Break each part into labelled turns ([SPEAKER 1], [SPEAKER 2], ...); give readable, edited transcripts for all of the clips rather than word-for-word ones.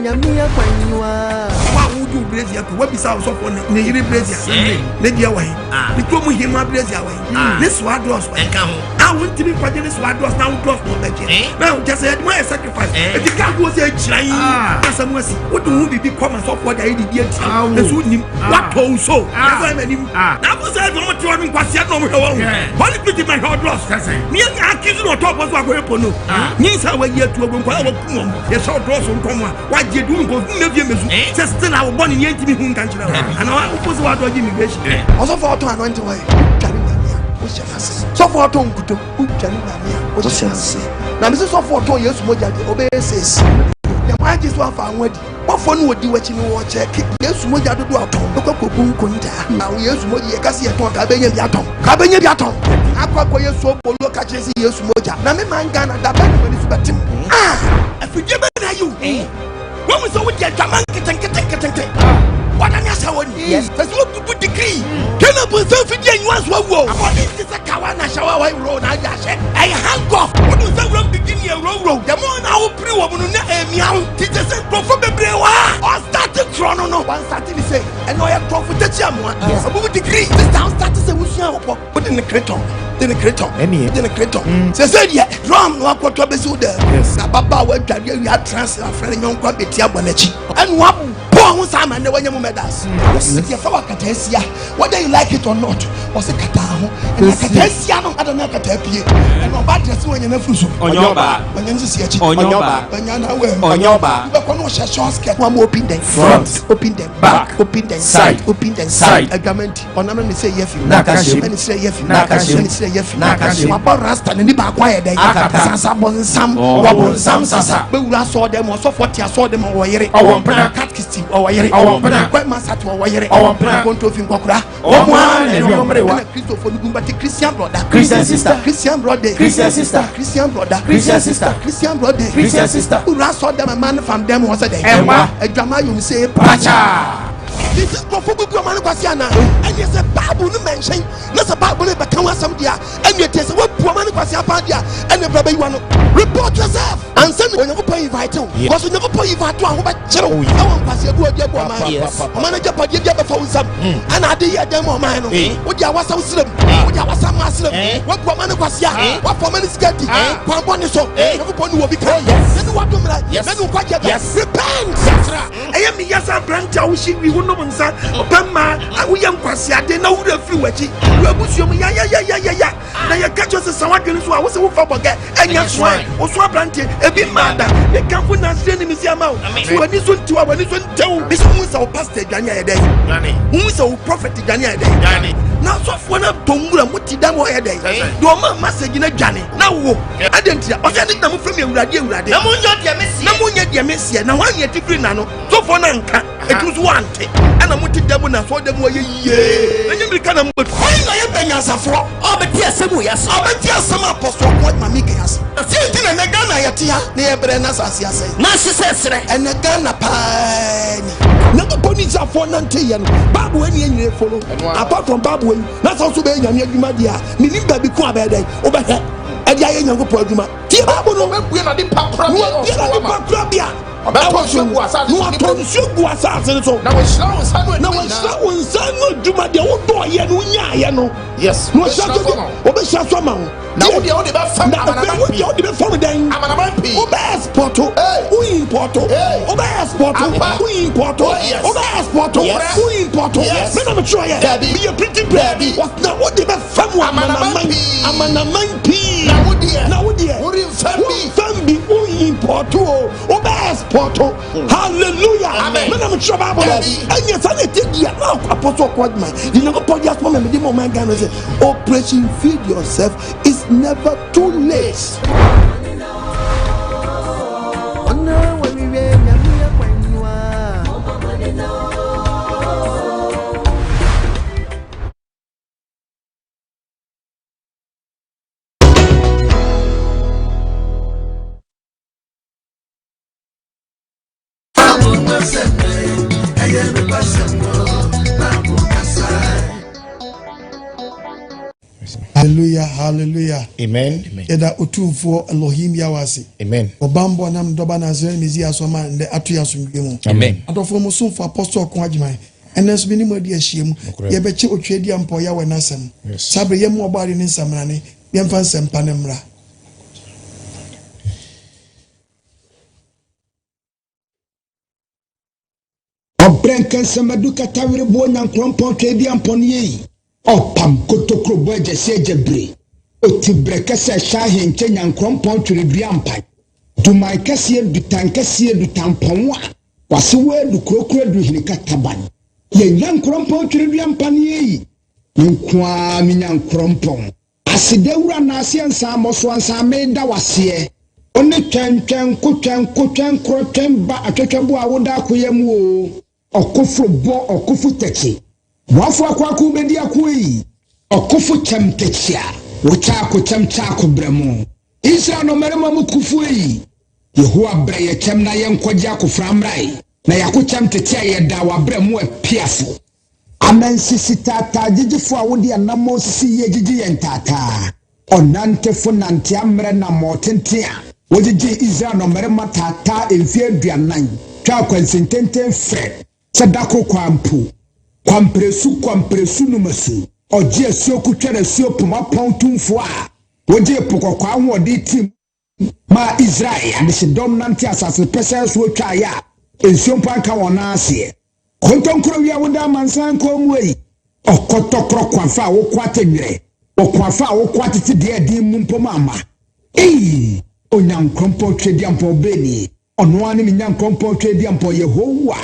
[SPEAKER 1] Nyame akwanwa.
[SPEAKER 2] Wo a wogye wo brazier to, woabisa wo sɔfoɔ ne ne yere brazier ne deɛ wɔ he? Ne kurom hema brazier wɔ he? Ne soa drɔs wɔ he? A wontumi nkɔgye ne soa drɔs na wo drɔs na ɔbɛgye. Na kyɛ sɛ yɛde mo ayɛ sacrifice. Eti kaa ko sɛ agyina yi asɛm asi. Wode wo ho biribi kɔ ma sɔfoɔ de ayɛ biribi atia wo. Nso wonim. Woatɔ wo so. Ɛsɛ ɔyɛ m'anim. Na afo sɛ ɛde wɔn te hɔ no nkwaseɛ na wɔn hwɛ wɔn. Holy Spirit ma hwɛ ɔdrɔs. Ne yɛ accuse na ɔtɔ ɔpɔ so akɔyɛ pono. Nyinsa a wayi atu agu nkwadaa a wakum wɔn. Yɛhyɛ ɔdrɔs nkɔm a wagye du nkɔ mmɛ fie mmesu. Sɛ still a wɔbɔ ne nea ntumi hu nka nkyerɛ wo. Anaa wofo sɛ wadɔgye immigration.
[SPEAKER 3] Ɔsɔfo a ɔtɔn anointing oil, wodwane Nyame a, wohyɛ n'ase. Sɔfo a ɔtɔn nkuto, wodwane Nyame a, wohyɛ n'ase. Na mese sɔfo a ɔtɔn Yesu mogya deɛ, ɔbɛyɛ seesi. Deɛ moagye so afa ho adi. Bɔfoɔ no wɔdi w'akyi no wɔkyɛke Yesu mogya dodoɔ a ɔtɔn. Wokɔ kɔbu nkontaa. Na wo Yesu mogya yɛka sɛ yɛtɔn ka bɛnya bi atɔn. Ka bɛnya bi atɔn. Akɔ akɔyɛ soobolo ka kyerɛ sɛ Yesu mogya. Na me man Ghana da bɛn na m'ani so bɛtem? Ah! Afidie bɛn na ayi wo? Woahu sɛ wode adwaman nketenkete nketenkete wadane ahyɛ wɔ ni. Sɛ sɛ wobubu degree. Kena bonsam fidie nyiwa nso awu o. Abɔden te sɛ kawa na hyɛ wa wuro na agya ahyɛ. Ɛyɛ handcuff. Wode nsa wuram didi ne awurawuraw. The more na wopere wɔ mu no na ɛmia wo. Ti kyɛ sɛ nkurɔfoɔ bebree wɔ ha. Ɔstarte korɔ no no. Wanstate ne sei. Ɛnna ɔyɛ korɔfo takyi amoa. Ɔbubu degree. Sista wostarte sɛ wosua wopɔ. Wode ne kretɔn. De ne kretɔn. De ne kretɔn. Sɛsɛ deɛ drum na wakɔtɔ abɛsi wo dɛ. Na ababaawa adware awie atena ase afrɛ ne yɔnko abɛti abɔ n'akyi. Ɛna wabɔ ho saa ma nnɛ wanya mu medals. Nti yɛfa wɔ akataasia whether you like it or not wɔse kataa ho. Ɛna akataasia no ada na akataa pie. Ɛna ɔba dress no wanya n'afuru so.
[SPEAKER 4] Ɔnyɛ ɔbaa.
[SPEAKER 3] Wanya ne sisi akyi.
[SPEAKER 4] Ɔnyɛ ɔbaa.
[SPEAKER 3] Wanya n'awɛ.
[SPEAKER 4] Ɔnyɛ ɔbaa.
[SPEAKER 3] Wobɛkɔ no ɔhyɛ short skirt. Wɔn open them.
[SPEAKER 4] Front.
[SPEAKER 3] Open them.
[SPEAKER 4] Back.
[SPEAKER 3] Open them.
[SPEAKER 4] Side.
[SPEAKER 3] Open them.
[SPEAKER 4] Side.
[SPEAKER 3] Adwama nti ɔnam ne sɛ yɛ fi.
[SPEAKER 4] Na aka hyem.
[SPEAKER 3] Ɛne sɛ yɛ fi.
[SPEAKER 4] Na aka hyem.
[SPEAKER 3] Ɛne sɛ yɛ fi.
[SPEAKER 4] Na aka hyem.
[SPEAKER 3] Wabɔ rasta n'ani baako ayɛ dɛ.
[SPEAKER 4] Akata.
[SPEAKER 3] Sasa bɔnsam.
[SPEAKER 4] Ɔbɔnsam sasa.
[SPEAKER 3] Bɛwura asɔɔ dɛm ɔsɔfoɔ te asɔɔ dɛm ɔwɔ yere.
[SPEAKER 4] Ɔwɔ mpena.
[SPEAKER 3] Katkisi ɔwɔ yere.
[SPEAKER 4] Ɔwɔ mpena.
[SPEAKER 3] Kwɛ masate ɔwɔ yere.
[SPEAKER 4] Ɔwɔ mpena.
[SPEAKER 3] Kontofi nkɔkora.
[SPEAKER 4] Wɔn ara na ɛne wɔn mmerewa.
[SPEAKER 3] Ɛna Kristofo no gu mbɛte Christian brother.
[SPEAKER 4] Christian sister.
[SPEAKER 3] Christian brother.
[SPEAKER 4] Christian sister.
[SPEAKER 3] Christian brother.
[SPEAKER 4] Christian sister.
[SPEAKER 3] Christian brother.
[SPEAKER 4] Christian sister.
[SPEAKER 3] Wura asɔɔ dɛm ɛma ne fam dɛm wɔ sɛ dɛ.
[SPEAKER 4] Ɛnwa.
[SPEAKER 3] Adwama ayom se
[SPEAKER 4] Pakya.
[SPEAKER 3] Sisi nkurɔfoɔ bubu ɔma no kwasi ana ɛneɛ sɛ Bible no mɛnhyɛn na sɛ Bible no bɛka ho asɛm deɛ a ɛneɛ tie sɛ woabu ɔma no kwasi apaa deɛ a ɛne bra bɛyiwa no. Report yourself ansa na Onyankopɔn invite wo because Onyankopɔn invite wo a ho bɛkyere wo ɛwɔ nkwasi abu ɔde abu ɔman ɔman no agyapadeɛ bi abɛfa wo nsam ɛna ade yɛ dɛn ma ɔman no wode awasa wo serem wode awasa ma serem woabu ɔman no kwasi a woafa ɔman no sika di kwan bɔne so Onyankopɔn ne wɔ bi ka na ne wadom mmara na ne nkwagyeɛ ba repent.
[SPEAKER 2] Ɛyɛ me ya sɛ aberante a wohye wi, wonom nsa, ɔpɛ mmaa, a woyɛ nkwaseade na wo werɛ firi w'akyi, w'abusua mu yayayayaya, na yɛka kyerɛ sɛ sa w'adwene so a wosɛ wofa bɔgɛ ɛnyɛ soa woso aberante ebi mmaa da. Mekamfo Nasareni Mesia ma wo. So w'ani so ntew a w'ani so ntew. Mese wohu sɛ wo pastor dwane ayɛ dɛn? Wohu sɛ wo prophet dwane ayɛ dɛn? Na asɔfoɔ no atɔ nwura mote dam hɔ yɛ dɛn? Deɛ ɔma message no adwane na wo adɛn ntia? Ɔsɛ ɛne na mofrɛ me Awurade Awurade
[SPEAKER 5] na monyɛ deɛ meseɛ.
[SPEAKER 2] Na monyɛ deɛ meseɛ. Na hwan ne ɛte firi n'ano? Sɔfoɔ no anka ɛtumi so wante ɛna mote da mu na asɔre da mu ayɛ yie na nyɛ mirika na mobɛtu.
[SPEAKER 3] Hwan na yɛ bɛ nyansafoɔ?
[SPEAKER 5] Ɔbɛte asɛm wei ase.
[SPEAKER 3] Ɔbɛte asɛm a Apostle Ɔko Mame kan ase. Sɛ nti na ɛnɛ Ghana yɛte ha na yɛbrɛ na asase asɛe.
[SPEAKER 5] Na ahye sɛ serɛ.
[SPEAKER 3] Ɛnɛ Ghana paa ni.
[SPEAKER 2] Nyankopɔn ne Israelfoɔ nanteeɛ no, Bible wei ne yɛn nyinaa follow. Apart from Bible wei, na sɛ wo nso wobɛyɛ Nyame adwuma deɛ a, mennim baabi ko a bɛyɛ dɛn wobɛhwɛ ɛde ayɛ Nyankopɔn adwuma. Tie Bible no.
[SPEAKER 6] Ɔbɛbue n'ade pa
[SPEAKER 2] Na
[SPEAKER 6] korabea
[SPEAKER 2] wabue
[SPEAKER 6] wɔ ɔsoro
[SPEAKER 2] n'ade
[SPEAKER 6] ama.
[SPEAKER 2] pa korabea
[SPEAKER 6] Ɔbɛtɔ
[SPEAKER 2] ɛwɔ
[SPEAKER 6] nsuo
[SPEAKER 2] soro.
[SPEAKER 6] agu asase
[SPEAKER 2] Na
[SPEAKER 6] so
[SPEAKER 2] watɔ nsuo gu asase no so.
[SPEAKER 6] Na wahyira wo nsa ano
[SPEAKER 2] Na
[SPEAKER 6] adwuma
[SPEAKER 2] wahyira
[SPEAKER 6] nyinaa.
[SPEAKER 2] wo nsa ano adwuma deɛ wodɔɔyɛ no wonyaayɛ no.
[SPEAKER 6] Yes.
[SPEAKER 2] Na wahyira
[SPEAKER 6] Ɔbɛhyira
[SPEAKER 2] so
[SPEAKER 6] so ama wo.
[SPEAKER 2] ɔbɛhyira so ama wo.
[SPEAKER 6] Na wo deɛ wode bɛfam
[SPEAKER 2] Na afei
[SPEAKER 6] amanaman
[SPEAKER 2] wo
[SPEAKER 6] pii.
[SPEAKER 2] deɛ wode bɛfam dɛn?
[SPEAKER 6] Amanaman pii.
[SPEAKER 2] Wobɛ export,
[SPEAKER 6] Hey.
[SPEAKER 2] wo import,
[SPEAKER 6] Hey.
[SPEAKER 2] wobɛ export,
[SPEAKER 6] Ampa.
[SPEAKER 2] wo import,
[SPEAKER 6] Oh, yes.
[SPEAKER 2] wobɛ export,
[SPEAKER 6] Yes.
[SPEAKER 2] wo import.
[SPEAKER 6] Yes.
[SPEAKER 2] Me na metwerɛ yɛ.
[SPEAKER 6] Dabi.
[SPEAKER 2] Meyɛ printing press.
[SPEAKER 6] Dabi.
[SPEAKER 2] Na wode bɛfam
[SPEAKER 6] Amanaman
[SPEAKER 2] amanaman
[SPEAKER 6] pii.
[SPEAKER 2] amanaman pii.
[SPEAKER 6] Na wo deɛ,
[SPEAKER 2] Na wo deɛ,
[SPEAKER 6] woremfam bi.
[SPEAKER 2] Woremfam bi, wo import o, wobɛ export. Hallelujah.
[SPEAKER 6] Amen.
[SPEAKER 2] Me na metwerɛ Bible no.
[SPEAKER 6] Dabi.
[SPEAKER 2] Ɛnyɛ saa na ɛte deɛ na Apostle Ɔko Agyemang de Nyankopɔn de asoma me mede ma ɔman Ghana sɛ Operation Feed Yourself is never too late. Hallelujah, hallelujah.
[SPEAKER 4] Amen.
[SPEAKER 2] Yɛda Otumfoɔ Elohim Yahweh ase.
[SPEAKER 4] Amen.
[SPEAKER 2] Ɔbammɔ nam ne dɔba Nasareni Mesia so ama ndɛ ato yɛn asomdwoe mu.
[SPEAKER 4] Amen.
[SPEAKER 2] Adɔfoɔ mo somfo Apostle Ɔko Agyeman, ɛnnɛ nso me ne mo adi ahyiam.
[SPEAKER 4] Nokorɛ.
[SPEAKER 2] Yɛbɛkyɛ Otweaduampɔw Yahweh n'asɛm.
[SPEAKER 4] Yes.
[SPEAKER 2] Saa bere yɛmmoa Ɔbɔadeɛ ne nsamrane, yɛmfa nsɛmpa no mmra.
[SPEAKER 1] Ɔbrɛ nkɛnsɛmadu kata wereboɔ nyankorɔmpɔn tweaduampɔn yei. Ɔpam kotokuro bɔ agyasi agyabire. Oti brɛ kɛsɛ hyɛ ahenkyɛ nyankorɔmpɔn tweredua mpan. Duman kɛseɛ dutan kɛseɛ dutampɔn a wase wɔ adu kurokuro adu hene kataban. Yɛ nyankorɔmpɔn tweredua mpan yei. Me nko ara me nyankorɔmpɔn. Aseda wura naaseɛ nsaa mmɔsoa nsaa meda waseɛ. One twɛn twɛn ko twɛn ko twɛn korɔ twɛn ba atwɛtwɛ bo a woda akoya mu oo. Ɔkofo bɔ ɔkofo tɛkyi. Boafo akoako bɛdi ako ei. Ɔkofo kyɛm tɛkyi a wo kyɛ ako kyɛm kyɛ ako brɛ mo. Israel nɔmmarima mu kofo ei. Yehowa brɛ yɛ kyɛm na yɛ nkɔgye akofra mmra ei. Na yɛako kyɛm tete a yɛda wabrɛ mo apiafo. Amansisi taataa gyigyifo a wode anammɔn sisi yie gyigye yɛn taataa. Ɔnantefo nante ammerɛ nammɔn tenten a wogyegyee Israel nnɔmmarima taataa mfeɛ 40 twaa kwansin tenten frɛ sɛ da koro kwaa mpo. Kwamperesu kwamperesu numasu ɔgye asuo kotwɛre asuo poma pɔn tumfoɔ a wogyee po kɔkɔɔ ahoɔden tim maa Israel adehyedɔm nante asase pɛsɛɛ soɔ twaeɛ a nsuo mpo anka wɔn nan aseɛ. Kontonkuro wia wo da amansan kɔn mu ei. Ɔkɔtɔkorɔ kwafa a woko atɛnwerɛ Ɔkwafa a woko atete deɛ ɛden mu mpo ma ama ei. Onyankorɔnpɔn Tweaduampɔn bɛni Ɔno ara ne me Nyankorɔnpɔn Tweaduampɔn Yehowa.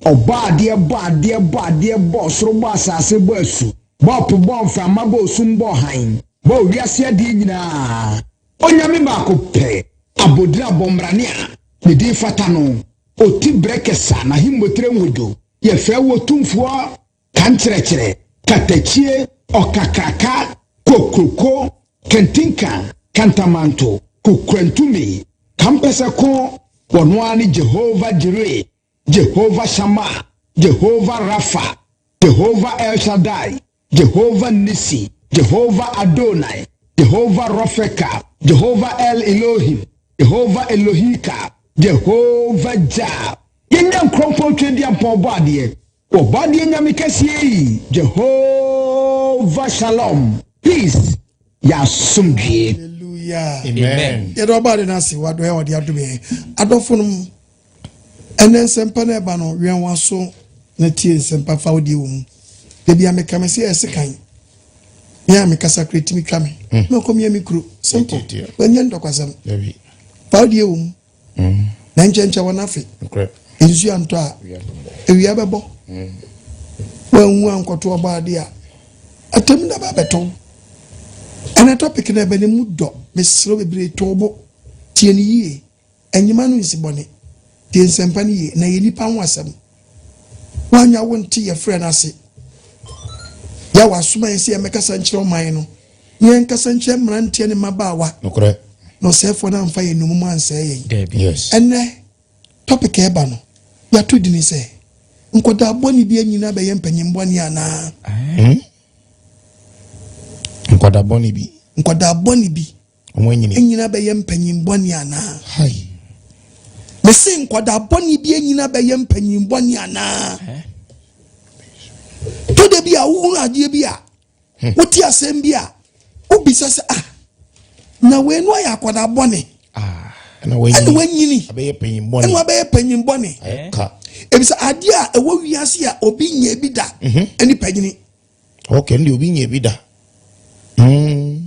[SPEAKER 1] Ɔbɔ adeɛ bɔ adeɛ bɔ adeɛ bɔ ɔsoro bɔ asase bɔ asu bɔ ɔpo bɔ mframa bɔ osum bɔ ɔhan bɔ wiase adeɛ nyinaa Onyame baako pɛ abodin abɔmmrane a ne din fata no Oti brɛ kɛsa n'ahemmotire nwodo Yɛfrɛ wo Otumfoɔ Kankyerɛkyerɛ Katakyie Ɔkakraka Kokroko Kantinka Kantamanto Kokurantumi Kampɛsɛko Ɔno ara ne Jehovah Jireh Jehovah Shammah Jehovah Rapha Jehovah El Shaddai Jehovah Nissi, Jehovah Adonai, Jehovah Rofeka, Jehovah El Elohim, Jehovah Elohika, Jehovah Jah. Yɛn Nyankrompɔn Tweaduampɔn Ɔbɔadeɛ, Ɔbɔadeɛ Nyame kɛseɛ yi, Jehovah Shalom, Peace, yɛ asomdwie.
[SPEAKER 2] Hallelujah.
[SPEAKER 4] Amen.
[SPEAKER 2] Yɛda ɔbɔadeɛ no ase wɔ adɔeɛ a ɔde adom yɛn. Adɔfo nom, Ɛnɛ nsɛmpa no ɛba no, wɛn w'aso na tie nsɛmpa fa wo deɛ wɔ mu. Da bi a meka me se ɛse kan. Me a mekasa kura tumi twa me. Hmm. Na ɔkɔm yɛ me kuro. Simple. Wanyɛ ntɔkwasɛm. Fa wo deɛ wɔ mu. Hmm. Na nkyɛnkyɛn wɔn afe. Nsuo antɔ a, ewia bɛbɔ. Hmm. Wanwu ankɔto ɔbɔ adeɛ a, atam na ba bɛtɔ. Ɛnɛ topic no ɛbɛ ne mu dɔ. Mesrɛ bebree to bo. Tie no yie. Ɛnyema no nsi bɔne. Tie nsɛmpa no yie, na ɛyɛ nnipa ho asɛm. Woanya wo nte yɛfrɛ no ase. Yɛ wasoma yɛn sɛ yɛmmɛkasa nkyerɛ ɔman no, na yɛnkasa nkyerɛ mmeranteɛ ne mmabaawa.
[SPEAKER 4] Nokorɛ.
[SPEAKER 2] Na ɔsɛefoɔ no amfa yɛn nnommum ansɛe yɛn.
[SPEAKER 4] Dabi. Yes.
[SPEAKER 2] Ɛnnɛ, topic a ɛba no, yɛato dini sɛ, Nkwadaa bɔne bi anyini abɛyɛ mpanyin bɔne anaa?
[SPEAKER 4] Hmm? Nkwadaa bɔne bi.
[SPEAKER 2] Nkwadaa bɔne bi.
[SPEAKER 4] Wɔn anyini.
[SPEAKER 2] Anyini abɛyɛ mpanyin bɔne anaa?
[SPEAKER 4] Hai.
[SPEAKER 2] Mese nkwadaa bɔne bi anyini abɛyɛ mpanyin bɔne anaa? Tɔ da bi a wohunu adeɛ bi a, hmm. wote asɛm bi a, wobisa sɛ ah, na wei no ayɛ akwadaa bɔne.
[SPEAKER 4] Ah,
[SPEAKER 2] ɛna wanyini. Ɛna wabɛyɛ panyin bɔne. Ebisa adeɛ a ɛwɔ wiase a obi nyɛ bi da mhm. ɛne panyini.
[SPEAKER 4] Okay, ɛnde obi nyɛ bi da. Mm.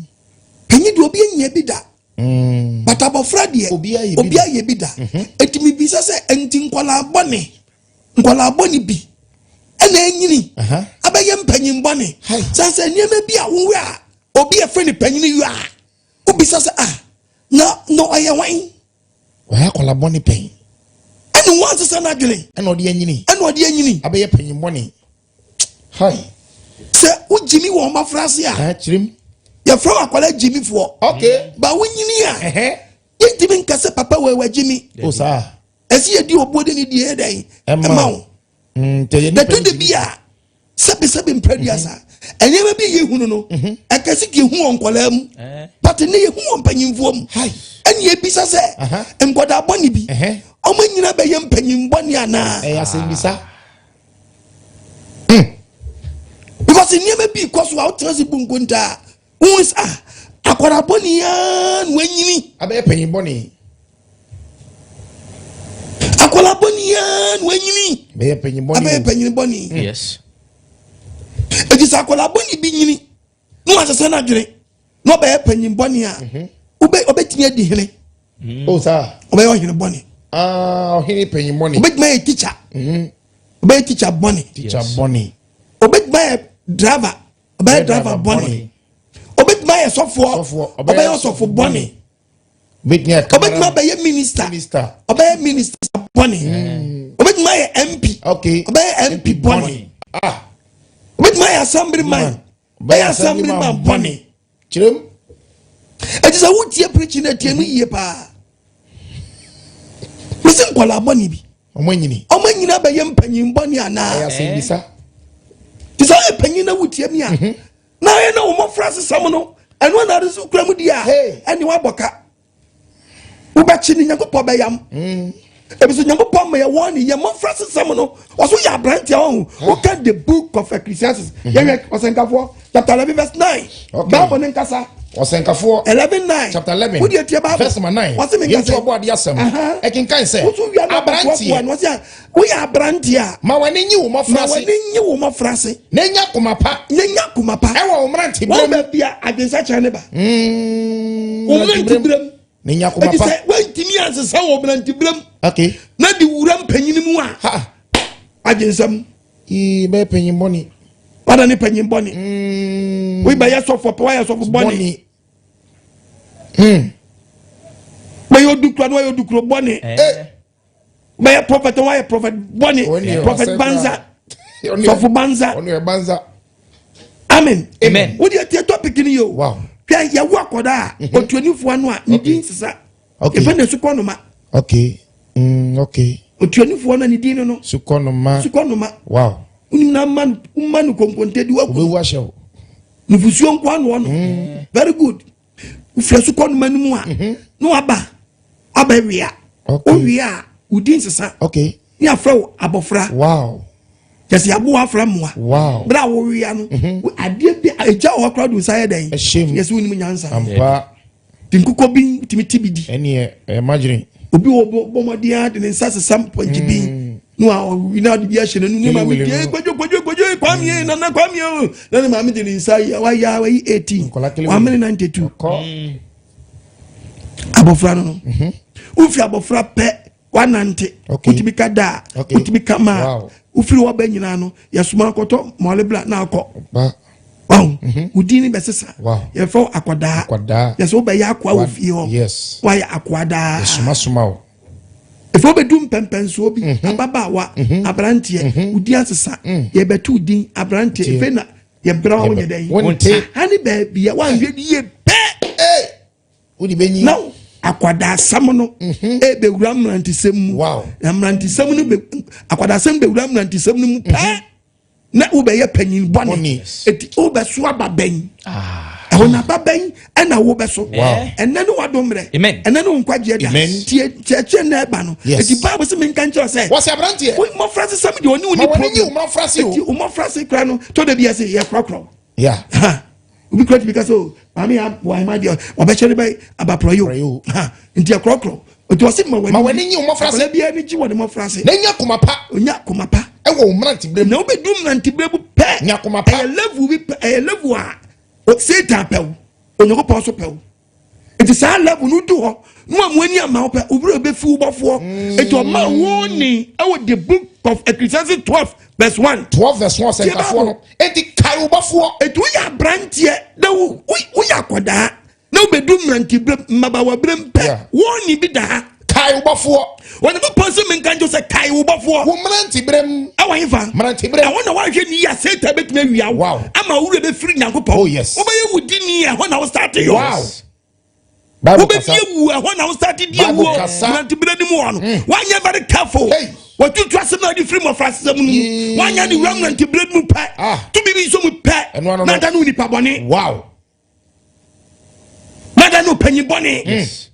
[SPEAKER 2] Panyin deɛ obi nyɛ bi da. Mm. But abɔfra deɛ obi ayɛ bi da. Mhm. Eti mi bisa sɛ nti nkwadaa bɔne nkwadaa bɔne bi ɛna enyini abɛyɛ mpanyin bɔne. Sɛ nneɛma bi a woyɛ a obi a fɛ ne panyin yɛ a wobisa sɛ ah na na ɔyɛ hwan.
[SPEAKER 4] Wayɛ akwadaa bɔne pɛn.
[SPEAKER 2] Ɛna wɔn asesa n'adwene.
[SPEAKER 4] Ɛna ɔde anyini.
[SPEAKER 2] Ɛna ɔde anyini.
[SPEAKER 4] Abɛyɛ panyin bɔne. Hi.
[SPEAKER 2] Sɛ wo gyimi wɔ ɔma frase a.
[SPEAKER 4] Ah, kyirim.
[SPEAKER 2] Yɛfrɛ wɔ akwadaa gyimifoɔ.
[SPEAKER 4] Okay.
[SPEAKER 2] Ba wonyini a. Yɛntumi nka sɛ papa wɔ ɛwɔ gyimi.
[SPEAKER 4] O saa.
[SPEAKER 2] Ɛsi yɛ di obuo de ne die dɛn. Ɛma wo.
[SPEAKER 4] Mm,
[SPEAKER 2] Na to de bi a. Sɛbisɛbi mprɛduasa, nneɛma bi yɛ hunu no, ɛkɛse ka ehu wɔ nkwadaa mu, but ne yɛ hu wɔ mpanyinfoɔ mu. Ɛna ebisa sɛ nkwadaa bɔne bi, ɔmo nyina bɛyɛ mpanyin bɔne anaa?
[SPEAKER 4] Ɛyɛ asɛmbisa.
[SPEAKER 2] Because nneɛma bi kɔ so a wotena se bu nkontaa, wohu sɛ ah, akwadaa bɔne yaa na wanyini.
[SPEAKER 4] Abɛyɛ panyin bɔne.
[SPEAKER 2] Akwadaa bɔne yaa na wanyini.
[SPEAKER 4] Bɛyɛ panyin bɔne.
[SPEAKER 2] Abɛyɛ panyin bɔne. Eti sɛ akwadaa bɔne bi nyini na wasesa n'adwene na ɔbɛyɛ panyin bɔne a, ɔbɛtumi adi hene.
[SPEAKER 4] O saa.
[SPEAKER 2] Ɔbɛyɛ ɔhene bɔne.
[SPEAKER 4] Aa, ɔhene panyin bɔne.
[SPEAKER 2] Ɔbɛtumi ayɛ teacher. Ɔbɛyɛ teacher bɔne.
[SPEAKER 4] Teacher bɔne.
[SPEAKER 2] Ɔbɛtumi ayɛ driver. Ɔbɛyɛ driver bɔne. Ɔbɛtumi ayɛ sɔfoɔ.
[SPEAKER 4] Sɔfoɔ.
[SPEAKER 2] Ɔbɛyɛ ɔsɔfo bɔne.
[SPEAKER 4] Ɔbɛtumi ayɛ
[SPEAKER 2] Ɔbɛtumi abɛyɛ minister.
[SPEAKER 4] Minister.
[SPEAKER 2] Ɔbɛyɛ minister bɔne. Ɔbɛtumi ayɛ MP. Ɔbɛyɛ MP bɔne. Ɔbɛtumi ayɛ assemblyman. Ɔbɛyɛ assemblyman bɔne.
[SPEAKER 4] Kyerɛm.
[SPEAKER 2] Ɛti sɛ wotie preaching na tie no yie paa. Mesi nkɔla bɔne bi,
[SPEAKER 4] ɔmo anyini.
[SPEAKER 2] Ɔmo anyina bɛyɛ mpanyin bɔne anaa?
[SPEAKER 4] Ɛyɛ asɛmbisa.
[SPEAKER 2] Te sɛ ɔyɛ panyin na wotie mi a, na ɔyɛ na wɔn mmɔfra sesam no, ɛno na ade so kura mu di a, ɛne wabɔ ka wobɛkye ne Nyankopɔn bɛyam. Ebi so Nyankopɔn ma yɛ wɔn ne yɛ mmɔfra sesam no. Ɔso yɛ aberanteɛ ɔho. Woka the Book of Ecclesiastes, yɛhwɛ Ɔsɛnkafoɔ chapter 11 verse 9. Bible ne nkasa.
[SPEAKER 4] Ɔsɛnkafoɔ
[SPEAKER 2] 11:9.
[SPEAKER 4] chapter 11
[SPEAKER 2] wodi etie Bible.
[SPEAKER 4] verse number 9.
[SPEAKER 2] Wɔsi mi
[SPEAKER 4] Yɛntu
[SPEAKER 2] nkasa.
[SPEAKER 4] ɔbɔ adeɛ asɛm ɛkenkan sɛ,
[SPEAKER 2] woso wia na
[SPEAKER 4] aberanteɛ,
[SPEAKER 2] aberanteɛ wɔsi a woyɛ aberanteɛ a,
[SPEAKER 4] ma w'ani nye wo
[SPEAKER 2] ma
[SPEAKER 4] mmɔfra ase.
[SPEAKER 2] W'ani nye wo mmɔfra ase.
[SPEAKER 4] Na nya koma pa.
[SPEAKER 2] Na nya koma pa.
[SPEAKER 4] Ɛwɔ wo mmerante
[SPEAKER 2] wɔn
[SPEAKER 4] berɛ mu.
[SPEAKER 2] bɛ bia adwensakyerɛ ne ba wo mmerante berɛ mu.
[SPEAKER 4] Na nya koma
[SPEAKER 2] Eti
[SPEAKER 4] pa.
[SPEAKER 2] sɛ wɔntumi ansesa wɔ mmerante berɛ mu na de wura mpanyin mu a, adwensɛm.
[SPEAKER 4] Ii, bɛyɛ panyin bɔne.
[SPEAKER 2] Wada ne panyin bɔne. Woyi bɛyɛ sɔfo pɛ, wayɛ sɔfo bɔne.
[SPEAKER 4] Bɔne.
[SPEAKER 2] Bɛyɛ odukuro na wayɛ odukuro bɔne. Bɛyɛ prophet na wayɛ prophet bɔne.
[SPEAKER 4] Wɔne
[SPEAKER 2] Prophet
[SPEAKER 4] ɔsɛ
[SPEAKER 2] banza.
[SPEAKER 4] Ɔne-
[SPEAKER 2] Sɔfo banza.
[SPEAKER 4] Ɔne ɛ banza.
[SPEAKER 2] Amen.
[SPEAKER 5] Amen.
[SPEAKER 2] Wodi etie topic ni yɛ o. Hwɛ, yɛwo akɔda a otuonifoɔ no a ne din sisa. Efe ne sukɔnoma. Otuonifoɔ no a ne din no.
[SPEAKER 4] Sukɔnoma.
[SPEAKER 2] Sukɔnoma. Wonim na ma no ma no konkonte di waku.
[SPEAKER 4] Obewu ahyɛ wo.
[SPEAKER 2] Nufusuo nko ano ɔno. Very good. Wofiri sukɔnoma no mu a, na waba aba wia. Owia a, wodi nsesa. Ne afrɛ wo abɔfra. Kyɛsɛ yɛabo afra mmoa. Bere a wowia no, adeɛ bi egya wɔ hɔ koraa de nsa yɛ dɛn?
[SPEAKER 4] Ɛhyɛ mu.
[SPEAKER 2] Yɛsɛ wonim nyansa.
[SPEAKER 4] Ampa.
[SPEAKER 2] Nti nkokɔ bi tumi ti bi di.
[SPEAKER 4] Ɛneɛ ɛyɛ madwene.
[SPEAKER 2] Obi wɔ bɔ mmɔden a de ne nsa sesa mpɔnkye bi na wa ɔwi na ɔde bi ahyɛ n'anum ne maame
[SPEAKER 4] Wele
[SPEAKER 2] die
[SPEAKER 4] no.
[SPEAKER 2] Kwadwo, Kwadwo, Kwadwo, Kwame ye, nana Kwame o, na ne maame de ne nsa yi wayɛ wayi 18.
[SPEAKER 4] Nkɔla kele.
[SPEAKER 2] Wamene 92.
[SPEAKER 4] Kɔ.
[SPEAKER 2] Abɔfra no, wofi abɔfra pɛ wanante. Wotumi ka da a, wotumi ka ma a, wofiri hɔ bɛ nyinaa no, yɛsoma akɔtɔ mɔlebla na akɔ.
[SPEAKER 4] Ba.
[SPEAKER 2] Ɔho wo din ne bɛsesa. Yɛfrɛ wo akɔdaa.
[SPEAKER 4] Akwadaa.
[SPEAKER 2] Yɛsɛ wobɛyɛ akoa wɔ fie hɔ. Woayɛ akoa daa.
[SPEAKER 4] Yɛsomasoma wo.
[SPEAKER 2] Ɛfɛ wobɛdu mpɛmpɛnsoɔ bi, ababaawa, aberanteɛ, wo din asesa. Yɛbɛto wo din aberanteɛ.
[SPEAKER 4] Tie.
[SPEAKER 2] Ɛfɛ na yɛbrɛ wo, wonyɛ dɛn?
[SPEAKER 4] Wonte.
[SPEAKER 2] Ha ne baabi a woanhwɛ ne yie pɛ
[SPEAKER 4] Wode bɛnyi.
[SPEAKER 2] Na akwadasɛm no ɛbɛwura mmerantesɛm mu. Na mmerantesɛm no bɛ akwadasɛm bɛwura mmerantesɛm no mu pɛ na wobɛyɛ panyin bɔne.
[SPEAKER 4] Bɔne.
[SPEAKER 2] Eti wobɛso aba bɛn ɛhɔ na aba bɛn ɛna wobɛso? Ɛnɛ ne wadom mmerɛ.
[SPEAKER 5] Amen.
[SPEAKER 2] Ɛnɛ ne wo nkwagyeɛ da.
[SPEAKER 4] Amen.
[SPEAKER 2] Tie kyerɛkyerɛ na ɛba no. Eti Bible sɛ menka nkyerɛ sɛ
[SPEAKER 6] Wɔsɛ aberanteɛ.
[SPEAKER 2] Wo mmɔfra se sɛm deɛ ɔne wo
[SPEAKER 6] Ma
[SPEAKER 2] ni
[SPEAKER 6] w'ani nye wo
[SPEAKER 2] problem.
[SPEAKER 6] mmɔfra se o.
[SPEAKER 2] Eti wo mmɔfra se kora no tɔ da bi ase yɛ korɔkorɔ. Ha, obi kura tumi ka sɛ o maame yɛ aboa ɛma deɛ ɔbɛhyɛ ne bɛ abaporɔ yi o. Ha, nti ɛkorɔkorɔ nti ɔsi ma
[SPEAKER 6] Ma w'ani nye wo mmɔfra se.
[SPEAKER 2] Akwadaa bi ani gye wɔ ne mmɔfra se.
[SPEAKER 6] Na nya koma pa.
[SPEAKER 2] Onya koma pa.
[SPEAKER 6] Ɛwɔ wo mmeranteberɛ mu.
[SPEAKER 2] Na wobɛdu mmeranteberɛ mu pɛ.
[SPEAKER 6] Nya koma pa.
[SPEAKER 2] Ɛyɛ level bi pɛ, ɛyɛ level a Satan pɛ wo, Onyankopɔn so pɛ wo. Nti saa level no du hɔ na wɔn ani ama wo pɛ, owurɛ bɛfi wo bɔfoɔ. Nti ɔma wo ne ɛwɔ the Book of Ecclesiastes 12 verse 1.
[SPEAKER 6] 12 verse 1, sɛnkafoɔ no. Enti kae wo bɔfoɔ.
[SPEAKER 2] Eti woyɛ aberanteɛ na woyɛ akwadaa na wobɛdu mmeranteberɛ, mmabawaberɛ pɛ, wɔn ni bi da ha.
[SPEAKER 6] Kae wo bɔfoɔ.
[SPEAKER 2] Onyankopɔn sɛ menka nkyerɛ sɛ kae wo bɔfoɔ.
[SPEAKER 6] Wo mmeranteberɛ mu.
[SPEAKER 2] Ɛwɔ hefa?
[SPEAKER 6] Mmeranteberɛ mu.
[SPEAKER 2] Ɛhɔ na woahwɛ ni a Satan bɛtumi awia wo. Ama wo werɛ bɛfiri Nyankopɔn.
[SPEAKER 4] Oh, yes.
[SPEAKER 2] Wobɛyɛ wo dini, ɛhɔ na wo start yɔ.
[SPEAKER 4] Bible
[SPEAKER 2] Wobɛdi
[SPEAKER 4] kasa.
[SPEAKER 2] ewu, ɛhɔ na wo start di
[SPEAKER 4] Bible
[SPEAKER 2] ewu.
[SPEAKER 4] kasa.
[SPEAKER 2] Mmeranteberɛ no mu hɔ no, woanyɛ very careful.
[SPEAKER 6] Hey.
[SPEAKER 2] Watutu asɛm na ɔde firi mmɔfra asesɛm no mu. Wanya ne wura mmeranteberɛ mu pɛ.
[SPEAKER 6] Ah.
[SPEAKER 2] Tumi bi nso mu pɛ.
[SPEAKER 6] Ɛno ano no.
[SPEAKER 2] Na ada ne onipa bɔne.
[SPEAKER 6] Wow.
[SPEAKER 2] Na ada ne ɔpanyin bɔne.
[SPEAKER 6] Yes.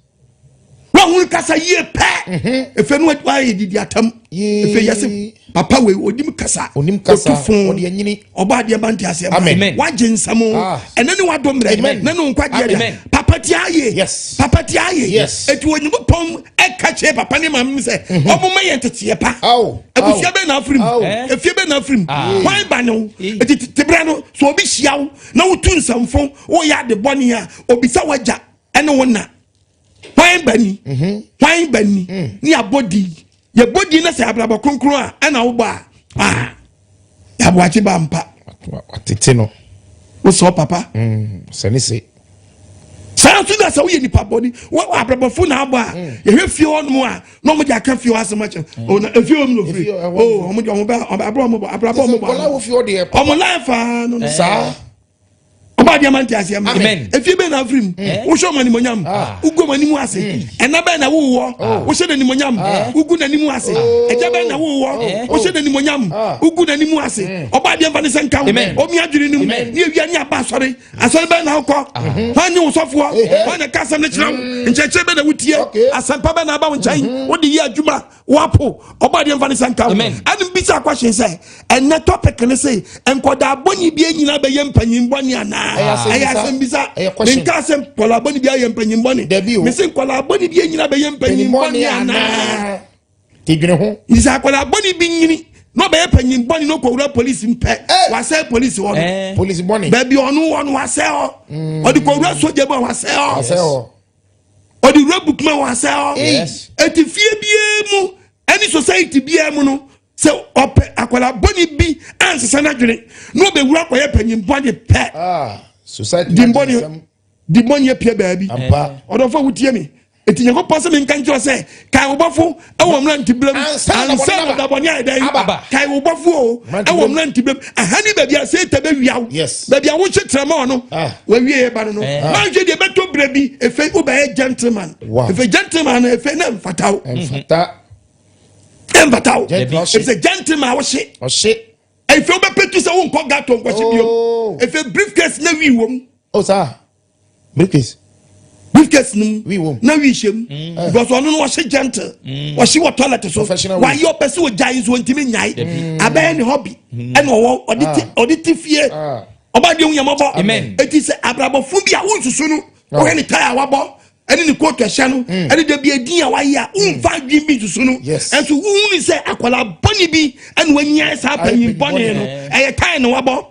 [SPEAKER 2] Wahunu kasa yie pɛ. Efe no wayɛ didi atam. Efe yɛse papa wei onim kasa.
[SPEAKER 6] Onim kasa.
[SPEAKER 2] Otu fon.
[SPEAKER 6] Ɔde anyini.
[SPEAKER 2] Ɔbɔ adeɛ ma nte aseɛ.
[SPEAKER 6] Amen.
[SPEAKER 2] Wagye nsɛm o.
[SPEAKER 6] Ah.
[SPEAKER 2] Ɛnɛ ne wadɔ mmerɛ.
[SPEAKER 6] Amen.
[SPEAKER 2] Ne ne nkwagyeɛ dea.
[SPEAKER 5] Amen.
[SPEAKER 2] Papa ti ayɛ.
[SPEAKER 6] Yes.
[SPEAKER 2] Papa ti ayɛ.
[SPEAKER 6] Yes.
[SPEAKER 2] Eti Onyankopɔn ɛka kyerɛ papa ne maame sɛ ɔmo ma yɛn teteɛ pa.
[SPEAKER 6] Aw.
[SPEAKER 2] Abusua bɛ na afiri mu.
[SPEAKER 6] Aw.
[SPEAKER 2] Efie bɛ na afiri mu.
[SPEAKER 5] Ah.
[SPEAKER 2] Hwan ba ne wo?
[SPEAKER 5] Eh.
[SPEAKER 2] Eti tebra no so obi hyia wo na wotu nsɛmfo woyɛ ade bɔne a obisa wagya ɛne wo na. Hwan ba ni? Hwan ba ni? Ne yɛabɔ din. Yɛbɔ din na sɛ abrabɔ kronkron a ɛna wobɔ a ah yɛaboakye ba mpa.
[SPEAKER 6] Watete no.
[SPEAKER 2] Wosɔ papa.
[SPEAKER 6] Sɛ ne se.
[SPEAKER 2] Saa nso na sɛ woyɛ nipa bɔne wɔ abrabɔfo na abɔ a yɛhwɛ fie hɔ nom a na ɔmo de aka fie hɔ asɛm akyɛ o na efie hɔ mu na ofiri
[SPEAKER 6] Efie hɔ, ɛhɔ
[SPEAKER 2] o ɔmo de ɔmo bɛ ɔmo abrabɔ ɔmo bɔ abrabɔ ɔmo bɔ
[SPEAKER 6] Nkɔla wo fie hɔ deɛ.
[SPEAKER 2] ɔmo life aa no no
[SPEAKER 6] Saa.
[SPEAKER 2] ɔba adeɛ ma nte aseɛ ma
[SPEAKER 5] Amen.
[SPEAKER 2] efie bɛn na afiri mu wohyɛ ɔmo animonyam wogu ɔmo anim ase ɛna bɛn na wowɔ wohyɛ n'animonyam wogu n'anim ase ɛgya bɛn na wowɔ wohyɛ n'animonyam wogu n'anim ase ɔba adeɛ mfa ne sɛ nka ho
[SPEAKER 5] Amen.
[SPEAKER 2] ɔmi adwene no mu
[SPEAKER 5] Amen.
[SPEAKER 2] ne ewia ne aba asɔre asɔre bɛn na wokɔ hwan ne wo sɔfoɔ hwan na ɛka asɛm no kyerɛ wo nkyerɛkyerɛ bɛn na wotie
[SPEAKER 6] Okay.
[SPEAKER 2] asɛmpa bɛn na aba wo nkyɛn wode yɛ adwuma wapo ɔba adeɛ mfa ne sɛ nka ho
[SPEAKER 5] Amen.
[SPEAKER 2] ɛne mbisa question sɛ ɛnɛ topic ne se nkɔdaa bɔne bi nyina bɛyɛ mpanyin bɔne anaa
[SPEAKER 6] Ɛyɛ asɛm
[SPEAKER 2] ɛyɛ
[SPEAKER 6] bisa.
[SPEAKER 2] asɛm bisa
[SPEAKER 6] Ɛyɛ question.
[SPEAKER 2] menka sɛ nkɔdaa bɔne bi ayɛ mpanyin bɔne
[SPEAKER 6] Dabi o.
[SPEAKER 2] mese nkɔdaa bɔne bi nyina bɛyɛ mpanyin bɔne anaa
[SPEAKER 6] Ti dwene ho.
[SPEAKER 2] nti sɛ akɔdaa bɔne bi nyini na ɔbɛyɛ panyin bɔne na ɔkɔwura polisi mpɛ
[SPEAKER 6] Eh.
[SPEAKER 2] wasɛe polisi hɔ no
[SPEAKER 5] Eh.
[SPEAKER 6] Polisi bɔne.
[SPEAKER 2] baabi ɔno wɔ no wasɛe hɔ ɔde kɔwura sogya mu a wasɛe hɔ
[SPEAKER 6] Asɛ hɔ.
[SPEAKER 2] ɔde wura bukuma wasɛe hɔ
[SPEAKER 5] Yes.
[SPEAKER 2] eti fie biara mu ɛne society biara mu no sɛ ɔpɛ akwadaa bɔne bi ansesa n'adwene na ɔbɛwura akɔyɛ panyin bɔne pɛ
[SPEAKER 6] Ah. Society.
[SPEAKER 2] di mbɔne di bɔne apue baabi
[SPEAKER 6] Ampa.
[SPEAKER 2] ɔdɔfo a wotie mi eti Nyankopɔn sɛ menka nkyerɛ sɛ kae wo bɔfo ɛwɔ mmeranteberɛ mu
[SPEAKER 6] Ansa na
[SPEAKER 2] ansa
[SPEAKER 6] bɔne
[SPEAKER 2] na
[SPEAKER 6] aba.
[SPEAKER 2] dabɔne ayɛ dɛn
[SPEAKER 6] Aba.
[SPEAKER 2] kae wo bɔfo o
[SPEAKER 6] Mmeranteberɛ
[SPEAKER 2] ɛwɔ
[SPEAKER 6] mu.
[SPEAKER 2] mmeranteberɛ mu aha ne baabi a Satan bɛwia wo
[SPEAKER 6] Yes.
[SPEAKER 2] baabi a wohye trɛma no
[SPEAKER 6] Ah.
[SPEAKER 2] wawie yɛ ba no no
[SPEAKER 5] Eh.
[SPEAKER 2] manhwɛ deɛ bɛtɔ berɛ bi efe wobɛyɛ gentleman
[SPEAKER 6] Wow.
[SPEAKER 2] efe gentleman no efe na mfata wo
[SPEAKER 6] Ɛmfata.
[SPEAKER 2] ɛmfata wo
[SPEAKER 6] Gentleman ɔhye.
[SPEAKER 2] efisɛ gentleman wohye
[SPEAKER 6] Ɔhye.
[SPEAKER 2] efe wobɛpɛtu sɛ wonkɔ gato nkɔhye bio
[SPEAKER 6] Oh.
[SPEAKER 2] efe briefcase na wi wɔ mu
[SPEAKER 6] O saa. Briefcase.
[SPEAKER 2] briefcase no mu
[SPEAKER 6] Wi wɔ mu.
[SPEAKER 2] na wi hyɛ mu because ɔno no ɔhyɛ gentle ɔhyɛ wɔ toilet so
[SPEAKER 6] Professional way.
[SPEAKER 2] wayɛ ɔpɛ sɛ ɔgyae nso ɔntumi nyae abɛyɛ ne hobby ɛna ɔwɔ ɔde ti ɔde ti fie
[SPEAKER 6] Ah.
[SPEAKER 2] ɔba deɛ ohun yamabɔ
[SPEAKER 5] Amen.
[SPEAKER 2] eti sɛ abrabɔfo bi a wonsusu no ɔhwɛ ne tae a wabɔ ɛne ne kootu ɛhyɛ no ɛne dabi edin a wayɛ a wonfa adwene bi nsusu no
[SPEAKER 6] Yes.
[SPEAKER 2] ɛnso wohunu sɛ akwadaa bɔne bi ɛna wanyia saa panyin bɔne no ɛyɛ tae na wabɔ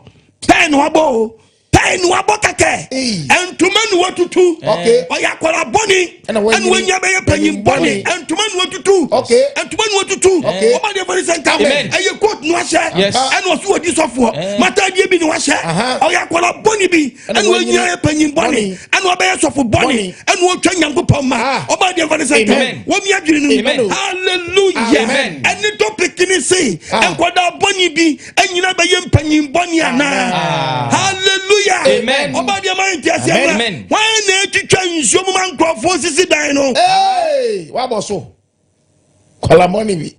[SPEAKER 2] tae na wabɔ o tae na wabɔ kɛkɛ
[SPEAKER 6] Ei.
[SPEAKER 2] ɛntoma na watutu
[SPEAKER 6] Okay.
[SPEAKER 2] ɔyɛ akwadaa bɔne
[SPEAKER 6] Ɛna
[SPEAKER 2] ɛna
[SPEAKER 6] wanyini.
[SPEAKER 2] wanya bɛyɛ panyin bɔne ɛntoma na watutu
[SPEAKER 6] Okay.
[SPEAKER 2] ɛntoma na watutu
[SPEAKER 6] Okay.
[SPEAKER 2] ɔba deɛ fɔli sɛ nka
[SPEAKER 5] Amen.
[SPEAKER 2] ɛyɛ coat na wahyɛ
[SPEAKER 5] Yes.
[SPEAKER 2] ɛna ɔso wɔ di sɔfoɔ
[SPEAKER 5] Eh.
[SPEAKER 2] mataadeɛ bi na wahyɛ
[SPEAKER 6] Aha.
[SPEAKER 2] ɔyɛ akwadaa bɔne bi
[SPEAKER 6] Ɛna
[SPEAKER 2] ɛna wanya
[SPEAKER 6] wanyini.
[SPEAKER 2] yɛ panyin bɔne
[SPEAKER 6] Bɔne.
[SPEAKER 2] ɛna ɔbɛyɛ sɔfo bɔne
[SPEAKER 6] Bɔne.
[SPEAKER 2] ɛna ɔtwa Nyankopɔn ma
[SPEAKER 6] Ah.
[SPEAKER 2] ɔba deɛ fɔli sɛ nka
[SPEAKER 5] Amen.
[SPEAKER 2] wɔn mi adwene no
[SPEAKER 5] Amen.
[SPEAKER 2] hallelujah
[SPEAKER 5] Amen.
[SPEAKER 2] ɛne topic ni se
[SPEAKER 6] Ah.
[SPEAKER 2] nkwadaa bɔne bi ɛnyina bɛyɛ mpanyin bɔne anaa
[SPEAKER 5] Ah.
[SPEAKER 2] hallelujah
[SPEAKER 5] Amen.
[SPEAKER 2] ɔba deɛ ma yɛn ti aseɛ
[SPEAKER 5] Amen.
[SPEAKER 2] mra wɔn na etwitwa nsuo mu ma nkurɔfoɔ sisi dan no
[SPEAKER 6] Hey, wabɔ so. Kɔla bɔne bi.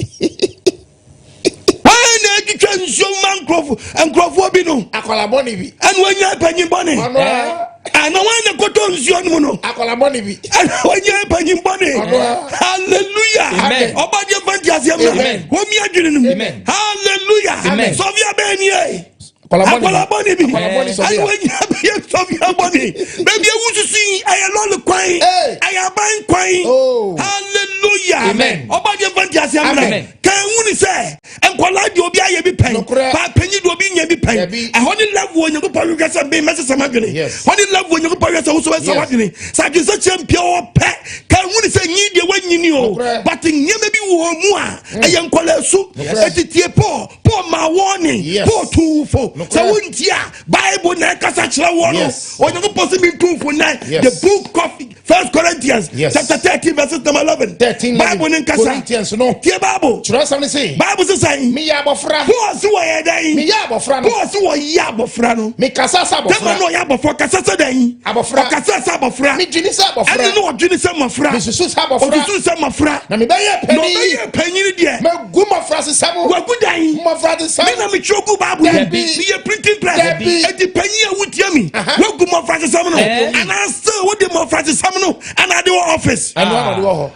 [SPEAKER 2] wɔn na etwitwa nsuo mu ma nkurɔfoɔ bi no
[SPEAKER 6] Akɔla bɔne bi.
[SPEAKER 2] ɛna wɔnya panyin bɔne
[SPEAKER 6] Ɔno a.
[SPEAKER 2] ana wɔn na kɔtɔ nsuo no mu no
[SPEAKER 6] Akɔla bɔne bi.
[SPEAKER 2] ɛna wɔnya panyin bɔne
[SPEAKER 6] Ɔno a.
[SPEAKER 2] hallelujah
[SPEAKER 5] Amen.
[SPEAKER 2] ɔba deɛ fa nti aseɛ mra
[SPEAKER 5] Amen.
[SPEAKER 2] wɔn mi adwene no mu
[SPEAKER 5] Amen.
[SPEAKER 2] hallelujah
[SPEAKER 5] Amen.
[SPEAKER 2] sɔfia bɛɛ ni yɛ.
[SPEAKER 6] Akɔla bɔne bi.
[SPEAKER 2] Akɔla bɔne bi
[SPEAKER 6] Akɔla bɔne
[SPEAKER 2] ɛna
[SPEAKER 6] sɔfia.
[SPEAKER 2] wɔnya bɛyɛ sɔfia bɔne baabi ewu susu yi ɛyɛ lɔɔre kwan
[SPEAKER 6] Hey.
[SPEAKER 2] ɛyɛ aban kwan
[SPEAKER 6] Oh.
[SPEAKER 2] hallelujah
[SPEAKER 5] Amen.
[SPEAKER 2] ɔba deɛ fa nti aseɛ mra
[SPEAKER 5] Amen.
[SPEAKER 2] kan ehu ni sɛ nkɔla deɛ obi ayɛ bi pɛn
[SPEAKER 6] Nokorɛ.
[SPEAKER 2] paapanyin deɛ obi nya bi pɛn
[SPEAKER 6] Dabi.
[SPEAKER 2] ɛhɔ ne level Onyankopɔn hwehwɛ sɛ bɛn mɛsesa m'adwene
[SPEAKER 6] Yes.
[SPEAKER 2] hɔ ne level Onyankopɔn hwehwɛ sɛ woso bɛsesa
[SPEAKER 6] Yes.
[SPEAKER 2] w'adwene sɛ adwene sɛ kyerɛ mpia wɔ pɛ kan ehu ni sɛ nyi deɛ wanyini o
[SPEAKER 6] Nokorɛ.
[SPEAKER 2] but nneɛma bi wɔ mu a ɛyɛ nkɔla su
[SPEAKER 6] Nokorɛ.
[SPEAKER 2] etitie Paul Paul ma wɔne
[SPEAKER 6] Yes.
[SPEAKER 2] Paul tuufo
[SPEAKER 6] Nokorɛ.
[SPEAKER 2] sɛ wontie a Bible na ɛkasa kyerɛ wɔ no
[SPEAKER 6] Yes.
[SPEAKER 2] Onyankopɔn sɛ mentumfo nɛ
[SPEAKER 6] Yes.
[SPEAKER 2] the book of First Corinthians
[SPEAKER 6] Yes.
[SPEAKER 2] chapter 13 verses number 11
[SPEAKER 6] 13,
[SPEAKER 2] Bible ne nkasa
[SPEAKER 6] Corinthians no.
[SPEAKER 2] tie Bible
[SPEAKER 6] Twerɛsɛm ne se.
[SPEAKER 2] Bible sɛ sɛn
[SPEAKER 6] Meyɛ abɔfra.
[SPEAKER 2] Paul se wɔyɛ dɛn
[SPEAKER 6] Meyɛ abɔfra no.
[SPEAKER 2] Paul se wɔyɛ abɔfra no
[SPEAKER 6] Mekasa sɛ
[SPEAKER 2] tɛma
[SPEAKER 6] abɔfra.
[SPEAKER 2] no ɔyɛ abɔfra ɔkasa sɛ dɛn
[SPEAKER 6] Abɔfra.
[SPEAKER 2] ɔkasa sɛ abɔfra
[SPEAKER 6] Medwene sɛ
[SPEAKER 2] ɛne
[SPEAKER 6] abɔfra.
[SPEAKER 2] ne ɔdwene sɛ mmɔfra
[SPEAKER 6] Mesusu sɛ abɔfra.
[SPEAKER 2] ɔsusu sɛ mmɔfra
[SPEAKER 6] Na mebɛyɛ
[SPEAKER 2] na
[SPEAKER 6] panin.
[SPEAKER 2] ɔbɛyɛ panyin deɛ
[SPEAKER 6] Mɛgu mmɔfra Mmɔfrasesɛm.
[SPEAKER 2] Wagu dan.
[SPEAKER 6] Mmɔfrasesɛm.
[SPEAKER 2] Me na metwerɛ gu Bible mu.
[SPEAKER 6] Dabi.
[SPEAKER 2] Meyɛ printing press.
[SPEAKER 6] Dabi.
[SPEAKER 2] Enti panyin a wotia mi, wagu mmɔfrasesɛm no. Anaa still wode mmɔfrasesɛm no ana ade wɔ office.
[SPEAKER 6] Ɛno ana ɔde wɔ hɔ.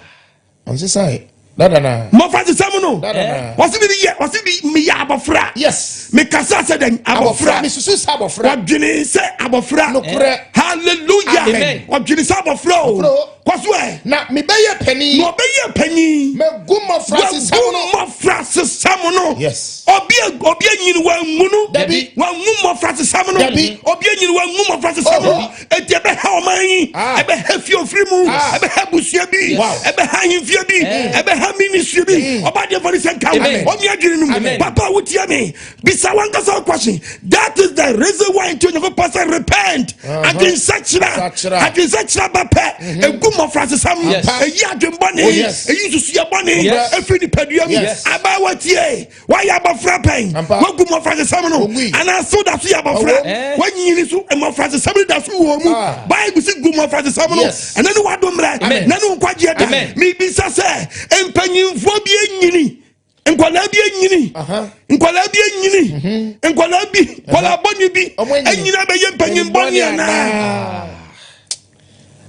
[SPEAKER 6] Ɔnsesae. Dada na.
[SPEAKER 2] Mmɔfrasesɛm no.
[SPEAKER 6] Dada na.
[SPEAKER 2] Wɔsi mi yɛ wɔsi mi meyɛ abɔfra.
[SPEAKER 6] Yes.
[SPEAKER 2] Mekasa sɛ dɛn abɔfra.
[SPEAKER 6] Mesusu sɛ abɔfra.
[SPEAKER 2] Wɔdwene sɛ abɔfra.
[SPEAKER 6] Nokorɛ.
[SPEAKER 2] Hallelujah.
[SPEAKER 6] Amen.
[SPEAKER 2] Wɔdwene sɛ abɔfra o.
[SPEAKER 6] Nokorɛ o.
[SPEAKER 2] Kɔ so ɛ.
[SPEAKER 6] Na mebɛyɛ panin.
[SPEAKER 2] Na ɔbɛyɛ panin.
[SPEAKER 6] Magu mmɔfrasesɛm no.
[SPEAKER 2] Wagu mmɔfrasesɛm no.
[SPEAKER 6] Yes.
[SPEAKER 2] Obi obi anyini wangu no.
[SPEAKER 6] Dabi.
[SPEAKER 2] Wangu mmɔfrasesɛm no.
[SPEAKER 6] Dabi.
[SPEAKER 2] Obi anyini wangu mmɔfrasesɛm no.
[SPEAKER 6] Oh.
[SPEAKER 2] Eti ɛbɛha ɔman yi.
[SPEAKER 6] Ah.
[SPEAKER 2] Ɛbɛha fie ofiri mu.
[SPEAKER 6] Ah.
[SPEAKER 2] Ɛbɛha busua bi.
[SPEAKER 6] Wow.
[SPEAKER 2] Ɛbɛha ahemfie bi. Ɛbɛha ministry bi. Ɔba deɛ fɔli sɛ nka.
[SPEAKER 5] Amen.
[SPEAKER 2] Ɔmi adwene no mu.
[SPEAKER 5] Amen.
[SPEAKER 2] Papa wotia mi. Bisa wankasa question. That is the reason why nti Onyankopɔn sɛ repent. Adwensakyera.
[SPEAKER 6] Sakyera.
[SPEAKER 2] Adwensakyera ba pɛ. Egu mmɔfrasesɛm.
[SPEAKER 5] Yes.
[SPEAKER 2] Eyi adwenbɔne.
[SPEAKER 6] Oh, yes.
[SPEAKER 2] Eyi nsusuiɛ bɔne.
[SPEAKER 5] Yes.
[SPEAKER 2] Efiri nipadua mu.
[SPEAKER 6] Yes.
[SPEAKER 2] Abaawa tie. Wayɛ abɔfra pɛn.
[SPEAKER 6] Ampa.
[SPEAKER 2] Wagu mmɔfrasesɛm no.
[SPEAKER 6] Ongui.
[SPEAKER 2] Anaasɛ woda so yɛ abɔfra.
[SPEAKER 5] Eh.
[SPEAKER 2] Wanyini so mmɔfrasesɛm no da so wɔ mu.
[SPEAKER 6] Ah.
[SPEAKER 2] Bible si gu mmɔfrasesɛm no.
[SPEAKER 6] Yes.
[SPEAKER 2] Ɛno ne w'adom mmerɛ.
[SPEAKER 5] Amen.
[SPEAKER 2] Na ne wo nkwagyeɛ da.
[SPEAKER 5] Amen.
[SPEAKER 2] Mebisa sɛ mpanyimfoɔ bi anyini. Nkwadaa bi anyini.
[SPEAKER 6] Aha.
[SPEAKER 2] Nkwadaa bi anyini. Nkwadaa bi nkwadaa bɔne bi
[SPEAKER 6] Ɔmo anyini.
[SPEAKER 2] anyini abɛyɛ mpanyin bɔne anaa?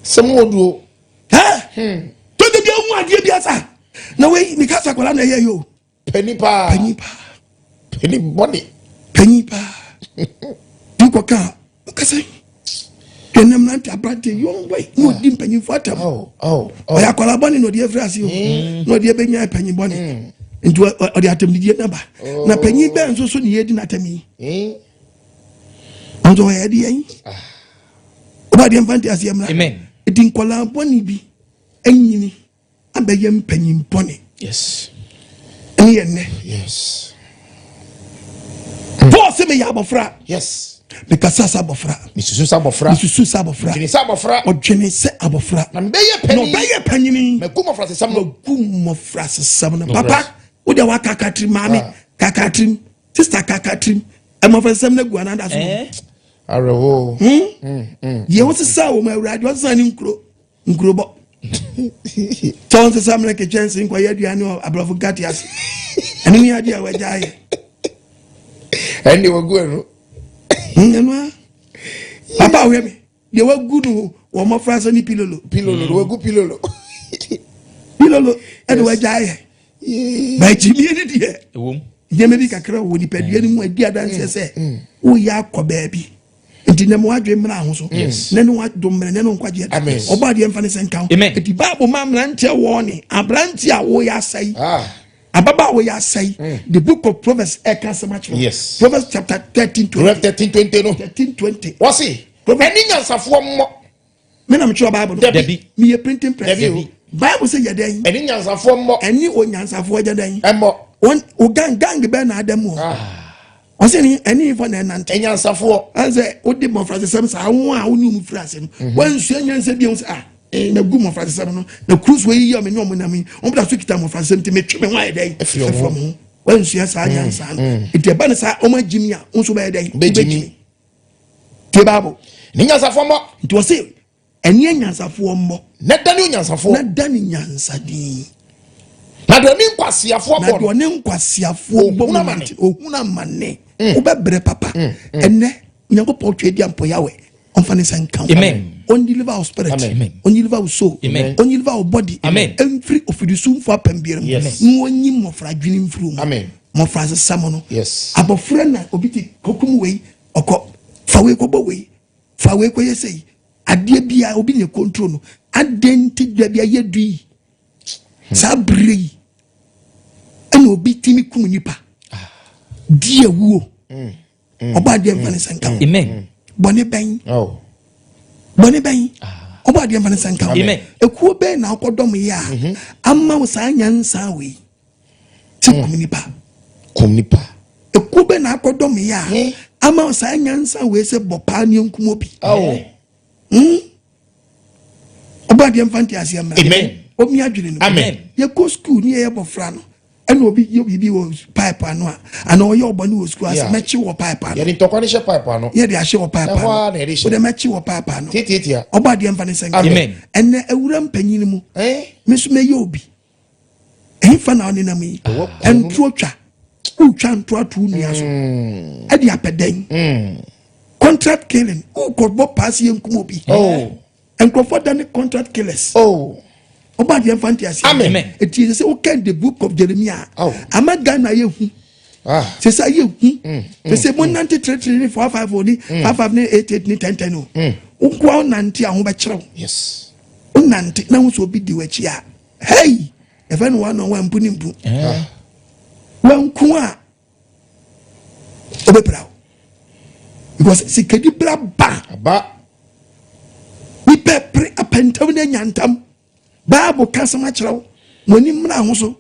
[SPEAKER 6] Sɛm wɔ duo.
[SPEAKER 2] Hɛ? Tɔdɛ bi ahu adeɛ bi asa. Na wei meka sɛ akwadaa na ɛyɛ yi o.
[SPEAKER 6] Panin paa.
[SPEAKER 2] Panyin paa.
[SPEAKER 6] Panin bɔne.
[SPEAKER 2] Panyin paa. Bi kɔka a wokasa yɛnam nante aberante young boy na ɔdi mpanyimfoɔ atam.
[SPEAKER 6] Oh, oh, oh.
[SPEAKER 2] Ɔyɛ akwadaa bɔne na ɔde afiri ase o. Na ɔde abɛnya panyin bɔne. Nti ɔde atamdidie no aba. Na panyin bɛn nso so ne yɛdi n'atam yi?
[SPEAKER 6] Eh?
[SPEAKER 2] Ɔnso ɔyɛ ɛde yɛn. Ɔba adeɛ mfa nte aseɛ mmra.
[SPEAKER 5] Amen.
[SPEAKER 2] Ɛdi nkwadaa bɔne bi anyini abɛyɛ mpanyin bɔne.
[SPEAKER 5] Yes.
[SPEAKER 2] Ɛne yɛ nnɛ.
[SPEAKER 6] Yes.
[SPEAKER 2] Paul sɛ meyɛ abɔfra.
[SPEAKER 6] Yes.
[SPEAKER 2] Mekasa sɛ abɔfra.
[SPEAKER 6] Mesusu sɛ abɔfra.
[SPEAKER 2] Mesusu sɛ abɔfra.
[SPEAKER 6] Dwene sɛ abɔfra.
[SPEAKER 2] Ɔdwene sɛ abɔfra.
[SPEAKER 6] Na mebɛyɛ
[SPEAKER 2] Na
[SPEAKER 6] panin.
[SPEAKER 2] ɔbɛyɛ panyini.
[SPEAKER 6] Magu mmɔfrasesɛm no.
[SPEAKER 2] Wagu mmɔfrasesɛm no. Papa, wo deɛ wakakatirim maame,
[SPEAKER 6] Ah.
[SPEAKER 2] kakatirim, sister kakatirim. Mmɔfrasesɛm no agu anaa da so.
[SPEAKER 5] Eh?
[SPEAKER 6] Awerɛhoɔ.
[SPEAKER 2] Deɛ wosesa wɔ mu awurade ɔsesa ne nkuro nkurobɔ. Sɛ ɔnsesa mmerɛ kekyɛnse nkɔyɛ aduane wɔ aborɔfo nkate ase. Ɛno ne adeɛ a wagya ayɛ.
[SPEAKER 6] Ɛnde wagu ɛno.
[SPEAKER 2] Ɛno a. Papa wohwɛ me. Deɛ wagu no wɔ mmɔfra sɛ ne pilolo.
[SPEAKER 6] Pilolo, wagu pilolo.
[SPEAKER 2] Pilolo ɛna wagya ayɛ. Baakyimie ne deɛ.
[SPEAKER 5] Ɛwom.
[SPEAKER 2] Nneɛma bi kakra wɔ nipadua no mu adi adanseɛ sɛ woyɛ akɔ baabi. Nti na mo adwe mmra ho so. Na ne wadom mmerɛ na ne nkwagyeɛ da.
[SPEAKER 6] Amen.
[SPEAKER 2] Ɔbɔ adeɛ mfa ne sɛ nka ho.
[SPEAKER 5] Amen.
[SPEAKER 2] Nti Bible ma mmeranteɛ wɔ ne aberanteɛ a woyɛ asɛe.
[SPEAKER 6] Ah.
[SPEAKER 2] Ababaa a woyɛ asɛe. The book of Proverbs ɛka asɛm akyerɛ.
[SPEAKER 6] Yes.
[SPEAKER 2] Proverbs chapter 13 20.
[SPEAKER 6] Proverbs 13 20 no.
[SPEAKER 2] 13 20.
[SPEAKER 6] Wɔse, ɛne nyansafoɔ mmɔ.
[SPEAKER 2] Me na metwerɛ Bible no.
[SPEAKER 6] Dabi.
[SPEAKER 2] Meyɛ printing press.
[SPEAKER 6] Dabi.
[SPEAKER 2] Bible sɛ yɛ dɛn?
[SPEAKER 6] Ɛne nyansafoɔ mmɔ.
[SPEAKER 2] Ɛne onyansafoɔ yɛ dɛn?
[SPEAKER 6] Ɛmmɔ.
[SPEAKER 2] Wɔn o gang gang bɛn na ada mu hɔ. Ɔsɛ ni ɛne ifɔ na ɛnante.
[SPEAKER 6] Ɛnyansafoɔ.
[SPEAKER 2] Ɛnsɛ wodi mmɔfrasesɛm saa wɔn a wɔne wɔn firi ase no. Wɔnsua nyansa bi sɛ ah na gu mmɔfrasesɛm no na kuru so yi yɛ ɔmo ne ɔmo nam yi wɔn da so kita mmɔfrasesɛm nti metwe me ho ayɛ dɛn
[SPEAKER 6] Ɛfiri ɔmo ho.
[SPEAKER 2] ɔmo ho. Wɔnsua saa nyansa no. Nti ɛba ne saa wɔn agyimi a wɔn nso bɛyɛ dɛn?
[SPEAKER 6] Bɛgyimi.
[SPEAKER 2] Tie Bible.
[SPEAKER 6] Ne nyansafoɔ mmɔ.
[SPEAKER 2] Nti wɔse ɛne anyansafoɔ mmɔ.
[SPEAKER 6] Na dane onyansafoɔ.
[SPEAKER 2] Na dane nyansadin.
[SPEAKER 6] Na deɛ ɔne nkwaseafoɔ
[SPEAKER 2] Na
[SPEAKER 6] bɔ
[SPEAKER 2] deɛ
[SPEAKER 6] no.
[SPEAKER 2] ɔne nkwaseafoɔ bɔ
[SPEAKER 6] Ohunu
[SPEAKER 2] mu
[SPEAKER 6] amane.
[SPEAKER 2] nti, ohunu amane. Wobɛbrɛ papa. Ɛnɛ Onyankopɔn twe di ampɔ Yahweh. Ɔmfa ne nsa nka wo.
[SPEAKER 5] Amen.
[SPEAKER 2] Ɔndeliver wo spirit.
[SPEAKER 6] Amen.
[SPEAKER 2] Ɔndeliver wo soul.
[SPEAKER 5] Amen.
[SPEAKER 2] Ɔndeliver wo body.
[SPEAKER 5] Amen.
[SPEAKER 2] Ɛmfiri ofidisumfo apam biara mu.
[SPEAKER 6] Yes.
[SPEAKER 2] Na ɔnyi mmɔfra adwene mfiri wo mu.
[SPEAKER 6] Amen.
[SPEAKER 2] Mmɔfra asesam no.
[SPEAKER 6] Yes.
[SPEAKER 2] Abɔfra na obi te kokum wei ɔkɔ fa wei kɔbɔ wei fa wei kɔyɛ sɛyi adeɛ biara obi na control no adɛn nti da bi ayɛ du yi saa berɛ yi ɛna obi tumi kum nipa di awuo ɔbɔ adeɛ mfa ne nsa nka ho.
[SPEAKER 5] Amen.
[SPEAKER 2] Bɔne bɛn
[SPEAKER 6] Oh.
[SPEAKER 2] bɔne bɛn ɔbɔ adeɛ mfa ne nsa nka ho.
[SPEAKER 5] Amen.
[SPEAKER 2] Ekuo bɛn na akɔdɔm yɛ a ama wo saa nyansa wei sɛ kum nipa.
[SPEAKER 6] Kum nipa.
[SPEAKER 2] Ekuo bɛn na akɔdɔm yɛ a ama wo saa nyansa wei sɛ bɔ paa ne nkum obi.
[SPEAKER 6] Oh.
[SPEAKER 2] Ɔbɔ adeɛ mfa nte aseɛ mmra.
[SPEAKER 6] Amen.
[SPEAKER 2] Omi adwene no.
[SPEAKER 6] Amen.
[SPEAKER 2] Yɛkɔ sukuu ne yɛyɛ bɔfra no ɛna obi yɛ biribi wɔ pipe ano a anaa ɔyɛ ɔbɔne wɔ sukuu ase
[SPEAKER 6] Yeah.
[SPEAKER 2] mɛkye wɔ pipe ano.
[SPEAKER 6] Yɛde ntɔkwa no hyɛ pipe ano.
[SPEAKER 2] Yɛde ahyɛ wɔ pipe
[SPEAKER 6] Ɛhɔ ara
[SPEAKER 2] ano.
[SPEAKER 6] na yɛde hyɛ.
[SPEAKER 2] Wode mɛkye wɔ pipe ano.
[SPEAKER 6] Tiatiatia.
[SPEAKER 2] Ɔbɔ adeɛ mfa ne nsa nka.
[SPEAKER 5] Amen.
[SPEAKER 2] Ɛnɛ awura mpanyin mu.
[SPEAKER 6] Eh?
[SPEAKER 2] Me nso mɛyɛ obi. Ɛhe Ɛhefa na ɔnenam yi? Ɛntoro twa. Wotwa ntoro ato wo nua so. Ɛde apɛ dɛn? Contract killing. Wokɔbɔ paase yɛ nkum obi.
[SPEAKER 6] Oh.
[SPEAKER 2] Nkurɔfoɔ da ne contract killers.
[SPEAKER 6] Oh.
[SPEAKER 2] Ɔba adeɛ mfa nte aseɛ.
[SPEAKER 6] Amen.
[SPEAKER 2] Eti sɛ wokɛn the book of Jeremiah.
[SPEAKER 6] Oh.
[SPEAKER 2] Ama Ghana yɛ hu.
[SPEAKER 6] Ah.
[SPEAKER 2] Sɛ sɛ yɛ hu. Sɛ sɛ mo nante tiretire ne 4 5 ni 5 5 ne 8 8 ne 10 10 o. Nkoa wonante a ho bɛkyerɛw.
[SPEAKER 6] Yes.
[SPEAKER 2] Wonante na ho sɛ obi di w'akyi a. Hey! Ɛfɛ no one on one mpu ne mpu. Wanku a obɛpira wo because sikadi bra ba.
[SPEAKER 6] Aba.
[SPEAKER 2] Nipa pere apɛntam ne anyantam. Bible ka asɛm akyerɛ wo, mo ani mmra ho so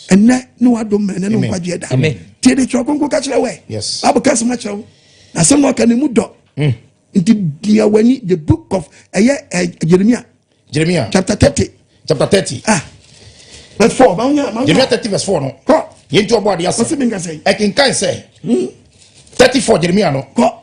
[SPEAKER 2] ɛnɛ ne wadom mmerɛ ne
[SPEAKER 6] Amen.
[SPEAKER 2] nkwagyeɛ da.
[SPEAKER 5] Amen.
[SPEAKER 2] Tie de twerɛ kronkron ka kyerɛ wɛ.
[SPEAKER 6] Yes.
[SPEAKER 2] Bible ka asɛm akyerɛ wo na asɛm na ɔka ne mu dɔ, nti dua w'ani. The book of ɛyɛ Jeremia.
[SPEAKER 6] Jeremiah.
[SPEAKER 2] Chapter 30.
[SPEAKER 6] Chapter 30.
[SPEAKER 2] Ah, verse 4. Ma wonya ma.
[SPEAKER 6] Jeremiah 30 verse 4 no.
[SPEAKER 2] Kɔ.
[SPEAKER 6] Yɛn ti ɔbɔ adeɛ
[SPEAKER 2] Ɔsɛ
[SPEAKER 6] asɛm.
[SPEAKER 2] mi nka sɛ.
[SPEAKER 6] Ɛkenkan sɛ. 34 Jeremiah no.
[SPEAKER 2] Kɔ.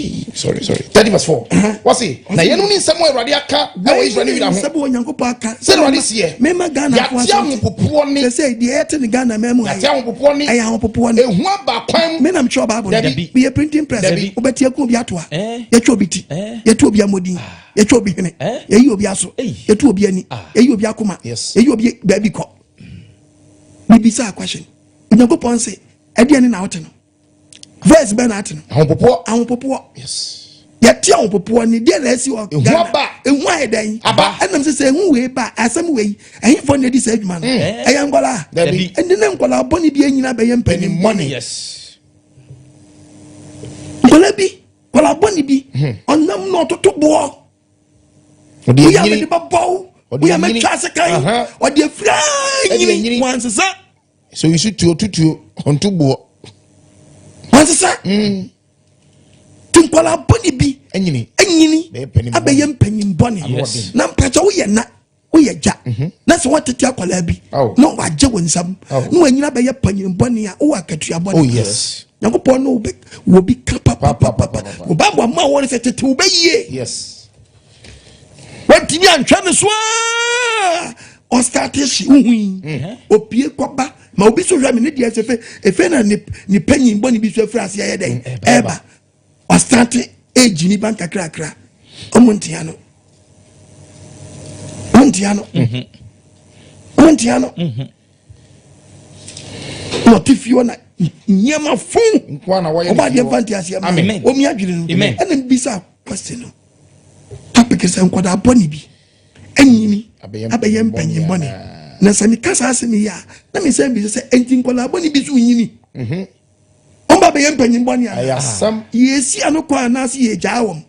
[SPEAKER 6] Ee, sorry, sorry. 30 verse 4. Wɔsi na yɛn ni nsɛm a Awurade aka ɛwɔ Israel ne Yuda ho.
[SPEAKER 2] Sɛbi Onyankopɔn aka.
[SPEAKER 6] Sɛ Awurade seɛ.
[SPEAKER 2] Mema Ghana fo.
[SPEAKER 6] Yàtí ahopopoɔ ne.
[SPEAKER 2] Sɛ sɛ deɛ ɛte ne Ghana mɛmu ha.
[SPEAKER 6] Yàtí ahopopoɔ ne.
[SPEAKER 2] Ɛyɛ ahopopoɔ ne.
[SPEAKER 6] Ehu aba kwan mu.
[SPEAKER 2] Me nam kyerɛ Bible no.
[SPEAKER 6] Dabi.
[SPEAKER 2] Meyɛ printing press.
[SPEAKER 6] Dabi.
[SPEAKER 2] Wobɛte aku obi atoa.
[SPEAKER 5] Eh.
[SPEAKER 2] Yɛtwa obi ti.
[SPEAKER 5] Eh.
[SPEAKER 2] Yɛtu obi amɔdin. Yɛtwa obi hwene.
[SPEAKER 5] Eh.
[SPEAKER 2] Yɛyi obi aso.
[SPEAKER 5] Ei.
[SPEAKER 2] Yɛtu obi ani. Yɛyi obi akoma.
[SPEAKER 6] Yes.
[SPEAKER 2] Yɛyi obi baabi kɔ. Bibisa question. Onyankopɔn se ɛdeɛ ne na wote no. Verse bɛn na ate no?
[SPEAKER 6] Ahopopoɔ.
[SPEAKER 2] Ahopopoɔ.
[SPEAKER 6] Yes.
[SPEAKER 2] Yɛte ahopopoɔ ni deɛ na ɛsi wɔ
[SPEAKER 6] Ehu
[SPEAKER 2] Ghana.
[SPEAKER 6] aba.
[SPEAKER 2] Ehu ayɛ dɛn?
[SPEAKER 6] Aba.
[SPEAKER 2] Ɛnam sɛ ehu wei ba, asɛm wei, ɛhinfo na edi saa adwuma no? Ɛyɛ nkɔla.
[SPEAKER 6] Dabi.
[SPEAKER 2] Ɛnti ne nkɔla bɔne bi anyina bɛyɛ mpanin.
[SPEAKER 6] Panin bɔne.
[SPEAKER 5] Yes.
[SPEAKER 2] Nkɔla bi, nkɔla bɔne bi ɔnam na ɔtoto boɔ.
[SPEAKER 6] Ɔde
[SPEAKER 2] Woyɛ
[SPEAKER 6] enyini.
[SPEAKER 2] amede bɛbɔw.
[SPEAKER 6] Ɔde
[SPEAKER 2] Woyɛ
[SPEAKER 6] enyini.
[SPEAKER 2] amɛtwa ase kan. Ɔde afira.
[SPEAKER 6] Ɛde
[SPEAKER 2] nyini
[SPEAKER 6] enyini.
[SPEAKER 2] wansesa.
[SPEAKER 6] So yisu tuo tutuo ɔnto boɔ.
[SPEAKER 2] Wansesa nti nkɔla bɔne bi
[SPEAKER 6] Enyini.
[SPEAKER 2] anyini
[SPEAKER 6] Bɛyɛ panin bɔne.
[SPEAKER 2] abɛyɛ mpanyin bɔne.
[SPEAKER 5] Yes.
[SPEAKER 2] Na mpakyɛ, woyɛ na woyɛ gya na sɛ woatete akwadaa bi na wagye wo nsam na wanyina bɛyɛ panyin bɔne a, wowɔ akatua bɔne.
[SPEAKER 6] Oh yes.
[SPEAKER 2] Nyankopɔn ne wobɛ wɔ bi ka papapapa.
[SPEAKER 6] Papapapa.
[SPEAKER 2] Wo Bible ama wɔn sɛ tete wo bɛyie. Watumi anhwɛ ne so a, ɔstart hye wohu yi opie kɔba ma obi so hwɛ me ne deɛ sɛ fɛ efe na ne panyin bɔne bi so afiri ase ayɛ dɛn ɛɛba. Ɔstart age ni ba nkakrakra, ɔmo ntea no, ɔmo ntea no, ɔmo ntea no na ɔte fie hɔ na nneɛma fun.
[SPEAKER 6] Nkoa na wɔyɛ
[SPEAKER 2] ɔba
[SPEAKER 6] ne
[SPEAKER 2] adeɛ
[SPEAKER 6] fie
[SPEAKER 2] mfa
[SPEAKER 6] hɔ.
[SPEAKER 2] nte aseɛ ma.
[SPEAKER 6] Amen.
[SPEAKER 2] Omi adwene no.
[SPEAKER 5] Amen.
[SPEAKER 2] Ɛna mbisa question no, topic sɛ nkwadaa bɔne bi anyini
[SPEAKER 6] Abɛyɛ
[SPEAKER 2] abɛyɛ
[SPEAKER 6] mpanyin
[SPEAKER 2] mpanyin
[SPEAKER 6] bɔne
[SPEAKER 2] bɔne.
[SPEAKER 6] anaa?
[SPEAKER 2] Na sɛ meka saa asɛm yi a, na mesɛ mbisa sɛ ɛnti nkwadaa bɔne bi so nyini, ɔmba bɛyɛ mpanyin bɔne
[SPEAKER 6] Ɛyɛ
[SPEAKER 2] anaa?
[SPEAKER 6] asɛm.
[SPEAKER 2] Yɛsi ano kɔ anaasɛ yɛgyaa wɔm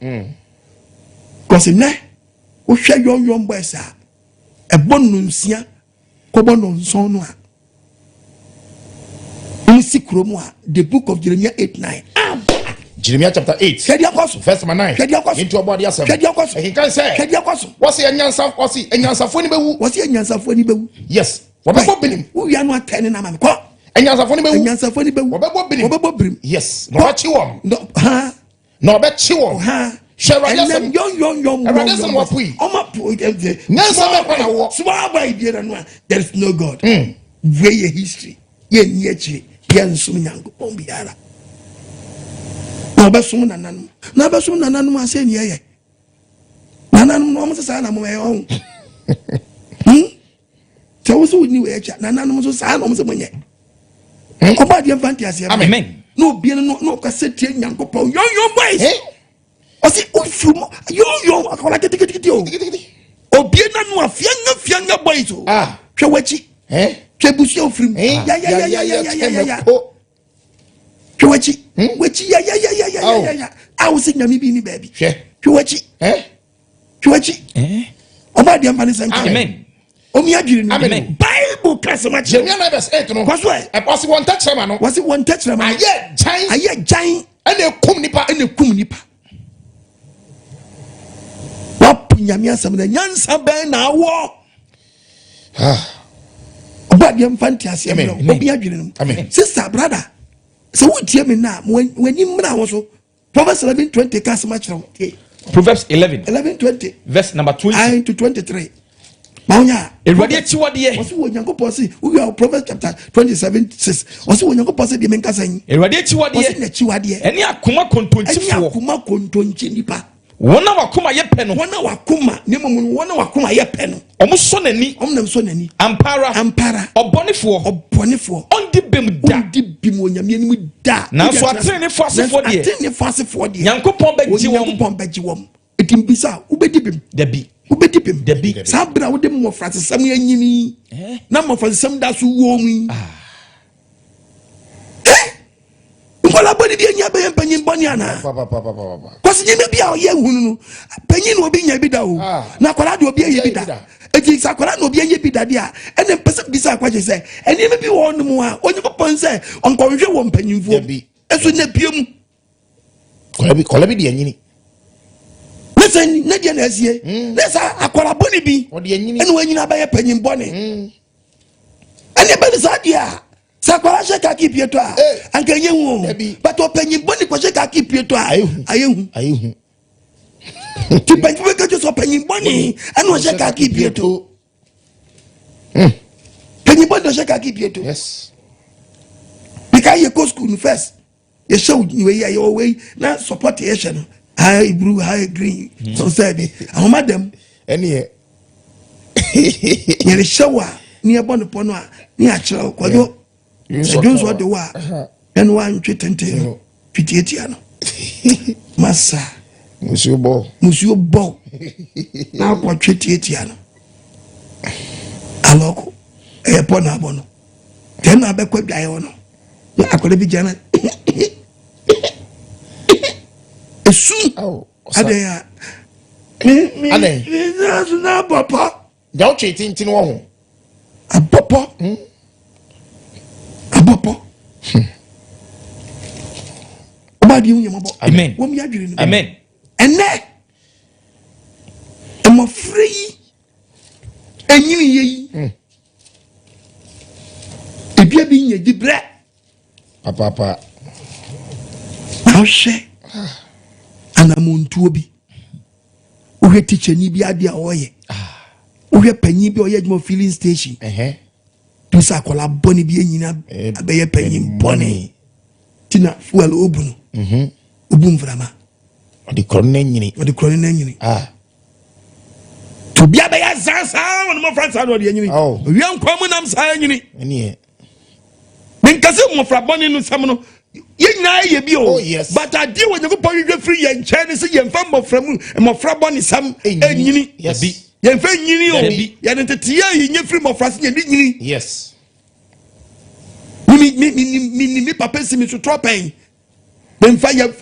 [SPEAKER 2] kɔsi nnɛ wohwɛ young young boys a ɛbɔ nnonsia kɔbɔ nnɔnson no a wɔn si kurom a, the book of Jeremiah 8:9 aba.
[SPEAKER 6] Jeremiah chapter 8.
[SPEAKER 2] Hwɛ deɛ kɔ so.
[SPEAKER 6] Verse number 9.
[SPEAKER 2] Hwɛ deɛ kɔ so.
[SPEAKER 6] Yɛn ti ɔbɔ adeɛ asɛm.
[SPEAKER 2] Hwɛ deɛ kɔ so.
[SPEAKER 6] Ɛkenkan sɛ.
[SPEAKER 2] Hwɛ deɛ kɔ so.
[SPEAKER 6] Wɔsi anyansa, wɔsi anyansafoɔ ni bɛwu.
[SPEAKER 2] Wɔsi anyansafoɔ ni bɛwu.
[SPEAKER 6] Yes. Wɔbɛbɔ binim.
[SPEAKER 2] Wowia no atɛ ne nama mi kɔ.
[SPEAKER 6] Anyansafoɔ ni bɛwu.
[SPEAKER 2] Anyansafoɔ ni bɛwu.
[SPEAKER 6] Wɔbɛbɔ birim.
[SPEAKER 2] Wɔbɛbɔ birim.
[SPEAKER 6] Yes. Na ɔbɛkye wɔn.
[SPEAKER 2] No ha.
[SPEAKER 6] Na ɔbɛkye wɔn.
[SPEAKER 2] Ha.
[SPEAKER 6] Hwɛ Awurade asɛm.
[SPEAKER 2] Ɛnɛ young young young.
[SPEAKER 6] Awurade asɛm wapo yi.
[SPEAKER 2] Ɔma po ɛɛ.
[SPEAKER 6] Nyansa bɛ kɔ na wɔ.
[SPEAKER 2] Small boy bi na no a, there is no God. Wei yɛ history. Yɛn ni akyire, yɛn nsom Nyankopɔn biara na ɔbɛsom nananom, na ɔbɛsom nananom ase ni ɛyɛ nananom na wɔn sɛ saa na mo ɛyɛ ɔho Sɛ woso wonni wɔ akyi a, nananom nso saa na wɔn sɛ mo nyɛ. Ɔbɔ adeɛ mfa nte aseɛ.
[SPEAKER 5] Amen.
[SPEAKER 2] Na obie no na ɔkasa tie Nyankopɔn. Young young boys,
[SPEAKER 6] Eh?
[SPEAKER 2] ɔsi ofiri mu young young akɔla ketekete o, obie nanu a fianga fianga boys o.
[SPEAKER 6] Ah.
[SPEAKER 2] Hwɛ w'akyi.
[SPEAKER 6] Eh?
[SPEAKER 2] Hwɛ busua ofiri mu.
[SPEAKER 6] Eh?
[SPEAKER 2] Yayayayayayaya.
[SPEAKER 6] Ko.
[SPEAKER 2] Hwɛ w'akyi, w'akyi yayayayayaya a, wosi Nyame bi ni baabi.
[SPEAKER 6] Hwɛ.
[SPEAKER 2] Hwɛ w'akyi.
[SPEAKER 6] Eh?
[SPEAKER 2] Hwɛ w'akyi.
[SPEAKER 5] Eh?
[SPEAKER 2] Ɔbɔ adeɛ mfa ne sɛ nkyɛn.
[SPEAKER 5] Amen.
[SPEAKER 2] Omi adwiri no.
[SPEAKER 6] Amen.
[SPEAKER 2] Bible kasɛm akyerɛ.
[SPEAKER 6] Jeremiah 9 verse 8 no.
[SPEAKER 2] Kɔ so ɛ.
[SPEAKER 6] Wɔsi wɔn ntɛkyerɛma no.
[SPEAKER 2] Wɔsi wɔn ntɛkyerɛma no.
[SPEAKER 6] Ayɛ gyan.
[SPEAKER 2] Ayɛ gyan.
[SPEAKER 6] Ɛna ekum nipa.
[SPEAKER 2] Ɛna ekum nipa. Wapo Nyame asɛm na nyansa bɛn na awɔ? Ɔbɔ adeɛ mfa nte aseɛ
[SPEAKER 6] Amen.
[SPEAKER 2] mmerɛ obi adwene no.
[SPEAKER 6] Amen.
[SPEAKER 2] Sister, brother, sɛ wotie me na w'ani mmra wo so, Proverbs 11:20 ka asɛm akyerɛ wo. Tie.
[SPEAKER 5] Proverbs 11,
[SPEAKER 2] 11:20.
[SPEAKER 5] verse number 20.
[SPEAKER 2] 9 to 23. Ma wonya.
[SPEAKER 7] Awurade akyiwadeɛ.
[SPEAKER 2] Wɔsi wɔ Nyankopɔn se wowi a Proverbs chapter 27:6 wɔsi wɔ Nyankopɔn se deɛ menka sɛn.
[SPEAKER 7] Awurade akyiwadeɛ.
[SPEAKER 2] Wɔsi n'akyiwadeɛ.
[SPEAKER 7] Ɛne akoma kontonkyifoɔ.
[SPEAKER 2] Ɛne akoma kontonkyi nipa.
[SPEAKER 7] Wɔn a wakoma yɛ pɛ no.
[SPEAKER 2] Wɔn a wakoma ne mu no wɔn a wakoma yɛ pɛ no.
[SPEAKER 7] Wɔn sɔ n'ani.
[SPEAKER 2] Wɔn nam sɔ n'ani.
[SPEAKER 7] Ampara.
[SPEAKER 2] Ampara.
[SPEAKER 7] Ɔbɔnefoɔ.
[SPEAKER 2] Ɔbɔnefoɔ.
[SPEAKER 7] Ɔndi bem da.
[SPEAKER 2] Ɔndi bem wɔ Nyame anim da.
[SPEAKER 7] Nanso atenenefoɔ asefoɔ deɛ.
[SPEAKER 2] Atenenefoɔ asefoɔ deɛ.
[SPEAKER 7] Nyankopɔn bɛgye wɔn.
[SPEAKER 2] Nyankopɔn bɛgye wɔn. Eti mbisa wobɛdi bem.
[SPEAKER 7] Dabi.
[SPEAKER 2] Wobɛdi bem.
[SPEAKER 7] Dabi.
[SPEAKER 2] Saa bere a wode mmɔfrasesɛm anyini. Na mmɔfrasesɛm da so wɔ mu yi.
[SPEAKER 7] Ah.
[SPEAKER 2] Nkwadaa bɔne bi anya bɛyɛ mpanyin bɔne anaa? Kɔsi nyina bi a ɔyɛ hunu no panyin na obi nya bi da o
[SPEAKER 6] Ah.
[SPEAKER 2] na akwadaa de obi ayɛ bi da eti sɛ akwadaa na obi ayɛ bi da deɛ a ɛna mpɛ sɛ bisa akwakyɛ sɛ nneɛma bi wɔ hɔnom a Onyankopɔn sɛ ɔnkɔhwehwɛ wɔ mpanyinfoɔ ɛso na pie mu.
[SPEAKER 6] Kɔla bi de anyini.
[SPEAKER 2] Ne sɛ ne deɛ na asie hmm. ne sɛ akwadaa bɔne bi ɛna wanyini abɛyɛ panyin bɔne hmm. ɛna ɛbɛn saa deɛ a. Sɛ akwadaa hyɛ kaki pieto a, anka ɛnyɛ hu o. But ɔpanyin bɔ ne kɔhyɛ kaki pieto a, ayɛ hu.
[SPEAKER 6] Ayɛ hu.
[SPEAKER 2] Ti panyin bɛ kɛtɛ sɛ ɔpanyin bɔ ne ɛna ɔhyɛ kaki pieto.
[SPEAKER 6] Hmm.
[SPEAKER 2] Panyin bɔ ne ɔhyɛ kaki pieto.
[SPEAKER 6] Yes.
[SPEAKER 2] Because yɛ kɔ school no first. Yɛhyɛ wo wei a yɛwɔ wei na support yɛhyɛ no ha yɛ blue ha yɛ green hmm. so sɛ bi ahoma dɛm.
[SPEAKER 6] Ɛne yɛ.
[SPEAKER 2] Yɛrehyɛ wo a ne yɛbɔ ne pɔ no a ne yɛakyerɛ wo kwadwo sɛ dwonso ɔde wo a ɛne woantwe tenten no twitiatia no masa
[SPEAKER 6] musuo bɔ
[SPEAKER 2] musuo bɔ na akɔtwe tiatia no alɔko ɛyɛ pɔ na abɔ no tɛn na abɛkɔ adwaeɛ hɔ no na akwadaa bi gyina esu adɛn a me me me nsa na abɔpɔ.
[SPEAKER 6] Deɛ wotwe tenten wɔ ho.
[SPEAKER 2] Abɔpɔ. Hmm? Abɔpɔ. Hmm. Ɔba adeɛ hu yɛ mɔbɔ.
[SPEAKER 7] Amen.
[SPEAKER 2] Wɔn yɛ adwene no.
[SPEAKER 7] Amen.
[SPEAKER 2] Ɛnɛ mmɔfra yi enyini yɛ yi. Hmm. Ebia bi nyɛ dibrɛ.
[SPEAKER 6] Papaapa.
[SPEAKER 2] Na wohwɛ anamontuo bi wohwɛ tikyani bi adeɛ a ɔyɛ wohwɛ panyin bi a ɔyɛ adwuma filling station tu sɛ akwadaa bɔne bi anyina eh, abɛyɛ panyin bɔne ti na fuel obu no mhm. obu mframa
[SPEAKER 6] ɔde korɔ no anyini
[SPEAKER 2] ɔde korɔ no anyini
[SPEAKER 6] ah.
[SPEAKER 2] To bia bɛyɛ saa saa wɔn mmɔfra saa na ɔde anyini
[SPEAKER 6] oh.
[SPEAKER 2] owia nkwa mu nam saa anyini menkasɛ mmɔfra bɔne no nsɛm no yɛn nyinaa yɛ bi o
[SPEAKER 6] oh,
[SPEAKER 2] but adeɛ wɔ nyankopɔn hwehwɛ firi yɛn nkyɛn ne sɛ yɛmfa mmɔfra mu mmɔfra bɔne sɛm anyini yɛmfa nyini o yɛde nteteyɛ a yɛnya firi mmɔfra se yɛde nyini me me papa si me sotorɔ pɛn memfa yɛ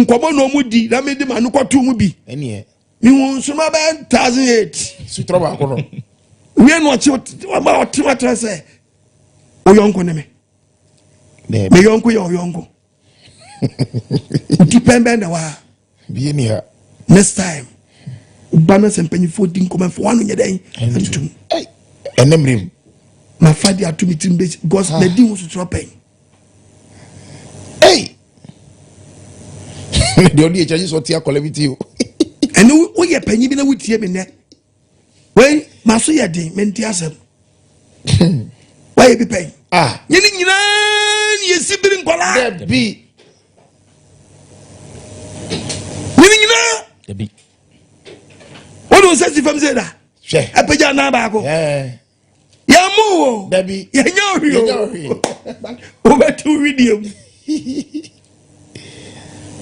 [SPEAKER 2] nkɔmmɔ na ɔmu di na mede ma no kɔto mu bi mehu nsoma bɛyɛ 1008
[SPEAKER 6] sutura baako no
[SPEAKER 2] wie no ɔkye ɔma ɔte wakyerɛ sɛ ɔyɔnko ne me me yɔnko yɛ ɔyɔnko nti pɛn bɛn na waa
[SPEAKER 6] bie ni ha
[SPEAKER 2] next time woba no sɛ mpanyinfoɔ di nkɔmɔ mfa wano nyɛ dɛn ntom
[SPEAKER 6] ɛnɛ mmerɛ mu
[SPEAKER 2] mafa de ato me tirim bɛsi because ah. madi ho sotorɔ pɛn
[SPEAKER 6] Hey! Deɛ ɔde akyi agye sɛ ɔte akɔla bi ti o.
[SPEAKER 2] Ɛne woyɛ panyin bi na wotie me nnɛ. Wei maso yɛ den mente asɛm. Wayɛ bi pɛn.
[SPEAKER 6] Ah.
[SPEAKER 2] Nyɛ ne nyinaa ne yɛsi biri nkɔla.
[SPEAKER 6] Dabi.
[SPEAKER 2] Nyɛ ne nyinaa.
[SPEAKER 7] Dabi.
[SPEAKER 2] Wode wo nsa si fam sɛ da.
[SPEAKER 6] Hwɛ.
[SPEAKER 2] Apagya nan baako.
[SPEAKER 6] Yeah.
[SPEAKER 2] Yɛn mo wo.
[SPEAKER 6] Dabi.
[SPEAKER 2] Yɛnyɛ ɔhwe o.
[SPEAKER 6] Yɛnyɛ ɔhwe.
[SPEAKER 2] Wobɛto widie mu.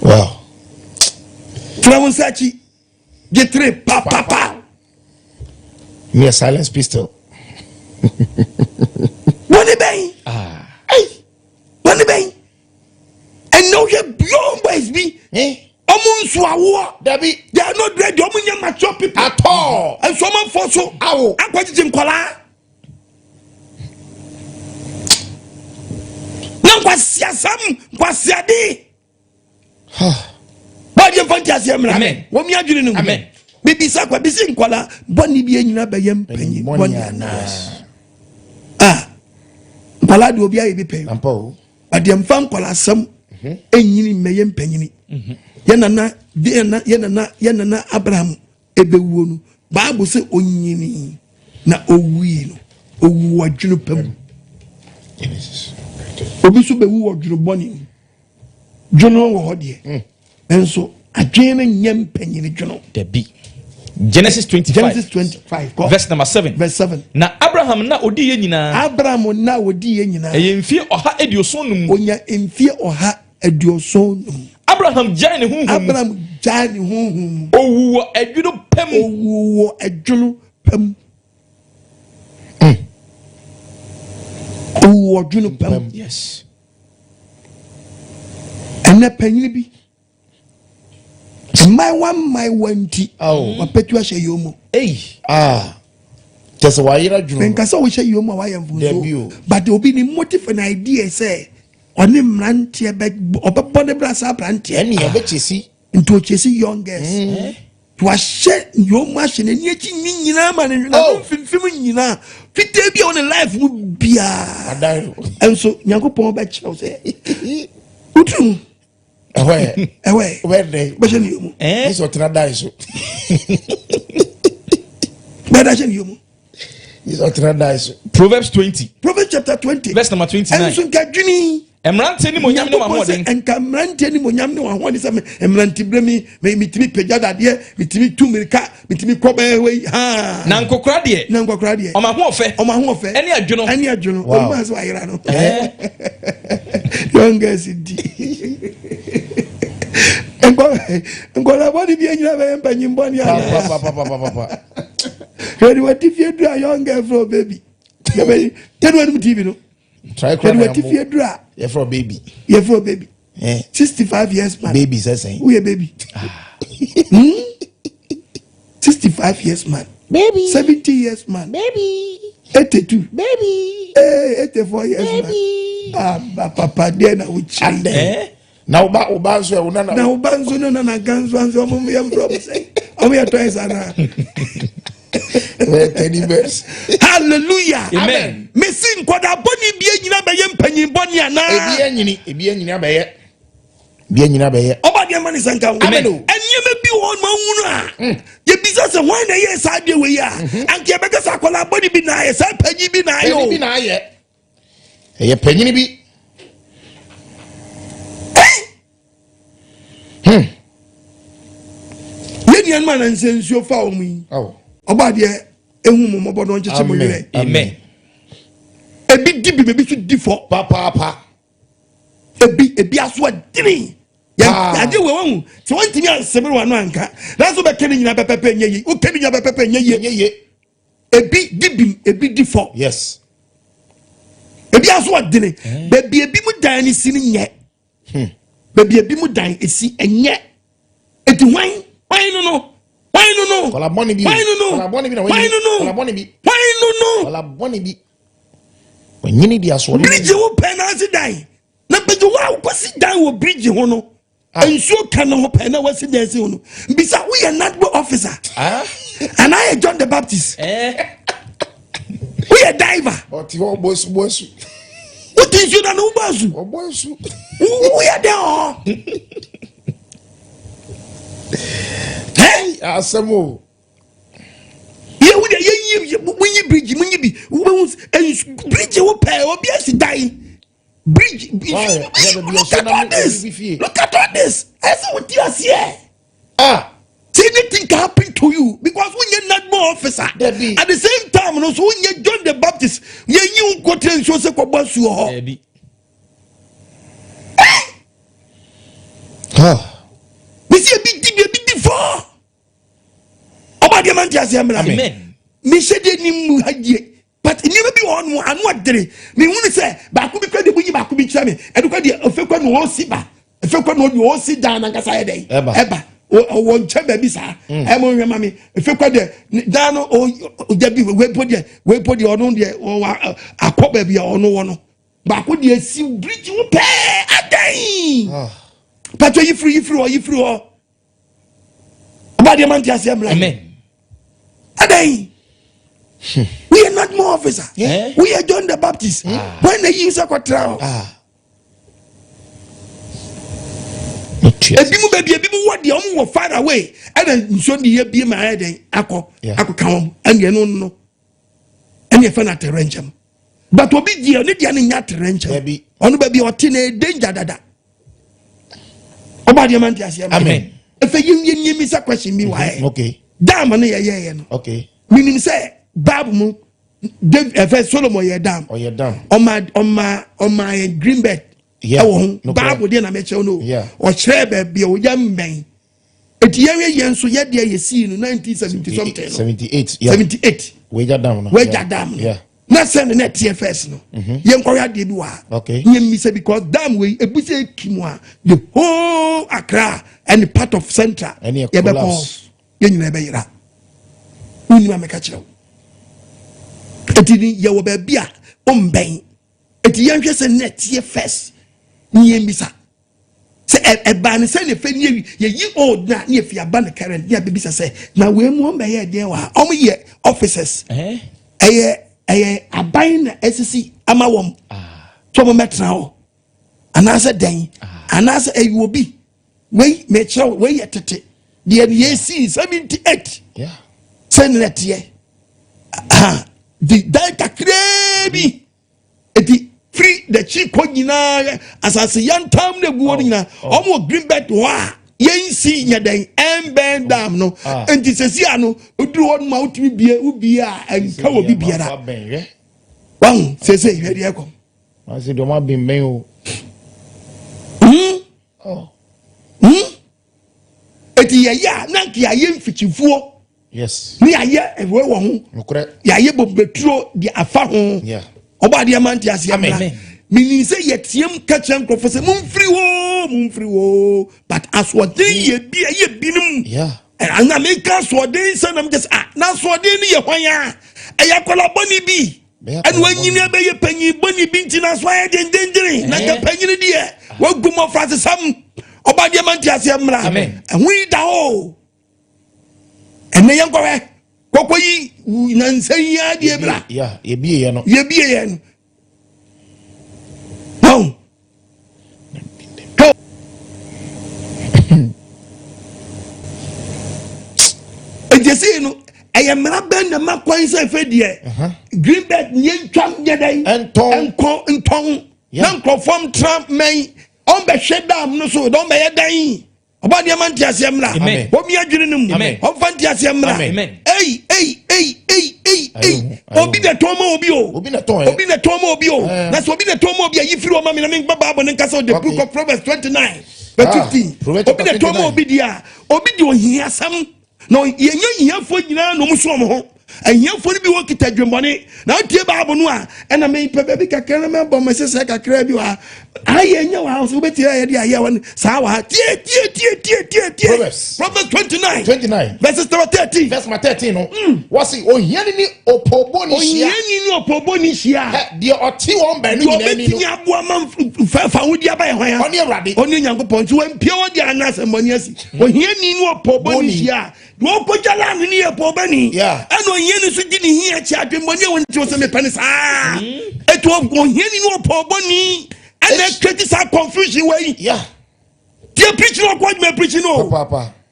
[SPEAKER 6] Wow.
[SPEAKER 2] Tena wo nsa akyi. Gye tere papapa.
[SPEAKER 6] Me a silence pistol.
[SPEAKER 2] Wɔne bɛn?
[SPEAKER 7] Ah.
[SPEAKER 2] Hey. Wɔne bɛn? Ɛnna wohwɛ young boys bi.
[SPEAKER 6] Eh?
[SPEAKER 2] Ɔmo nso awoɔ.
[SPEAKER 6] Dabi.
[SPEAKER 2] They are not ready. Ɔmo nyɛ mature people.
[SPEAKER 6] At all.
[SPEAKER 2] Nso ɔmo afɔ so.
[SPEAKER 6] Awo.
[SPEAKER 2] Akɔgyegye nkɔlaa. Na nkwasiasɛm nkwasiade. Bɔɔdeɛ nfa nti aseɛ mmra.
[SPEAKER 7] Amen.
[SPEAKER 2] Wɔn mi adwene no mu.
[SPEAKER 7] Amen.
[SPEAKER 2] Bibisa kwa bisi nkɔla bɔnni bi enyina bɛyɛ mpanyin bɔnni anaa. Ah nkɔla deɛ obi ayɛ bi pɛn.
[SPEAKER 6] Ampa o.
[SPEAKER 2] Adeɛ mfa nkwalasɛm ɛnyini mmɛyɛ mpanyini. Yɛ nana yɛ nana yɛ nana Abraham ɛbɛwuo no Bible sɛ onyini. Na owui no, owu wɔ adwene pa mu. Obi nso bɛwu wɔ dwene bɔne mu. Dwene wɔ hɔ deɛ, nanso adwene no nyɛ mpanyini dwene.
[SPEAKER 7] Dabi. Genesis 25.
[SPEAKER 2] Genesis 25. Kɔ.
[SPEAKER 7] Verse number 7.
[SPEAKER 2] Verse 7.
[SPEAKER 7] Na Abraham na odi yɛ nyinaa.
[SPEAKER 2] Abraham na odi yɛ nyinaa.
[SPEAKER 7] Ɛyɛ mfie 175.
[SPEAKER 2] Onya mfie 175.
[SPEAKER 7] Abraham gyae ne honhom mu.
[SPEAKER 2] Abraham gyae ne honhom mu.
[SPEAKER 7] Owu wɔ adwene pa mu.
[SPEAKER 2] Owu wɔ adwene pa mu. Owu wɔ adwene pa mu.
[SPEAKER 7] Yes.
[SPEAKER 2] Ɛnɛ panyin bi mmayewa mmayewa nti wapɛtu ahyɛ yɛn mu.
[SPEAKER 7] Ei.
[SPEAKER 6] Ah. Kyɛ sɛ wayera dwene.
[SPEAKER 2] Nka sɛ wohyɛ yɛn mu a wayɛ mfomso. But obi ni motive and idea sɛ ɔne mmeranteɛ bɛ ɔbɛbɔ ne bra saa aberanteɛ.
[SPEAKER 6] Ɛne ɔbɛkyɛsi.
[SPEAKER 2] Nti ɔkyɛsi young girls. Wahyɛ yɛn mu ahyɛ n'ani akyi nyi nyinaa ma ne nwena no mfimfim nyinaa fitaa bi a ɔne life mu biara. Nso Nyankopɔn bɛkyerɛw sɛ wotiri mu.
[SPEAKER 6] Ɛhɔ yɛ.
[SPEAKER 2] Ɛhɔ yɛ.
[SPEAKER 6] Wobɛyɛ dɛ.
[SPEAKER 2] Wobɛhyɛ ne yɛ mu.
[SPEAKER 6] Ɛsɛ ɔtena dan so.
[SPEAKER 2] Bɛda hyɛ ne yɛ mu.
[SPEAKER 6] Ɛsɛ ɔtena dan so.
[SPEAKER 7] Proverbs 20.
[SPEAKER 2] Proverbs chapter 20.
[SPEAKER 7] Verse number 29.
[SPEAKER 2] Ɛnso nka dwene.
[SPEAKER 7] Mmeranteɛ ne monyam ne wɔn ahoɔden.
[SPEAKER 2] Nka mmeranteɛ ne monyam ne wɔn ahoɔden sɛ mmeranteberɛ mi metumi pagya dadeɛ, metumi tu mirika, metumi kɔ bɛyɛ hɔ yi haa.
[SPEAKER 7] Na nkokora deɛ.
[SPEAKER 2] Na nkokora deɛ.
[SPEAKER 7] Ɔmo ahoɔfɛ.
[SPEAKER 2] Ɔmo ahoɔfɛ.
[SPEAKER 7] Ɛne adwono.
[SPEAKER 2] Ɛne adwono. Ɔmo maa so ayera no. Young girls di. Nkɔla bɔne bi anyina bɛyɛ mpanyin bɔne ana. Hwɛ ni wɔte fie duru a young girl frɛ baby. Tɛnu anum TV no.
[SPEAKER 6] Try kura na
[SPEAKER 2] yɛde fie duru a.
[SPEAKER 6] Yɛfrɛ baby.
[SPEAKER 2] Yɛfrɛ baby. 65 years man.
[SPEAKER 6] Baby sɛ sɛn.
[SPEAKER 2] Woyɛ baby. 65 years man.
[SPEAKER 6] Baby.
[SPEAKER 2] 70 years man.
[SPEAKER 6] Baby.
[SPEAKER 2] 82.
[SPEAKER 6] Baby.
[SPEAKER 2] Hey, 84 years
[SPEAKER 6] baby.
[SPEAKER 2] man. Ah, papa deɛ na wokyerɛ.
[SPEAKER 6] Adɛ. Na wo ba nso ɛ wo nana.
[SPEAKER 2] Na wo ba nso no nana ganso nso ɔmo yɛ mfrɛ ɔmo sɛ ɔmo yɛ tɔyɛ sa na.
[SPEAKER 6] Teddy bears.
[SPEAKER 2] Hallelujah.
[SPEAKER 7] Amen.
[SPEAKER 2] Mesi nkwadaa bɔne bi anyina bɛyɛ mpanyin bɔne anaa.
[SPEAKER 6] Ebi anyini, ebi anyini abɛyɛ. Ebi anyini abɛyɛ.
[SPEAKER 2] Ɔba deɛ ma ne sɛ nka ho.
[SPEAKER 6] Amen.
[SPEAKER 2] Nneɛma bi wɔ hɔ ma nhunu a. Yɛbisa sɛ hwan na ɛyɛ saa adeɛ wei a. Anka yɛbɛka sɛ akwadaa bɔne bi na ayɛ saa panyin bi na ayɛ o.
[SPEAKER 6] Panyin bi na ayɛ. Ɛyɛ panyin bi.
[SPEAKER 2] Yɛn nuanom a nansa nsuo fa wɔn yi. Ɔba adeɛ ehu mo mmɔbɔ na ɔnkyekye mo werɛ.
[SPEAKER 7] Amen.
[SPEAKER 2] Ebi di bi, ebi nso di fɔ.
[SPEAKER 6] Papaapa.
[SPEAKER 2] Ebi ebi aso ɛdini. Yɛ ade wɔ wɔn sɛ wɔn ntumi ansɛmɛ wɔn ano anka. Nanso bɛka ne nyinaa pɛpɛpɛ nyɛ yie. Woka ne nyinaa pɛpɛpɛ nyɛ yie.
[SPEAKER 6] Nyɛ yie.
[SPEAKER 2] Ebi di bi, ebi di fɔ.
[SPEAKER 6] Yes.
[SPEAKER 2] Ebi aso ɛdini. Beebi ebi mu dan ne si ne nyɛ. Beebi ebi mu dan esi ɛnyɛ. Eti hwan hwan no no hwan no no
[SPEAKER 6] Kɔla bɔne bi.
[SPEAKER 2] hwan no no
[SPEAKER 6] Kɔla bɔne bi na
[SPEAKER 2] hwan no no
[SPEAKER 6] Kɔla bɔne bi.
[SPEAKER 2] hwan no no.
[SPEAKER 6] Kɔla bɔne bi. Ɔnyini di asoɔden.
[SPEAKER 2] Bridge wo pɛ na ase dan na bɛgye wo a wokɔsi dan wɔ bridge ho no nsuo ka ne ho pɛ na wasi dan si ho no bisa woyɛ nadbo officer anaa yɛ John the Baptist woyɛ diver.
[SPEAKER 6] Ɔte hɔ ɔbɔ asu bɔ asu.
[SPEAKER 2] Wote nsuo na ne wobɔ asu.
[SPEAKER 6] Ɔbɔ asu.
[SPEAKER 2] Woyɛ dɛn hɔ.
[SPEAKER 6] Asɛm o.
[SPEAKER 2] Yɛ wo deɛ yɛyi munyi bridge munyi bi wobɛhu bridge wo pɛɛ obi asi dan bridge. Look at all this, look at all this. Ɛsɛ wo ti aseɛ.
[SPEAKER 6] Ah.
[SPEAKER 2] Say anything can happen to you because wonyɛ nadmo officer.
[SPEAKER 6] Debbie.
[SPEAKER 2] At the same time no so wonyɛ John the Baptist. Yɛnyi wo nkɔtɛ nsuo sɛ kɔbɔ asuo hɔ.
[SPEAKER 7] Debbie.
[SPEAKER 2] Mesi ebi di bi ebi di fɔ. Ɔba deɛ ma n ti aseɛ mìíràn.
[SPEAKER 7] Amen.
[SPEAKER 2] Mehyɛ deɛ ni mu ha yie. But nneɛma bi wɔ hɔ nom ano adere. Mehunu sɛ baako bi kura deɛ munyi baako bi kyerɛ me. Ɛno kura deɛ ofe kura na ɔsi ba. Efe kura na ɔde ɔsi dan nankasa yɛ dɛ.
[SPEAKER 6] Ɛba.
[SPEAKER 2] Ɛba. Ɔwɔ nkyɛn baabi saa. Ɛmo nhwɛ ma mi. Efe kura deɛ dan no ɔgya bi wei po deɛ wei po deɛ ɔno deɛ ɔwɔ akɔ baabi a ɔno wɔ no. Baako deɛ si bridge ho pɛɛ adan. Pàtó yifiri yifiri hɔ yifiri hɔ. Ɔba deɛ ma n ti aseɛ mìíràn.
[SPEAKER 7] Amen.
[SPEAKER 2] Adan. We are not more officer. We are John the Baptist. When the use of control. Ebi mu baabi ebi mu wɔ deɛ ɔmo wɔ far away ɛna nsuo de yɛ bie ma ayɛ dɛn akɔ akɔ ka wɔn ɛna ɛno no. Ɛne ɛfɛ no atɛrɛnkyɛm. But obi deɛ ne deɛ no nyɛ atɛrɛnkyɛm. Ɔno baabi a ɔte no danger dada. Ɔba deɛ ma nte aseɛ ma.
[SPEAKER 6] Amen.
[SPEAKER 2] Ɛfɛ yɛn yɛn yɛn misa question bi wɔ ha.
[SPEAKER 6] Okay.
[SPEAKER 2] Dam no yɛ yɛ yɛ no.
[SPEAKER 6] Okay.
[SPEAKER 2] Minim sɛ Bible mu David ɛfɛ Solomon yɛ dam.
[SPEAKER 6] Ɔyɛ dam.
[SPEAKER 2] Ɔma ɔma ɔma yɛ green bed. Ɛwɔ ho. Bible deɛ na mɛkyerɛw no. Ɔkyerɛ baabi a ɔyɛ mmɛn. Eti yɛn yɛ yɛn nso yɛ deɛ yɛ sii no 1970 something no.
[SPEAKER 6] 78.
[SPEAKER 2] 78.
[SPEAKER 6] Wagya dam no.
[SPEAKER 2] Wagya dam no. Na sɛ ne na ɛteɛ first no. Yɛn kɔhwɛ adeɛ bi wɔ ha.
[SPEAKER 6] Okay.
[SPEAKER 2] Yɛn mmisa because dam wei ebi sɛ eki mu a the whole Accra and part of central. Yɛbɛkɔ yɛn nyinaa bɛyera. Wonnim a mɛka kyerɛ wo. Eti ni yɛwɔ baabi a ɔmbɛn. Eti yɛnhwɛ sɛ na ɛteɛ first. Ni yɛn bisa. Sɛ ɛbaa ne sɛ ne fɛ ne yɛyi old na ne yɛfi aba ne current ne abɛbisa sɛ na wei mu ɔmo bɛyɛ ɛdeɛn wɔ ha. Ɔmo yɛ officers. Ɛyɛ ɛyɛ aban na ɛsisi ama wɔn. Sɛ ɔmo mɛtena hɔ. Anaasɛ dɛn. Anaasɛ ɛyɛ obi. Wei mɛkyerɛw wei yɛ tete. Deɛ ne yɛsi 78. Sɛ ne teɛ. Di dan kakraa bi. Eti firi n'akyi kɔ nyinaa asase yantam na egu hɔ no nyinaa wɔn wɔ green belt hɔ a yɛnsi nyɛ dɛn ɛnbɛn dam no nti sɛsi ano oduru hɔ nom a wotumi bie wobie a ɛnka wɔ bi biara wɔn sɛsɛ hwɛ deɛ kɔ.
[SPEAKER 6] Ase deɛ ɔmo abɛnbɛn o.
[SPEAKER 2] Eti yɛyɛ a na nka yɛayɛ mfikyifuo.
[SPEAKER 6] Yes.
[SPEAKER 2] Ne yɛayɛ ɛwɔ wɔ ho.
[SPEAKER 6] Nokorɛ.
[SPEAKER 2] Yɛayɛ bobeturo de afa ho.
[SPEAKER 6] Yeah.
[SPEAKER 2] Ɔbɔ adeɛ ma nte aseɛ mmra.
[SPEAKER 6] Amen.
[SPEAKER 2] Menim sɛ yɛteam ka kyerɛ nkurɔfoɔ sɛ momfiri hɔ momfiri hɔ but asoɔden yɛ bi ɛyɛ binom.
[SPEAKER 6] Yeah.
[SPEAKER 2] Ɛna meka asoɔden sɛ nam kyɛ sɛ ah na asoɔden no yɛ hwan a ɛyɛ akwadaa bɔne bi. Ɛna wanyini abɛyɛ panyin bɔne bi nti na so ayɛ dendendene na nka panyini deɛ wagu mmɔfra sesam. Ɔbɔ adeɛ ma nte aseɛ mmra. Ɛho yi da hɔ. Ɛnɛ yɛn kɔhwɛ kɔkɔ yi nansa yi adeɛ bra.
[SPEAKER 6] Yɛbie yɛ no.
[SPEAKER 2] Yɛbie yɛ no. Wɔn. Nti no ɛyɛ mmara bɛn na ma kwan sɛ fɛ deɛ green belt yɛn ntwa nyɛ dɛ.
[SPEAKER 6] Ntɔn.
[SPEAKER 2] Nkɔ ntɔn. Na nkurɔfoɔ ntra mɛn ɔmbɛhwɛ dam no so dɔn bɛyɛ dɛn. Ɔba nneɛma nte aseɛ mmra. Wɔn adwene no mu. Ɔmfa nte aseɛ mmra. Ei ei ei ei ei ei. Obi na tɔn ma obi o.
[SPEAKER 6] Obi na tɔn.
[SPEAKER 2] Obi na tɔn ma obi o. Na sɛ obi na tɔn ma obi a yi firi ɔma mi na mi gba baabo ne nkasa the book of Proverbs 29 verse 15. Obi na tɔn ma obi di a obi di ohia asɛm na yɛnyɛ hiafoɔ nyinaa na ɔmo so ɔmo ho. Ahiafoɔ no bi wɔ kita dwemmɔne na wotie baabo no a ɛna mepɛ baabi kakra na mɛbɔ me sesɛ kakra bi wɔ ha ayɛ nyɛ wɔ ha sɛ wobɛtie ayɛ de ayɛ wɔ saa wɔ ha tie tie tie tie tie tie
[SPEAKER 6] Proverbs
[SPEAKER 2] 29
[SPEAKER 6] 29
[SPEAKER 2] verses number 13
[SPEAKER 6] verse number 13 no wɔsi ohiani ni opobo ni hyia
[SPEAKER 2] ohiani ni opobo ni hyia
[SPEAKER 6] deɛ ɔte wɔn baanu nyinaa ni no
[SPEAKER 2] deɛ ɔbɛtumi aboa ma fa wodi aba yɛ hwan a
[SPEAKER 6] ɔne Awurade
[SPEAKER 2] ɔne Nyankopɔn nti wɔmpie wɔ deɛ anaasɛ mmɔne asi ohiani ni opobo ni hyia wɔkɔgya laano ne yɛ pɔbani ɛna ohiani nso gye ne hia akyi adwemmɔne a wɔn ti wɔ sɛ mepɛ ne saa ɛti ohiani ne ɔpɔbɔni ɛna ɛtwɛti saa confusion wɔ yi tie preach no ɔkɔ adwuma preach no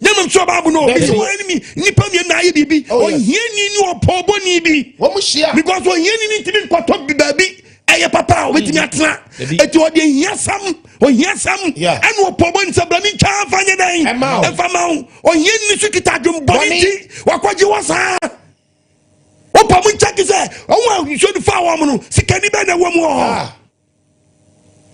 [SPEAKER 2] nyɛmam sɛ ɔbaabo no bisi wɔn anim nipa mmienu na ayɛ biribi ohiani ne ɔpɔbɔni bi because ohiani ne ntumi nkɔtɔ baabi ɛyɛ papa a obetumi atena eti ɔde ehiasam ohiasam ɛna ɔpɔbɔ nsa brami ntwa afa nye dɛn ɛfa ma wo ohiani nso kita adwembɔne nti wakɔgye wɔ saa ɔpɔ mu nkyɛn sɛ ɔmo a nsuo no fa wɔn no sikani bɛn na ɛwɔ mu wɔ hɔ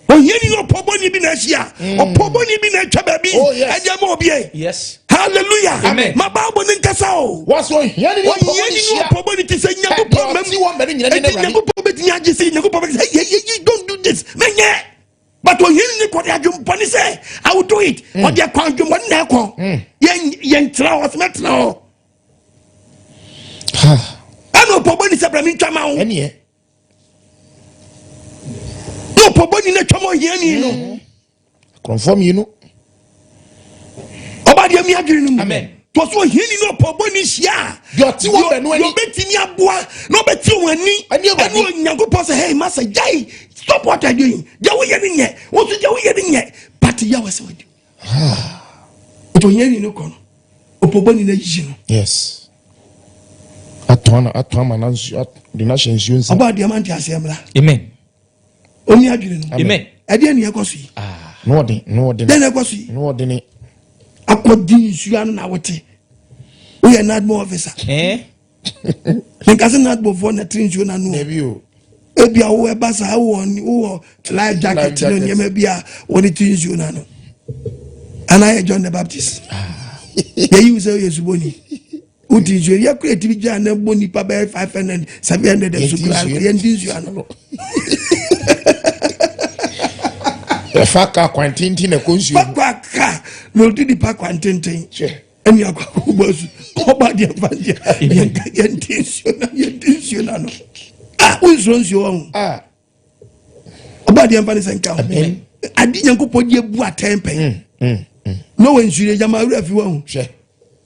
[SPEAKER 2] ohiani na ɔpɔbɔni bi na ahyia ɔpɔbɔni bi na atwa baabi ɛde ama obi yɛ hallelujah
[SPEAKER 6] Amen.
[SPEAKER 2] Ma baabo ne nkasa o.
[SPEAKER 6] Wɔsɔ ohiani ni
[SPEAKER 2] Ohiani ni ɔpɔbɔni ti sɛ Nyankopɔn mɛm. Eti Nyankopɔn bɛtumi agye sɛ Nyankopɔn bɛtumi sɛ hey hey hey don't do this mɛnyɛ. But ohiani ni kɔde adwempɔne sɛ I will do it. Ɔde akɔ adwempɔne na ɛkɔ. Yɛn yɛn tena hɔ sɛ mɛtena hɔ. Ɛna ɔpɔbɔni sɛ brɛ mi ntwa ma wo.
[SPEAKER 6] Ɛneɛ.
[SPEAKER 2] Na ɔpɔbɔni na twam ohiani no.
[SPEAKER 6] Akorɔmfoɔ mmienu.
[SPEAKER 2] Ɔba deɛ mi adwene no mu.
[SPEAKER 6] Amen.
[SPEAKER 2] Tɔ so ohiani ne ɔpɔbɔni hyia a.
[SPEAKER 6] Deɛ ɔte wɔn bɛn no ani.
[SPEAKER 2] Deɛ ɔbɛtumi aboa na ɔbɛte wɔn ani.
[SPEAKER 6] Ɛne Awurade.
[SPEAKER 2] Ɛne Onyankopɔn sɛ hey masa gyae stop what you are doing. Deɛ woyɛ no nyɛ. Wo nso deɛ woyɛ no nyɛ. But yɛ wɔ sɛ wɔdi. Nti ohiani no kɔ no ɔpɔbɔni no ayi no.
[SPEAKER 6] Yes. Atɔn atɔn ama na nsuo de na hyɛ nsuo nsa.
[SPEAKER 2] Ɔbɔ adeɛ ma nte aseɛ mmra.
[SPEAKER 7] Amen.
[SPEAKER 2] Omi adwene no.
[SPEAKER 7] Amen.
[SPEAKER 2] Ɛdeɛ ne ɛkɔ so yi.
[SPEAKER 7] Ah.
[SPEAKER 6] Na ɔden na ɔden.
[SPEAKER 2] Dɛn na ɛkɔ so yi.
[SPEAKER 6] Na ɔden.
[SPEAKER 2] Akɔdi nsuo ano na wote. Woyɛ NADMO officer.
[SPEAKER 7] Eh?
[SPEAKER 2] Menka sɛ NADMOfoɔ na tiri nsuo n'ano.
[SPEAKER 6] Dabi o.
[SPEAKER 2] Ebi a wowɔ ɛba saa wowɔ wowɔ life jacket ne nneɛma bi a wɔde tiri nsuo n'ano. Anaa yɛ John the Baptist.
[SPEAKER 6] Ah.
[SPEAKER 2] Yɛyi wo sɛ woyɛ suboni. Woti nsuo yɛ kura etimi gya na bɔ nipa bɛyɛ 500 700 nso kura yɛn ti nsuo ano.
[SPEAKER 6] Ɛfa ka kwan tenten na ɛkɔ nsuo mu.
[SPEAKER 2] Fakwa ka na odi nipa kwan tenten. Ɛni akɔ akɔbɔ asu ɔba deɛ fa deɛ yɛn ka yɛn ti nsuo na yɛn ti nsuo na no. Ah, wonsuro nsuo wɔn.
[SPEAKER 6] Ah.
[SPEAKER 2] Ɔba deɛ nfa ne sɛ nka ho. Adi nyankopɔn deɛ bu atɛn pɛn. Noa nsuo yɛ gyama awura fi wɔn.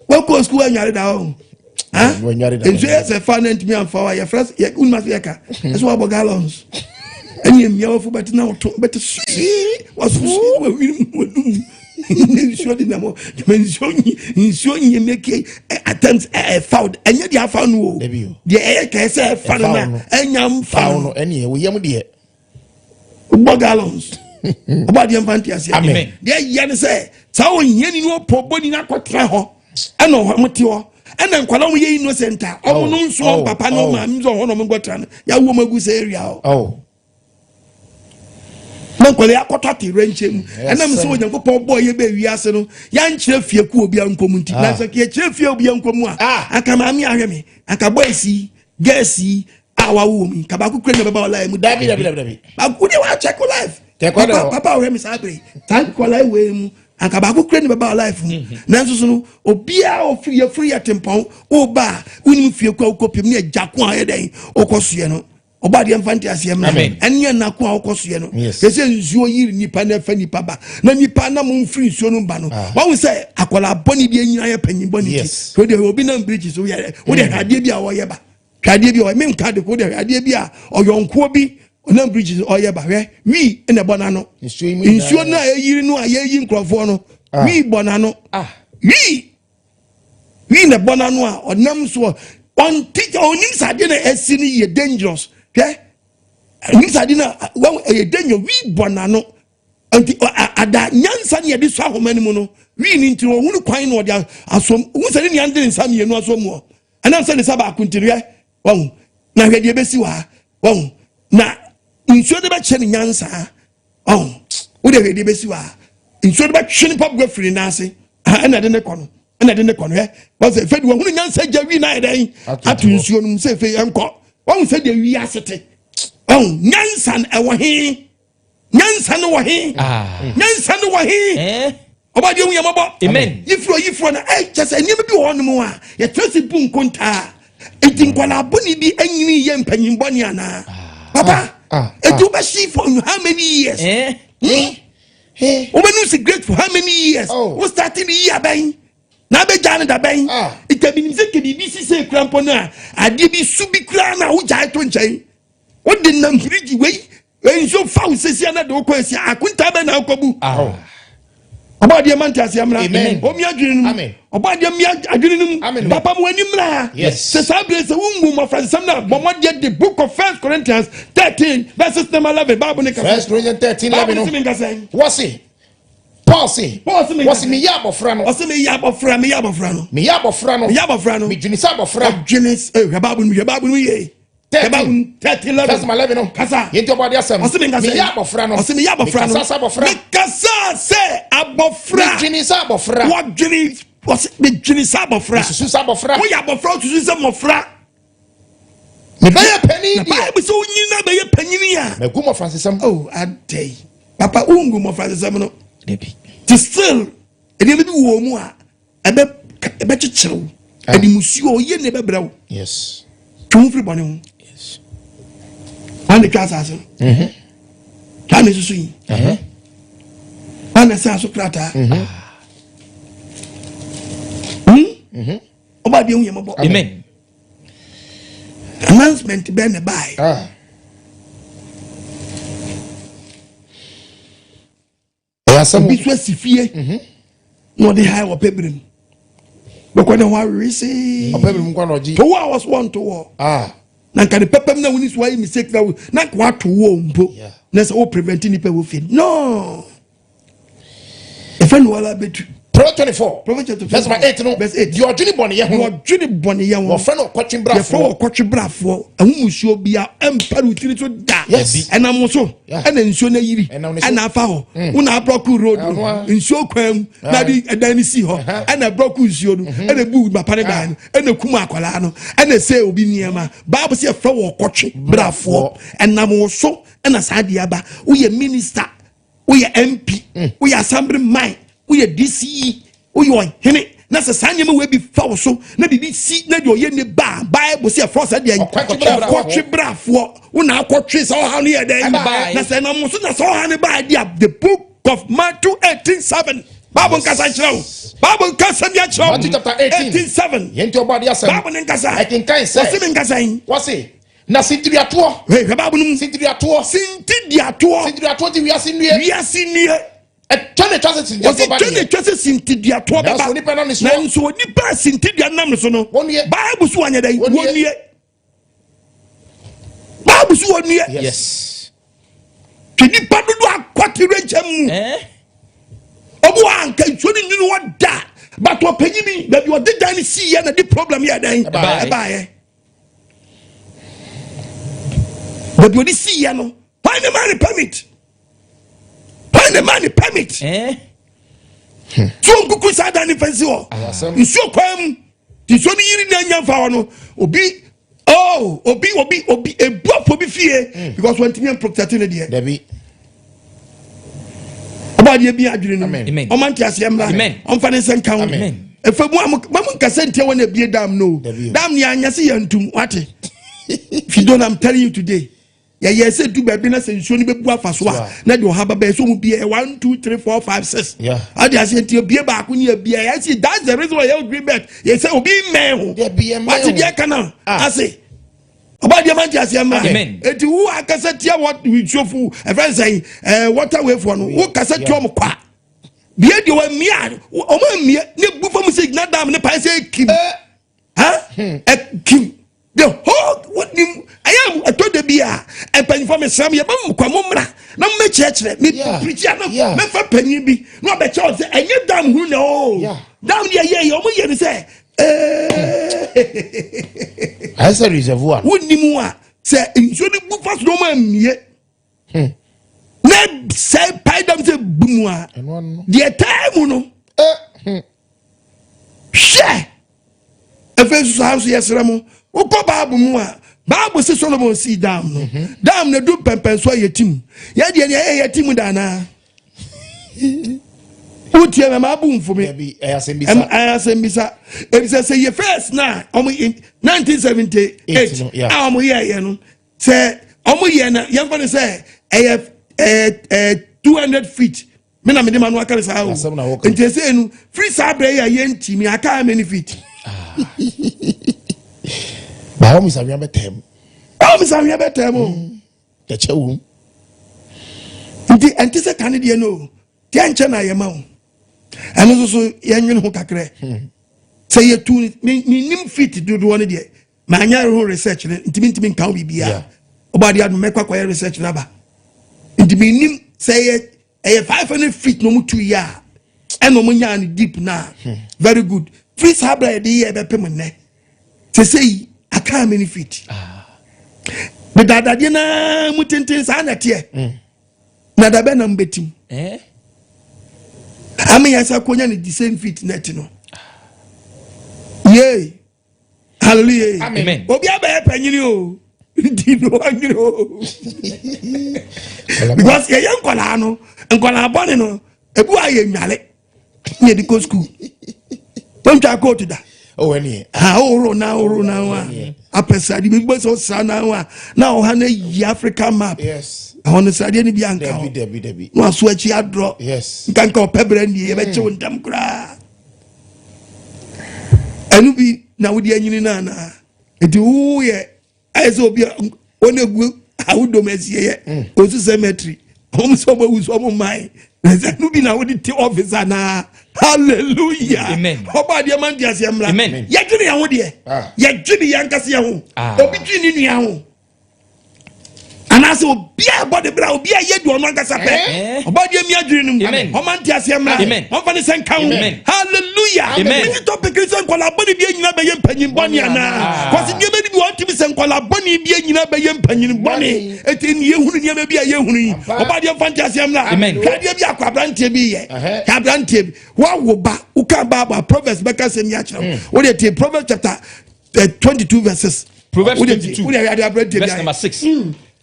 [SPEAKER 2] Wakɔ sukuu anyare da hɔ. Nsuo yɛ sɛ fa na ntumi anfa wa yɛfrɛ yɛ wunma so yɛ ka ɛsɛ wabɔ gallons. Ɛni emia wafo bɛte na wɔto bɛte sii waso sii wawiri mu wadum nsuo de nam hɔ nsuo nyi nsuo nyi meke attempt ɛfa ɛnyɛ deɛ afa no o deɛ ɛyɛ kɛɛ sɛ ɛfa no na ɛnya nfa no.
[SPEAKER 6] Ɛni ɛwɔ yam deɛ.
[SPEAKER 2] Wobɔ gallons ɔbɔ adeɛ mfa nte aseɛ deɛ ɛyɛ ne sɛ saa ohia ni no ɔpɔ bɔ ni no akɔtena hɔ ɛna ɔmo te hɔ ɛna nkwadaa ɔmo yɛ innocent a ɔmo no nso ɔmo papa ne ɔmo maame nso ɔhɔ na ɔmo nkɔtena no yɛawo ɔmo agu sɛ area hɔ na nkwadaa akɔtɔ ate wɛnkyɛn mu ɛnam sɛ Onyankopɔn bɔɔ yɛ bɛ wiase no yɛankyerɛ fie ku obi ankɔ mu nti na sɛ yɛkyerɛ fie obi ankɔ mu a anka maame ahwɛ me anka boys yi girls yi a wawo wɔm yi ka baako kura na bɛba ɔlaa mu.
[SPEAKER 6] Dabi dabi dabi dabi.
[SPEAKER 2] Baako de wa check life. Papa papa ɔhwɛ mi saa bere saa nkɔla ewei mu anka baako kura na bɛba life mu nanso so no obiara ofiri yɛ firi yɛ tempɔn ɔba a wonim fie kɔ wokɔ piem ne agya ko a ɔyɛ dɛn ɔkɔ soɛ no ɔba adeɛ mfa nte aseɛ mmerɛ ɛne ɛna ko a wokɔ soɛ no ɛsɛ nsuo yiri nipa na ɛfa nipa ba na nipa na mo mfiri nsuo no ba no wahu sɛ akwadaa bɔne bi anyina yɛ panyin bɔne ti wode obi nam bridge so yɛ wode hwɛ adeɛ bi a ɔyɛ ba hwɛ adeɛ bi a ɔyɛ menka de ko de hwɛ adeɛ bi a ɔyɔnkoɔ bi ɔnam bridge so ɔyɛ ba hwɛ wii na ɛbɔ n'ano nsuo no a ɛyiri no a yɛyi nkurɔfoɔ no wii bɔ n'ano wii wii na ɛbɔ n'ano a ɔnam so ɔnte ɔnim sɛ adeɛ na ɛsi no yɛ dangerous hwɛ ɔnim sɛ adeɛ na wɔn ɛyɛ dangerous wii bɔ n'ano nti ada nyansa ne yɛde sɔ ahoma no mu no wii ne nti ɔhunu kwan na ɔde asom ohun sɛ ne nua de ne nsa mmienu asom mu ɛnam sɛ ne nsa baako nti hwɛ wɔn na hwɛ deɛ ebesi wɔ ha wɔn na nsuo de bɛkyɛ ne nyansa wɔn wode hwɛ deɛ ebesi wɔ ha nsuo de bɛtwe ne mpaboa firi ne nan ase ɛna ɛde ne kɔ no ɛna ɛde ne kɔ no hwɛ wɔn sɛ efe de wɔn hunu nyansa gya wii na ayɛ dɛn ato nsuo no mu sɛ efe ɛnkɔ wɔn sɛ deɛ wi ase te wɔn nyansa ɛwɔ he. Nyansa no wɔ he?
[SPEAKER 7] Ah.
[SPEAKER 2] Nyansa no wɔ he?
[SPEAKER 7] Eh?
[SPEAKER 2] Ɔba deɛ hu yɛ mɔbɔ.
[SPEAKER 7] Amen.
[SPEAKER 2] Yifuro yifuro na ɛ kyɛ sɛ nneɛma bi wɔ hɔnom a yɛtena se bu nkontaa. Eti nkwadaa bɔne bi anyini yɛ mpanyin bɔne anaa?
[SPEAKER 7] Ah.
[SPEAKER 2] Papa,
[SPEAKER 6] Ah.
[SPEAKER 2] eti wobɛhye for how many years?
[SPEAKER 7] Eh?
[SPEAKER 2] Hmm? Wobɛnum cigarette for how many years?
[SPEAKER 6] Oh.
[SPEAKER 2] Wo starting yi abɛn? Na abɛgyaa no dabɛn?
[SPEAKER 6] Ah.
[SPEAKER 2] Nti menim sɛ kɛ biribi sisɛ kura mpo no a adeɛ bi su bi koraa no a wogyae to nkyɛn. Wode nam firigyi wei nsuo fa wo sɛsia na de wokɔ asia akontaa bɛ na wokɔbu.
[SPEAKER 7] Ah.
[SPEAKER 2] Ɔbɔ adeɛ ma nte aseɛ mmra.
[SPEAKER 6] Amen.
[SPEAKER 2] Ɔmi adwene no mu.
[SPEAKER 6] Amen.
[SPEAKER 2] Ɔbɔ adeɛ mi adwene no mu.
[SPEAKER 6] Amen.
[SPEAKER 2] Papa mu ani mmra.
[SPEAKER 6] Yes.
[SPEAKER 2] Sɛ saa bere sɛ wongu mmɔfra nsɛm no a bɔ mmɔdeɛ de book of First Corinthians 13 verses number 11 Bible ne kasa.
[SPEAKER 6] First Corinthians 13
[SPEAKER 2] Bible
[SPEAKER 6] 11
[SPEAKER 2] ne se
[SPEAKER 6] no.
[SPEAKER 2] mi nkasa yi.
[SPEAKER 6] Wɔse Paul se
[SPEAKER 2] Paul se mi
[SPEAKER 6] wɔse meyɛ abɔfra no.
[SPEAKER 2] Ɔse meyɛ abɔfra meyɛ abɔfra no.
[SPEAKER 6] Meyɛ abɔfra no.
[SPEAKER 2] Meyɛ abɔfra no.
[SPEAKER 6] Medwene sɛ abɔfra.
[SPEAKER 2] Ɔdwene eh, hwɛ Bible no hwɛ Bible no yie.
[SPEAKER 6] 13.
[SPEAKER 2] 13 11.
[SPEAKER 6] Verse 11 no.
[SPEAKER 2] Kasa.
[SPEAKER 6] Yɛnti ɔbɔ adeɛ asɛm.
[SPEAKER 2] Ɔse mi nkasa yi.
[SPEAKER 6] Meyɛ abɔfra no.
[SPEAKER 2] Ɔse meyɛ abɔfra no.
[SPEAKER 6] Mekasa sɛ abɔfra.
[SPEAKER 2] Mekasa sɛ abɔfra.
[SPEAKER 6] Medwene sɛ abɔfra.
[SPEAKER 2] Wɔdwene ɔse medwene sɛ abɔfra.
[SPEAKER 6] Mesusu sɛ abɔfra.
[SPEAKER 2] Woyɛ abɔfra wosusu sɛ mmɔfra.
[SPEAKER 6] Mebɛyɛ panin
[SPEAKER 2] Na
[SPEAKER 6] deɛ.
[SPEAKER 2] Bible sɛ wonyini na bɛyɛ panyini a.
[SPEAKER 6] Magu mmɔfransesɛm.
[SPEAKER 2] Oh, adɛn. Papa wongu mmɔfransesɛm no.
[SPEAKER 7] Dabi.
[SPEAKER 2] Ti still nneɛma bi wɔ mu a ɛbɛ ɛbɛkyekyere wo. Ɛde musuo yie na ɛbɛbrɛ wo.
[SPEAKER 6] Yes.
[SPEAKER 2] Twe wo firi bɔne ho.
[SPEAKER 7] Yes.
[SPEAKER 2] Wɔn na twa asase no. Wɔn na esusu yi. Wɔn na ɛsɛn aso krataa. Ɔba adeɛ hu yɛ mɔbɔ.
[SPEAKER 7] Amen.
[SPEAKER 2] Announcement bɛn na ɛbaeɛ.
[SPEAKER 6] Ah. Ɛyɛ asɛm
[SPEAKER 2] Obi so asi fie na ɔde ha wɔ pɛbrɛ mu. Bɛkɔ ne ho awewe see.
[SPEAKER 6] Ɔpɛ mi mu nkwa na ɔgye.
[SPEAKER 2] To wo a wɔso wɔnto wɔ.
[SPEAKER 6] Ah.
[SPEAKER 2] Na nka ne pɛpɛm na woni so ayɛ mistake na wo na nka wato wo mpo. Na sɛ wo prevent nipa wɔ fie. No. Ɛfɛ no wala bɛtu.
[SPEAKER 6] Proverbs 24.
[SPEAKER 2] Proverbs chapter
[SPEAKER 6] Verse 8 no.
[SPEAKER 2] Verse 8.
[SPEAKER 6] Deɛ ɔdwene bɔneyɛ ho.
[SPEAKER 2] Deɛ ɔdwene bɔneyɛ ho.
[SPEAKER 6] Wɔfrɛ no ɔkɔtwe brafoɔ.
[SPEAKER 2] Yɛfrɛ wɔ ɔkɔtwe brafoɔ. Ɛho musuo bia ɛmpa ne tiri so da.
[SPEAKER 6] Yes.
[SPEAKER 2] Ɛnam so. Ɛna nsuo no ayiri. Ɛna afa hɔ. Wona abrɔko road no. Nsuo kwan mu. Na de ɛdan no si hɔ. Ɛna abrɔko nsuo no. Ɛna ebu papa ne dan no. Ɛna kum akwadaa no. Ɛna ɛsɛ obi nneɛma. Bible sɛ yɛfrɛ wɔ ɔkɔtwe brafoɔ. Ɛnam wo so ɛna saa deɛ aba. Woyɛ minister. Woyɛ MP. Woyɛ assembly man. Woyɛ DCE. Woyɛ ɔhene. Na sɛ saa nneɛma wei bi fa wo so na biribi si na deɛ ɔyɛ ne ba Bible sɛ yɛfrɛ sɛ deɛ ɔkɔtwe brafoɔ. Wo na akɔtwe sɛ ɔha no yɛ dɛn na sɛ ɛnam so na sɛ ɔha no baa di a, the book of Matthew 18:7. Bible nkasa nkyerɛ wo. Bible nkasa bi akyerɛ wo.
[SPEAKER 6] Matthew chapter 18.
[SPEAKER 2] 18:7.
[SPEAKER 6] Yɛn ti ɔbɔ adeɛ asɛm.
[SPEAKER 2] Bible ne nkasa.
[SPEAKER 6] Ɛkenkan sɛ.
[SPEAKER 2] Wɔse me nkasa yi.
[SPEAKER 6] Wɔse na sintiduatoɔ.
[SPEAKER 2] Hwɛ Bible no mu.
[SPEAKER 6] Sintiduatoɔ.
[SPEAKER 2] Sintiduatoɔ.
[SPEAKER 6] Sintiduatoɔ ti wiase nnue.
[SPEAKER 2] Wiase nnue.
[SPEAKER 6] Ɛtwa ne twa sɛ sintiduatoɔ ba deɛ.
[SPEAKER 2] Wɔsi twa ne twa sɛ sintiduatoɔ bɛba.
[SPEAKER 6] Nanso onipa nam ne so.
[SPEAKER 2] Nanso onipa sintidua nam ne so no.
[SPEAKER 6] Wɔnue.
[SPEAKER 2] Bible so wanyɛ dɛ. Wɔnue. Bible so wɔnue.
[SPEAKER 7] Yes.
[SPEAKER 2] Twe nipa dodo akɔte renkyɛn mu. Ɔmo wa anka nsuo ne nwunu wɔ da. But ɔpanyin bi baabi ɔde dan ne si yɛ na de problem yɛ dɛn. Ɛbaayɛ. Baabi ɔde si yɛ no. Why ne ma ne permit? Why ne ma ne permit? So nkuku saa dan ne fɛnsi hɔ. Nsuo kwan mu. Nsuo no yiri na anya nfa hɔ no. Obi oh obi obi obi ebu afɔ bi fie because wɔn ntumi protect ne deɛ.
[SPEAKER 6] Dabi.
[SPEAKER 2] Ɔba adeɛ bi adwene no. Ɔma nte aseɛ mmra. Ɔmfa ne nsa nka ho. Efa mu a mo nkasa ntia wɔn ebie dam no. Dam ni anya se yɛn ntum wate. If you don't, I'm telling you today. Yɛyɛ sɛ du baabi na sɛ nsuo no bɛbu afa so a na deɛ ɔha bɛbɛyɛ sɛ ɔmu bie 1 2 3 4 5 6 ade aseɛ nti ebie baako ne ebie yɛ si. That's the reason why yɛ green belt yɛ sɛ obi mmɛn ho wate deɛ ka no ase. Ɔba deɛ ma nte aseɛ mmra. Eti wo akasa tia wɔ nsuofo ɛfɛn sɛn water way foɔ no, wo kasa tia ɔmo kwa bie deɛ wɔn mmea ɔmo mmea ne bu fam sɛ gyina dam ne pan sɛ ekim ha ekim the whole wonim ɛyɛ ɛtɔ da bi a mpanyinfoɔ mesrɛ mo, yɛbɛ mu kwa mo mmra na mo mɛkyerɛkyerɛ me pirikyi a na mɛfa panyin bi na ɔbɛkyerɛ wɔn sɛ ɛnyɛ dam hunu na o dam deɛ yɛ yɛ ɔmo yɛ no sɛ
[SPEAKER 6] Ayɛ sɛ reservoir.
[SPEAKER 2] Wonim a sɛ nsuo no bu fa so na ɔmo amie na sɛ pae dam sɛ bu mu a deɛ taa mu no hwɛ. Afei nso saa nso yɛsrɛ mo, wokɔ Baabu mu a, Baabu sɛ Solomon sii dam no, dam no du mpɛmpɛn so a yɛtim yɛdeɛ nea ɛyɛ yɛtim da anaa wotie mɛma abu mfome.
[SPEAKER 6] Ɛyɛ
[SPEAKER 2] asɛm bisa ebisɛ sɛ yɛ first na ɔmo in 1978 a ɔmo yɛɛyɛ no sɛ ɔmo yɛ no yɛmfa no sɛ ɛyɛ ɛɛ 200 feet. Me na mede ma no aka no saa o. Nti ɛsɛ nu firi saa berɛ yi a yɛntimi aka how many feet?
[SPEAKER 6] Báwo mi sàwìyàn bɛ tẹ̀ mu?
[SPEAKER 2] Báwo mi sàwìyàn bɛ tẹ̀ mu?
[SPEAKER 6] Ɛkyɛ wom.
[SPEAKER 2] Nti ɛnte sɛ kane deɛ no o, deɛ nkyɛ na ayɛ ma wo. Ɛno nso so yɛnwene ho kakrɛ sɛ yɛtu menim feet dodoɔ no deɛ maanyɛ ho research no ntimi ntimi nka wo biribiaa. Ɔbɔ adeɛ adom mɛkɔ akɔyɛ research no aba nti menim sɛ ɛyɛ ɛyɛ 500 feet na ɔmo tu yi a ɛna ɔmo nyaa no deep na very good. Firi saa abira yɛde yɛ ɛbɛpem nnɛ sese yi aka how many feet? Dedadadeɛ naa mu tenten saa na ɛteɛ na dabɛ nam bɛtim ama yɛn sɛ konya ne the same feet na ɛte no. Yay, hallelujah.
[SPEAKER 7] Amen.
[SPEAKER 2] Obi abɛyɛ panyini o nti no wanyini o because yɛyɛ nkɔlaa no, nkɔlaa bɔne no ebi wa yɛ nwale ne yɛde kɔ school wɔntwa kóòtù da. Ha oworo na oworo na ho a apɛ sradeɛ bi bɛ sɛ ɔsra na ho a na ɔha no yi Africa map ɛhɔ no sradeɛ no bi anka hɔ na waso akyi adorɔ nkanka ɔpɛ berɛ nie yɛbɛkye wo ntam koraa. Ɛno bi na wode anyini no anaa? Nti woyɛ ayɛ sɛ obi a wɔn egu awodom asieɛ osu cemetery. Wɔn sɛ wɔn awu so wɔn mman. Na sɛ no bi na wɔde te office anaa. Hallelujah.
[SPEAKER 7] Amen.
[SPEAKER 2] Ɔbɔ adeɛ ma nti aseɛ mmra.
[SPEAKER 7] Amen.
[SPEAKER 2] Yɛdwene yɛn ho deɛ.
[SPEAKER 6] Ah.
[SPEAKER 2] Yɛdwene yɛn ankasa yɛn ho.
[SPEAKER 7] Ah.
[SPEAKER 2] Obi dwene ne nua ho. Anaasɛ obi a ɛbɔ de bra obi a yɛ di ɔno ankasa pɛ.
[SPEAKER 7] Eh.
[SPEAKER 2] Ɔbɔ adeɛ mi adwene no mu.
[SPEAKER 7] Amen.
[SPEAKER 2] Ɔma nti aseɛ mmra.
[SPEAKER 7] Amen.
[SPEAKER 2] Ɔmfa ne sɛ nka ho.
[SPEAKER 7] Amen.
[SPEAKER 2] Hallelujah.
[SPEAKER 7] Amen.
[SPEAKER 2] Mesi topic sɛ nkɔla bɔne bi nyina bɛyɛ mpanyin bɔne anaa.
[SPEAKER 7] Ah.
[SPEAKER 2] Kɔsi nneɛma bi wɔn ntumi sɛ nkɔla bɔne bi nyina bɛyɛ mpanyin bɔne. Eti ni yɛhunu nneɛma bi a yɛhunu yi. Ɔbɔ adeɛ mfa nti aseɛ mmra.
[SPEAKER 7] Amen.
[SPEAKER 2] Hwɛ adeɛ bi akɔ aberanteɛ bi yɛ.
[SPEAKER 6] Ɛhɛ.
[SPEAKER 2] Hwɛ aberanteɛ bi. Wawo ba woka Bible a Proverbs bɛka sɛm yi akyerɛ wo. Wode tie Proverbs chapter 22 verse 6.
[SPEAKER 7] Proverbs
[SPEAKER 2] Wode tie-
[SPEAKER 7] 22
[SPEAKER 2] Wode hwɛ adeɛ aberanteɛ bi
[SPEAKER 7] Verse
[SPEAKER 2] ayɛ.
[SPEAKER 7] number 6.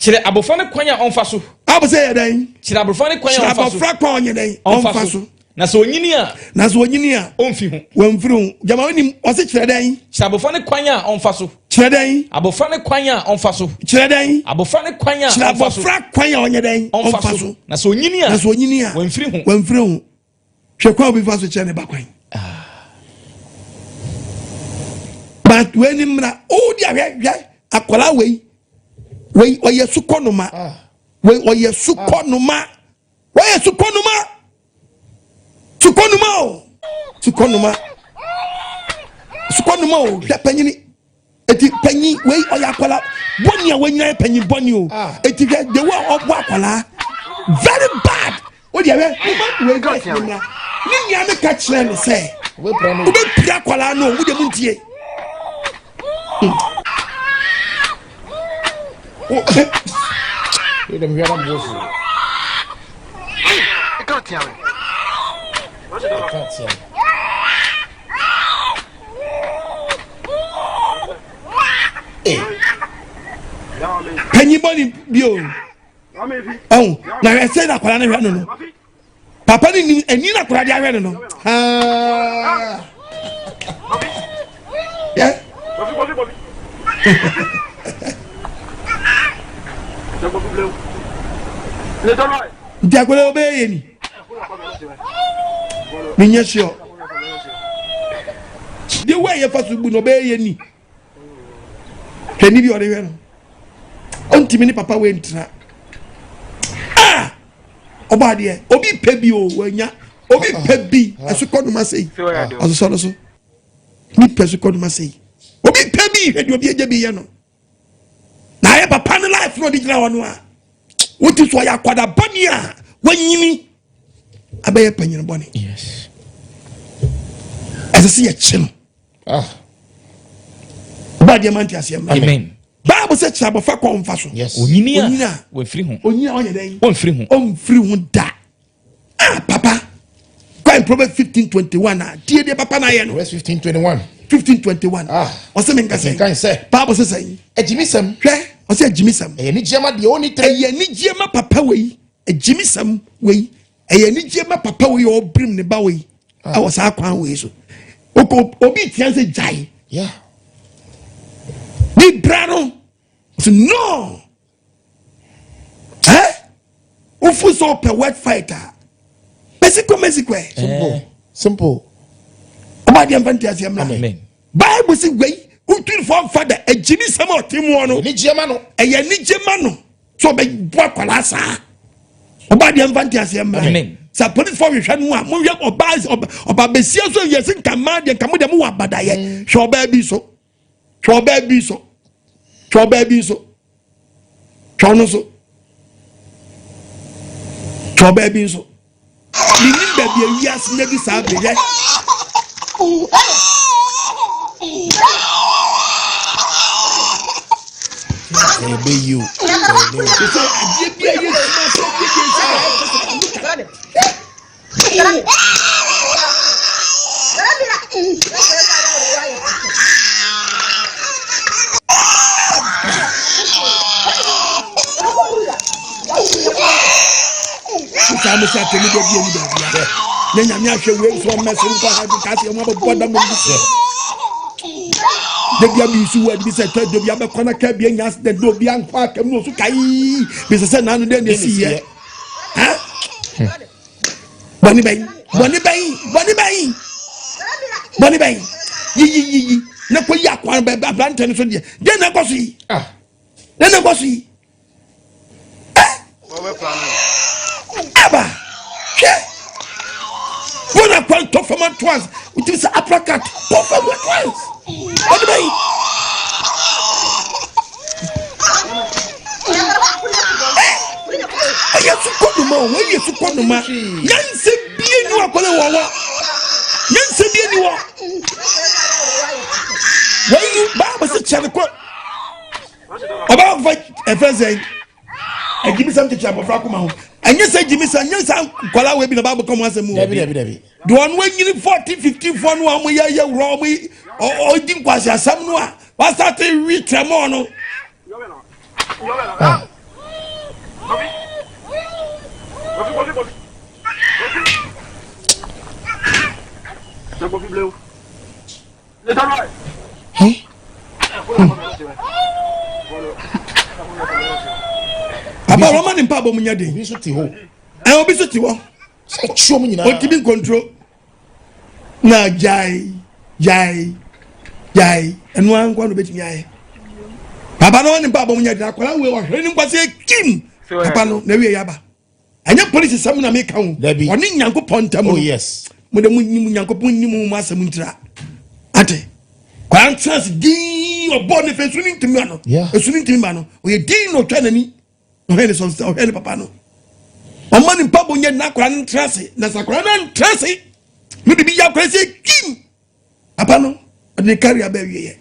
[SPEAKER 7] Kyerɛ abɔfra no kwan a ɔmfa so.
[SPEAKER 2] Abo sɛ yɛ dɛn?
[SPEAKER 7] Kyerɛ abɔfra no kwan a
[SPEAKER 2] Kyerɛ
[SPEAKER 7] ɔmfa so.
[SPEAKER 2] abɔfra kwan a ɔnyɛ dɛn? Ɔmfa so.
[SPEAKER 7] Na sɛ onyini a
[SPEAKER 2] Na sɛ onyini a
[SPEAKER 7] ɔmfi ho.
[SPEAKER 2] wɔmfiri ho. Gyama wonim ɔse kyerɛ dɛn?
[SPEAKER 7] Kyerɛ abɔfra no kwan a ɔmfa so.
[SPEAKER 2] Kyerɛ dɛn?
[SPEAKER 7] Abɔfra no kwan a ɔmfa so.
[SPEAKER 2] Kyerɛ dɛn?
[SPEAKER 7] Abɔfra no kwan a
[SPEAKER 2] Kyerɛ
[SPEAKER 7] ɔmfa so.
[SPEAKER 2] abɔfra kwan a ɔnyɛ dɛn?
[SPEAKER 7] Ɔmfa so. Na sɛ onyini a
[SPEAKER 2] Na sɛ onyini a
[SPEAKER 7] wɔmfiri ho.
[SPEAKER 2] wɔmfiri ho. Hwɛ kwan a obi fa so kyerɛ ne ba kwan. But wei ni mmra wodi ahwɛ hwɛ akwadaa wei wei ɔyɛ sukɔnoma wei ɔyɛ sukɔnoma wɔyɛ sukɔnoma sukɔnoma o sukɔnoma sukɔnoma o hwɛ panyini eti panyin wei ɔyɛ akwadaa bɔnni a wanyina yɛ panyin bɔnni o eti hwɛ de wo a ɔbɔ akwadaa very bad o deɛ hwɛ wei wei ne mmra ne nua no ka kyerɛ no sɛ wobɛpira akwadaa no o wo deɛ mu ntie. Panyin bɔ ni bi o ɛho na hwɛ sɛ na akwadaa no hwɛ no no papa no nim ani na akwadaa de ahwɛ no no haa yɛ nti akwadaa yi ɔbɛyɛ yɛ ni menyɛ sure deɛ wo a yɛfa so bu no ɔbɛyɛ yɛ ni hwɛ ni bi ɔde hwɛ no ɔntumi ne papa wei ntena ah ɔbɔ adeɛ obi pɛ bi o wanya obi pɛ bi ɛso kɔ noma sɛ yi ɔsosɔ no so ne pɛ so kɔ noma sɛ yi obi pɛ bi hwɛ deɛ obi agya bi yɛ no na ayɛ papa ne life na ɔde gyina hɔ no a wote so ɔyɛ akwada bɔne a wanyini abɛyɛ panyin bɔne ɛsɛ sɛ yɛkye no
[SPEAKER 6] Ah.
[SPEAKER 2] Ɔba adeɛ ma nte aseɛ mma.
[SPEAKER 7] Amen.
[SPEAKER 2] Bible sɛ kyerɛ abɔfra kɔ ɔmfa so.
[SPEAKER 6] Yes.
[SPEAKER 7] Onyini a wamfiri ho.
[SPEAKER 2] Onyini a ɔnyɛ dɛn?
[SPEAKER 7] Ɔmfiri ho.
[SPEAKER 2] Ɔmfiri ho da. Ah papa. Kwan Proverbs 15:21 a tie deɛ papa na ayɛ no.
[SPEAKER 6] Proverbs 15:21.
[SPEAKER 2] 15:21.
[SPEAKER 6] Ah.
[SPEAKER 2] Ɔsɛ mi nka sɛn.
[SPEAKER 6] Nkan sɛ.
[SPEAKER 2] Bible sɛ sɛn.
[SPEAKER 6] Agyimisɛm.
[SPEAKER 2] Hwɛ ɔsɛ agyimisɛm.
[SPEAKER 6] Ɛyɛ anigyeɛ ma deɛ ɔnni tire.
[SPEAKER 2] Ɛyɛ anigyeɛ ma papa wei. Agyimisɛm wei. Ɛyɛ anigyeɛ ma papa wei a ɔbirim ne ba wei.
[SPEAKER 6] Ah.
[SPEAKER 2] Ɛwɔ saa kwan wei so. Oko obi tia sɛ gyae.
[SPEAKER 6] Yeah.
[SPEAKER 2] Ni bra no. Ɔsɛ no. Eh? Wofu sɛ ɔpɛ word fight a. Mesikɔ mesikɔ ɛ.
[SPEAKER 6] Simple. Eh. Simple.
[SPEAKER 2] Ɔba adeɛ mfa nti aseɛ mmra.
[SPEAKER 7] Amen.
[SPEAKER 2] Bible si wei wotumi fɔ nfa da agyimi sɛm a ɔte mu no.
[SPEAKER 6] Anigye ma no.
[SPEAKER 2] Ɛyɛ anigye ma no. Sɛ ɔbɛbɔ akwadaa saa. Ɔba adeɛ mfa nti aseɛ mmra.
[SPEAKER 7] Amen.
[SPEAKER 2] Sɛ apolisifoɔ hwehwɛ no a monhwɛ ɔbaa ɔba besia so yɛ se nka mmaa deɛ nka mo deɛ mo wɔ abadayɛ. Hwɛ ɔbaa bi so. Hwɛ ɔbaa bi so. Hwɛ ɔbaa bi so. Hwɛ ɔno so. Hwɛ ɔbaa bi nso. Menim baabi a wiase no adu saa bere yɛ.
[SPEAKER 4] Ebe yi o.
[SPEAKER 2] Sɛ adeɛ bi a yɛ suma sɛ adeɛ bi a yɛ sɛ Saa mo sɛ atɛmu deɛ bi emu baabi a na nyame ahwɛ wei nso ɔmmɛso nkɔ ha bi kaase ɔmo abɛbɔ da mo bi sɛ debi abi nso wɔ bi sɛ tɛ debi abɛkɔ na kɛ bi anya accident na obi ankɔ akam na osu kaii bi sɛ sɛ n'ano dɛ na esi yɛ. Bɔne bɛn bɔne bɛn bɔne bɛn bɔne bɛn yiyiyiyi na kɔ yi akwan bɛ aberante no so deɛ deɛ na ɛkɔ so yi
[SPEAKER 6] Ah.
[SPEAKER 2] deɛ na ɛkɔ so yi ɛ. at once wotumi sɛ apraka bɔ fam at once ɔde bɛyi. Ɛyɛ sukɔ noma o, wɔyɛ sukɔ noma. Nyansa bie ni wɔ akɔlɛ wɔ wɔ. Nyansa bie ni wɔ. Wɔyi baabu sɛ kyɛn kɔ. Ɔbaa fa ɛfɛ sɛ agyimisɛm tete abɔfra koma ho. Ɛnyɛ sɛ agyimisɛm nyɛ sɛ nkɔla wɔ bi na baabu kɔn mu asɛm o.
[SPEAKER 6] Dabi dabi dabi.
[SPEAKER 2] Deɛ ɔno anyini 14 15 foɔ no a wɔn yɛ yɛ wura wɔn ɔdi nkwasi asɛm no a wasate wi tɛmɔɔ no.
[SPEAKER 6] Ah. Hey.
[SPEAKER 2] Aba wɔn ma ne mpa abɔ mu nya den.
[SPEAKER 6] Obi nso te hɔ.
[SPEAKER 2] Ɛ obi nso te hɔ.
[SPEAKER 6] Sɛ kyerɛ mu nyinaa.
[SPEAKER 2] Otumi nkontro. Na gyae gyae gyae ɛno ara nkwa na obetumi ayɛ. Papa no ne mpa abɔ mu nya den akwadaa wei ɔhwere ne nkwasi ekim. Papa no na ewie yaba. Ɛnyɛ polisi sɛm na meka o.
[SPEAKER 6] Dabi.
[SPEAKER 2] Ɔne Nyankopɔn ntam.
[SPEAKER 6] Oh yes.
[SPEAKER 2] Mo de mo nim Nyankopɔn nim mo asɛm ntira. Ate. Kwan tena ase dinn ɔbɔ ne fɛ esu ne ntumi ma no. Esu ne ntumi ma no. Ɔyɛ dinn na ɔtwa n'ani. Ɔhwɛ ne sɔn ɔhwɛ ne papa no. Ɔma ne mpaboa nyɛ n'akora no ntena ase. Na sɛ akora no ntena ase no de bi yɛ akora sɛ kim. Papa no ɔde ne kari abɛ wie yɛ.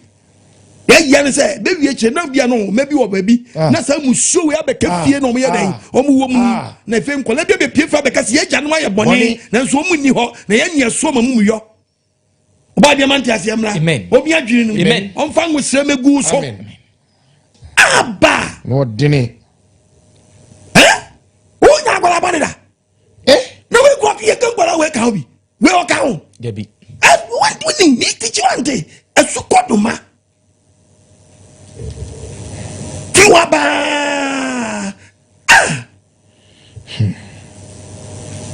[SPEAKER 2] Yɛyɛ ne sɛ bɛwie kyerɛ na bia no mɛ bi wɔ baabi ah. na saa musuo wei abɛka ah. fie na ɔmo yɛ dɛn ah. ɔmo wɔ mu na afei nkɔla bi abɛpie fa abɛka sɛ yɛgya no ayɛ bɔne nanso ɔmo nni hɔ na yɛn nea soɔ ma mu mu yɔ. Ɔba adeɛ ma nte aseɛ mmra. Obi adwene no mu. Ɔmfa nwosrɛ mɛgu so. Aba.
[SPEAKER 6] Na ɔdene.
[SPEAKER 2] Ɛ? Wonya akwadaa bɔne da?
[SPEAKER 6] Eh?
[SPEAKER 2] Na wei kɔ yɛ ka nkwadaa wei ka ho bi. Wei ɔka ho.
[SPEAKER 7] Dabi.
[SPEAKER 2] Ɛ wonim ne tikyi wante. Ɛso kɔ doma. Tiwa baa. Ah.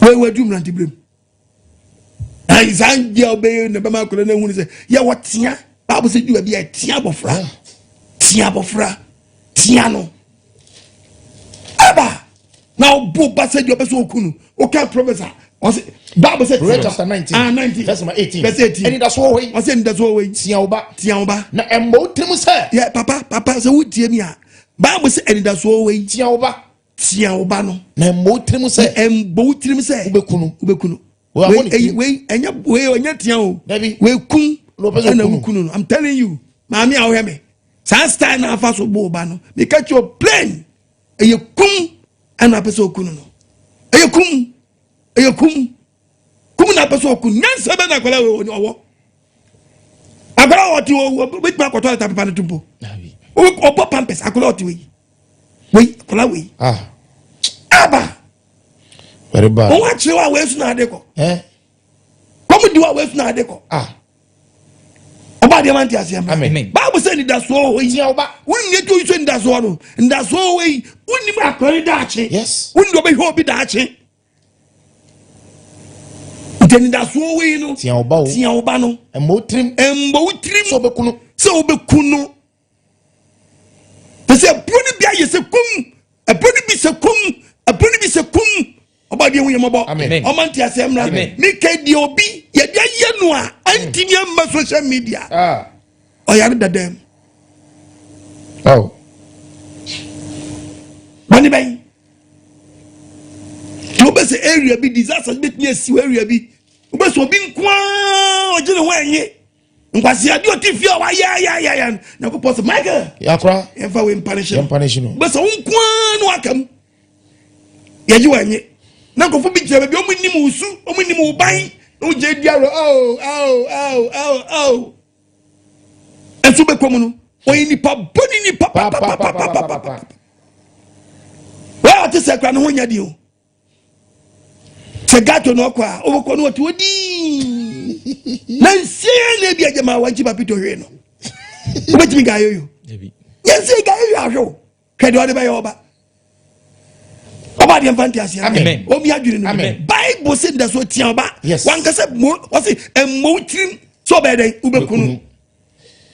[SPEAKER 2] Wei wadu mmeranteberɛ mu. Saa bia wobɛyɛ na bɛma akwadaa no ahunu sɛ yɛwɔ tea. Bible sɛ dwuma bi a tea abɔfra. Tea abɔfra. Tea no. Aba na ɔbo ba sɛ deɛ ɔbɛ sɛ ɔku no. Woka Proverbs a ɔsɛ Bible sɛ
[SPEAKER 6] Proverbs chapter 19.
[SPEAKER 2] Ah, 19.
[SPEAKER 6] Verse number 18.
[SPEAKER 2] Verse 18.
[SPEAKER 6] Anidasoɔ wɔ hɔ yi.
[SPEAKER 2] Ɔsɛ anidasoɔ wɔ yi.
[SPEAKER 6] Tea wo ba.
[SPEAKER 2] Tea wo ba.
[SPEAKER 6] Na ɛmmɔ wo tirim sɛ.
[SPEAKER 2] Yɛ papa papa sɛ wotie mi a Bible sɛ anidasoɔ wɔ yi.
[SPEAKER 6] Tea wo ba.
[SPEAKER 2] Tea wo ba no.
[SPEAKER 6] Na ɛmmɔ wo tirim sɛ.
[SPEAKER 2] Na ɛmmɔ wo tirim sɛ.
[SPEAKER 6] Wobɛku no.
[SPEAKER 2] Wobɛku no. Wei wei ɛnyɛ wei ɛnyɛ tea o.
[SPEAKER 6] Dabi.
[SPEAKER 2] Wei kun. Ɛna wokunu no. I'm telling you. Maame a wohwɛ me. Saa style na afa so bo wo ba no. Meka kyerɛ o plain. Ɛyɛ kum ɛna apɛ sɛ okunu no. Ɛyɛ kum. Ɛyɛ kum. Kum na apɛ sɛ okunu. Nyansa bɛ na akwadaa wei ɔwɔ. Akwadaa ɔte wɔ obetumi akɔtɔ ɛta pepa no to mpo. Ɔbɔ pampers akwadaa ɔte wei. Wei akwadaa wei.
[SPEAKER 6] Ah.
[SPEAKER 2] Aba.
[SPEAKER 6] Very bad.
[SPEAKER 2] Wɔn akyerɛ wa wei so na ade kɔ.
[SPEAKER 6] Eh.
[SPEAKER 2] Kɔm di wa wei so na ade kɔ.
[SPEAKER 6] Ah.
[SPEAKER 2] Ɔba adeɛ ma nte aseɛ mma.
[SPEAKER 6] Amen.
[SPEAKER 2] Bible sɛ nidasoɔ wɔ hɔ yi.
[SPEAKER 6] Tia ɔba.
[SPEAKER 2] Wonni etu yi so nidasoɔ no. Nidasoɔ wɔ yi. Wonni mu akɔrɔ ni daakye.
[SPEAKER 6] Yes.
[SPEAKER 2] Wonni ɔbɛhwɛ obi daakye. Nti nidasoɔ wɔ yi no.
[SPEAKER 6] Tia ɔba o.
[SPEAKER 2] Tia ɔba no.
[SPEAKER 6] Ɛmbɔ wo tirim.
[SPEAKER 2] Ɛmbɔ wo tirim.
[SPEAKER 6] Sɛ ɔbɛku no.
[SPEAKER 2] Sɛ ɔbɛku no. Te sɛ aburo no bi ayɛ sɛ kum. Aburo no bi sɛ kum. Aburo no bi sɛ kum. Ɔba deɛ hu yɛ mɔbɔ. Ɔma nte aseɛ mmra. Meka deɛ obi yɛde ayɛ no a antumi amma social media.
[SPEAKER 6] Ah.
[SPEAKER 2] Ɔyare dadam.
[SPEAKER 6] Oh.
[SPEAKER 2] Bɔne bɛn? Nti wobɛsɛ area bi disaster bɛtumi asi wɔ area bi. Wobɛsɛ obi nko ara ɔgye ne ho ɛnye. Nkwasi ade ɔte fie a wayɛ ayɛ ayɛ ayɛ no. Nyankopɔn sɛ Michael.
[SPEAKER 6] Yakora.
[SPEAKER 2] Yɛmfa wei mpanehyɛ no.
[SPEAKER 6] Yɛmpanehyɛ no.
[SPEAKER 2] Wobɛsɛ wo nko ara na waka mu. Yɛgye wɔn nye. Na nkurɔfo bi gyina baabi wɔn nim wo su, wɔn nim wo ban, na wogye di awɔ oh oh oh oh oh. Ɛnso bɛkɔ mu no, ɔyɛ nipa bɔne nipa papapapapapa. Wɔn a ɔte sɛ kura ne ho nyɛ den o. Sɛ gato na ɔkɔ a, ɔbɛkɔ no ɔte hɔ dii. Na nsia na ebi agye ma wankyi papito hwee no. Wobɛtumi ga ayoyo. Yɛnsie ga ayoyo ahwɛ o. Hwɛ deɛ ɔde bɛyɛ ɔba. Ɔba deɛ mfa nte aseɛ.
[SPEAKER 7] Amen.
[SPEAKER 2] Omi adwene no.
[SPEAKER 6] Amen.
[SPEAKER 2] Bible sɛ nda so tia ɔba.
[SPEAKER 6] Yes.
[SPEAKER 2] Wankasa mo ɔse ɛmmɔ wo tirim sɛ ɔbɛyɛ dɛn wobɛku no.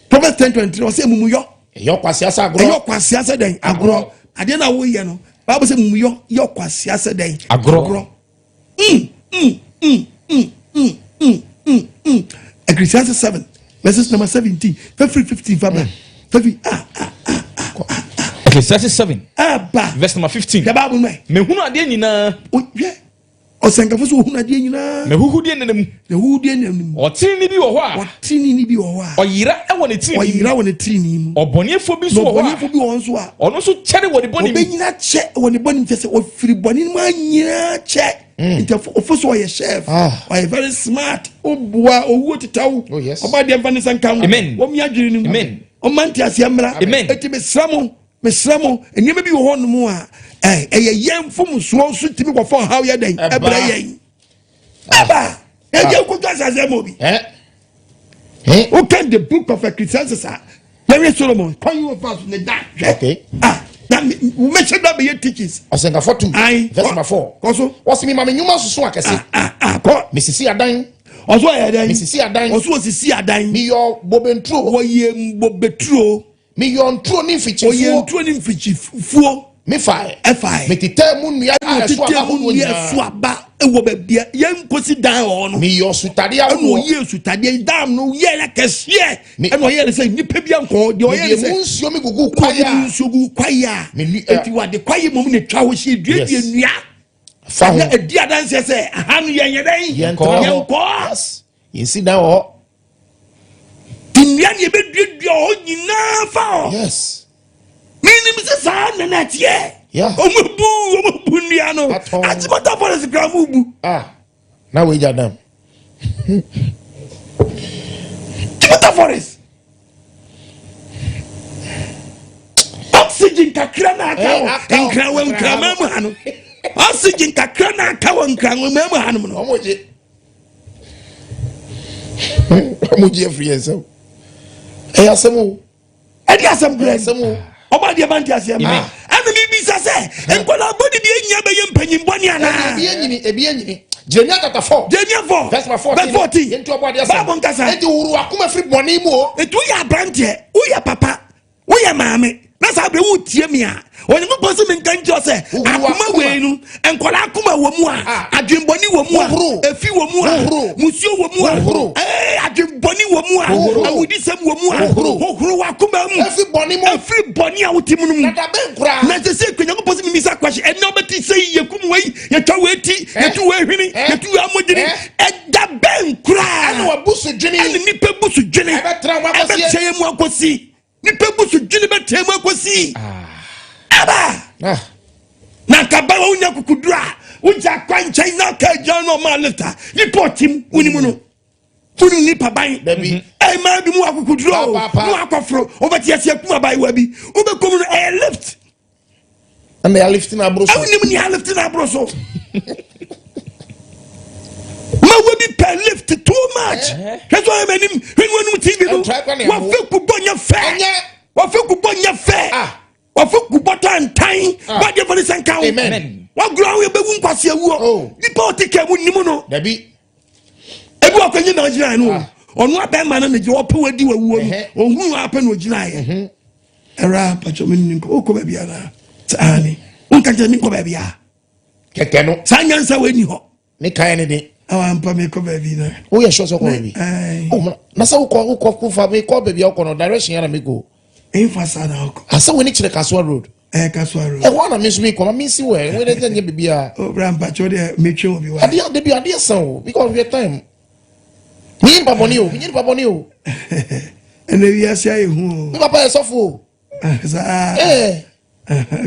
[SPEAKER 2] Proverbs 10:23 ɔse amumuyɔ.
[SPEAKER 6] Ɛyɛ ɔkwasea sɛ agorɔ.
[SPEAKER 2] Ɛyɛ ɔkwasea sɛ dɛn agorɔ. Adeɛ no a woyɛ no Bible sɛ amumuyɔ yɛ ɔkwasea sɛ dɛn
[SPEAKER 7] agorɔ.
[SPEAKER 2] Mm, mm, mm, mm, mm, mm. mm mm Ecclesiastes 7 verses number 17 fafiri 15 fa bra fafiri ah ah ah ah ah.
[SPEAKER 7] Ecclesiastes 7
[SPEAKER 2] Aba.
[SPEAKER 7] Verse number 15.
[SPEAKER 2] Hwɛ Bible no ɛ.
[SPEAKER 7] Mehunu adeɛ nyinaa.
[SPEAKER 2] Hwɛ ɔsɛnkafo so ohunu adeɛ nyinaa.
[SPEAKER 7] N'ahuhudeɛ nna mu.
[SPEAKER 2] N'ahuhudeɛ nna mu.
[SPEAKER 7] Ɔteneneeni bi wɔ hɔ a.
[SPEAKER 2] Ɔteneneeni bi wɔ hɔ a.
[SPEAKER 7] Ɔyera wɔ ne tirinwi mu.
[SPEAKER 2] Ɔyera wɔ ne tirinwi mu.
[SPEAKER 7] Ɔbɔneɛfoɔ bi nso wɔ hɔ a.
[SPEAKER 2] Ɔbɔneɛfoɔ bi wɔ hɔ nso a.
[SPEAKER 7] Ɔno nso kyɛre wɔ ne bɔne mu.
[SPEAKER 2] Ɔbɛnyina kyɛ wɔ ne bɔne mu kyɛ sɛ ɔfiri bɔne mu anyina kyɛ. Nti ɔfo so ɔyɛ chef.
[SPEAKER 6] Ah.
[SPEAKER 2] Ɔyɛ very smart. Ɔboa owuo tetaw.
[SPEAKER 6] Oh, yes.
[SPEAKER 2] Ɔba deɛ mfa ne nsa nka ho.
[SPEAKER 7] Amen.
[SPEAKER 2] Wɔn adwene no mu.
[SPEAKER 7] Amen.
[SPEAKER 2] Ɔma nteaseɛ mmra.
[SPEAKER 7] Amen.
[SPEAKER 2] Eti mesrɛ mo mesrɛ mo nneɛma bi wɔ hɔ nom a ɛyɛ yɛn mfomsoɔ nso tumi kɔfa ɔhaw yɛ dɛn ɛbrɛ yɛn. Ɛba ɛyɛ nkoto asase ma obi. Wokan the book of Ecclesiastes a yɛwe Solomon kwan yi wɔfa so ne da hwɛ. Ah na mɛhyɛ da bɛyɛ teachings.
[SPEAKER 6] Ɔsɛnkafo 2 verse number 4.
[SPEAKER 2] Kɔ so.
[SPEAKER 6] Wɔsi mi ma mi nnwuma soso akɛse.
[SPEAKER 2] Ah ah kɔ.
[SPEAKER 6] Mesisi adan.
[SPEAKER 2] Ɔso ɔyɛ dɛn?
[SPEAKER 6] Mesisi adan.
[SPEAKER 2] Ɔso osisi adan.
[SPEAKER 6] Meyɔ bobenturo.
[SPEAKER 2] Wɔyɛ bobeturo.
[SPEAKER 6] Meyɔ nturo ne mfikyifuo.
[SPEAKER 2] Ɔyɛ nturo ne mfikyifuo.
[SPEAKER 6] Mefae.
[SPEAKER 2] Ɛfae.
[SPEAKER 6] Metetɛɛ mu nnua a ɛso aba ahodoɔ nyinaa.
[SPEAKER 2] Ɛna ɔtetɛɛ mu nnua ɛso aba wɔ baabi a yɛn nkosi dan wɔ hɔ no.
[SPEAKER 6] Meyɔ sutadeɛ ahodoɔ.
[SPEAKER 2] Ɛna ɔyɛ sutadeɛ dam no yɛ ya kɛseɛ. Ɛna ɔyɛ ne sɛ nipa bi ankɔ deɛ ɔyɛ ne sɛ.
[SPEAKER 6] Mede mu nsuo mi gugu kwaeɛ a.
[SPEAKER 2] Mede mu nsuo gugu kwaeɛ a. Eti wade kwaeɛ mom na etwa hɔ hyɛ dua dua nnua.
[SPEAKER 6] Fa ho.
[SPEAKER 2] Na edi adanseɛ sɛ aha no yɛn yɛ dɛn.
[SPEAKER 6] Yɛn tena hɔ.
[SPEAKER 2] Yɛn kɔ.
[SPEAKER 6] Yɛn si dan wɔ hɔ.
[SPEAKER 2] Nnua na yɛbɛduadua hɔ nyinaa fa hɔ.
[SPEAKER 6] Yes.
[SPEAKER 2] Menim sɛ saa na na ɛteɛ.
[SPEAKER 6] Yeah.
[SPEAKER 2] Ɔmo bu ɔmo bu nnua no.
[SPEAKER 6] Atɔn.
[SPEAKER 2] Achimota forest kura mo bu.
[SPEAKER 6] Ah. Na wei gya dam.
[SPEAKER 2] Achimota forest. Oxygen kakra na aka
[SPEAKER 6] Eh,
[SPEAKER 2] wɔ
[SPEAKER 6] aka wɔ
[SPEAKER 2] nkrawa nkraman mu ha no. Oxygen kakra na aka wɔ nkrawa mu ha no.
[SPEAKER 6] Ɔmo gye. Ɔmo gye afiri yɛn nsam. Ɛyɛ asɛm o.
[SPEAKER 2] Ɛde asɛm kura
[SPEAKER 6] asɛm o.
[SPEAKER 2] Ɔba deɛ ba nti aseɛ ma. Ɛna mi bisa sɛ nkwadaa bɔne bi enya bɛyɛ mpanyin bɔne anaa?
[SPEAKER 6] Ebi enyini ebi enyini. Jeremia chapter 4.
[SPEAKER 2] Jeremia 4.
[SPEAKER 6] Verse number 14.
[SPEAKER 2] Verse 14.
[SPEAKER 6] Yɛn ti ɔbɔ adeɛ sɛm.
[SPEAKER 2] Bible nkasa.
[SPEAKER 6] Eti wuru akoma firi bɔne mu o.
[SPEAKER 2] Eti woyɛ aberanteɛ, woyɛ papa, woyɛ maame na saa bere wotie me a Onyankopɔn sɛ menka nkyerɛ sɛ akoma wei no nkwadaa akoma wɔ mu a adwenbɔne wɔ mu a efi wɔ mu a musuo wɔ mu a ee adwenbɔne wɔ mu a awudisɛm wɔ mu a hohoro wɔ akoma mu efiri bɔne a wote mu no mu na sɛ sɛ Onyankopɔn sɛ mimisa kwahye ɛnna wobɛte sɛ yɛkum wei yɛtwa wei ti yɛtu wei hwene yɛtu wei amɔgyene ɛda bɛn koraa ɛne nnipa bu so dwene ɛbɛtena yɛ mu akɔsi nipa bu so dwene bɛtena mu akɔsi aba na nka ba wonya kukuduro a wogya kwa nkyɛn na ka agya no ɔma lift a nipa ɔtem wonim no wonim nipa ban ɛma bi mu akukuduro na wakɔforo wobɛte aseɛ kum abayewa bi wobɛkɔm no ɛyɛ lift
[SPEAKER 6] ɛna yɛ lift na aboro so
[SPEAKER 2] ɛwonim nea lift na aboro so ma wo bi pɛ lift too much hwɛ sɛ ɔyɛ m'anim hwɛ ne w'anim tv no wafe kubɔ nyɛ fɛ wafe kubɔ nyɛ fɛ wafe kubɔ tantan wadeɛ fɔ ne sɛ nka wo wagorɔ wo yɛbɛwu nkwase awuo nipa ɔte kaa mu nim no
[SPEAKER 6] dabi
[SPEAKER 2] ebi wɔ kɔnyi na ɔgyina no ɔno abɛɛma no ne gye ɔpɛ wadi wawuo no ɔhunu apɛ na ɔgyina yɛ ɛwura mpatsɔ mi ni nkɔ okɔ baabi ana sɛ aane wonka kyerɛ mi nkɔ baabi a
[SPEAKER 6] kɛkɛ no
[SPEAKER 2] saa nyansa wei ni hɔ
[SPEAKER 6] ne kan ne de
[SPEAKER 2] awa mpa mi kɔ baabi na
[SPEAKER 6] woyɛ sure sɛ wokɔ baabi oh, na sɛ wokɔ wokɔ kofa mekɔ baabi a wokɔ no direction yɛ na mekɔ
[SPEAKER 2] ɛmfa saa na wokɔ
[SPEAKER 6] asɛ w'ani kyerɛ Kasoa road
[SPEAKER 2] ɛyɛ Kasoa road
[SPEAKER 6] ɛhɔ na me nso mekɔ ma mensi wɔ ɛ wei dɛ nyɛ biribiaa
[SPEAKER 2] owura mpatsɔ deɛ metwe wɔ bi wa
[SPEAKER 6] adeɛ ade bi adeɛ sa o because hwɛ time menyɛ nipa bɔne o menyɛ nipa bɔne o
[SPEAKER 2] ɛnna wiase ayɛ hu o
[SPEAKER 6] me papa yɛ sɔfo o
[SPEAKER 2] saa
[SPEAKER 6] ɛɛ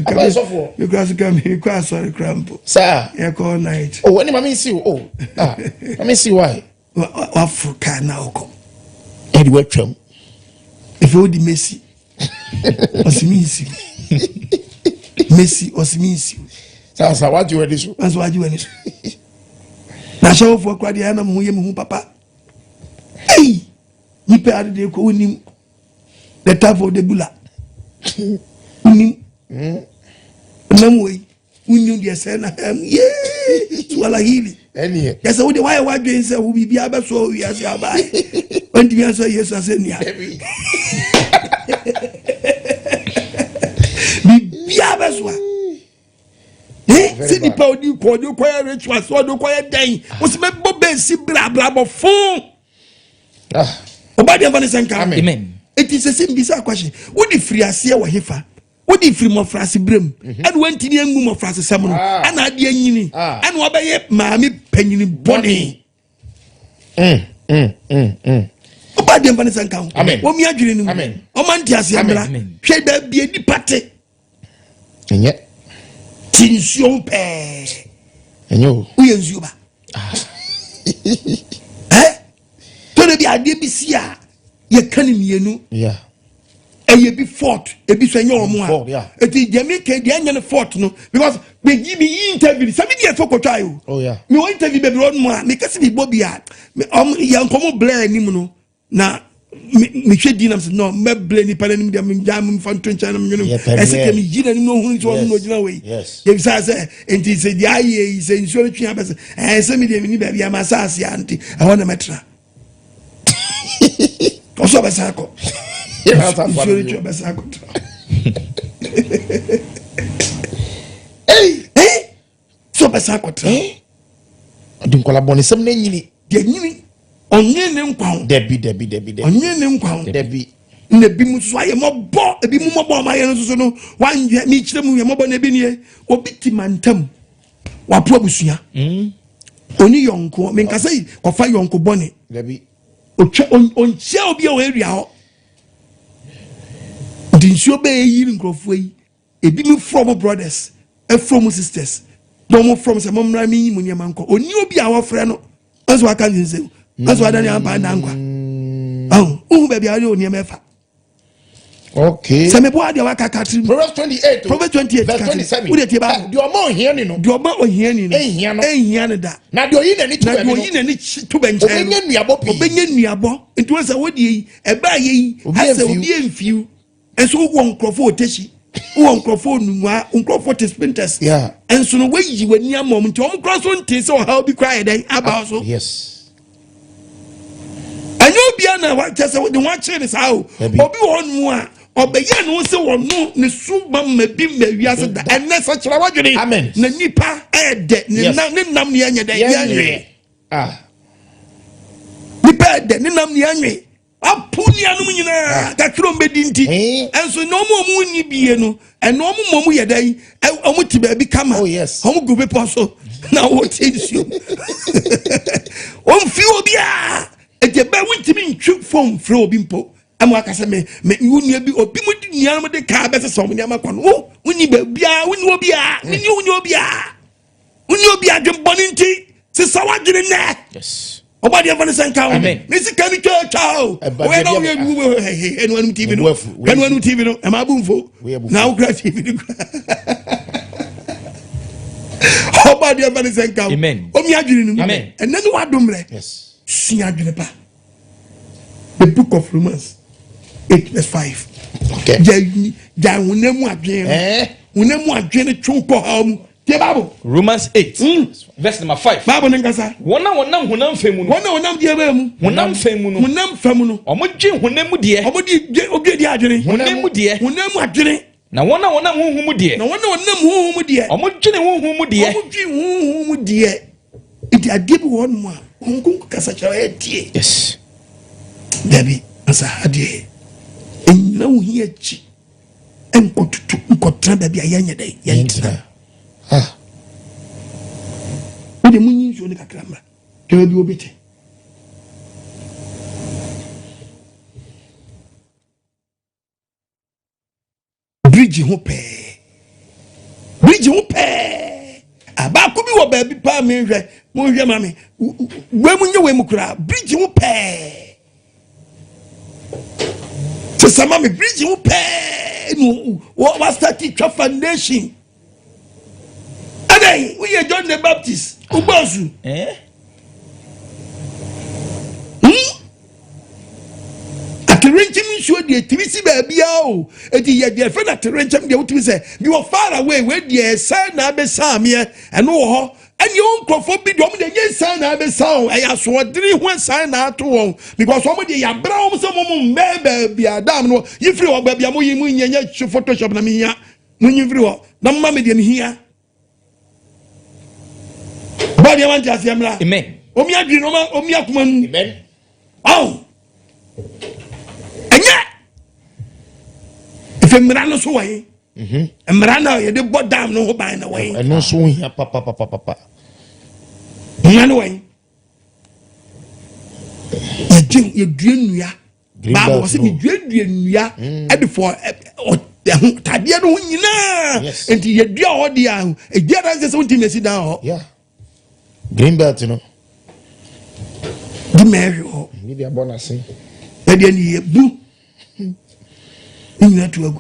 [SPEAKER 6] papa yɛ sɔfo
[SPEAKER 2] me kura so ka me kɔ asɔre kura mpo
[SPEAKER 6] saa
[SPEAKER 2] yɛ kɔ all night
[SPEAKER 6] o ɛni maame nsi o o ah maame nsi wa
[SPEAKER 2] waforo kaa na ɔkɔ
[SPEAKER 6] ɛdi watwam
[SPEAKER 2] efe o di mesi ɔsi mi nsi mesi ɔsi mi nsi
[SPEAKER 6] saa saa wagye w'ani so
[SPEAKER 2] saa wagye w'ani so na ahyɛwofoɔ kora deɛ ɛna mo ho yɛ me hu papa ei nipa ade deɛ kɔ wonim the type of the bula wonim nam wei wonim deɛ sɛ na ham yee suwala hili
[SPEAKER 6] ɛneɛ
[SPEAKER 2] yɛ sɛ wode woayɛ woadwen sɛ wo biribiaa bɛsoa wɔ wiase abae wantumi asɔ Yesu asɛ nnua biribiaa bɛsoa. Eh? Sɛ nipa odi kɔ ɔde kɔyɛ rituals ɔde kɔyɛ dɛn wosi mɛbɔ bɛnsi bra abrabɔ fon. Ɔba deɛ nfa ne sɛ nka.
[SPEAKER 7] Amen.
[SPEAKER 2] Eti sɛ sɛ mbisa akwahye wode firi aseɛ wɔ hefa wode firi mmɔfraase berɛ mu
[SPEAKER 6] Mhm.
[SPEAKER 2] ɛna wantumi angu mmɔfraase sɛm no
[SPEAKER 6] Ah.
[SPEAKER 2] ɛna adeɛ nyini
[SPEAKER 6] Ah.
[SPEAKER 2] ɛna wabɛyɛ maame panyini bɔne.
[SPEAKER 6] Mm,
[SPEAKER 2] Ɔba deɛ nfa ne sɛ nka ho.
[SPEAKER 6] Amen.
[SPEAKER 2] Wɔn mi adwene no mu.
[SPEAKER 6] Amen.
[SPEAKER 2] Ɔma nte aseɛ
[SPEAKER 6] Amen.
[SPEAKER 2] mmra.
[SPEAKER 7] Amen.
[SPEAKER 2] Hwɛ baabi nipa te
[SPEAKER 6] Ɛnyɛ.
[SPEAKER 2] te nsuo ho pɛɛ.
[SPEAKER 6] Ɛnyɛ o.
[SPEAKER 2] Woyɛ nsuo ba. Ɛ tɔrɔ bi adeɛ bi si a yɛka ne mmienu. Ɛyɛ bi fault ebi so ɛnyɛ wɔn
[SPEAKER 6] Fault, yeah.
[SPEAKER 2] a. Eti deɛ mi kɛ deɛ ɛnyɛ ne fault no because mi yi mi yi interview sɛbi deɛ fɛ kɔtɔ ayi o.
[SPEAKER 6] Oh, yeah.
[SPEAKER 2] Mi wɔ interview bebree wɔ mu a mi kasi mi bɔ bi a mi ɔm yɛ nkɔmɔ blɛ anim no na mi mi hwɛ di nam sɛ no mɛ blɛ nipa n'anim deɛ mi gya mi fa nto nkyɛn na mi nwene
[SPEAKER 4] Yɛ pɛ
[SPEAKER 2] ɛsɛ
[SPEAKER 4] deɛ.
[SPEAKER 2] kɛ mi yi n'anim na ohun nso ɔno na ogyina wɔ yi.
[SPEAKER 4] Yes.
[SPEAKER 2] Yɛbisa sɛ nti sɛ deɛ ayɛ yi sɛ nsuo no twe abɛ sɛ ɛɛ sɛ mi deɛ mi ni baabi ama asaase a nti ɛhɔ na mɛtena. Ɔsɔ ɔbɛsan akɔ. Nsuo no twe ɔbɛsan akɔ tena.
[SPEAKER 6] Hey.
[SPEAKER 2] Ɛɛ sɛ ɔbɛsan akɔ tena.
[SPEAKER 6] Ɔde nkɔla bɔ ne nsɛm na enyini.
[SPEAKER 2] Deɛ nyini ɔnye ne nkwa ho.
[SPEAKER 6] Dabi dabi dabi dabi.
[SPEAKER 2] Ɔnye ne nkwa ho.
[SPEAKER 6] Dabi.
[SPEAKER 2] Na ebi mu nso ayɛ mɔbɔ ebi mu mɔbɔ ɔmo ayɛ no nso so no wanyɛ mi kyerɛ mu yɛ mɔbɔ na ebi nie obi ti ma ntam wapo abusua. Oni yɔnko minkasa yi kɔfa yɔnko bɔne.
[SPEAKER 6] Dabi.
[SPEAKER 2] Otwa onkyia obi a wɔ area hɔ. Nti nsuo bɛyɛ yiri nkurɔfoɔ yi ebi mu frɔ mo brothers ɛfrɔ mo sisters na ɔmo frɔ mo sɛ mo mmra mi yi mo nneɛma nkɔ oni obi a wɔfrɛ no ɛnso waka ne nsɛm ɛnso wada ne ampa na nkwa ɔn ohun baabi a ɔde nneɛma ɛfa.
[SPEAKER 6] Okay.
[SPEAKER 2] Sɛ mebɔ adeɛ waka katiri mu.
[SPEAKER 6] Proverbs 28.
[SPEAKER 2] Proverbs 28
[SPEAKER 6] Verse
[SPEAKER 2] katiri.
[SPEAKER 6] 27.
[SPEAKER 2] Wode tie Bible.
[SPEAKER 6] Deɛ ɔma ohiani no.
[SPEAKER 2] Deɛ ɔma ohiani no.
[SPEAKER 6] Ehia no.
[SPEAKER 2] Ehia no da.
[SPEAKER 6] Na deɛ oyi n'ani to
[SPEAKER 2] Na
[SPEAKER 6] baabi
[SPEAKER 2] deɛ
[SPEAKER 6] no.
[SPEAKER 2] oyi n'ani to bɛ nkyɛn no.
[SPEAKER 6] Obɛnya nnuabɔ pii.
[SPEAKER 2] Obɛnya nnuabɔ. Nti wɔn sɛ wɔdeɛ yi ɛbaa yɛ yi.
[SPEAKER 6] Obi
[SPEAKER 2] Asɛ
[SPEAKER 6] emfiw.
[SPEAKER 2] obi emfiw. Nso wɔ nkurɔfoɔ oteshi. Wɔ nkurɔfoɔ onumua. Nkurɔfoɔ te spinters.
[SPEAKER 6] Yeah.
[SPEAKER 2] Nso no wɔyi w'ani ama wɔn nti wɔn kura so nte sɛ ɔhaw bi kura yɛ dɛn aba so.
[SPEAKER 6] Yes.
[SPEAKER 2] Ɛnyɛ obiara na wakyɛ sɛ wɔde wɔn akyerɛ ne saa o.
[SPEAKER 6] Dabi.
[SPEAKER 2] Obi wɔ hɔnom a ɔbɛyɛ ne ho sɛ wɔno ne so ma ma bi ma wiase da ɛnɛ sɛ kyerɛ wadwene.
[SPEAKER 6] Amen.
[SPEAKER 2] Na nipa ɛɛdɛ ne
[SPEAKER 6] Yes.
[SPEAKER 2] nam ne nam ne ɛnyɛ dɛ yɛnwe.
[SPEAKER 6] Ah.
[SPEAKER 2] Nipa ɛɛdɛ ne nam ne ɛnwe. Apo nuanom nyinaa kakra ɔmo bɛdi nti.
[SPEAKER 6] Eh.
[SPEAKER 2] Ɛnso na ɔmo a ɔmo nni bie no ɛna ɔmo ma ɔmo yɛ dɛ ɔmo te baabi kama.
[SPEAKER 6] Oh, yes.
[SPEAKER 2] Ɔmo gu bepɔ so na wɔte nsuo. Ɔmfi obiara. Eti ɛbɛn wontumi ntwi fon frɛ obi mpo. Ɛmo aka sɛ me me wo nua bi obi mu di nuanom de kaa bɛsesa ɔmo nneɛma kɔ no. Wo wonni baabiara wonni obiara wonni wonni obiara wonni obiara adwembɔne nti sesa wadwene nnɛ.
[SPEAKER 7] Yes.
[SPEAKER 2] Ɔba deɛ nfa ne sɛ nka ho.
[SPEAKER 7] Amen.
[SPEAKER 2] Ne sika ni twa twa o.
[SPEAKER 6] Ɛba
[SPEAKER 2] Wɔyɛ na
[SPEAKER 6] deɛ
[SPEAKER 2] wɔyɛ
[SPEAKER 6] bi-
[SPEAKER 2] wu wɔ hɛhɛ ɛnu anum TV no.
[SPEAKER 6] Ɛbu afu, wei
[SPEAKER 2] Ɛnu anum TV no ɛma abu nfo.
[SPEAKER 6] Wei abu
[SPEAKER 2] Na awokura TV no kura. Ɔba deɛ nfa ne sɛ nka ho.
[SPEAKER 7] Amen.
[SPEAKER 2] Omi adwene no mu.
[SPEAKER 7] Amen.
[SPEAKER 2] Ɛnɛ ne wadom rɛ.
[SPEAKER 6] Yes.
[SPEAKER 2] Sua adwene pa. The book of Romans 8 verse 5.
[SPEAKER 6] Okay.
[SPEAKER 2] Gya gya honam mu adwene no.
[SPEAKER 6] Eh.
[SPEAKER 2] Honam mu adwene twe kɔ haw mu. Tie Bible.
[SPEAKER 7] Romans 8 verse number 5.
[SPEAKER 2] Bible ne nkasa.
[SPEAKER 7] Wɔn a wɔnam honam fam mu no.
[SPEAKER 2] Wɔn a wɔnam deɛ bɛyɛ mu.
[SPEAKER 7] Honam fam mu no.
[SPEAKER 2] Honam fam no.
[SPEAKER 7] Wɔn dwe honam mu deɛ.
[SPEAKER 2] Wɔn de dwe obi di adwene.
[SPEAKER 7] Honam mu deɛ.
[SPEAKER 2] Honam mu adwene.
[SPEAKER 7] Na wɔn a wɔnam honhom mu deɛ.
[SPEAKER 2] Na wɔn a wɔnam honhom mu deɛ.
[SPEAKER 7] Wɔn dwene honhom mu deɛ.
[SPEAKER 2] Wɔn dwe honhom mu deɛ. Nti adeɛ bi wɔ hɔnom a honhom kasa kyerɛ ɔyɛ tie.
[SPEAKER 7] Yes.
[SPEAKER 2] Dabi asa adeɛ enyina wo hi akyi nkɔtutu nkɔtena baabi a yɛnyɛ dɛ yɛntena.
[SPEAKER 6] Ah.
[SPEAKER 2] Wode mu nyi nsuo no kakra mmra. Hwɛ baabi obi te. Bridge ho pɛɛ. Bridge ho pɛɛ. Abaako bi wɔ baabi paa menhwɛ. Monhwɛ ma me. Wei mu nyɛ wei mu koraa. Bridge ho pɛɛ. Sesa ma me bridge ho pɛɛ. No, wasate twa foundation. Ɛdɛn, woyɛ John the Baptist. Wobɔ asu.
[SPEAKER 7] Eh?
[SPEAKER 2] Aterenkyɛm nsuo deɛ tumi si baabiara o. Eti yɛ deɛ fɛ na aterenkyɛm deɛ wotumi sɛ bi wɔ far away wei deɛ ɛsɛn na abɛsa ameɛ ɛno wɔ hɔ. Ɛne wɔn nkurɔfoɔ bi deɛ wɔn deɛ nyɛ nsan na abɛsa wɔn ɛyɛ asoɔdene ho nsan na ato wɔn because wɔn deɛ yabra wɔn sɛ wɔn mbɛn baabi a dam no yi firi hɔ baabi a mo yi mo nyɛ nyɛ photoshop na mi hia mo nyi firi hɔ na mo ma mi deɛ mi hia. Ɔba deɛ wante aseɛ mmra.
[SPEAKER 7] Amen.
[SPEAKER 2] Omi adwene no omi akoma nu.
[SPEAKER 6] Amen.
[SPEAKER 2] Ɔn. Ɛnyɛ. Efe mmara no so wɔ he.
[SPEAKER 6] Mhm.
[SPEAKER 2] Mmara na yɛde bɔ dam no ho ban na wɔ he.
[SPEAKER 6] Ɛno nso ho hia papapapapa.
[SPEAKER 2] Mmara no wɔ he. Yɛgye yɛdua nnua. Bible wɔ sɛ meduadua nnua mm. ɛde fɔ ɛho tadeɛ no ho nyinaa nti yɛdua hɔ deɛ a ɛdi adanse sɛ wontumi asi dan hɔ.
[SPEAKER 6] Green belt no.
[SPEAKER 2] Di mɛɛhwɛ hɔ.
[SPEAKER 6] Bi de abɔ n'ase.
[SPEAKER 2] Ɛdeɛ ne yɛ bu. Ne nyinaa tu agu.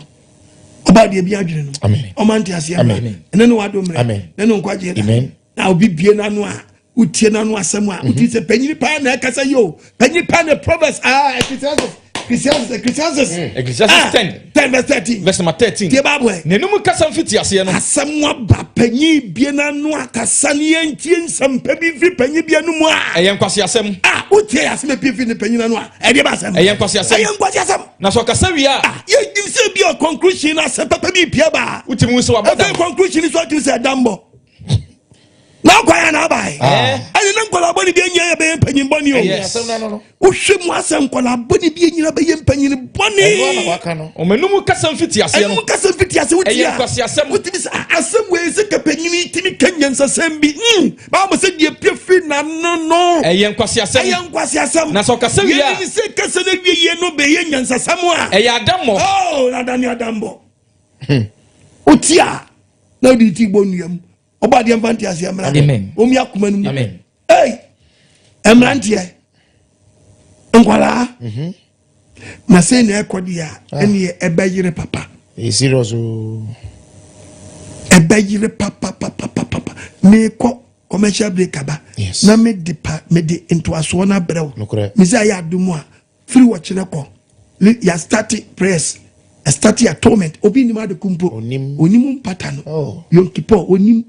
[SPEAKER 2] Ɔbaa deɛ bi adwene no. Ɔma nte aseɛ mmerɛ. Ɛne ne wado mmerɛ. Ɛne ne nkwagyeɛ da. Na obi bie n'ano a wotie n'ano asɛm a wotie sɛ panyin paa na ɛkasa yi o. Panyin paa na Proverbs ah Ecclesiastes Ecclesiastes Ecclesiastes.
[SPEAKER 7] Hmm, Ecclesiastes 10.
[SPEAKER 2] 10 verse 13.
[SPEAKER 7] Verse number 13.
[SPEAKER 2] Tie Bible ɛ.
[SPEAKER 7] N'anum kasa mfiti aseɛ no.
[SPEAKER 2] Asɛm aba panyin bie n'ano akasa ne yɛntie nsɛmpa bi mfiri panyin bi anum a.
[SPEAKER 7] Ɛyɛ nkwaseasɛm.
[SPEAKER 2] A wotie asɛm ebi mfiri ne panyin ano a ɛdeɛ ba asɛm.
[SPEAKER 7] Ɛyɛ nkwaseasɛm.
[SPEAKER 2] Ɛyɛ nkwaseasɛm.
[SPEAKER 7] Na sɛ ɔkasa wie a.
[SPEAKER 2] Ah, yɛnim sɛ bi a conclusion no asɛm papa bi pia ba.
[SPEAKER 7] Wotumi hu sɛ wabɔ dam.
[SPEAKER 2] Afei conclusion so atumi sɛ ɛdambɔ. Na ɔkwan a na abae.
[SPEAKER 7] Ah.
[SPEAKER 2] Ɛne na nkwadaa bɔne bi anyina yɛ bɛyɛ mpanyin bɔne o. Wohwɛ mu asɛ nkwadaa bɔne bi anyina bɛyɛ mpanyin bɔne.
[SPEAKER 7] Ɔmanum kasa mfiti aseɛ no.
[SPEAKER 2] Ɛnum kasa mfiti aseɛ wotie
[SPEAKER 7] a. Ɛyɛ nkwasiasɛm.
[SPEAKER 2] Wotumi sɛ ah, asɛm wei sɛ kapanyini tumi ka nyansasɛm bi. Hmm, baabu sɛ deɛ pie firi n'ano no.
[SPEAKER 7] Ɛyɛ nkwasiasɛm.
[SPEAKER 2] Ɛyɛ nkwasiasɛm.
[SPEAKER 7] Na sɛ ɔkasa wie a.
[SPEAKER 2] Yɛn ni sɛ kasa no wie yie no bɛyɛ nyansasɛm a.
[SPEAKER 7] Ɛyɛ adammɔ.
[SPEAKER 2] Oh, na adane adammɔ. Wotie a na wode ti bɔ nnua mu. Ɔbɔ adeɛ mfa nte aseɛ mmra. Wɔn akoma no mu. Ei, mmeranteɛ, nkwadaa. Mhm. Na sɛ na ɛkɔ deɛ a, ah. ɛneɛ ɛbɛyere papa.
[SPEAKER 6] Ɛyɛ serious o.
[SPEAKER 2] Ɛbɛyere papa papa papa. Mekɔ commercial break aba. Na mede pa mede ntoasoɔ no abrɛ wo. Mesɛ ayɛ adom a firi wɔkyerɛ kɔ yɛ start prayers start atonement obi nim ade ko mpo onim mpata no oh. Yom Kippur onim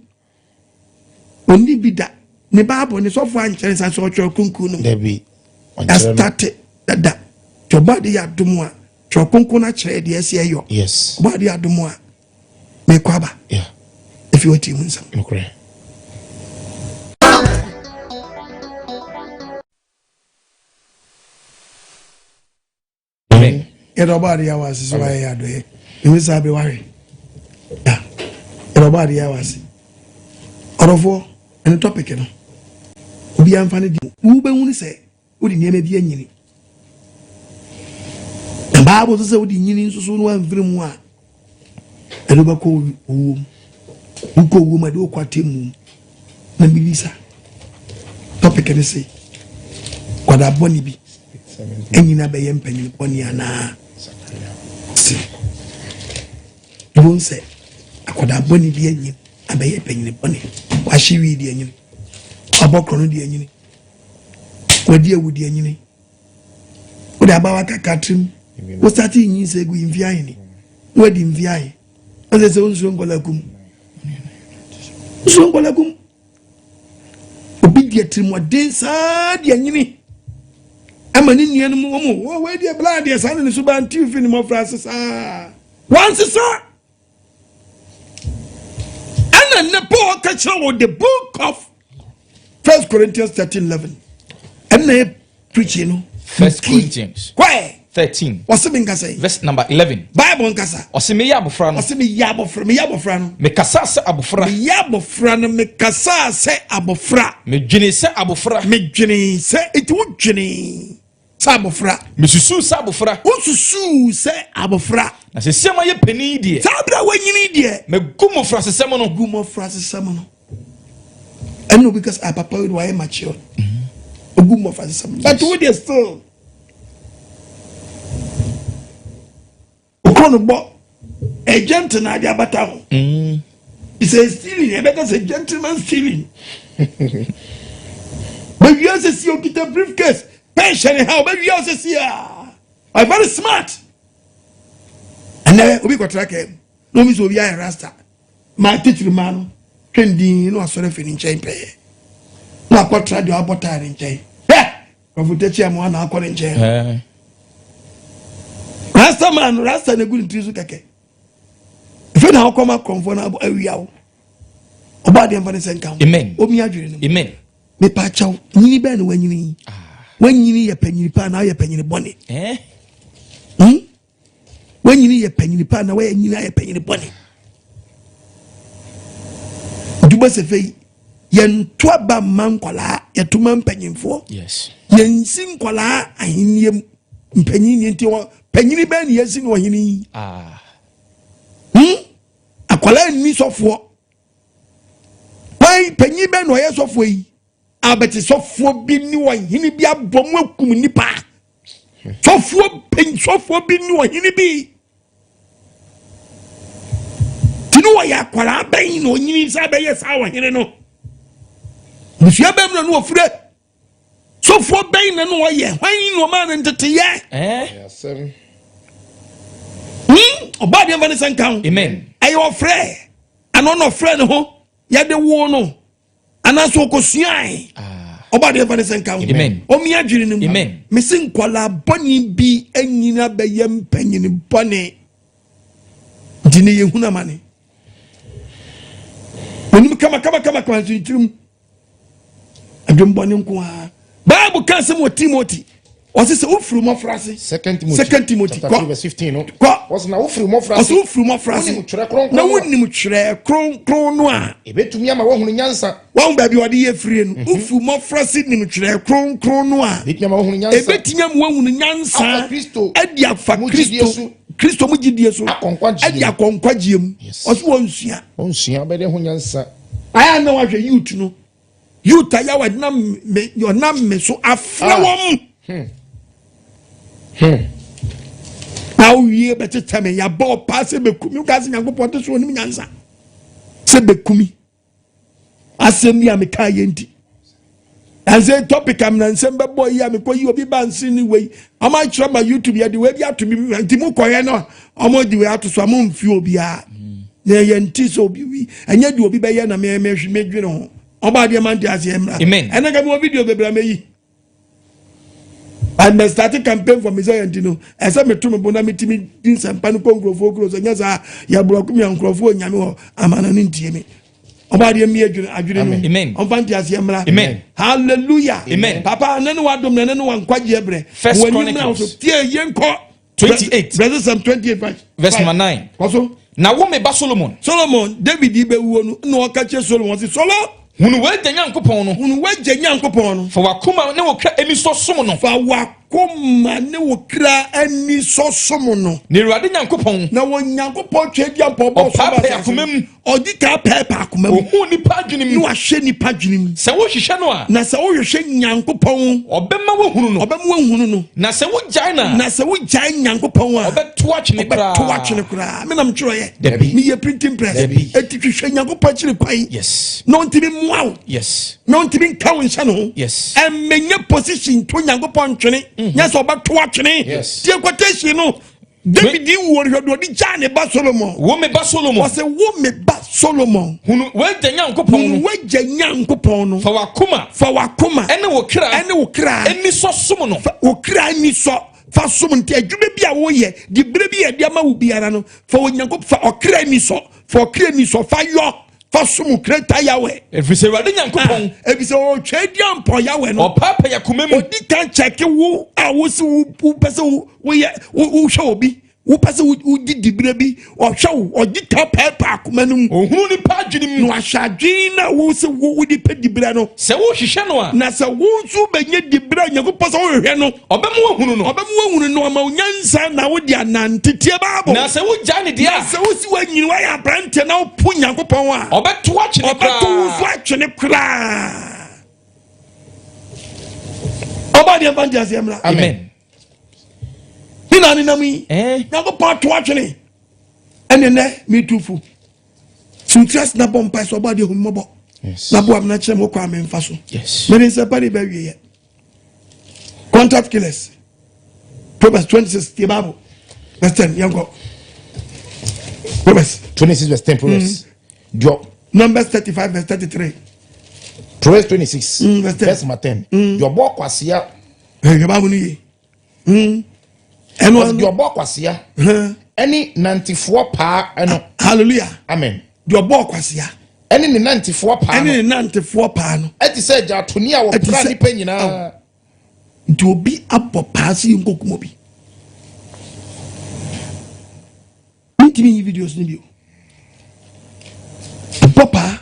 [SPEAKER 2] oni bi da ne baabo ne sɔfo ankyerɛ nsa sɛ ɔtwerɛ kronkron no mu yɛ dada tí ɔbɔ ade yɛ adom a twerɛ kronkron no akyerɛ deɛ ɛsɛ ɛyɔ ɔbɔ ade yɛ adom a mekɔ aba efi wɔn ti mu nsɛm. Yɛde ɔbɔ adeɛ awɔ ase sɛ wayɛ yɛ adɔyɛ ɛmu saa bɛ wahwɛ ya yɛde ɔbɔ adeɛ awɔ ase ɔdɔfoɔ ɛne topic no obiara nfa ne di wobɛhunu sɛ wode nneɛma bi anyini na bible sɛ sɛ wode nyini nso so no amfiri mu a ɛde wobɛkɔ owuo mu wokɔ owuo mu ɛde wokɔ atemmu mu na mebisa topic ne se kwadaa bɔne bi ɛnyina bɛyɛ mpanyin bɔne anaa se wobɛhu sɛ akwadaa bɔne bi anyin abɛyɛ panyin bɔne wahye wii de anyini wabɔ korɔ no de anyini wadi awu de anyini wode abawa kaka tirim wosate nyinsɛ gu mfe ahene na wadi mfe ahe ɔsɛ sɛ wonsuro nkɔla kum nsuro nkɔla kum obi di atirimɔden saa de anyini ama ne nuanom wɔn mu wɔ wei deɛ bla deɛ saa ne ne so ba nti fi ne mmɔfra ase saa wansesa ɛna ne Paul ka kyerɛ wɔ the book of First Corinthians 13 11 ɛna yɛ preaching no
[SPEAKER 7] First Corinthians
[SPEAKER 2] why
[SPEAKER 7] 13
[SPEAKER 2] wɔsi mi nkasa yi
[SPEAKER 7] verse number 11
[SPEAKER 2] Bible nkasa
[SPEAKER 7] ɔsi mi yɛ abofra no
[SPEAKER 2] ɔsi mi yɛ abofra mi yɛ abofra no
[SPEAKER 7] mekasa sɛ abofra
[SPEAKER 2] mi yɛ abofra no mekasa sɛ abofra
[SPEAKER 7] medwene sɛ abofra
[SPEAKER 2] medwene sɛ eti wo dwene sɛ abofra.
[SPEAKER 7] Mesusuu sɛ abofra.
[SPEAKER 2] Wosusuu sɛ abofra.
[SPEAKER 7] Na seesei mayɛ panin yi deɛ.
[SPEAKER 2] Saa berɛ a woanyini deɛ.
[SPEAKER 7] Magu mmɔfrasesɛm no.
[SPEAKER 2] Gu mmɔfrasesɛm no. Ɛna obi ka sɛ ah papa yi de wayɛ mature. Mm-hmm. Ogu mmɔfrasesɛm no. But wo deɛ still. Okɔ no bɔ a gentle ade abata ho. Mm. It's a stealing. Ɛbɛka sɛ gentleman stealing. Bɛwia sɛ si okita briefcase. Pɛn hyɛ ne ha ɔbɛwia sɛ si a. I'm very smart. Ɛnɛ obi kɔtra kɛm na obi sɛ obi ayɛ rasta. Maa titiri maa no twɛn din na wasɔre afiri ne nkyɛn pɛɛ. Na akɔtra deɛ wabɔ taa ne nkyɛn. Hɛ! Kɔfo tɛkyi amoa na akɔ ne nkyɛn. Rasta man rasta na egu ne tiri so kɛkɛ. Efe na akɔma kɔnfɔ na abɔ awia wo. Ɔbɔ adeɛ mfa ne sɛ nka ho.
[SPEAKER 7] Amen.
[SPEAKER 2] Omi adwene no mu.
[SPEAKER 7] Amen.
[SPEAKER 2] Mepa kyɛw, nyini bɛn na wanyini yi? Wanyini yɛ panyini pa na ayɛ panyini bɔne.
[SPEAKER 7] Eh?
[SPEAKER 2] Wanyini yɛ panyini pa na wayɛ nyini ayɛ panyini bɔne. Nti bɔ sɛ fɛ yi, yɛnto aba mma nkwadaa, yɛto ma mpanyinfoɔ.
[SPEAKER 7] Yes.
[SPEAKER 2] Yɛnsi nkwadaa ahennie mu. Mpanyin ni nti wɔ panyini bɛn na yɛsi no ɔhene yi?
[SPEAKER 7] Ah.
[SPEAKER 2] Akwadaa nni sɔfoɔ. Wɔn panyin bɛn na ɔyɛ sɔfoɔ yi? Abɛte sɔfoɔ bi ne ɔhene bi abɔ mu akum nipa. Sɔfoɔ panyin sɔfoɔ bi ne ɔhene bi. Ti ne wɔyɛ akwadaa bɛn na ɔnyini sɛ abɛyɛ saa ɔhene no? Busua bɛn mu na no wɔfire? Sɔfoɔ bɛn na no ɔyɛ? Hwan na ɔmaa no nteteyɛ?
[SPEAKER 7] Eh?
[SPEAKER 6] Asɛm.
[SPEAKER 2] Ɔbaa deɛ mfa ne sɛ nka ho.
[SPEAKER 7] Amen.
[SPEAKER 2] Ɛyɛ ɔfrɛ. Ano na ɔfrɛ ne ho. Yɛde wo no. Anaasɛ ɔkɔsuae.
[SPEAKER 7] Ah.
[SPEAKER 2] Ɔbaa deɛ mfa ne sɛ nka ho.
[SPEAKER 7] Amen.
[SPEAKER 2] Ɔmi adwene no mu.
[SPEAKER 7] Amen.
[SPEAKER 2] Mesi nkwadaa bɔne bi anyina bɛyɛ mpanyini bɔne. Nti ne yɛhunu amane. Onim kama kama kama kama nso ne tirim. Adwembɔne nko ara. Bible ka asɛm wɔ Timothy. Ɔse sɛ wofiri mmɔfra ase.
[SPEAKER 6] Second Timothy.
[SPEAKER 2] Second Timothy.
[SPEAKER 6] Chapter
[SPEAKER 2] Kɔ.
[SPEAKER 6] 3 verse 15 no.
[SPEAKER 2] Kɔ.
[SPEAKER 6] Wɔsi na wofiri mmɔfra ase.
[SPEAKER 2] Ɔse wofiri mmɔfra ase.
[SPEAKER 6] Wonim twerɛ kronkron
[SPEAKER 2] Na
[SPEAKER 6] no a.
[SPEAKER 2] wonim twerɛ kronkron no a.
[SPEAKER 6] Ebetumi ama woahunu nyansa.
[SPEAKER 2] Wɔn baabi a ɔde yɛ firie no. Wofiri mmɔfra ase nim twerɛ kronkron no a.
[SPEAKER 6] Ebetumi ama woahunu nyansa.
[SPEAKER 2] Ebetumi ama woahunu nyansa.
[SPEAKER 6] Afa Kristo.
[SPEAKER 2] Ɛde afa
[SPEAKER 6] Mu gyidie
[SPEAKER 2] Kristo.
[SPEAKER 6] so.
[SPEAKER 2] Kristo mu gyidie so.
[SPEAKER 6] Akɔ nkwagyeɛ
[SPEAKER 2] Ɛde
[SPEAKER 6] mu.
[SPEAKER 2] akɔ nkwagyeɛ mu.
[SPEAKER 6] Yes.
[SPEAKER 2] Ɔse wɔnsua.
[SPEAKER 6] Ɔnsua bɛde ho nyansa.
[SPEAKER 2] Ayɛ na wahwɛ youth no. Youth a yawa nam me ɔnam me so afrɛ wɔn. Na wowie bɛkyekyɛ me yabɔ ɔpaa sɛ bɛkumi woka sɛ Nyankopɔn te so onim nyansa sɛ bɛkumi asɛm bi a meka yɛ nti ɛnsɛ topic a mena nsɛm bɛbɔ yi a mekɔ yi obi ba nse ne wei ɔma akyerɛ ma YouTube yɛde wei bi ato me nti mokɔyɛ no ɔmo de wei ato so a momfi obiara na ɛyɛ nti sɛ obi wi ɛnyɛ de obi bɛyɛ na medwene ho ɔba adeɛ ma nte aseɛ mmra.
[SPEAKER 7] Amen.
[SPEAKER 2] Ɛnɛ ka mewɔ video bebree a mɛyi. I must start a campaign for Messiah nti no ɛsɛ meto me bo na metumi di nsɛmpa no kɔ nkurɔfoɔ kuro so nyɛ saa yɛborɔko me a nkurɔfoɔ onyame hɔ amana no ntie me. Ɔba adeɛ mmie adwene adwene no.
[SPEAKER 7] Amen.
[SPEAKER 2] Ɔmfa nte aseɛ mmra.
[SPEAKER 7] Amen.
[SPEAKER 2] Hallelujah.
[SPEAKER 7] Amen.
[SPEAKER 2] Papa ɛnɛ ne wadom na ɛnɛ ne wankwagyeɛ berɛ.
[SPEAKER 7] First
[SPEAKER 2] W'anim na
[SPEAKER 7] Chronicles.
[SPEAKER 2] wo so tie yɛn kɔ.
[SPEAKER 7] 28.
[SPEAKER 2] Brɛsesɛm 28 verse.
[SPEAKER 7] Verse number 9.
[SPEAKER 2] Kɔ so.
[SPEAKER 7] Na wo me ba Solomon.
[SPEAKER 2] Solomon, David yi bɛwuo no, na ɔka kyerɛ Solomon sɛ, Solo.
[SPEAKER 7] Hunu w'agya Nyankopɔn no.
[SPEAKER 2] Hunu w'agya Nyankopɔn no.
[SPEAKER 7] Fa w'akoma ne wo kra ani sɔ som no.
[SPEAKER 2] Fa w'akoma ne wo kra ani sɔ som no.
[SPEAKER 7] Na Awurade Nyankopɔn.
[SPEAKER 2] Na wɔ Nyankopɔn twɛ di ampɔ bɔ so
[SPEAKER 7] Ɔpaapae akoma mu.
[SPEAKER 2] Ɔdi ka pɛɛpɛ akoma mu.
[SPEAKER 7] Ohun nipa adwene mu.
[SPEAKER 2] Na wahwɛ nipa adwene mu.
[SPEAKER 7] Sɛ wohwehwɛ no a.
[SPEAKER 2] Na sɛ wohwehwɛ Nyankopɔn.
[SPEAKER 7] Ɔbɛma woahunu no.
[SPEAKER 2] Ɔbɛma woahunu no.
[SPEAKER 7] Na sɛ wogyae no a.
[SPEAKER 2] Na sɛ wogyae Nyankopɔn a.
[SPEAKER 7] Ɔbɛto atwene koraa.
[SPEAKER 2] Ɔbɛto atwene koraa. Me na metwerɛeɛ.
[SPEAKER 7] Dabi.
[SPEAKER 2] Meyɛ printing press.
[SPEAKER 7] Dabi.
[SPEAKER 2] Eti hwehwɛ Nyankopɔn akyiri kwan.
[SPEAKER 7] Yes.
[SPEAKER 2] Na ɔntumi mmoa wo.
[SPEAKER 7] Yes.
[SPEAKER 2] Na ɔntumi nka wo nhyɛ ne ho.
[SPEAKER 7] Yes.
[SPEAKER 2] Ɛmmɛnyɛ position to Nyankopɔn ntwene. Nyɛ sɛ ɔbɛto atwene.
[SPEAKER 6] Yes.
[SPEAKER 2] Tie quotation no. David wuo no hwɛ deɛ ɔde gyaa ne ba Solomon.
[SPEAKER 7] Wo me ba Solomon.
[SPEAKER 2] Ɔsɛ wo me ba Solomon.
[SPEAKER 7] Hunu w'agya Nyankopɔn no.
[SPEAKER 2] Hunu w'agya Nyankopɔn no.
[SPEAKER 7] Fa w'akoma.
[SPEAKER 2] Fa w'akoma.
[SPEAKER 7] Ɛne wo kra.
[SPEAKER 2] Ɛne wo kra.
[SPEAKER 7] Ani sɔ som no.
[SPEAKER 2] Fa wo kra ani sɔ fa som nti adwuma bi a woyɛ de bere bi a yɛde ama wo biara no fa Onyankopɔn fa ɔkra ani sɔ fa ɔkra ani sɔ fa yɔ fa som kreta Yahweh.
[SPEAKER 7] Ɛfiri sɛ Awurade Nyankopɔn.
[SPEAKER 2] Ɛfiri sɛ ɔtwa di ampɔ Yahweh no.
[SPEAKER 7] Ɔpaapae akoma mu.
[SPEAKER 2] Ɔdi kan kyɛke wo a wosi wo wopɛ sɛ woyɛ wohwɛ obi wopɛ sɛ wodi dibere bi ɔhwɛ wo ɔgye ka pɛɛpɛ akoma no mu.
[SPEAKER 7] Ohunu nipa adwene mu.
[SPEAKER 2] Na wahyɛ adwene na wo sɛ wo wode pɛ dibere no.
[SPEAKER 7] Sɛ wohwehwɛ no a.
[SPEAKER 2] Na sɛ wo nso bɛnya dibere a Onyankopɔn sɛ wohwehwɛ no.
[SPEAKER 7] Ɔbɛma woahunu no.
[SPEAKER 2] Ɔbɛma woahunu no ɔma wo nyansa na wode anante tie Bible.
[SPEAKER 7] Na sɛ wogyae ne deɛ a.
[SPEAKER 2] Na sɛ wosi woanyini woayɛ aberanteɛ na wopo Nyankopɔn a.
[SPEAKER 7] Ɔbɛto atwene koraa.
[SPEAKER 2] Ɔbɛto wo so atwene koraa. Ɔba deɛ mfa nte aseɛ mmra.
[SPEAKER 7] Amen.
[SPEAKER 2] Ne na nenam yi. Nyankopɔn ato atwene. Ɛne nɛ metu fo. Suntias na bɔ mpae sɛ ɔba deɛ hu mmɔbɔ. Na boa me na kyerɛ me kwan a memfa so. Mede nsɛmpa ne bɛwieɛ. Contract killers. Proverbs 26 tie Bible. Verse 10 yɛnkɔ. Proverbs
[SPEAKER 6] 26 verse 10 Proverbs. Mm.
[SPEAKER 2] Numbers 35 verse 33.
[SPEAKER 6] Proverbs 26
[SPEAKER 2] verse 10.
[SPEAKER 6] Verse 10. Deɛ ɔbɔ kwasea.
[SPEAKER 2] Hwɛ Bible no yie. Ɛno
[SPEAKER 6] deɛ ɔbɔ kwasea. Ɛne nantefoɔ paa ɛno.
[SPEAKER 2] Hallelujah.
[SPEAKER 6] Amen.
[SPEAKER 2] Deɛ ɔbɔ kwasea.
[SPEAKER 6] Ɛne ne nantefoɔ paa no.
[SPEAKER 2] Ɛne ne nantefoɔ paa no.
[SPEAKER 6] Ɛte sɛ agyaatoni a wɔpra nnipa nyinaa.
[SPEAKER 2] Nti obi abɔ paa sɛ yɛnkɔkum obi. Mentumi nyi videos no bio. Abɔ paa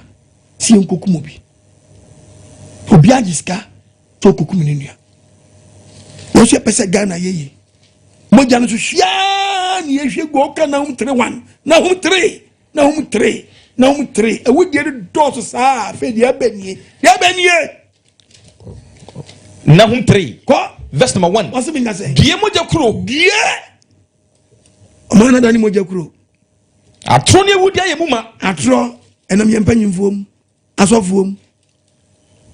[SPEAKER 2] sɛ yɛnkɔkum obi. Obi agye sika sɛ ɔkɔkum ne nua. Nanso yɛpɛ sɛ Ghana yɛ yie. Mogya no so hwiaa ne yɛhwie gu ɔka Nahum 3 1 Nahum 3 Nahum 3 Nahum 3 awudie no dɔɔso saa afei deɛ ɛbɛ nie deɛ ɛbɛ nie.
[SPEAKER 7] Nahum 3
[SPEAKER 2] kɔ
[SPEAKER 7] verse number 1.
[SPEAKER 2] Ɔsɛ mi nya sɛ.
[SPEAKER 7] Due mogya kuro.
[SPEAKER 2] Due ɔmo anada ne mogya kuro.
[SPEAKER 7] Atorɔ ne awudie ayɛ mu ma.
[SPEAKER 2] Atorɔ ɛnam yɛn mpanyinfoɔ mu asɔfoɔ mu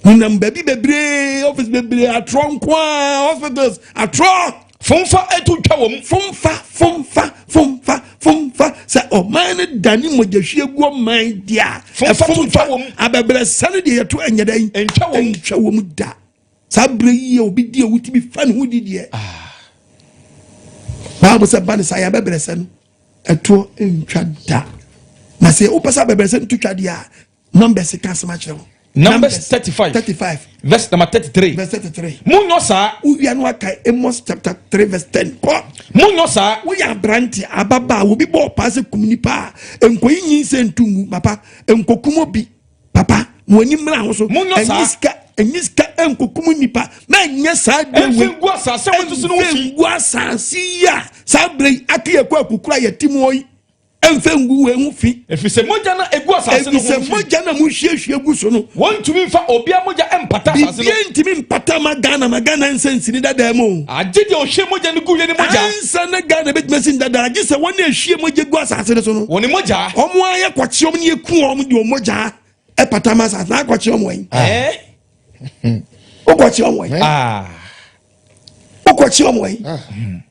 [SPEAKER 2] nenam baabi bebree office bebree atorɔ nkoa hospitals atorɔ.
[SPEAKER 7] Fomfa etu twa wɔm.
[SPEAKER 2] Fomfa fomfa fomfa fomfa sɛ ɔman no dane mogyahwie gu ɔman deɛ a.
[SPEAKER 7] Fomfa to twa wɔm.
[SPEAKER 2] Abɛbrɛsɛ no deɛ yɛto ɛnyɛ dɛn.
[SPEAKER 7] Ntwa wɔm.
[SPEAKER 2] Ntwa wɔm da. Saa berɛ yi a obi di a wotumi fa ne ho di deɛ.
[SPEAKER 7] Ah.
[SPEAKER 2] Baabu sɛ ba ne saa yɛ abɛbrɛsɛ no ɛtoɔ ntwa da. Na sɛ wopɛ sɛ abɛbrɛsɛ no to twa deɛ a Numbers ka asɛm akyerɛ wo.
[SPEAKER 7] Numbers 35.
[SPEAKER 2] 35.
[SPEAKER 7] Verse number 33.
[SPEAKER 2] Verse 33.
[SPEAKER 7] Munyɔ saa.
[SPEAKER 2] Wowia no aka Amos chapter 3 verse 10. Kɔ.
[SPEAKER 7] Munyɔ saa.
[SPEAKER 2] Woyɛ aberante ababaa obi bɔ ɔpaa sɛ kum nipa a nkoyi nyinsɛ ntu ngu papa nkokum obi papa mo ani mmra ho so.
[SPEAKER 7] Munyɔ saa.
[SPEAKER 2] Ɛnyi sika ɛnyi sika nkokum nipa na ɛnyɛ saa de wei.
[SPEAKER 7] Ɛnfɛ ngu asase a wɔn no ho fi.
[SPEAKER 2] Ɛnfɛ ngu asase yi a saa bere yi ake yɛ kɔ akukura yɛ ti mu yi. Ɛmfa ngu wei ho fi.
[SPEAKER 7] Ɛfiri sɛ mogya no egu asase no ho fi.
[SPEAKER 2] Ɛfiri sɛ mogya no a mohwiehwie gu so no.
[SPEAKER 7] Wɔntumi mfa obiara mogya mpata asase no.
[SPEAKER 2] Biribiara ntumi mpata ma Ghana ma Ghana nsa nsi ne dadaa mu o.
[SPEAKER 7] Agye deɛ ɔhwie mogya no guiɛ ne mogya.
[SPEAKER 2] Ansa na Ghana bɛtumi asi ne dadaa agye sɛ wɔn a ɛhwie mogya gu asase no so no.
[SPEAKER 7] Wɔn mogya.
[SPEAKER 2] Wɔn ara yɛkɔkye wɔn ne yɛku wɔn de wɔn mogya ɛpata ma asase na akɔkye wɔn wɔn.
[SPEAKER 7] Ɛɛ.
[SPEAKER 2] Wokɔkye wɔn wɔn.
[SPEAKER 7] Ah.
[SPEAKER 2] Wokɔkye wɔn wɔn.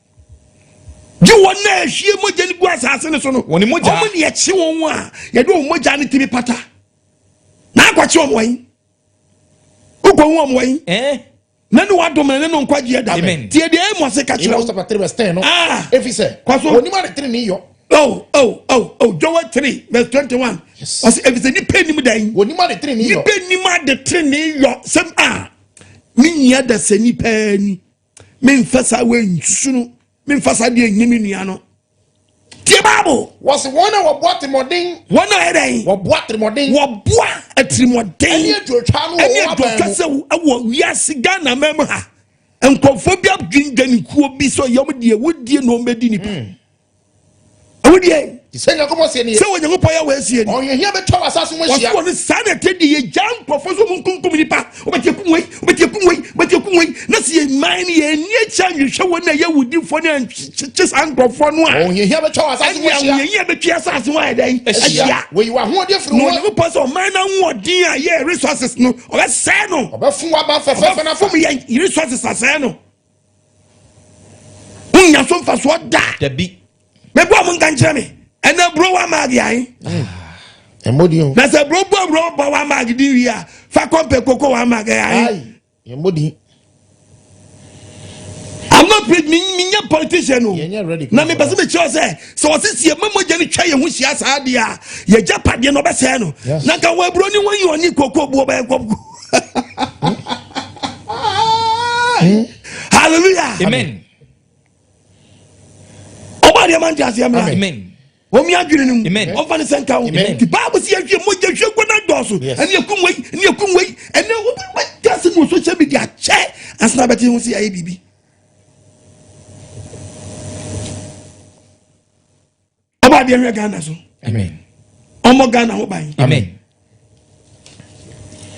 [SPEAKER 2] Gye wɔn a ɛhwie mogya no gu asase no so no.
[SPEAKER 7] Wɔn mogya.
[SPEAKER 2] Wɔn ne yɛkye wɔn a yɛde wɔn mogya no tumi pata. Na akɔkye wɔn wɔn. Wokɔhu wɔn wɔn.
[SPEAKER 7] Eh?
[SPEAKER 2] Na ne wadom ne no nkwagyeɛ da.
[SPEAKER 7] Amen.
[SPEAKER 2] Tie deɛ Amos ka kyerɛ
[SPEAKER 6] Amos chapter 3 verse 10 no.
[SPEAKER 2] Ah.
[SPEAKER 6] Efi sɛ.
[SPEAKER 2] Kɔ so.
[SPEAKER 6] Onim ade tene ne yɔ.
[SPEAKER 2] Oh, oh, oh, oh, Joel 3 verse 21.
[SPEAKER 6] Yes.
[SPEAKER 2] Ɔsɛ efi sɛ nipa nim dan.
[SPEAKER 6] Onim ade tene ne yɔ.
[SPEAKER 2] Nipa nim ade tene ne yɔ. Sɛm a me nua da sɛ nipa ni. memfa saa wei nsusu no memfa saa deɛ nyi me nua no tie bible
[SPEAKER 6] wɔsi wɔn a wɔboa atirimɔden
[SPEAKER 2] wɔn a ɛdɛn
[SPEAKER 6] wɔboa atirimɔden
[SPEAKER 2] wɔboa atirimɔden
[SPEAKER 6] ɛne aduotwa no wɔ
[SPEAKER 2] ɛne
[SPEAKER 6] wɔn aban
[SPEAKER 2] aduotwa
[SPEAKER 6] mu
[SPEAKER 2] sɛ ɛwɔ wiase ghana mɛm ha nkurɔfoɔ bi adwendwane kuo bi sɛ ɔyɛ deɛ wodie na wɔbɛdi nipa hmm. Ɛwo deɛ.
[SPEAKER 6] Sɛ Nyankopɔn seɛ nie.
[SPEAKER 2] Sɛ Onyankopɔn yɛ wɔ asie ni.
[SPEAKER 6] Ɔhiahia bɛtwa wɔ asase ho ahyia.
[SPEAKER 2] Wɔsi wɔn saa na ɛte de yɛ gya nkurɔfoɔ sɛ wɔn nkunkum nipa. Wɔbɛte kum wei, wɔbɛte kum wei, wɔbɛte kum wei. Na sɛ yɛ man no yɛ ani akyi anhwehwɛ wɔn a ɛyɛ awudifoɔ ne ankyekye saa nkurɔfoɔ no a.
[SPEAKER 6] Ɔhiahia bɛtwa wɔ asase ho ahyia.
[SPEAKER 2] Ɛne ahohiahia bɛtwa asase ho ayɛ dɛn?
[SPEAKER 6] Ahyia. Wɔyi wɔ ahoɔden firi
[SPEAKER 2] Na
[SPEAKER 6] ho.
[SPEAKER 2] Onyankopɔn sɛ ɔman no ahoɔden a yɛ resources no ɔbɛsɛe no.
[SPEAKER 6] Ɔbɛfom w'aban fɛfɛɛfɛ no afa.
[SPEAKER 2] Ɔbɛfom yɛn resources asɛe no. wonya so mfasoɔ da
[SPEAKER 7] dabi
[SPEAKER 2] mɛbɔ ɔmo nka nkyerɛ me ɛnɛ buro wa maagi ayi
[SPEAKER 4] ɛmmɔden
[SPEAKER 2] na sɛ buro bɔ buro bɔ wa maagi di wie a fa kɔmpɛ koko wa maagi ayi
[SPEAKER 4] ɛmmɔden
[SPEAKER 2] I'm not pre me me nyɛ politician o na me pɛsɛ me kyerɛ sɛ sɛ ɔsi si ɛmɛ mogya no twa yɛn ho hyia saa deɛ a yɛgya padeɛ na ɔbɛsɛɛ no na nka wɔn aburo ne wɔn yi ɔne koko bu ɔbɛyɛ kɔp hallelujah
[SPEAKER 7] amen
[SPEAKER 2] ɔbɔ adeɛ ma nte aseɛ mmra
[SPEAKER 7] amen
[SPEAKER 2] wɔn mi adwene no mu
[SPEAKER 7] Amen.
[SPEAKER 2] ɔfa ne sɛ nka ho
[SPEAKER 7] Amen.
[SPEAKER 2] nti baabu si yɛhwɛ mogya hwɛ gu na dɔɔso ɛne ekum wei ɛne ekum wei ɛne wɔn ase mu social media kyɛ asena bɛte ho si ayɛ biribi ɔbɔ adeɛ hwɛ ghana so ɔmɔ ghana ho ban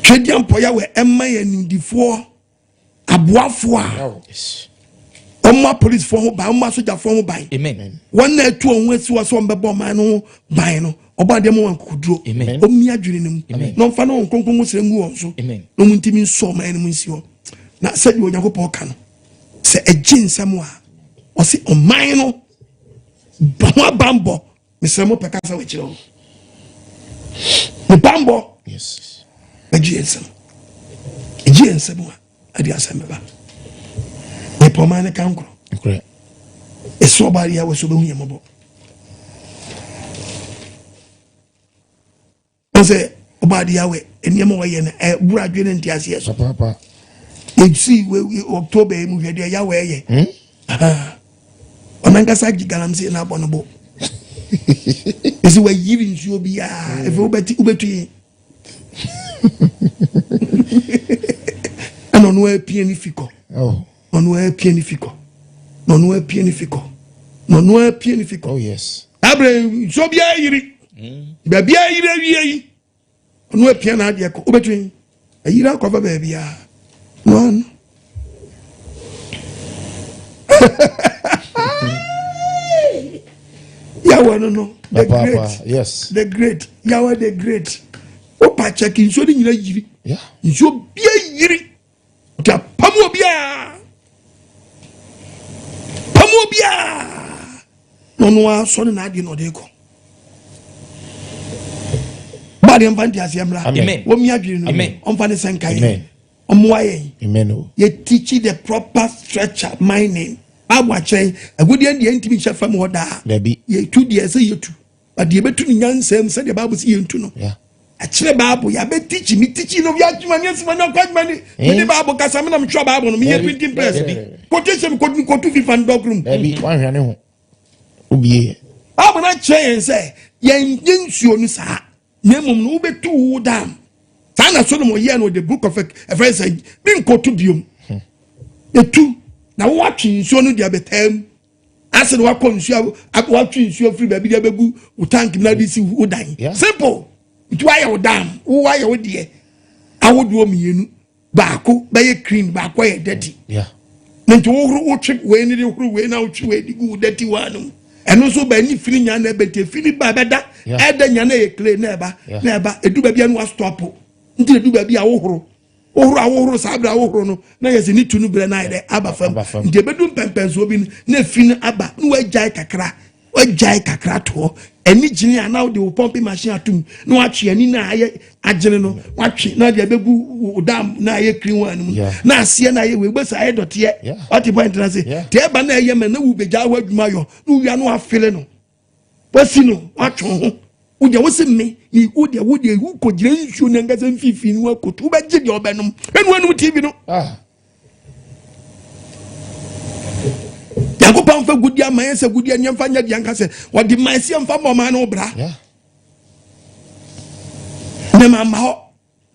[SPEAKER 2] twɛdeɛ mpɔyɛ wɔ ɛma yɛ nimdifoɔ aboafoɔ a ɔmɔ apolisifoɔ ho ban ɔmɔ asogyafoɔ ho ban wɔn na atu wɔn ho asi wɔ so wɔn bɛbɔ ɔman no ho ban no ɔbɔ adeɛ mu wɔn akokoduro ɔmi adwene no mu na ɔmfa no wɔn kronkron mu srɛ ngu wɔn so na wɔn ntumi nsɔ ɔman no mu nsi hɔ na sɛdeɛ Onyankopɔn ka no sɛ ɛgye nsɛm a ɔsi ɔman no ho abanbɔ mesrɛ mo pɛ kasa wɔ akyirɛ hɔ ne banbɔ bɛgye yɛn nsɛm ɛgye yɛn nsɛm a ɛde asɛm bɛba yɛpɛ ɔman no ka nkorɔ ɛsɛ ɔba yɛ wɔ sɛ wobɛhu yɛ mmɔbɔ sɛ. Ɔbɔ adeɛ awɛ nneɛma wɔyɛ no ɛboro adwene ne nteaseɛ so.
[SPEAKER 6] Papaapa.
[SPEAKER 2] Yɛsi October yi mu hwɛ deɛ Yahweh yɛ. Ɔnankasa gye galamsey na abɔ no bo. Ɛsɛ wayiri nsuo biara ɛfɛ wobɛti wobɛtu yi. Ɛna ɔno apia ne fi kɔ.
[SPEAKER 6] Oh.
[SPEAKER 2] Ɔno apia ne fi kɔ. Na ɔno apia ne fi kɔ. Na ɔno apia ne fi kɔ.
[SPEAKER 6] Oh yes.
[SPEAKER 2] Abere nsuo biara yiri. Baabi a yiri awie yi. Ɔno apia n'adeɛ kɔ. Wobɛtu yi. Ayiri akɔfa baabi a. No ano. Yahweh no. The great.
[SPEAKER 6] Yes.
[SPEAKER 2] The great. Yahweh the great. Wopa check nsuo no nyina yiri.
[SPEAKER 6] Yeah.
[SPEAKER 2] Nsuo bia yiri. Nti apam obiara. Pam obiara. Na ɔno asɔ ne n'adeɛ na ɔde kɔ. Baade mfa nte aseɛ mmra.
[SPEAKER 7] Amen.
[SPEAKER 2] Wɔn mi adwene no.
[SPEAKER 7] Amen.
[SPEAKER 2] Ɔmfa ne sɛ nka yɛn.
[SPEAKER 6] Amen.
[SPEAKER 2] Ɔmmoa yɛn.
[SPEAKER 6] Amen o.
[SPEAKER 2] Yɛ teach the proper stretcher mining. Bible akyerɛ agudeɛ deɛ ntumi nhyɛ fam hɔ daa.
[SPEAKER 6] Dabi.
[SPEAKER 2] Yɛtu deɛ ɛsɛ yɛtu. But deɛ yɛbɛtu no nyansam sɛdeɛ Bible sɛ yɛntu no.
[SPEAKER 6] Yeah.
[SPEAKER 2] Akyerɛ Bible yɛabɛ teach me teach no yɛ adwuma ne asima ne ɔkɔ adwuma ne. Mede Bible kasa me na metwerɛ Bible no meyɛ
[SPEAKER 6] Dabi.
[SPEAKER 2] printing press.
[SPEAKER 6] Dabi.
[SPEAKER 2] Quotation kɔtu kɔtu fifa no dɔkoro mu.
[SPEAKER 6] Dabi wanhwɛ ne ho. Obie.
[SPEAKER 2] Bible no akyerɛ yɛn sɛ yɛnyɛ nsuo no saa. Na mmom no wobɛtu wo dam. Saa na Solomon yɛɛ no the book of ɛfrɛ sɛ menkɔtu biom. Yɛtu na wowatwe nsuo no de abɛtaa mu. Ase na wakɔ nsuo watwe nsuo firi baabi de abɛgu wo tank mu na de si wo dan.
[SPEAKER 6] Yeah.
[SPEAKER 2] Simple. Nti wayɛ wo dam, wo wayɛ wo deɛ. Ahodoɔ mmienu. Baako bɛyɛ clean, baako yɛ dirty.
[SPEAKER 6] Yeah.
[SPEAKER 2] Na nti wohoro wotwe wei ne de horo wei na wotwe wei de gu wo dirty one no mu. Ɛno nso ba ni firi nya na ɛbɛ nti efiri ba ɛbɛda
[SPEAKER 6] Yeah.
[SPEAKER 2] ɛda nya na ɛyɛ clay na ɛba
[SPEAKER 6] Yeah.
[SPEAKER 2] na ɛba edu baabi a no wa stop nti edu baabi a wohoro wohoro a wohoro saa abira wohoro no na yɛ sɛ ne tu no brɛ na ayɛ dɛ aba fam
[SPEAKER 6] Aba fam.
[SPEAKER 2] nti ebedu mpɛmpɛnsoɔ bi no na efi no aba na wagyae kakra wagyae kakra toɔ ɛni gyini a na wode wo pumping machine atum na watwe ani na ayɛ agyene no watwe na de abɛgu wo dam na ayɛ clean one no mu
[SPEAKER 6] Yeah.
[SPEAKER 2] na aseɛ na ayɛ wei wobɛsɛ ayɛ dɔteɛ
[SPEAKER 6] Yeah.
[SPEAKER 2] wate point na se
[SPEAKER 6] Yeah.
[SPEAKER 2] deɛ ɛba na ɛyɛ mɛ na wo bɛgya wo adwuma yɔ na wowia no wafele no wasi no watwe wo ho wodeɛ wo se me ne wodeɛ wodeɛ wokɔgyina nsuo no ankasa mfimfini no wakoto wobɛgye deɛ wobɛnom ɛne woanom tv no
[SPEAKER 6] Ah.
[SPEAKER 2] Nyankopɔn fa gudi ama yɛn sɛ gudi ani mfa nyɛ deɛ nka sɛ wɔde ma ɛsi mfa mmɔ ɔman no bra.
[SPEAKER 6] Yeah.
[SPEAKER 2] Ne ma ma hɔ.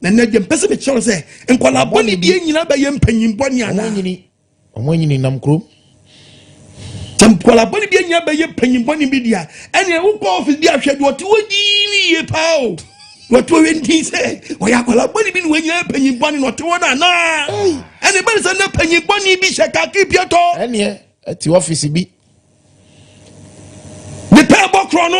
[SPEAKER 2] Na nɛ deɛ mpɛ sɛ mekyerɛ sɛ nkwadaa bɔne bi nyina bɛyɛ mpanyin bɔne
[SPEAKER 6] Ɔmo
[SPEAKER 2] anaa.
[SPEAKER 6] anyini. Ɔmo anyini nam kurom.
[SPEAKER 2] Sɛ nkwadaa bɔne bi nyina bɛyɛ mpanyin bɔne bi deɛ ɛnna wokɔ ɔfis bi ahwɛ deɛ ɔte hɔ dii yie paa o. Deɛ ɔte hɔ yɛ nti sɛ ɔyɛ akwadaa bɔne bi na wanyina mpanyin bɔne na ɔte hɔ no anaa. Ɛnna ɛbɛn sɛ na mpanyin bɔne bi hyɛ kakri piatɔ.
[SPEAKER 6] Ɛneɛ ɛte ɔfisi bi.
[SPEAKER 2] Ne pɛ bɔ korɔ no.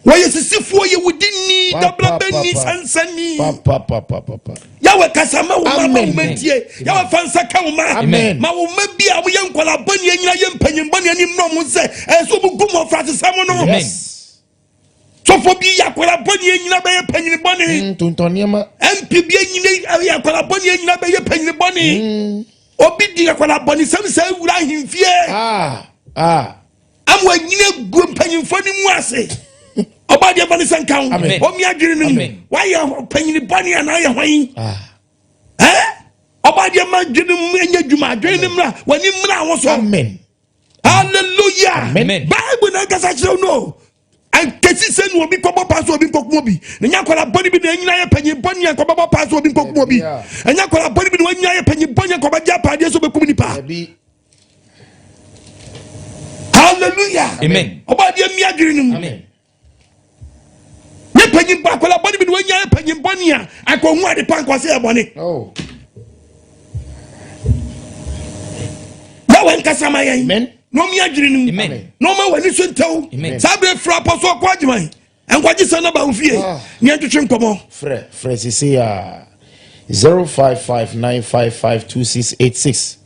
[SPEAKER 2] Wɔyɛ sisifoɔ yɛ wodi ni dabrabɛ ni sansani.
[SPEAKER 6] Pa pa pa pa pa pa.
[SPEAKER 2] Yahweh kasa ma wo ma ma wo
[SPEAKER 6] Amen.
[SPEAKER 2] ma ntie. Yahweh fa nsa ka wo ma.
[SPEAKER 6] Amen.
[SPEAKER 2] Ma wo ma bi a woyɛ nkwadaa bɔne anyina yɛ mpanyin bɔne anim na ɔmo sɛ ɛsɛ ɔmo gu mmɔfra sesɛm no.
[SPEAKER 6] Yes.
[SPEAKER 2] Sɔfo bi yɛ akwadaa bɔne anyina bɛyɛ panyin bɔne.
[SPEAKER 6] Tontɔn nneɛma.
[SPEAKER 2] MP bi anyina yɛ akwadaa bɔne anyina bɛyɛ panyin bɔne. Obi di akwadaa bɔne sɛm sɛ awura ahemfie.
[SPEAKER 6] Ah. Ah.
[SPEAKER 2] Ama anyina gu mpanyinfoɔ no mu ase. Ɔba deɛ bɔne sɛ nka ho.
[SPEAKER 6] Amen.
[SPEAKER 2] Ɔmi adwene no mu.
[SPEAKER 7] Amen.
[SPEAKER 2] Wayɛ panyin bɔne anaa ayɛ hwan?
[SPEAKER 6] Ah.
[SPEAKER 2] Ɛ? Ɔba deɛ ma adwene mu nyɛ adwuma adwene no mmra w'ani mmra ho so.
[SPEAKER 6] Amen.
[SPEAKER 2] Hallelujah.
[SPEAKER 7] Amen.
[SPEAKER 2] Bible na nkasa kyerɛ no. Ankesi sɛ na obi kɔbɔ paa so obi nkɔkum obi. Na nya akwadaa bɔne bi na anyina yɛ panyin bɔne a nkɔbɛbɔ paa so obi nkɔkum obi.
[SPEAKER 6] Yeah.
[SPEAKER 2] Ɛnya akwadaa bɔne bi na wanyina yɛ panyin bɔne a nkɔbɛgye apaadeɛ so bɛkum nipa.
[SPEAKER 6] Dabi.
[SPEAKER 2] Hallelujah.
[SPEAKER 7] Amen.
[SPEAKER 2] Ɔba deɛ mi adwene no mu.
[SPEAKER 7] Amen.
[SPEAKER 2] Ne panyin bɔ akwadaa bɔne bi na wanyina yɛ panyin bɔne a akɔhu ade pa nkɔsɛ yɛ bɔne.
[SPEAKER 6] Oh.
[SPEAKER 2] Yahweh nkasa ma yɛn.
[SPEAKER 6] Amen.
[SPEAKER 2] Na ɔmi adwene no mu.
[SPEAKER 7] Amen.
[SPEAKER 2] Na ɔma w'ani so ntɛw.
[SPEAKER 7] Amen.
[SPEAKER 2] Saa bere fura apɔ so ɔkɔ adwuma nkɔgye sɛ naba wo fie.
[SPEAKER 6] Ah.
[SPEAKER 2] Ne yɛntwetwe nkɔmmɔ.
[SPEAKER 6] Frɛ frɛ sisi a 0559552686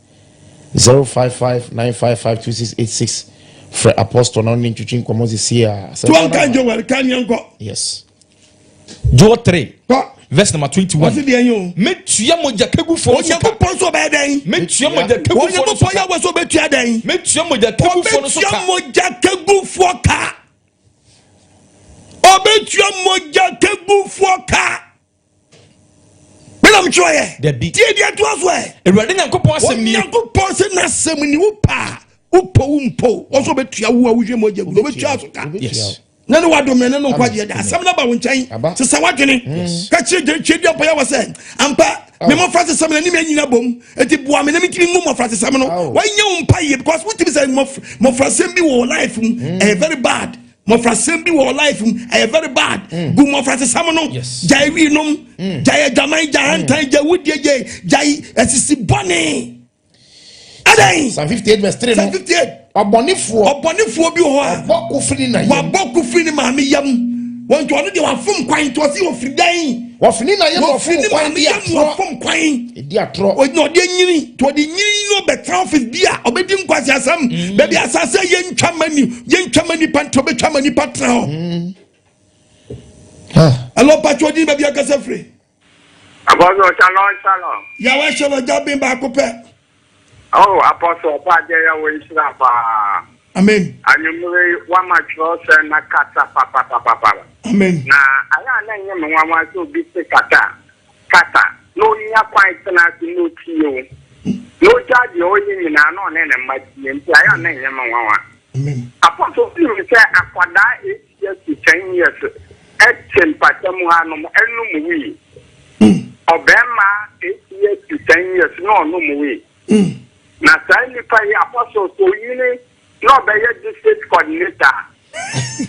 [SPEAKER 6] 0559552686 frɛ apostle na ɔne ntwitwi nkɔmmɔ sisi a.
[SPEAKER 2] Tí wọn ka njẹ wẹrẹ ká ní ẹnkọ.
[SPEAKER 6] Yes.
[SPEAKER 7] Joel 3
[SPEAKER 2] Kọ
[SPEAKER 7] verse number 21.
[SPEAKER 2] wọ́n sì di ẹyin o.
[SPEAKER 7] Metua mogya kegufoɔ no so ka.
[SPEAKER 2] Onyankopɔn nso ɔbɛyɛ dɛn?
[SPEAKER 7] Metua mogya kegufoɔ no so
[SPEAKER 2] Onyankopɔn
[SPEAKER 7] ka.
[SPEAKER 2] yɛ wɔ so ɔbɛtua dɛn?
[SPEAKER 7] Metua mogya kegufoɔ no so
[SPEAKER 2] Ɔbɛtua
[SPEAKER 7] ka.
[SPEAKER 2] mogya kegufoɔ ka. Ɔbɛtua mogya kagufoɔ ka. Menam kyerɛ
[SPEAKER 7] Dabi.
[SPEAKER 2] Tie deɛ ɛtoa so ɛ.
[SPEAKER 7] Awurade Nyankopɔn asɛm nie.
[SPEAKER 2] Onyankopɔn sɛ n'asɛm ni wo paa wopɔ wo mpo wɔn nso ɔbɛtua wo a wohwɛ mogya gu no ɔbɛtua so ka.
[SPEAKER 7] Yes.
[SPEAKER 2] Na ne wadome ne no nkwagyeɛ da asɛm no ba wo nkyɛn sesa w'adwene ka kyerɛ gyere twɛ dua mpɔyɛ wɔ sɛ ampa me mmɔfra sesɛm no anim anyina bom enti boa me na metumi ngu mmɔfra sesɛm no wanyɛ wo mpa yie because wotumi sɛ mmɔfrasɛm bi wɔ life mu ɛyɛ very bad. Mmɔfrasɛm bi wɔ life mu ɛyɛ very bad. Gu mmɔfrasɛm no. Gyae wii nom, gyae adwaman, gyae hantan, gyae wudie, gyae gyae asisi bɔne. Adɛn?
[SPEAKER 6] Psalm 58 verse 3 no.
[SPEAKER 2] Psalm 58.
[SPEAKER 6] Ɔbɔnefoɔ.
[SPEAKER 2] Ɔbɔnefoɔ bi wɔ hɔ a.
[SPEAKER 6] Wabɔ ko firi ne na yam.
[SPEAKER 2] Wabɔ ko firi ne maame yam. Wɔn nti ɔno deɛ wafom kwan nti ɔsi ofiri dɛn.
[SPEAKER 6] Wɔfiri ne na yam
[SPEAKER 2] Wɔfiri
[SPEAKER 6] wɔfom
[SPEAKER 2] ne
[SPEAKER 6] kwan
[SPEAKER 2] maame
[SPEAKER 6] di
[SPEAKER 2] yam
[SPEAKER 6] atorɔ.
[SPEAKER 2] wɔfom kwan.
[SPEAKER 6] Edi atorɔ.
[SPEAKER 2] Ɔdi ɔde nyini nti ɔde nyini no ɔbɛtena office bi a ɔbɛdi nkwasi asɛm. Baabi asase a yɛntwa ma ni yɛntwa ma nipa nti ɔbɛtwa ma nipa tena hɔ. Ɛlɔ mpatwa ɔdi baabi akasa firi.
[SPEAKER 8] Apostle Shalom Shalom.
[SPEAKER 2] Yàwá Shalom gya baako pɛ.
[SPEAKER 8] Oh, Apostle ɔba adeɛ yɛ wɔ nhyira paa.
[SPEAKER 2] Amen.
[SPEAKER 8] Anwummere yi wama kyerɛwsɛm na kasa papapapapa.
[SPEAKER 2] Amen.
[SPEAKER 8] Na ayɛ a na ɛnyɛ me nwanwa sɛ obi te kasa kasa na onya kwan tena ase na otie wo. Na ogya deɛ ɔyɛ nyinaa na ɔne ne mma tie nti ayɛ a na ɛnyɛ me nwanwa.
[SPEAKER 2] Amen.
[SPEAKER 8] Apostle wonim sɛ akwadaa 8 years to 10 years ɛte mpata mu hanom ɛnum wii. Ɔbɛrima 8 years to 10 years na ɔnum wii. Na saa nipa yi, Apostle, sɛ onyini na ɔbɛyɛ district coordinator,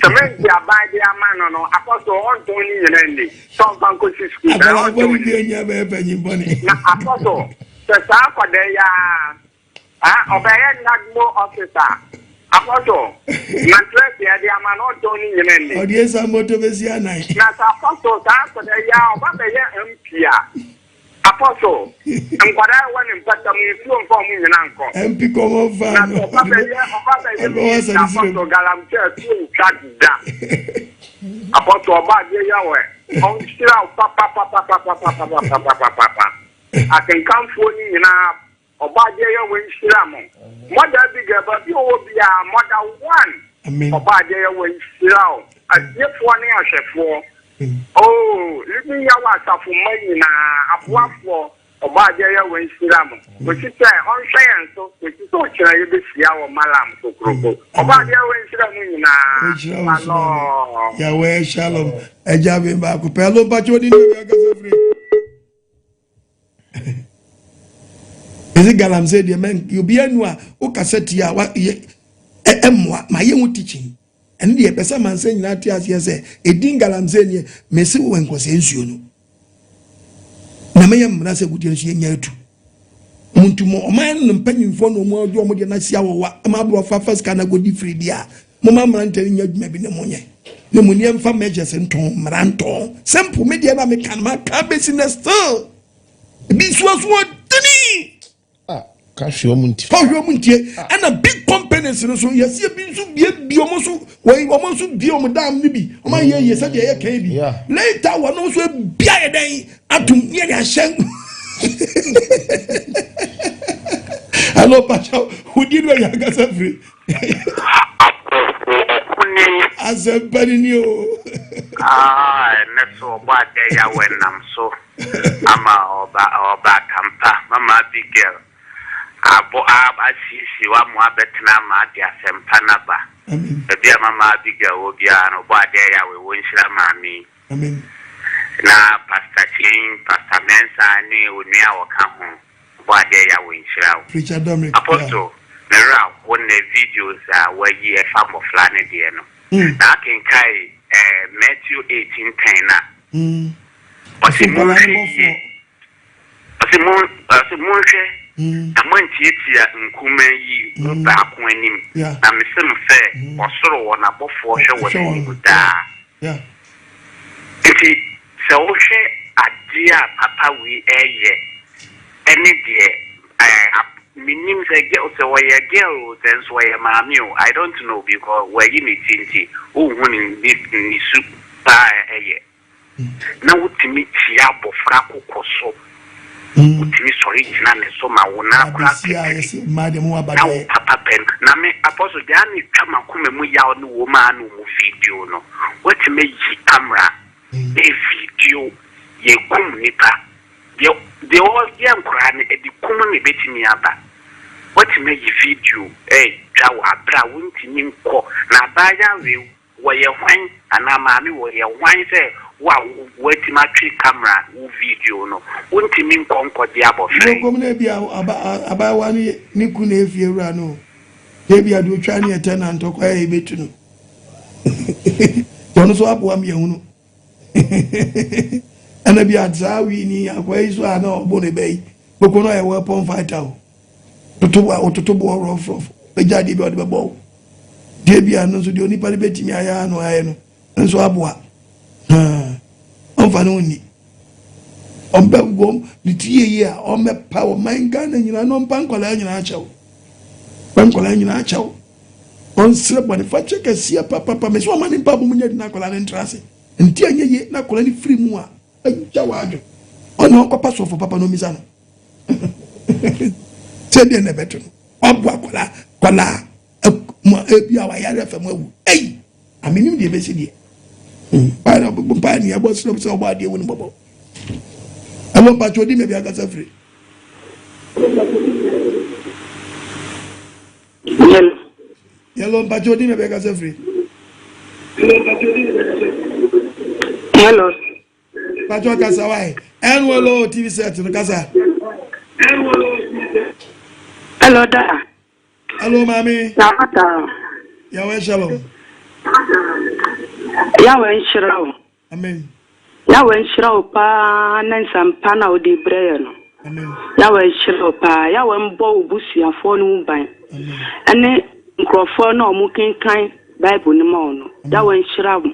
[SPEAKER 8] cement aban de ama no, Apostle, ɔntɔn ne nyinaa nni sɛ ɔmfa nkɔsi sukuu dan.
[SPEAKER 2] Akwadaa
[SPEAKER 8] ɔntɔn
[SPEAKER 2] bɔne bi
[SPEAKER 8] nni.
[SPEAKER 2] anya bɛyɛ panyin bɔne.
[SPEAKER 8] Na Apostle, sɛ saa akwadaa yi a ɔbɛyɛ NADMO officer, Apostle, mattress yɛde ama no, ɔntɔn ne nyinaa nni.
[SPEAKER 2] Ɔde esa moto bɛsi anan.
[SPEAKER 8] Na sɛ Apostle, saa akwadaa yi a ɔba bɛyɛ MP a, Apostle, nkwadaa a ɛwɔ ne mpata mu, nsuo mfa ɔmo nyinaa nkɔ.
[SPEAKER 2] MP kɔmɔ fa
[SPEAKER 8] Na
[SPEAKER 2] no.
[SPEAKER 8] sɛ ɔba bɛyɛ
[SPEAKER 2] Ɔbɛwɔ
[SPEAKER 8] minister,
[SPEAKER 2] asase sire.
[SPEAKER 8] Apostle, galamsey atuo ntwa da. Apostle, ɔba adeɛ yɛ wɔ ɔnhyira wo papapapapapapapapapapa. Akenkanfoɔ no nyinaa, ɔba adeɛ yɛ wɔ nhyira mo. Mother Abigail, baabi a ɔwɔ biara, mother one.
[SPEAKER 2] Amen.
[SPEAKER 8] Ɔba adeɛ yɛ wɔ nhyira wo. Atiefoɔ ne ahwɛfoɔ. Oh, Living Yahweh asafo mma nyinaa, aboafoɔ, ɔba adeɛ yɛ wɔ nhyira mo. Kòsi sɛ ɔnhwɛ yɛn so, kòsi sɛ ɔkyerɛ yɛbɛhyia wɔ Malam kokoroko. Ɔba adeɛ wɔ nhyira mu nyinaa.
[SPEAKER 2] Nhyira wo so.
[SPEAKER 8] Shalom.
[SPEAKER 2] Yàwé Shalom. Ɛgya bi baako pɛ. Ɛlò mpatwa odi ní baabi akasa firi. Ɛsɛ galamsey deɛ mɛ obi anu a wokasa tia a wa yɛ ɛ ɛmoa ma yɛ ho teaching. Ɛno deɛ ɛpɛ sɛ amansa nyinaa te aseɛ sɛ ɛdin galamsey neɛ mese wɔ nkɔsɛ nsuo no. Na mɛyɛ mmara sɛ gudeɛ nso yɛnya atu. Muntu mo ɔman no mpanyinfoɔ na ɔmo ɔde ɔmo deɛ n'asi awɔwa ɛma aborɔfo afa sika na akɔdi firi deɛ a moma mmeranteɛ no nya adwuma bi na monyɛ na mo nneɛma mfa measures ntɔn mmara ntɔn simple. Me deɛ na meka no maka bɛsi na still ebi nso aso ɔdini.
[SPEAKER 6] Ah, ka hwɛ ɔmo nti.
[SPEAKER 2] Ka hwɛ ɔmo ntie. Ɛna big companies no so yɛsi ebi nso bie bie ɔmo nso wɔyi ɔmo nso bie ɔmo dam no bi ɔmo ayɛ yie sɛdeɛ ɛyɛ kan bi later wɔn nso ebi ayɛ dɛn atum ne yɛ de ahyɛ. Hello, Pacha, wodi no yɛ ankasa firi. Asɛmpa ni ni o.
[SPEAKER 8] Ɛnɛ so ɔbɔ adeɛ Yahweh nam so ama ɔba ɔba atampa Mama Abigail abɔ asiesie wamo abɛtena ama ade asɛmpa n'aba. Baabi a Mama Abigail wɔ biara no, ɔbɔ adeɛ Yahweh wɔ nhyira maame yi. Na Pastor Kyei, Pastor Mensah ne onua a wɔka ho, ɔbɔ adeɛ Yahweh nhyira wo.
[SPEAKER 2] Preacher Dominic.
[SPEAKER 8] Apostle, me werɛ aho nnɛ videos a wayi ɛfa mmɔfra no deɛ no. Na akenkae eh, Matthew 18:10 na. Ɔse monhwɛ yie. Ɔse monhwɛ na moantiatia nkumaa yi mu baako anim, na mese mo sɛ ɔsoro wɔn abɔfoɔ hwɛ wɔn anim daa. Nti sɛ wohwɛ adeɛ a papa wei ɛyɛ ɛne deɛ menim sɛ girl, sɛ ɔyɛ girl o, sɛ nso ɔyɛ maame o, I don't know, because wayi ne ti nti wonhu ne su paa ɛyɛ na wotumi tia abɔfra kokɔ so. Wotumi sɔre gyina ne so ma wo nan koraa petiri na wo papa pɛ no. Na me Apostle deɛ a na etwa m'akoma mu yaw ne wom a na wɔn video no. Woatumi ayi camera ɛrevideo yɛkum nipa. Deɛ deɛ ɔyɛ nkoraa no ɛde kum na ɛbɛtumi aba. Woatumi ayi video ɛretwa wɔ aberɛ a wontumi nkɔ na abaayewa wei Wɔyɛ hwan anaa maame wɔyɛ hwan sɛ wo a woatumi atwe camera wo video no wontumi nkɔ nkɔgye abɔfra yi.
[SPEAKER 2] Wobɛkɔm no ebia abaayewa no ne kunu na efie wura no o, ebia deɛ otwa ne yɛ tenant ɔkɔ ayɛ yɛbɛtu no nti ɔno nso aboa me yɛhunu ɛna bi a saa wii ni akɔa yi so a na ɔbɔ ne bɛ yi bɛkɔ no ayɛ weapon fighter o. Toto a wɔtoto boɔ rɔfrɔf bɛgya adeɛ bi a ɔde bɛbɔ wo. Deɛ bi a no nso deɛ onipa no bɛtumi ayɛ ara na ɔayɛ no nso aboa. Ɔmfa ne ho nni. Ɔmbɛ wɔm ne ti yie yie a ɔmmɛpa ɔman Ghana nyinaa na ɔmpa nkwadaa nyinaa kyɛw. Ɔmpa nkwadaa nyinaa kyɛw. Ɔnsrɛ bɔnefakyɛ kɛseɛ papapa. Mese ɔma ne mpaabɔ mu nyɛ den na akwadaa no ntra ase. Nti anyɛ yie na akwadaa no firi mu a agya w'adwene. Ɔne ɔnkɔpa sɔfo papa na ɔmmisa no. Sɛ deɛ na ɛbɛto no waboa akwadaa akwadaa mu ebi a wayare afa mu awu eyi amenim deɛ ɛbɛsi deɛ mpae na ɔbɛbɔ mpae ne ɛbɔ srɛ sɛ ɔbɔ adeɛ wu no bɔbɔ ɛwɔ mpakyɛ odi ma bi ankasa firi.
[SPEAKER 9] Yellow.
[SPEAKER 2] Yellow mpakyɛ odi ma bi ankasa firi.
[SPEAKER 9] Hello.
[SPEAKER 2] Pacho kasa wae. Enwelo TV set no kasa.
[SPEAKER 9] Hello da.
[SPEAKER 2] Hello mami.
[SPEAKER 9] Yawata.
[SPEAKER 2] Yahweh shalom.
[SPEAKER 9] Yahweh nhyira wo.
[SPEAKER 2] Amen.
[SPEAKER 9] Yahweh nhyira wo paa ne nsɛmpa na wode brɛ yɛ no.
[SPEAKER 2] Amen.
[SPEAKER 9] Yahweh nhyira wo paa. Yahweh mbɔ wo busuafoɔ no ho ban.
[SPEAKER 2] Amen.
[SPEAKER 9] Ɛne nkurɔfoɔ no a wɔkenkan Bible no ma wo no. Yahweh nhyira wo.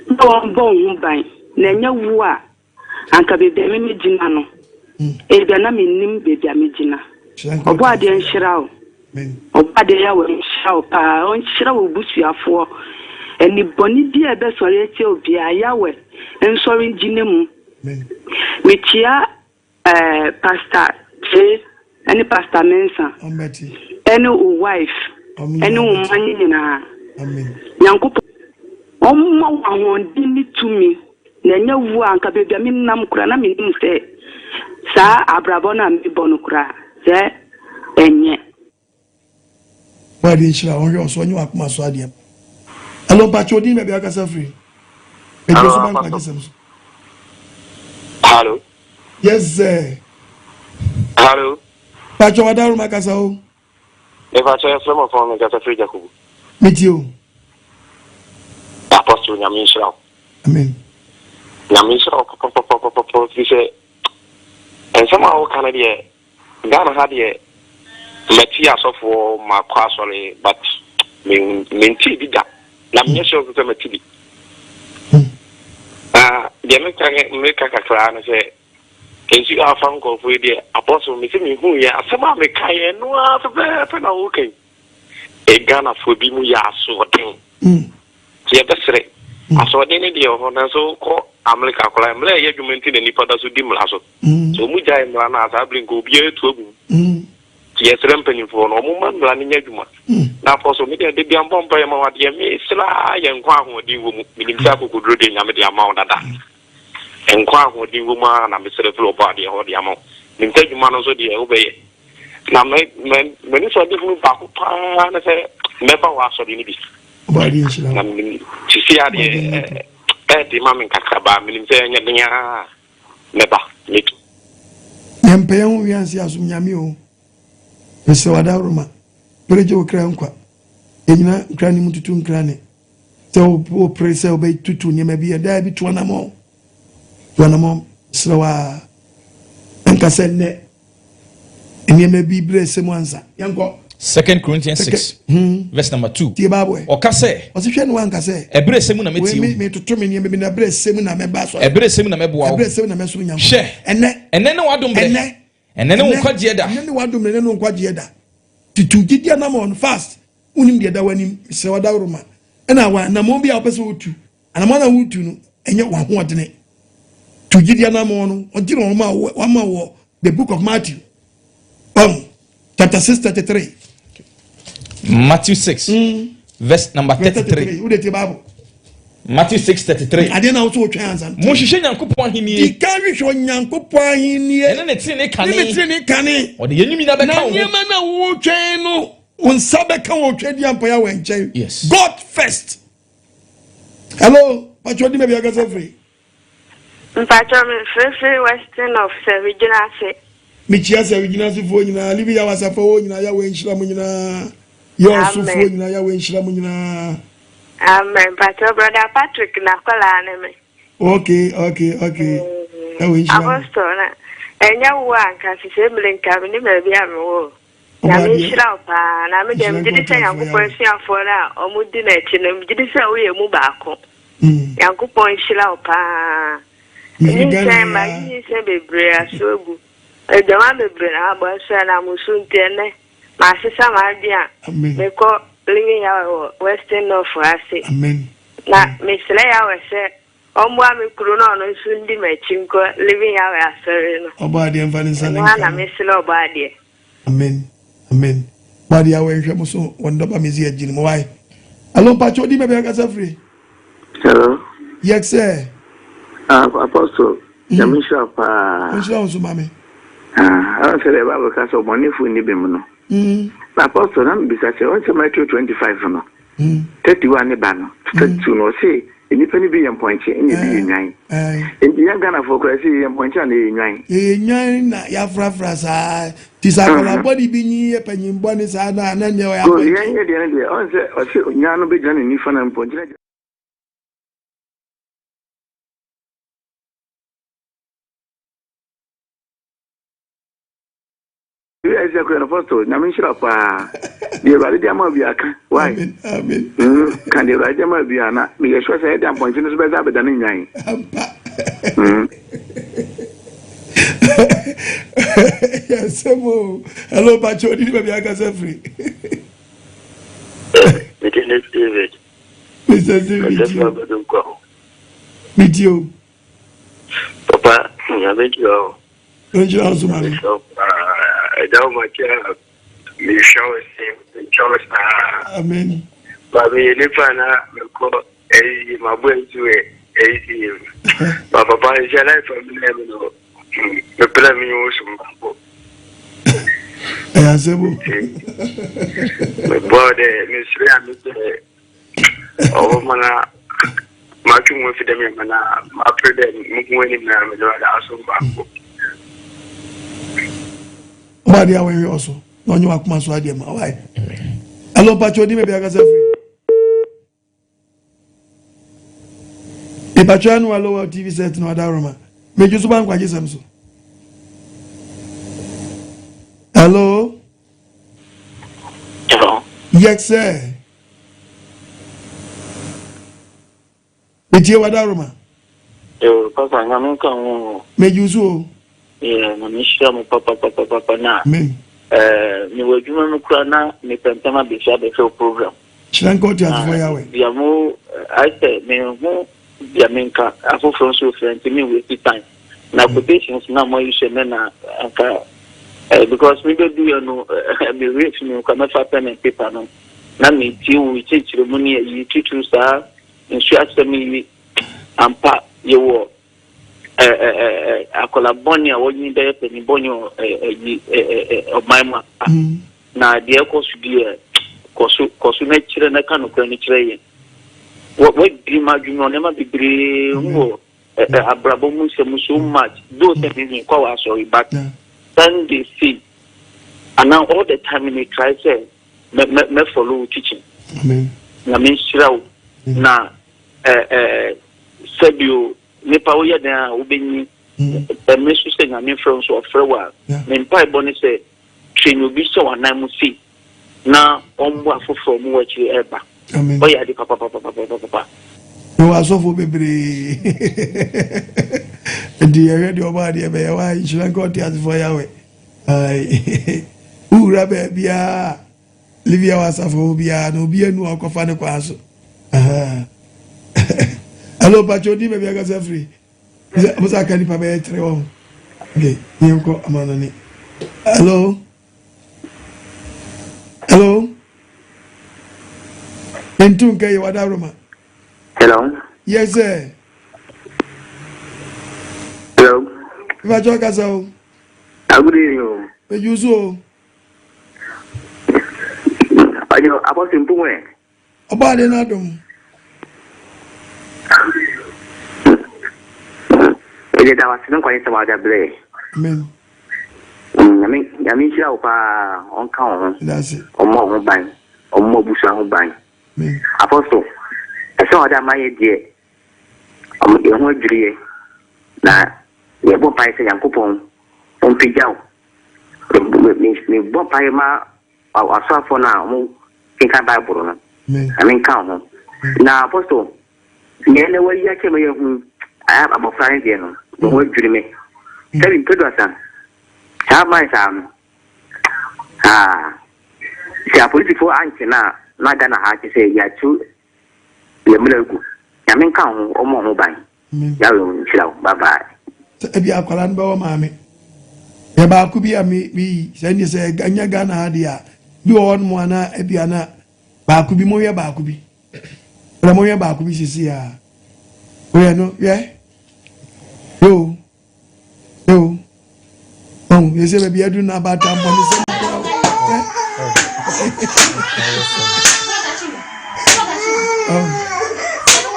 [SPEAKER 9] Na wɔmbɔ wo ho ban. Na ɛnyɛ wo a, anka baabi a me megyina no, ebia na mennim baabi a megyina. Ɔbɔadeɛ nhyira wo. Ɔbɔadeɛ Yahweh nhyira wo paa. Ɔnhyira wo busuafoɔ. Anibɔne bi a ɛbɛsɔre atia obiara, Yahweh nsɔre ngyina mu. Mekyia Eh pastor Kyei ɛne pastor Mensah ɛne wo wife ɛne wo mma no nyinaa Nyankopɔn ɔmma wo ahoɔden ne tumi na ɛnyɛ wo a anka baabi a menam koraa na menim sɛ saa abrabɔ no a mebɔ no koraa sɛ ɛnyɛ.
[SPEAKER 2] Bɔ adeɛ nhyira ɔnhwɛ ɔso ɔnyɛ wakoma so adeɛ. Hello mpakyɛ odin baabi akasa firi. Ɛduro so ba nkwagye sɛm so.
[SPEAKER 10] Hello.
[SPEAKER 2] Yes sir.
[SPEAKER 10] Hello.
[SPEAKER 2] Mpakyɛ wadaroma kasa o.
[SPEAKER 10] Mepakyɛ yɛfrɛ mɔ fɔn mekasa firi Jacob.
[SPEAKER 2] Metie o.
[SPEAKER 10] Apostle nyame nhyira wo.
[SPEAKER 2] Amen.
[SPEAKER 10] Nyame nhyira wo papapapapapa firi sɛ nsɛm a woka no deɛ Ghana ha deɛ mati asɔfoɔ makɔ asɔre but mentee bi da na menyɛ sure nso sɛ mate bi. Na deɛ meka meka kakraa no sɛ nsuo afa nkurɔfoɔ yi deɛ apostle mese mehu yɛ asɛm a meka yɛ no ara pɛpɛɛpɛ na woka yi. E Ghanafoɔ bi mu yɛ asoɔden. Nti yɛbɛsrɛ. Asoɔden no deɛ wɔ hɔ nanso wokɔ Amerika koraa mmara a ɛyɛ adwuma nti na nnipa da so di mmara so. Sɛ wɔn gyae mmara no a saa bere nka obiara atu agu mu. Nti yɛsrɛ mpanyinfoɔ no wɔn mma mmara no nyɛ adwuma. Na Apostle me deɛ da bia mbɔ mpaeɛ ma wo adeɛ mesrɛ ara yɛ nkwa ahoɔden wɔ mu. Menim sɛ akokoduro deɛ Nyame de ama wo dada. Nkwa ahoɔden wɔ mu ara na mesrɛ firi ɔbɔ adeɛ hɔ de ama wo. Menim sɛ adwuma no nso deɛ wobɛyɛ. Na me me m'ani sɔ ade hunu baako paa ne sɛ mɛba wɔ asɔre no bi. Na menim sisi adeɛ ɛɛde ma me nkakra baa menim sɛ ɛnyɛ den ara mɛba metu.
[SPEAKER 2] Yɛmpɛ yɛn ho wiase asom Nyame o. Mesrɛ wo adaworoma, pere gye wo kra nkwa. Yɛnyina nkrane mu tutu nkrane. Sɛ wopere sɛ wobɛtutu nneɛma bi, ɛdaa bi to anamɔn. Tu anamɔn, mesrɛ wo a. Ɛnka sɛ nnɛ nneɛma bi berɛ sɛ mu ansa. Yɛnkɔ.
[SPEAKER 7] Second Corinthians 6 verse number 2.
[SPEAKER 2] Tie Bible ɛ.
[SPEAKER 7] Ɔka sɛ.
[SPEAKER 2] Ɔsi hwɛ no anka sɛ.
[SPEAKER 7] Ɛberɛ sɛ mu na mɛtie wo.
[SPEAKER 2] Me toto me nneɛma bi na ɛberɛ sɛ mu na mɛba asɔre.
[SPEAKER 7] Ɛberɛ sɛ mu na mɛboa wo.
[SPEAKER 2] Ɛberɛ sɛ mu na mɛsom Nyankopɔn.
[SPEAKER 7] Hwɛ.
[SPEAKER 2] Ɛnɛ.
[SPEAKER 7] Ɛnɛ ne w'adom berɛ.
[SPEAKER 2] Ɛnɛ.
[SPEAKER 7] Ɛnɛ ne wo nkwagyeɛ da.
[SPEAKER 2] Ɛnɛ ne w'adom berɛ, ɛnɛ ne wo nkwagyeɛ da. Tutu gyidi anamɔn fast. Wonim deɛ ɛda w'anim. Mesrɛ w'adaworoma. Ɛna wa anamɔn bi a wopɛ sɛ wotu. Anamɔn a wotu no ɛnyɛ w'ahoɔdene. Tu gyidi anamɔn no. Ɔgye na ɔma wɔ wama wɔ. The book of Matthew, chapter 6, 33.
[SPEAKER 7] Matthew 6, verse number 33.
[SPEAKER 2] Wode tie Bible.
[SPEAKER 7] Matthew 6, 33.
[SPEAKER 2] Adeɛ na wosɛ wotwɛn ansa.
[SPEAKER 7] Monhwehwɛ Nyankopɔn ahennie.
[SPEAKER 2] Di kan hwehwɛ Onyankopɔn ahennie.
[SPEAKER 7] Ɛne ne tenenee kane.
[SPEAKER 2] Ne ne tenenee kane.
[SPEAKER 7] Ɔde yɛn nyinaa bɛka
[SPEAKER 2] Na
[SPEAKER 7] wo ho.
[SPEAKER 2] nneɛma no a wotwɛn no, wo nsa bɛka wɔ otwa di ampɔyɛ wɔ nkyɛn.
[SPEAKER 7] Yes.
[SPEAKER 2] God first. Hello, Pacho di baabi akasa firi.
[SPEAKER 11] Mpakyɛw me frefre western of sɛwigyina ase.
[SPEAKER 2] Mekyia sɛwigyinasefoɔ nyinaa, Livi Yawa asafo nyinaa, Yahweh nhyira mo nyinaa. Yɛ ɔsofoɔ nyinaa, Yahweh nhyira mo nyinaa.
[SPEAKER 11] Amen. Mpakyɛw brother Patrick n'akwadaa ne me.
[SPEAKER 2] Okay. Yahweh nhyira mo.
[SPEAKER 11] Apostle na ɛnyɛ wo a nka sese mmiri nka me ne baabi a mewɔ o. Nyame nhyira wo paa na me deɛ megye di sɛ Nyankopɔn asuafoɔ no a wɔn di n'akyi no megye di sɛ woyɛ mu baako. Nyankopɔn nhyira wo paa. Nyinsɛn ma nyinsɛn bebree aso agu. Adwama bebree na abɔ nso ɛnam wo so nti ɛnɛ masesa m'adwene a mekɔ Living Yahweh wɔ Western North ase. Na mesrɛ Yahweh sɛ ɔmmoa me kunu na ɔno nso ndi m'akyi nkɔ Living Yahweh asɔre no.
[SPEAKER 2] Ɔbɔ adeɛ mfa ne nsa ne
[SPEAKER 11] Ɛno ara
[SPEAKER 2] nka
[SPEAKER 11] na
[SPEAKER 2] no.
[SPEAKER 11] mesrɛ ɔbɔ adeɛ.
[SPEAKER 2] Amen amen bɔ adeɛ awɔ nhwɛ mo so wɔn dɔba me zi agyini mo wae. Hello mpakyɛ odi baabi akasa firi.
[SPEAKER 12] Hello.
[SPEAKER 2] Yes sir.
[SPEAKER 12] Ah, Apostle, nyame nhyira wo paa.
[SPEAKER 2] Nhyira wo nso mame.
[SPEAKER 12] Ah, ɛwɔ sɛ deɛ Bible ka sɛ ɔbɔnefo nni bem no. Na Apostle, na mebisa sɛ, ɔn sɛ Matthew 25 no, 31 ne ba no, 32 no, ɔse nnipa no bi yɛ mpɔnkye ɛna ebi yɛ nnwan. Enti yɛn Ghanafoɔ koraa sɛ yɛyɛ mpɔnkye anaa yɛyɛ nnwan?
[SPEAKER 2] Yɛyɛ nnwan na yɛafrafra saa. Nti sɛ akwadaa bɔne bi nyi yɛ panyin bɔne saa na na nea ɔyɛ
[SPEAKER 12] Good,
[SPEAKER 2] apɔnkye.
[SPEAKER 12] yɛn yɛ deɛ no deɛ, ɔn sɛ ɔse nnwan no bɛgyina ne nifa na mpɔnkye no agyina. Wia sɛ kura no apostle nyame nhyira paa deɛ awurade de ama bia ka why
[SPEAKER 2] amen
[SPEAKER 12] ka deɛ awurade de ama bia na meyɛ sure sɛ ɛde ampɔnkye no so bɛsa abɛda ne nwan
[SPEAKER 2] ampa yɛsɛm o hello pakyɛ ɔdidi baabi akasa firi
[SPEAKER 13] Mede ne David.
[SPEAKER 2] Mr. David metie o
[SPEAKER 13] Papa, nyame nhyira wo.
[SPEAKER 2] Nhyira wo so ma me.
[SPEAKER 13] Ɛda wo makyi a mehwɛ wo se mehwɛ wo saa.
[SPEAKER 2] Amen.
[SPEAKER 13] Ba meyɛ nipa na mekɔ ɛyi mabɔ nsu ɛ ɛyi mu. Ba papa nhyɛ life a mi na mi no mepɛ mi wo so mabɔ.
[SPEAKER 2] Ɛyɛ asɛm o.
[SPEAKER 13] Mebɔ dɛ mesrɛ a mesrɛ Ɔwɔ ma na matwe mu afi dɛm yɛma na mapere dɛ mehu anim na mede wada aso baako.
[SPEAKER 2] Ɔba adeɛ a wɔhwɛ ɔso na ɔnyɛ wakoma so adeɛ ma wae. Ɛlɔ mpakyɛ odi baabi akasa firi. Mpakyɛ ano alo wɔ TV set na ɔda roma. Megye so ba nkwagye sɛm so. Hello.
[SPEAKER 13] Hello.
[SPEAKER 2] Yes sir. Metie w'adaworoma.
[SPEAKER 13] Yo, papa, nyame nka ho.
[SPEAKER 2] Megye so o.
[SPEAKER 13] Yeah, na mehyira mo papa papa papa na.
[SPEAKER 2] Amen.
[SPEAKER 13] Eh, mewɔ adwuma mu kura na mepɛ ntɛm abɛhyia abɛhwɛ wo program.
[SPEAKER 2] Hyira nka ɔte asefoɔ Yahweh.
[SPEAKER 13] Bia mo ayɛ sɛ mehu bia menka afoforɔ nso frɛ nti me waste time. Na quotations na mo ayi hyɛ me na anka eh, because me bɛdu yɛ no eh, me werɛ fi me nkwa mɛfa pen and paper no na metie wo kyerɛkyerɛ mu ne ayi titiriw saa nsuo asɛm yi ampa yɛwɔ akwadaa bɔne a wɔnyin bɛyɛ panin bɔne wɔ ayi ɔman mu a na deɛ ɛkɔ so bi yɛ kɔ so kɔ so na kyerɛ na ka nokorɛ no kyerɛ yɛn wɔadiri ma adwene wɔ nneɛma bebree ho wɔ abrabɔ mu nsɛm so much though sɛ me menkɔ wɔ asɔre but Sunday sei anaa all the time me try sɛ mɛ mɛ mɛ follow wo teaching na menhyira wo na sɛbio nipa woyɛ dɛn a wobɛnyi ɛmɛ so sɛ nyame frɛ wo nso ɔfrɛ wo a me mpaebɔ ne sɛ train obi hyɛ w'anan mu sei na ɔmmoa afoforɔ ɔmo wɔ akyiri ɛba ɔyɛ ade papapapapapapa.
[SPEAKER 2] Mewɔ asɔfoɔ bebree nti yɛhwɛ deɛ ɔbɔ adeɛ bɛyɛ wa nhyira nka ɔte asefoɔ Yahweh wowura baabiaa Livia wɔ asafo hɔ biara na obi anu a ɔkɔfa ne kwan so. Hello, Pacho, di baabi akasa firi. Mo sɛ aka nipa bɛyɛ tere wɔn. Okay, yɛnkɔ amanɔne. Hello? Hello? Ntu nka yɛ wada Roma.
[SPEAKER 12] Hello?
[SPEAKER 2] Yes, sir.
[SPEAKER 12] Hello?
[SPEAKER 2] Ìbàjọ́ kasa o.
[SPEAKER 12] Good evening o.
[SPEAKER 2] Eju so o.
[SPEAKER 12] Ọjọ́ abọ́sí mpúwẹ̀.
[SPEAKER 2] Ọba ade n'adom.
[SPEAKER 12] Ɛdè da wase ne nkwanye sɛ wada brɛ.
[SPEAKER 2] Amen.
[SPEAKER 12] Nyame nyame nhyira wo paa ɔnka wo ho. Ɔmmɔ wo ho ban. Ɔmmɔ abusua ho ban. Apostle, ɛsɛ ɔde ama yɛ deɛ yɛn ho adwiri yɛ na yɛbɔ mpaeɛ sɛ Nyankopɔn ɔmpagya wo. Mebɔ mpaeɛ ma Asɔfoɔ no a wɔn kenkan Bible no, Nyame nka wo ho. Na Apostle, nea ɛnɛ wayi akyerɛ me yɛ hu, abɔfra no deɛ no, me ho adwiri me. Sɛbi mpeduasa, saa man saa no, ah, sɛ apolisifoɔ ankye no a, na Ghana ha kyɛ sɛ yɛatu yɛn mmara agu. Nyame nka wo ho, ɔmmɔ ho ban. Yahweh nhyira wo. Bye bye.
[SPEAKER 2] Sɛ ebi akwadaa no bɛwɔ maame. Yɛ baako bi a mi mi sɛ ɛnyɛ sɛ ɛnyɛ Ghana ha deɛ a bi wɔ hɔ nom ana ebi ana baako bi mo yɛ baako bi. Ɛna mo yɛ baako bi sisi a. Oyɛ no yɛ. Yoo. Yo. Oh, you say baby I do na about am bɔ ne sɛm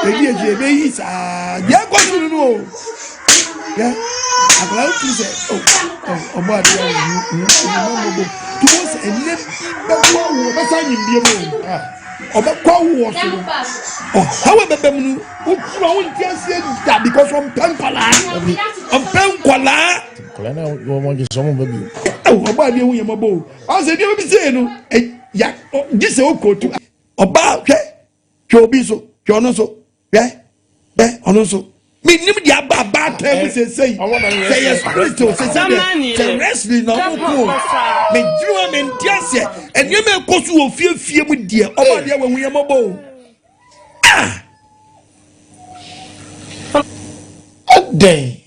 [SPEAKER 2] Ebi ekyi ebe yi saa deɛ ɛkɔ so no o. Yɛ akwadaa no tiri sɛ o ɔbɔ adeɛ o ɔmo mɔbɔ tuwo sɛ ɛnɛ bi bɛkɔ awo ɔbɛsa anyim bie mu o ɔbɛkɔ awo so no ɔhaw ɛbɛbɛ mu no. Wokura wo nti aseɛ da because ɔmpɛ nkwadaa. Ɔmpɛ nkwadaa.
[SPEAKER 6] Nkwadaa na wɔn gye sɛ wɔn ba bio.
[SPEAKER 2] Ɛwɔ ɔbɔ adeɛ ho yɛ mɔbɔ o. Ɔsɛ nneɛma bi sɛ no ya gye sɛ okootu. Ɔbaa hwɛ hwɛ obi so hwɛ ɔno nso hwɛ hwɛ ɔno nso. Menim deɛ aba abaatan mu sesei sɛ yɛ spirit o sesei deɛ sɛ wrestling na ɔmo ko o. Megyina hɔ a mente aseɛ nneɛma ɛkɔ so wɔ fie fie mu deɛ ɔbɔ adeɛ wɔ ho yɛ mɔbɔ o. Ah!
[SPEAKER 6] Adɛn?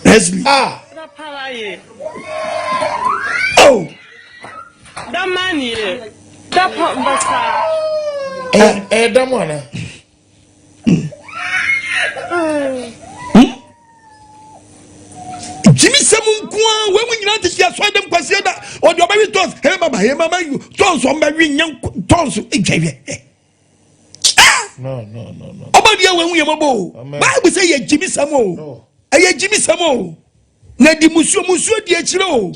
[SPEAKER 2] Leslie.
[SPEAKER 6] Ah!
[SPEAKER 2] Oh!
[SPEAKER 6] Ɛyɛ dam ana?
[SPEAKER 2] Gyimisɛm nko ara wɔn mu nyinaa tete asɔre dɛm kwasia da ɔde ɔbɛwe tɔns hey mama hey mama you tɔns ɔmbɛwe nyɛ tɔns dwɛwɛ ɔba deɛ wɔn yɛ mɔbɔ o baabu sɛ yɛ gyimisɛm o ɛyɛ gyimisɛm o. Na di musuo musuo di akyire o.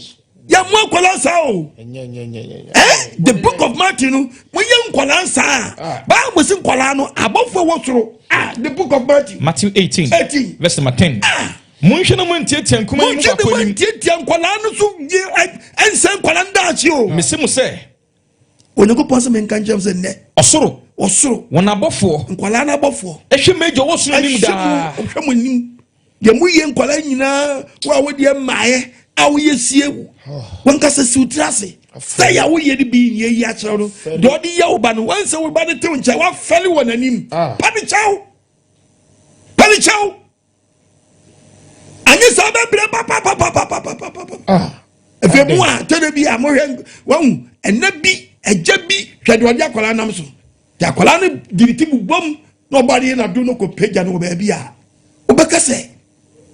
[SPEAKER 2] Yɛ mo akwadaa saa o. Eh, the book of Matthew no, mo yɛ nkwadaa saa. Ah. Bible si nkwadaa no, abɔfo wɔ soro. Ah, the book of Matthew.
[SPEAKER 7] Matthew 18.
[SPEAKER 2] 18.
[SPEAKER 7] Verse number 10.
[SPEAKER 2] Ah.
[SPEAKER 7] Monhwɛ na moantiatia nkuma yi mu baako anim.
[SPEAKER 2] Monhwɛ na moantiatia nkwadaa no so ɛnsɛ nkwadaa no daakye o.
[SPEAKER 7] Mese mo sɛ.
[SPEAKER 2] Onyankopɔn sɛ menka nkyerɛ sɛ nnɛ.
[SPEAKER 7] Ɔsoro.
[SPEAKER 2] Ɔsoro.
[SPEAKER 7] Wɔn abɔfoɔ.
[SPEAKER 2] Nkwadaa no abɔfoɔ.
[SPEAKER 7] Ɛhwɛ m'agya ɔwɔ soro anim daa.
[SPEAKER 2] Ɛhwɛ mo anim. Deɛ moyɛ nkwadaa nyinaa wo a wodeɛ mmaeɛ a woyɛ sie wankasa si wo tiri ase sɛ yɛ woyɛ no bi nyɛ yi akyerɛ no deɛ ɔde yɛ wo ba no wansɛ wo ba no tew nkyɛn wafɛle wɔ n'anim ah. pa ne kyɛw pa ne kyɛw anyɛ sɛ wobɛbrɛ papapapapapapapa ah. afei mu a tɛnɛ bi a mohwɛ wahu ɛnɛ bi ɛgya bi hwɛ deɛ ɔde akwadaa nam so Te akwadaa no de ne ti bobom na ɔbɔ adeɛ na do no kɔ pagya no wɔ baabi a wobɛka sɛ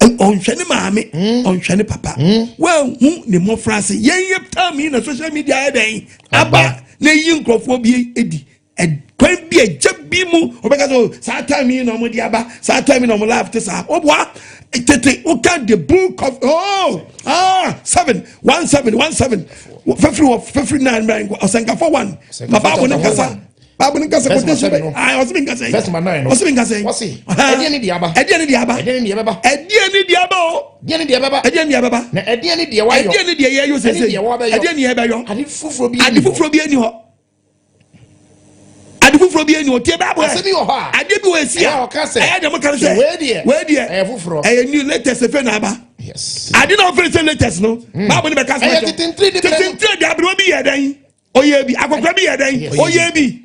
[SPEAKER 2] ɔnhwɛ ne maame hmm. ɔnhwɛ ne papa hmm. wanhu ne mmɔfra ase yɛn yɛ tam yi na social media yɛ dɛn aba na eyi nkurɔfoɔ bi edi kwan bi ɛgya bi mu ɔbɛka sɛ oh, saa time yi na wɔn de aba saa time yi na wɔn life te saa ɔboa tete woka the book of oh ah 7 1 7 1 7 fɛfiri wɔ fɛfiri 9 mmerɛ ɔsɛnkafo 1 ma baabu ne kasa baabu ne kasa quotation bɛ ayi ɔsi mi nkasa yi ɔsi mi nkasa yi
[SPEAKER 6] ɛdeɛ ne deɛ aba
[SPEAKER 2] ɛdeɛ ne deɛ aba
[SPEAKER 6] ɛdeɛ ne deɛ bɛba
[SPEAKER 2] ɛdeɛ ne deɛ aba o
[SPEAKER 6] ɛdeɛ ne deɛ bɛba
[SPEAKER 2] ɛdeɛ ne deɛ bɛba
[SPEAKER 6] na ɛdeɛ ne deɛ wayɔ
[SPEAKER 2] ɛdeɛ ne deɛ yɛyɔ sese ɛdeɛ ne deɛ bɛyɔ
[SPEAKER 6] ade foforɔ bi
[SPEAKER 2] ade foforɔ bi ani hɔ ade foforɔ bi ani hɔ tie baabu ɛ
[SPEAKER 6] asɛm bi wɔ hɔ a
[SPEAKER 2] adeɛ bi wɔ esi a
[SPEAKER 6] ɛyɛ
[SPEAKER 2] deɛ mo kan sɛ
[SPEAKER 6] wei deɛ
[SPEAKER 2] wei deɛ
[SPEAKER 6] ɛyɛ foforɔ
[SPEAKER 2] ɛyɛ new latest efe na aba ade na ɔfɛ sɛ latest no hmm. baabu ne bɛ ka sɛ
[SPEAKER 6] ɛyɛ titintiri
[SPEAKER 2] de abiriwa bi yɛ dɛn ɔyɛ bi akɔkora bi yɛ dɛn ɔyɛ bi.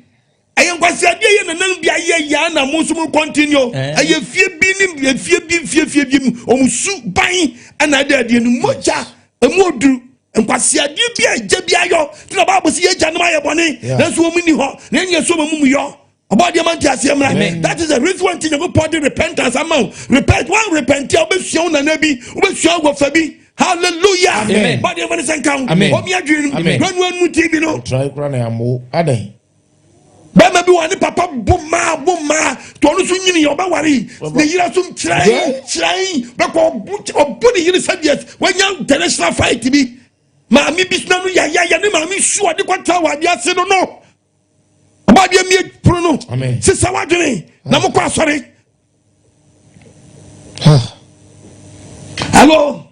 [SPEAKER 2] Ɛyɛ nkwasiadeɛ yɛ nanan bi ayɛ yaa na mo nso mo continue. Ɛyɛ fie bi ne fie bi fie fie bi mu wɔn su ban ɛna ɛde adeɛ no mogya emu oduru nkwasiadeɛ bi a ɛgya bi ayɔ ti na baabu si yɛ gya nom ayɛ bɔne nanso wɔn ni hɔ na ɛnyɛ so wɔn mu yɔ. Ɔbɔ adeɛ ma nti aseɛ mmra. That is the reason why nti Nyankopɔn de repentance ama wo. Repent, wɔn repent a wobɛsua wo nana bi, wobɛsua wo wɔfa bi. Hallelujah.
[SPEAKER 7] Amen.
[SPEAKER 2] Bɔ adeɛ ma ne sɛ nka wo.
[SPEAKER 7] Amen.
[SPEAKER 2] Wɔn adwene no.
[SPEAKER 7] Amen.
[SPEAKER 2] Wɔn nu TV no.
[SPEAKER 6] Ɔtrae koraa na yɛammo adɛn.
[SPEAKER 2] Bɛrima bi wɔ ne papa bo mmaa bo mmaa to ɔno nso nyini yɛ ɔbɛware ne yere so kyerɛn kyerɛn bɛkɔ ɔbo ɔbo ne yere sɛdeɛ wanya international fight bi maame bi suna no yayaya ne maame su ɔde kɔtra wɔ adeɛ ase no no ɔbɔ adeɛ mie pono no sisa wadwene na mokɔ asɔre. Hello.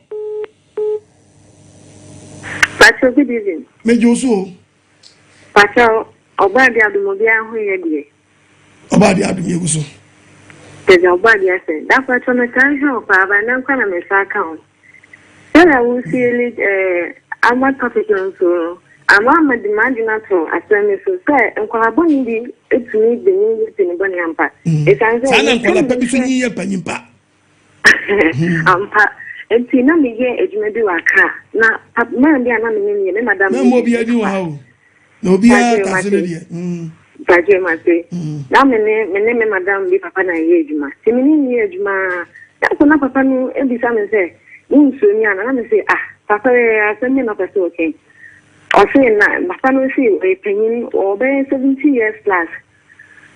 [SPEAKER 11] Pastor, good evening.
[SPEAKER 2] Mejo so o.
[SPEAKER 11] Pakyɛw, Ɔbɔadeɛ adom obiara ho yɛ deɛ.
[SPEAKER 2] Ɔbɔadeɛ adom yɛ gu so.
[SPEAKER 11] Yɛda Ɔbɔadeɛ ase. Da pakyɛw metaa hwɛ wo paa but nnɛ nkwa na me nsa aka wo. Sɛdeɛ wo si lead eh, ama topic no nso no, ama mede m'adwene ato asɛm no so sɛ nkwadaa bɔne bi tumi benyin yɛ panin bɔne ampa. Ɛsiane sɛ
[SPEAKER 2] Saa na
[SPEAKER 11] meka
[SPEAKER 2] nkwadaa pa bi
[SPEAKER 11] menim
[SPEAKER 2] nso
[SPEAKER 11] sɛ
[SPEAKER 2] nyin yɛ mpanyin pa.
[SPEAKER 11] Ampa. Nti na meyɛ adwuma bi wɔ Accra. Na pap man bi a na me ne no yɛ, me madam
[SPEAKER 2] Na
[SPEAKER 11] no
[SPEAKER 2] mma
[SPEAKER 11] yɛ
[SPEAKER 2] obiara din wɔ ha
[SPEAKER 11] papa.
[SPEAKER 2] o. Na obiara
[SPEAKER 11] Mpakyɛw
[SPEAKER 2] tase no
[SPEAKER 11] mate.
[SPEAKER 2] deɛ.
[SPEAKER 11] Mpakyɛw mate. Na me ne me ne me madam bi papa na yɛyɛ adwuma. Nti me ne no yɛ adwuma ara. Da koro na papa no bisa me sɛ, wonsuro me ana? Na me se, ah, papa yi asɛm bɛn na wopɛ sɛ woka yi? Ɔse na papa no se ɔyɛ panyin, ɔwɔ bɛyɛ 70 years plus.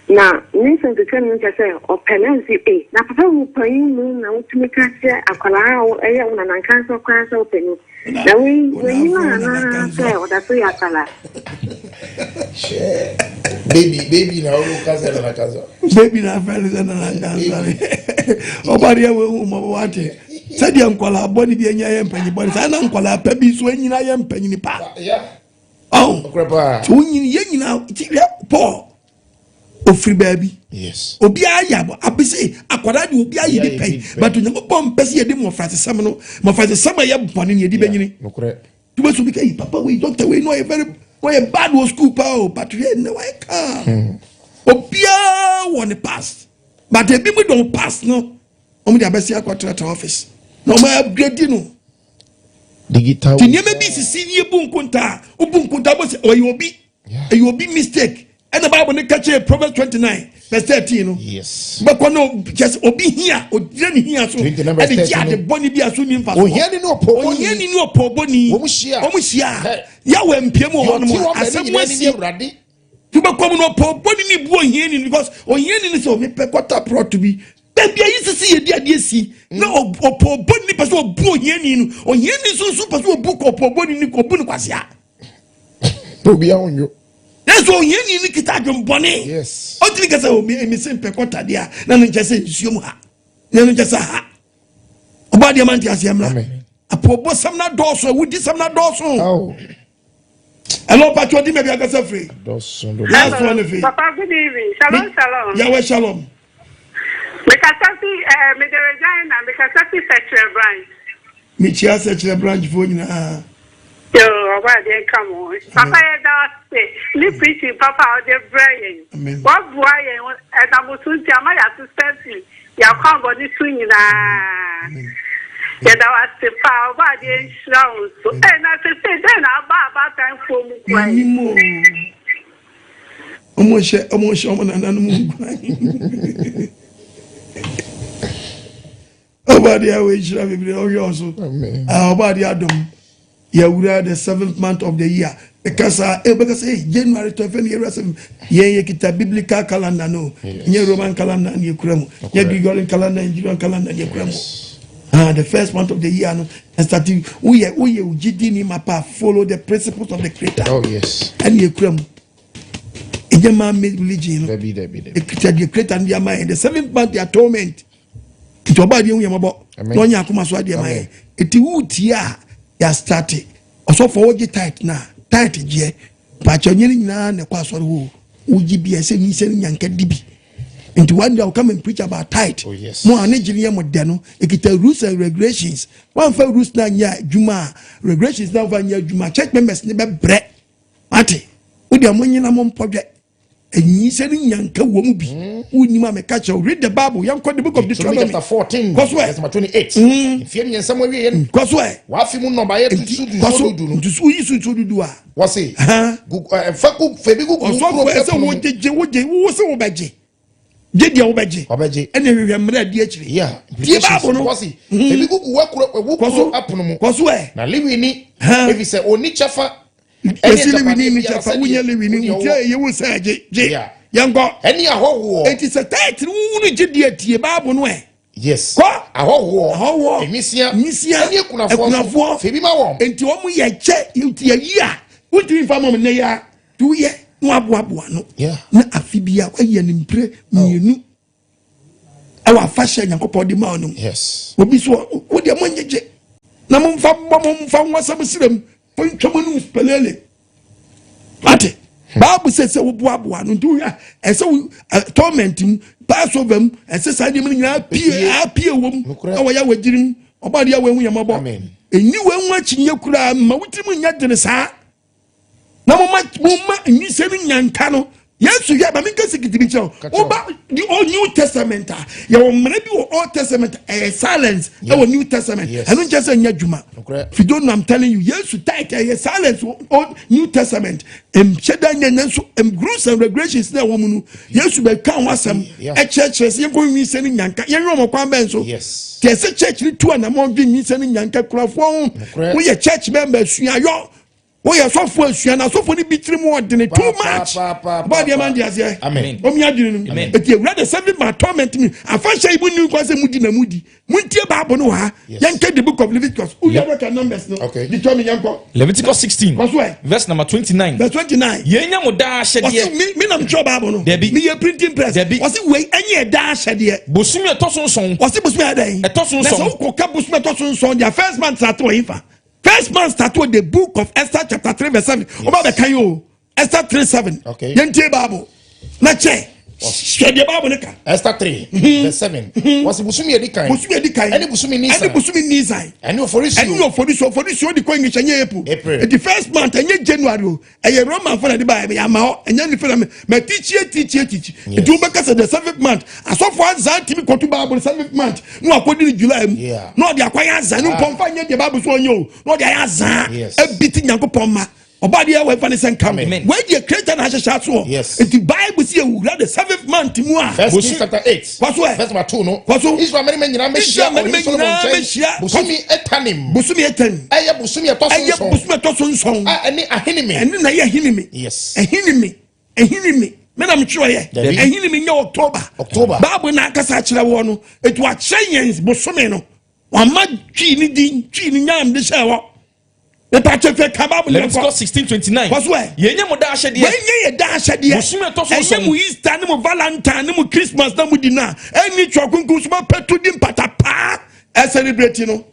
[SPEAKER 11] Na ne nsɛnkyerɛkyerɛ no kyerɛ sɛ ɔpɛ no nti e na papa wo panyin mu na wotumi ka kyerɛ akwadaa a ɛyɛ wo nana nkansa koraa sɛ wopɛ no na wei w'anim a anaa sɛ ɔda so yɛ akwadaa.
[SPEAKER 6] Baby, baby na wo ka sɛ nana kansa.
[SPEAKER 2] Baby na afɛ no sɛ nana nkansa. Ɔba deɛ wo ehu mɔbɔ wate. Sɛdeɛ nkwadaa bɔne bi anya yɛ mpanyin bɔne saa na nkwadaa pa bi nso anyina yɛ mpanyin pa. Ɔn. Tí o nyini yɛ nyinaa ti hwɛ Paul ofiri baabi. Obiara yɛ abɔ abese akwadaa de obiara yɛ bi pɛn but Onyankopɔn mpɛ sɛ yɛde mmɔfrasesɛm no mmɔfrasesɛm a ɛyɛ bɔne ne yɛde bɛnyini. Tuma so bi ka yi papa wei doctor wei no ɔyɛ very ɔyɛ bad wɔ school paa o but hwɛ nnɛ wayɛ calm. Obiara wɔ ne past but ebi mu dɔn past no wɔn de abɛsi akɔtratra office na wɔn upgrade no.
[SPEAKER 6] Digital.
[SPEAKER 2] Ti nneɛma bi sisi ni ebu nkonta obu nkonta bɔ sɛ ɔyɛ obi ɛyɛ obi mistake ɛna baabu ne kakyɛ Proverbs 29 verse 13 no.
[SPEAKER 6] Yes.
[SPEAKER 2] Bɛkɔ no kyɛ sɛ obi hia ogyina ne hia so ɛde gye ade bɔne bi a so ni nfa so.
[SPEAKER 6] Ohiani ne ɔpɔbɔni.
[SPEAKER 2] Ohiani ne ɔpɔbɔni.
[SPEAKER 6] Wɔn hyia.
[SPEAKER 2] Wɔn hyia. Yawɛ mpie mu wɔ hɔ nom asɛm asi. Wobɛkɔ mu no ɔpɔbɔni ne bu ohiani no because ohiani ne sɛ ɔmepɛ kɔta prɔto bi baabi ayi sisi yɛ di adeɛ si na ɔpɔbɔni ne pɛ sɛ ɔbu ohiani no ohiani nso nso pɛ sɛ ɔbu ɔpɔbɔni no ɔbu no kwasea.
[SPEAKER 6] Obi ahonyo.
[SPEAKER 2] Nanso ohiani no kita adwembɔne. Ɔtumi kasa omi emi se mpɛ kɔta deɛ a na no nkyɛ sɛ nsuom ha na no nkyɛ sɛ ha. Ɔbɔ adeɛ ma nte aseɛ mmra. Apɔbɔsɛm no adɔɔso awudisɛm no adɔɔso. Hello, Pacho, di baabi akasa firi. Last one fi.
[SPEAKER 14] Papa, good evening. Shalom, shalom.
[SPEAKER 2] Yahweh shalom.
[SPEAKER 14] Mekasa fi eh, mede Regina, mekasa fi Sɛkyerɛ branch.
[SPEAKER 2] Mekyia Sɛkyerɛ branch foɔ nyinaa.
[SPEAKER 14] Yo, ɔba adeɛ nka mo. Papa yɛ da ase ne preaching papa a ɔde brɛ yɛn. Waboa yɛn ɛnam so nti ama yɛasesa fi yɛakwammɔne so nyinaa. Yɛda wo ase paa, ɔba adeɛ nhyira wo nso. Ee, na sese dɛn na aba abaatanfoɔ mu kura yi?
[SPEAKER 2] Menim o. Ɔmo hyɛ ɔmo hyɛ ɔmo nananom nkuran. Ɔba adeɛ a wɔahyira bebree ɔhwɛ ɔso. Ɔba adeɛ adom. Yɛwura the seventh month of the year. Ɛka saa, eh, bɛka sɛ, hey, January to ɛfɛ no yɛwura seventh. Yɛn yɛkita biblical calendar no. Nyɛ Roman calendar ne yɛkura mu. Nyɛ Gregorian calendar, Julian calendar ne yɛkura mu. Ah, the first month of the year no, and starting, woyɛ woyɛ ogyidi ni mapa follow the principles of the creator.
[SPEAKER 6] Oh yes.
[SPEAKER 2] Ɛne yɛkura mu. Ɛnyɛ man made religion no.
[SPEAKER 6] Dabi dabi dabi.
[SPEAKER 2] Ɛkita deɛ creator no de ama yɛn. The seventh month, the atonement. Nti ɔba adeɛ hu yɛn mɔbɔ na ɔnyɛ akoma so adeɛ ma yɛn. Nti wotie a yɛastate ɔsɔfoɔ wogye tight na tight gyeɛ mpakyɛ nyɛ ne nyinaa na ɛkɔ asɔre hɔ wogye bi a ɛsɛ nyinsɛ no nyanka di bi. Nti one day I will come and preach about tight.
[SPEAKER 6] Oh, yes.
[SPEAKER 2] Mo a ne gye ne yɛ mo dɛ no ekita rules and regulations. Wɔamfa rules na nyɛ adwuma a regulations na wɔamfa nyɛ adwuma church members ne bɛbrɛ. Ate? Wo deɛ mo nyina mo mpɔdwɛ. Nyinsɛn no nyanka wɔ mu bi. Wonnim a meka kyerɛ wo. Read the Bible. Yɛnkɔ the book of
[SPEAKER 6] Deuteronomy
[SPEAKER 2] Deuteronomy.
[SPEAKER 6] chapter 14
[SPEAKER 2] Kɔ so ɛ.
[SPEAKER 6] verse number 28. Mfeɛ mmiɛnsa mu awieɛ no.
[SPEAKER 2] Kɔ so ɛ.
[SPEAKER 6] W'afe mu nnɔbaeɛ
[SPEAKER 2] Enti
[SPEAKER 6] ntotoso
[SPEAKER 2] kɔ so
[SPEAKER 6] du du no.
[SPEAKER 2] ntoso woyi so ntoso dudu a.
[SPEAKER 6] Wɔse
[SPEAKER 2] Ahan.
[SPEAKER 6] gu ɛ fa gu fa bi gugu wo
[SPEAKER 2] Ɔsɔfo
[SPEAKER 6] kuro
[SPEAKER 2] ɛsɛ
[SPEAKER 6] ɛpono mu.
[SPEAKER 2] wogyegye wogye wo sɛ wobɛgye. Gye deɛ wobɛgye.
[SPEAKER 6] Ɔbɛgye.
[SPEAKER 2] Ɛna hwehwɛ mmerɛ adi akyire.
[SPEAKER 6] Yeah.
[SPEAKER 2] Tie
[SPEAKER 6] Implications.
[SPEAKER 2] Bible no.
[SPEAKER 6] Wɔse fa bi gugu w'akuro wo
[SPEAKER 2] Kɔ
[SPEAKER 6] kuro
[SPEAKER 2] so.
[SPEAKER 6] apono mu.
[SPEAKER 2] Kɔ so ɛ.
[SPEAKER 6] Na Lewini
[SPEAKER 2] Hã.
[SPEAKER 6] efisɛ onni kyɛfa ɛne
[SPEAKER 2] Yɛsi Lewini
[SPEAKER 6] agyapadeɛ
[SPEAKER 2] ni
[SPEAKER 6] biara
[SPEAKER 2] kyɛfa
[SPEAKER 6] sɛdeɛ
[SPEAKER 2] wonyɛ Lewini
[SPEAKER 6] wo deɛ
[SPEAKER 2] nti
[SPEAKER 6] wowɔ.
[SPEAKER 2] ɛyɛ wo sɛ gye gye.
[SPEAKER 6] Yeah.
[SPEAKER 2] Yɛnkɔ.
[SPEAKER 6] Ɛne ahɔhoɔ.
[SPEAKER 2] Enti sɛ tithe no wohunu gye deɛ tie Bible no ɛ.
[SPEAKER 6] Yes.
[SPEAKER 2] Kɔ.
[SPEAKER 6] Ahɔhoɔ.
[SPEAKER 2] Ahɔhoɔ.
[SPEAKER 6] Nwisia.
[SPEAKER 2] Nwisia.
[SPEAKER 6] Ɛne akunafoɔ nso.
[SPEAKER 2] Akunafoɔ.
[SPEAKER 6] Fa bi ma wɔn.
[SPEAKER 2] Enti wɔn yɛ kyɛ nti yɛyi a wontumi nfa ma wɔn nnɛ yi ara. Nti woyɛ na waboaboa ano.
[SPEAKER 6] Yeah.
[SPEAKER 2] Na afe biara woayɛ no mprɛ mmienu ɛwɔ afahyɛ a Nyankopɔn de ma wo no mu.
[SPEAKER 6] Yes.
[SPEAKER 2] Obi so wo deɛ monyegye na momfa mmɔ mo mfa nwasɛm serɛ mu montwa mo anom spelele. Wate? Bible sɛ sɛ woboaboa no nti wohwɛ a ɛsɛ wo torment mu Passover mu ɛsɛ saa nneɛma no nyinaa pie apue wɔ mu ɛwɔ yɛ awɔgyiri mu ɔba deɛ wɔahu yɛ mmɔbɔ. Ɛnyi wɔn ho akyinnye koraa mma wo tirim nyɛ dene saa. Na moma moma nyinsɛn no nyanka no. Yesu hwɛ ma menka sikiti bi kyerɛ wo. Woba the old New Testament a yɛwɔ mmara bi wɔ Old Testament ɛyɛ silence ɛwɔ New Testament. Ɛno nkyɛ sɛ nyɛ adwuma. If you don't know I'm telling you Yesu tithe ɛyɛ silence wɔ Old New Testament. Nhyɛ da nyɛ nanso rules and regulations na ɛwɔ mu no Yesu bɛka ho asɛm ɛkyerɛkyerɛ sɛ yɛnkɔ nyinsɛn no nyanka yɛnwɛ wɔn kwan bɛn so. Tiɛ sɛ church no tu anamɔ dwe nyinsɛn no nyanka kurafoɔ ho. Woyɛ church member suayɔ. Woyɛ sɔfo asua na sɔfo no bi tiri mu ɔdene too much. Bɔ adeɛ ma nde aseɛ. Omi adwene no. Eti ewura de sɛbi ma torment mi. Afahyɛ yi mu ni nkwa sɛ mu di na mu di. Mu ntie baabu no wɔ ha. Yɛn the book of Leviticus. Wúyɛ bɛ ka numbers no. Deuteronomy yɛn kɔ.
[SPEAKER 7] Leviticus 16.
[SPEAKER 2] Kɔ so ɛ.
[SPEAKER 7] Verse number 29.
[SPEAKER 2] Verse 29.
[SPEAKER 7] Yɛn nya mo daa ahyɛdeɛ.
[SPEAKER 2] Ɔsi mi mi nam twerɛ baabu no.
[SPEAKER 7] Dabi.
[SPEAKER 2] Mi yɛ printing press.
[SPEAKER 7] Dabi.
[SPEAKER 2] Ɔsi wei ɛnyɛ daa ahyɛdeɛ.
[SPEAKER 7] Bosomi ɛtɔ so nson.
[SPEAKER 2] Ɔsi bosomi ayɛ dɛ.
[SPEAKER 7] Ɛtɔ so nson.
[SPEAKER 2] Na sɛ wokɔ ka bosomi ɛtɔ so nson their first month start wɔ yi fa. First man start with the book of Esther chapter 3 verse 7. Oba bɛ kan yi o. Esther 3 7.
[SPEAKER 6] Okay.
[SPEAKER 2] Yɛn tie Bible. Na kyɛ. Hwɛ deɛ Bible ne ka.
[SPEAKER 6] Esther 3 verse 7. Wɔsi busumi edi kan.
[SPEAKER 2] Busumi edi kan.
[SPEAKER 6] Ɛne busumi Nisan.
[SPEAKER 2] Ɛne busumi Nisan.
[SPEAKER 6] Ɛne oforisuo.
[SPEAKER 2] Ɛne oforisuo. Oforisuo de kɔ English ɛnyɛ April.
[SPEAKER 6] April.
[SPEAKER 2] Eti first month ɛnyɛ January o. Ɛyɛ Roman fo na ɛde ba ɛyɛ ama hɔ. Ɛnyɛ ne fɛ na mɛ mɛ tikyi tikyi tikyi. Eti wo bɛ kasa the seventh month. Asɔfo azan timi kɔtu Bible seventh month. Na wakɔdi ne July mu. Na ɔde akɔyɛ azan. Ne mpɔnfa nyɛ deɛ Bible so ɔnyɛ o. Na ɔde ayɛ azan. Ebi ti Nyankopɔn ma. Ɔba deɛ wɔ ɛfa ne sɛ nka wei deɛ creator na ahyehyɛ asoɔ. Nti Bible si ewura the seventh month mu a.
[SPEAKER 6] First Kings chapter 8.
[SPEAKER 2] Kɔ so ɛ.
[SPEAKER 6] Verse number 2 no.
[SPEAKER 2] Kɔ so.
[SPEAKER 6] Israel mmarima nyinaa bɛhyia ɔhene Solomon nkyɛn. Bosome Etanim.
[SPEAKER 2] Bosome Etanim.
[SPEAKER 6] Ɛyɛ bosome ɛtɔ so nson.
[SPEAKER 2] Ɛyɛ bosome ɛtɔ so nson.
[SPEAKER 6] A ɛne Ahinime.
[SPEAKER 2] Ɛne na ɛyɛ Ahinime.
[SPEAKER 6] Yes.
[SPEAKER 2] Ahinime. Ahinime. Me na metwerɛ yɛ. Ahinime nyɛ October.
[SPEAKER 6] October.
[SPEAKER 2] Bible na akasa akyerɛ woɔ no. Etu akyerɛ yɛn bosome no. Wama twi ne din twi ne nyam de hyɛ hɔ. Mepa kyɛ fɛ ka Bible yɛn kɔ.
[SPEAKER 7] Leviticus 16:29.
[SPEAKER 2] Kɔ so ɛ.
[SPEAKER 7] Yɛn nyɛ mo daa ahyɛdeɛ.
[SPEAKER 2] Wei nyɛ yɛ daa ahyɛdeɛ.
[SPEAKER 7] Bosome ɛtɔ so nson.
[SPEAKER 2] Ɛnyɛ mo Easter ne mo Valentine ne mo Christmas na mo di no a ɛnni twerɛ kronkron so mo apɛto di mpata paa ɛsɛlebrate no.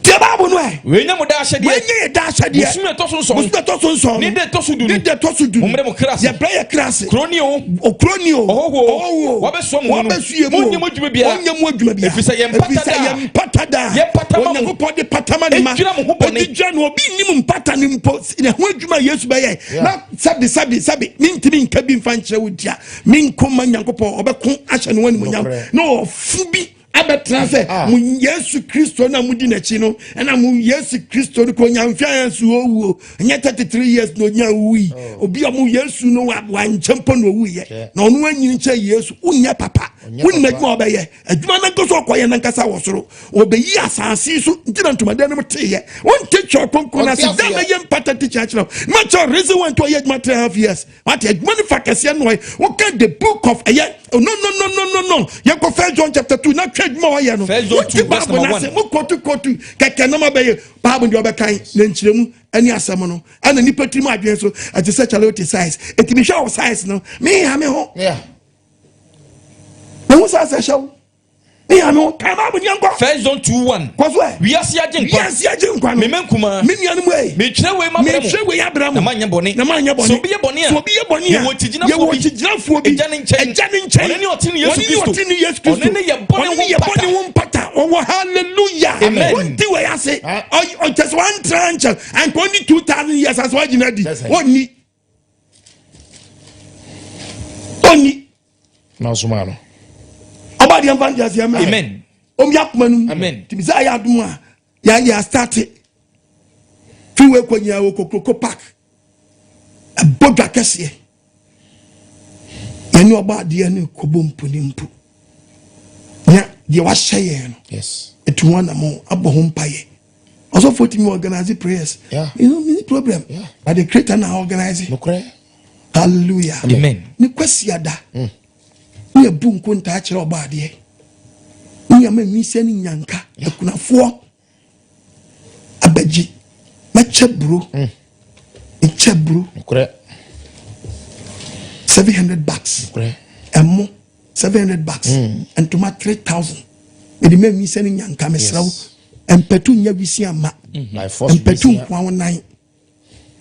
[SPEAKER 2] Tie Bible no ɛ.
[SPEAKER 7] Wei nyɛ mo daa ahyɛdeɛ.
[SPEAKER 2] Wei nyɛ yɛ daa ahyɛdeɛ.
[SPEAKER 7] Bosome ɛtɔ so nson.
[SPEAKER 2] Bosome ɛtɔ so nson.
[SPEAKER 7] Ne da ɛtɔ so du.
[SPEAKER 2] Ne da ɛtɔ so du.
[SPEAKER 7] Mo mmrɛ mo kra ase.
[SPEAKER 2] Yɛbrɛ yɛ kra ase.
[SPEAKER 7] Kuro ni o.
[SPEAKER 2] Okuro ni o.
[SPEAKER 7] Ɔhɔhoɔ o.
[SPEAKER 2] Ɔhɔhoɔ o.
[SPEAKER 7] Wabɛsoa mo mu no.
[SPEAKER 2] Wabɛsoa yɛ mu o.
[SPEAKER 7] Monyɛ mo adwuma biara.
[SPEAKER 2] Monyɛ mo adwuma biara.
[SPEAKER 7] Ɛfiri sɛ yɛn mpata
[SPEAKER 2] Ɛfiri sɛ
[SPEAKER 7] da.
[SPEAKER 2] yɛn mpata da.
[SPEAKER 7] Yɛn pata ma mo.
[SPEAKER 2] Onyankopɔn de pata ma ne ma.
[SPEAKER 7] Edwira mo ho bɔne.
[SPEAKER 2] Edi dwira no obi nnim mpata no mpo. Ne ho adwuma a Yesu bɛyɛ. Na sɛbi sɛbi sɛbi mintimi nka bi nfa nkyerɛ wo dia. Minko ma Nyankopɔn ɔbɛko ahyɛ ne ho animuonyam. Na ɔfo bi abɛtena sɛ ah. mo Yesu Kristo na modi n'akyi no ɛna mo Yesu Kristo no kɔ nya mfe a so owuo ɛnyɛ 33 years na onya wui oh. obi a mo Yesu no wankyɛ mpo na owuiɛ na ɔno anyini kyɛ Yesu wonyɛ papa wonim adwuma a ɔbɛyɛ adwuma no nkɔso ɔkɔyɛ nankasa wɔ soro ɔbɛyi asase so nti na ntomadan no mu teeɛ wonte twerɛ kronkron no ase dɛn na yɛ mpata tikya kyerɛ wo makyerɛ reason why nti ɔyɛ adwuma 3 half years wate adwuma no fa kɛseɛ no ɔyɛ woka the book of ɛyɛ no no no no no no yɛkɔ first John chapter 2 na twɛ adwuma ɔyɛ no wonte bible no ase mo kɔtu kɔtu kɛkɛ na mabɛyɛ bible deɛ ɔbɛkan na nkyerɛmu ɛne asɛm no ɛna nipa tirim adwene so ɛte sɛ kyale wote size ɛtumi hwɛ wo size no meha me ho mehu size ɛhyɛ wo Mia no kan baabu ni nkɔ.
[SPEAKER 7] First John 2:1.
[SPEAKER 2] Kɔ so ɛ.
[SPEAKER 7] Wiase agye nkwa.
[SPEAKER 2] Wiase agye nkwa no.
[SPEAKER 7] Mema nkumaa.
[SPEAKER 2] Me nuanom ei.
[SPEAKER 7] Metwerɛ wei ma brɛ mo.
[SPEAKER 2] Metwerɛ wei abrɛ mo.
[SPEAKER 7] Na manyɛ bɔne.
[SPEAKER 2] Na manyɛ bɔne.
[SPEAKER 7] Sɛ obi yɛ bɔne a.
[SPEAKER 2] Sɛ obi yɛ bɔne a.
[SPEAKER 7] Yɛwɔ okyigyinafoɔ bi.
[SPEAKER 2] Yɛwɔ okyigyinafoɔ bi.
[SPEAKER 7] Agya ne nkyɛn.
[SPEAKER 2] Agya ne nkyɛn.
[SPEAKER 7] Ɔno ne ɔtene Yesu
[SPEAKER 2] Ɔno ne
[SPEAKER 7] Kristo.
[SPEAKER 2] ɔtene Yesu Kristo.
[SPEAKER 7] Ɔno ne yɛ bɔne
[SPEAKER 2] Ɔno ne
[SPEAKER 7] ho
[SPEAKER 2] yɛ
[SPEAKER 7] mpata.
[SPEAKER 2] bɔne ho mpata. Ɔwɔ hallelujah.
[SPEAKER 7] Amen.
[SPEAKER 2] Wonti wei ase. Ɔkyɛ sɛ wantra nkyɛn. Anka ɔnni 2000 years asɛ wagyina di. Ɔnni. Ɔnni.
[SPEAKER 6] Na ɔsomaa no.
[SPEAKER 2] Ɔba deɛ mfa nte aseɛ mmerɛ.
[SPEAKER 7] Amen.
[SPEAKER 2] Ɔmi akoma no mu.
[SPEAKER 7] Amen.
[SPEAKER 2] Nti sɛ ayɛ adom a yɛ astarte. Fi wei kɔ nyinaa wɔ Kokroko Park. Ɛbɔ dwa kɛseɛ. Yɛne ɔba adeɛ no kɔbɔ mpo ne mpo. Nya deɛ wahyɛ yɛn no.
[SPEAKER 6] Yes.
[SPEAKER 2] Ɛtu ho anamɔ abɔ ho mpaeɛ. Ɔsɔfoɔ tumi organize prayers.
[SPEAKER 6] Yeah.
[SPEAKER 2] You know, many problem.
[SPEAKER 6] Yeah.
[SPEAKER 2] But the creator na organize.
[SPEAKER 6] Nokorɛ.
[SPEAKER 2] Hallelujah.
[SPEAKER 7] Amen.
[SPEAKER 2] Ne kwasiada. Mm. Ne yɛbu nkontaa kyerɛ ɔbɔ adeɛ. Ne yɛma nwisia ne nyanka. Akunafoɔ abɛgye. Mɛkyɛ buro.
[SPEAKER 6] Mm.
[SPEAKER 2] Mekyɛ buro.
[SPEAKER 6] Nokorɛ.
[SPEAKER 2] 700 bucks.
[SPEAKER 6] Nokorɛ.
[SPEAKER 2] Ɛmo 700 bucks.
[SPEAKER 6] Mm.
[SPEAKER 2] Ntoma 3000. Mede ma nwisia ne nyanka mesrɛ wo. Mpɛtu nyɛ wisia ma.
[SPEAKER 6] By force
[SPEAKER 2] Mpɛtu
[SPEAKER 6] wisia.
[SPEAKER 2] nkoa wo nan.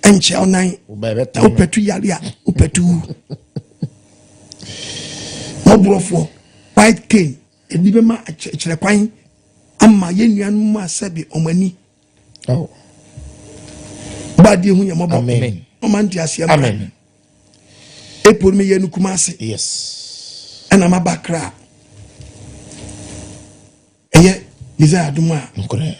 [SPEAKER 2] Ɛnkyɛ wo nan.
[SPEAKER 6] Wobɛbɛtam.
[SPEAKER 2] Wopɛtu yare a wopɛtu wu. Mɔborɔfoɔ white cane ebi bɛma akyerɛ kwan ama yɛn nuanom mu asɛbe ɔmo ani.
[SPEAKER 6] Oh.
[SPEAKER 2] Baadeɛ hu yɛ mɔbɔ.
[SPEAKER 6] Amen.
[SPEAKER 2] Ɔma nte aseɛ mmra.
[SPEAKER 6] Amen.
[SPEAKER 2] April mi yɛ no Kumasi.
[SPEAKER 6] Yes.
[SPEAKER 2] Ɛna ma ba Accra. Ɛyɛ Desire adum a.
[SPEAKER 6] Nokorɛ.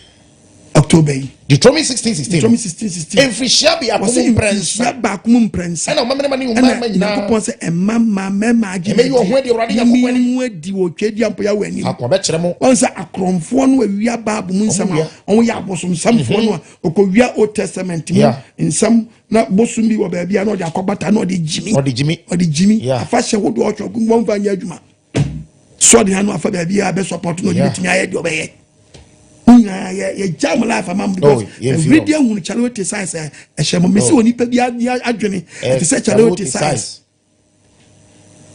[SPEAKER 2] October yi.
[SPEAKER 6] Deuteronomy 16 16.
[SPEAKER 2] Deuteronomy 16 16.
[SPEAKER 6] Mfirihyia biako
[SPEAKER 2] Wɔsɛ
[SPEAKER 6] mu mprɛnsa.
[SPEAKER 2] mfirihyia baako mu mprɛnsa.
[SPEAKER 6] Ɛna ɔmamene ne
[SPEAKER 2] Ɛna
[SPEAKER 6] mmarima nyinaa.
[SPEAKER 2] Nyankopɔn sɛ ɛma mma mmarima agye
[SPEAKER 6] Ɛmɛyi wɔn ho adi Awurade Nyankopɔn anim.
[SPEAKER 2] ho adi wɔ twɛ di ampo yawɔ anim.
[SPEAKER 6] Faako a bɛkyerɛ mo.
[SPEAKER 2] Wɔn sɛ akorɔmfoɔ no awia baabu mu nsɛm a wɔn yɛ abosomsɛmfoɔ no a ɔkɔwia Old Testament mu
[SPEAKER 6] Yeah.
[SPEAKER 2] nsɛm na bosom bi wɔ baabi a na ɔde akɔbata na ɔde gyimi.
[SPEAKER 6] Ɔde gyimi.
[SPEAKER 2] Ɔde gyimi.
[SPEAKER 6] Yeah.
[SPEAKER 2] Afahyɛ hodoɔ ɔtwe ɔgu wɔn fa nyɛ adwuma. Sɔde ano afa baabi a bɛ support na ɔde
[SPEAKER 6] Yeah.
[SPEAKER 2] betumi ayɛ deɛ ɔbɛyɛ. Nyinaa yɛ yɛ jam life ama mu because
[SPEAKER 6] Oh, yɛmfi
[SPEAKER 2] every
[SPEAKER 6] hɔ.
[SPEAKER 2] day ehunu kyalewote size a ɛhyɛ mo mesi
[SPEAKER 6] Oh.
[SPEAKER 2] wɔ nipa bi adwene
[SPEAKER 6] Eh,
[SPEAKER 2] ɛte sɛ kyalewote size.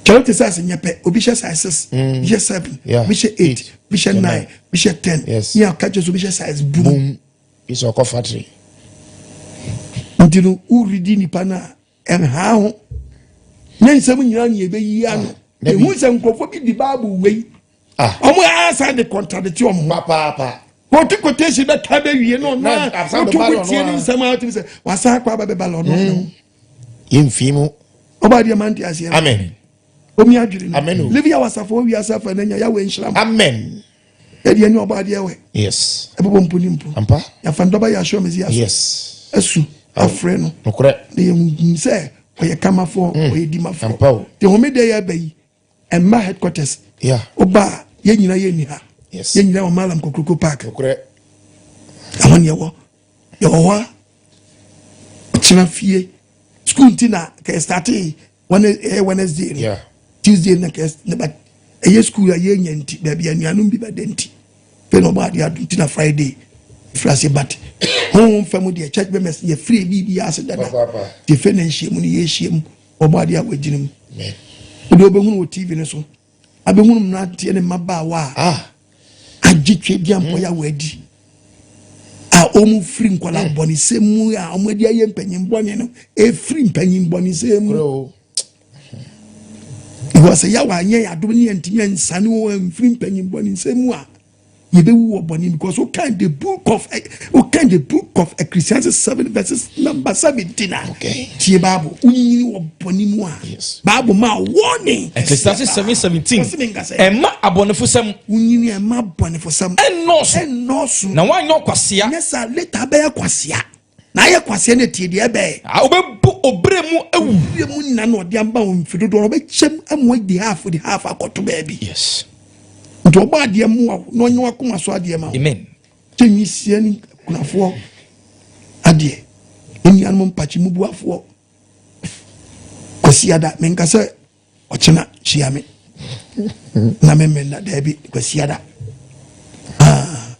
[SPEAKER 2] Kyalewote size nyɛ pɛ obi hyɛ size 6, obi hyɛ 7,
[SPEAKER 6] Yeah.
[SPEAKER 2] obi hyɛ 8, obi hyɛ 9, obi hyɛ 10.
[SPEAKER 6] Yes.
[SPEAKER 2] Ní aka kyerɛ so obi hyɛ size boom.
[SPEAKER 6] Boom. Bi sɛ ɔkɔ factory.
[SPEAKER 2] Nti no wuridi nipa no a ɛnha ho. Ne nsɛm nyinaa ne yɛbɛyi ano.
[SPEAKER 6] Dabi.
[SPEAKER 2] Ehu sɛ nkurɔfoɔ bi di baabu wei.
[SPEAKER 6] Ah.
[SPEAKER 2] Ɔmo asan de contradict ɔmo ho.
[SPEAKER 6] Papaapa.
[SPEAKER 2] Wɔte quotation bɛka bɛwie no ɔno
[SPEAKER 6] Na
[SPEAKER 2] a
[SPEAKER 6] asan
[SPEAKER 2] woto
[SPEAKER 6] bɛba no
[SPEAKER 2] wotie ne
[SPEAKER 6] ɔno a.
[SPEAKER 2] nsɛm a wotumi sɛ wasan akɔ aba bɛba la ɔno ɔno ho.
[SPEAKER 6] Yɛmfi mu.
[SPEAKER 2] Ɔba adeɛ ma nte aseɛ.
[SPEAKER 6] Amen.
[SPEAKER 2] Omi adwene no.
[SPEAKER 6] Amen o.
[SPEAKER 2] Livi yɛ wasafo owi asafa n'anya Yahweh nhyira mo.
[SPEAKER 6] Amen.
[SPEAKER 2] Ɛdeɛ ne ɔba adeɛ wɛ.
[SPEAKER 6] Yes.
[SPEAKER 2] Ɛbɛbɔ mpo ne mpo.
[SPEAKER 6] Ampa.
[SPEAKER 2] Yɛafa ndɔba yɛ ahyɛ ɔmɛsi aso.
[SPEAKER 6] Yes.
[SPEAKER 2] Asu afrɛ no.
[SPEAKER 6] Nokorɛ.
[SPEAKER 2] Na yɛhu sɛ ɔyɛ kamafoɔ ɔyɛ dimafoɔ.
[SPEAKER 6] Ampa o.
[SPEAKER 2] Te homeda yɛ aba yi ɛmma headquarters.
[SPEAKER 6] Yeah.
[SPEAKER 2] Ɔba a yɛn nyinaa yɛ ni ha.
[SPEAKER 6] Yes.
[SPEAKER 2] Yɛn nyinaa wɔ Malam Kokroko Park.
[SPEAKER 6] Nokorɛ.
[SPEAKER 2] Ɛhɔ ne yɛwɔ. Yɛwɔ hɔ a ɔkyena fie. School nti na kɛ starte ɛyɛ Wednesday no.
[SPEAKER 6] Yeah.
[SPEAKER 2] Tuesday na kɛ ne ba ɛyɛ school a yɛnya nti baabi anuanom bi bɛda nti. Fɛ na ɔbɔ adeɛ ado nti na Friday firi ase but honhom fam deɛ church members yɛfiri biribi ase dada.
[SPEAKER 6] Papaapa.
[SPEAKER 2] Nti fɛ na nhyiam no yɛhyia mu ɔbɔ adeɛ a wɔagyina mu.
[SPEAKER 6] Amen.
[SPEAKER 2] Wode wobɛhunu wɔ TV no so abɛhunu mmeranteɛ ne mmabaawa a
[SPEAKER 6] Ah.
[SPEAKER 2] agye twɛ di ampɔyɛ a wɔadi a wɔn firi nkwadaa bɔnesɛm mu a wɔn adi ayɛ mpanyin bɔne no efiri mpanyin bɔnesɛm mu
[SPEAKER 6] Nokorɛ o.
[SPEAKER 2] because yɛ wɔ anyɛ yɛ adom ne yɛn ntumi ansane wɔn amfiri mpanyin bɔnesɛm mu a yɛbɛwu wɔ bɔne because wokan the book of wokan the book of Ecclesiastes 7 verses number 17 a
[SPEAKER 6] Okay.
[SPEAKER 2] tie Bible wonyini wɔ bɔne mu a
[SPEAKER 6] Yes.
[SPEAKER 2] Bible ma warning
[SPEAKER 7] Ecclesiastes 7:17.
[SPEAKER 2] Wɔse me nkasa.
[SPEAKER 7] Ɛmma abɔnefosɛm
[SPEAKER 2] wonyini ɛma bɔnefosɛm
[SPEAKER 7] ɛnnɔɔso
[SPEAKER 2] ɛnnɔɔso
[SPEAKER 7] na woanyɛ ɔkwasea.
[SPEAKER 2] nyɛ saa later bɛyɛ kwasea na ayɛ kwasea no tie deɛ ɛbɛyɛ
[SPEAKER 7] A wobɛbu obere mu awu.
[SPEAKER 2] wie mu nna na ɔde aba wɔn mfe dodoɔ no ɔbɛkyɛm amoa di half di half akɔto baabi
[SPEAKER 7] Yes.
[SPEAKER 2] nti ɔbɔ adeɛ mmoa wo na ɔnyɛ wakoma so adeɛ ma wo
[SPEAKER 7] Amen.
[SPEAKER 2] kyɛ nwisia ne kunafoɔ adeɛ nnuanom mpakye mubuafoɔ kwasiada menka sɛ ɔkyena hyia me na memenda daabi kwasiada Ah,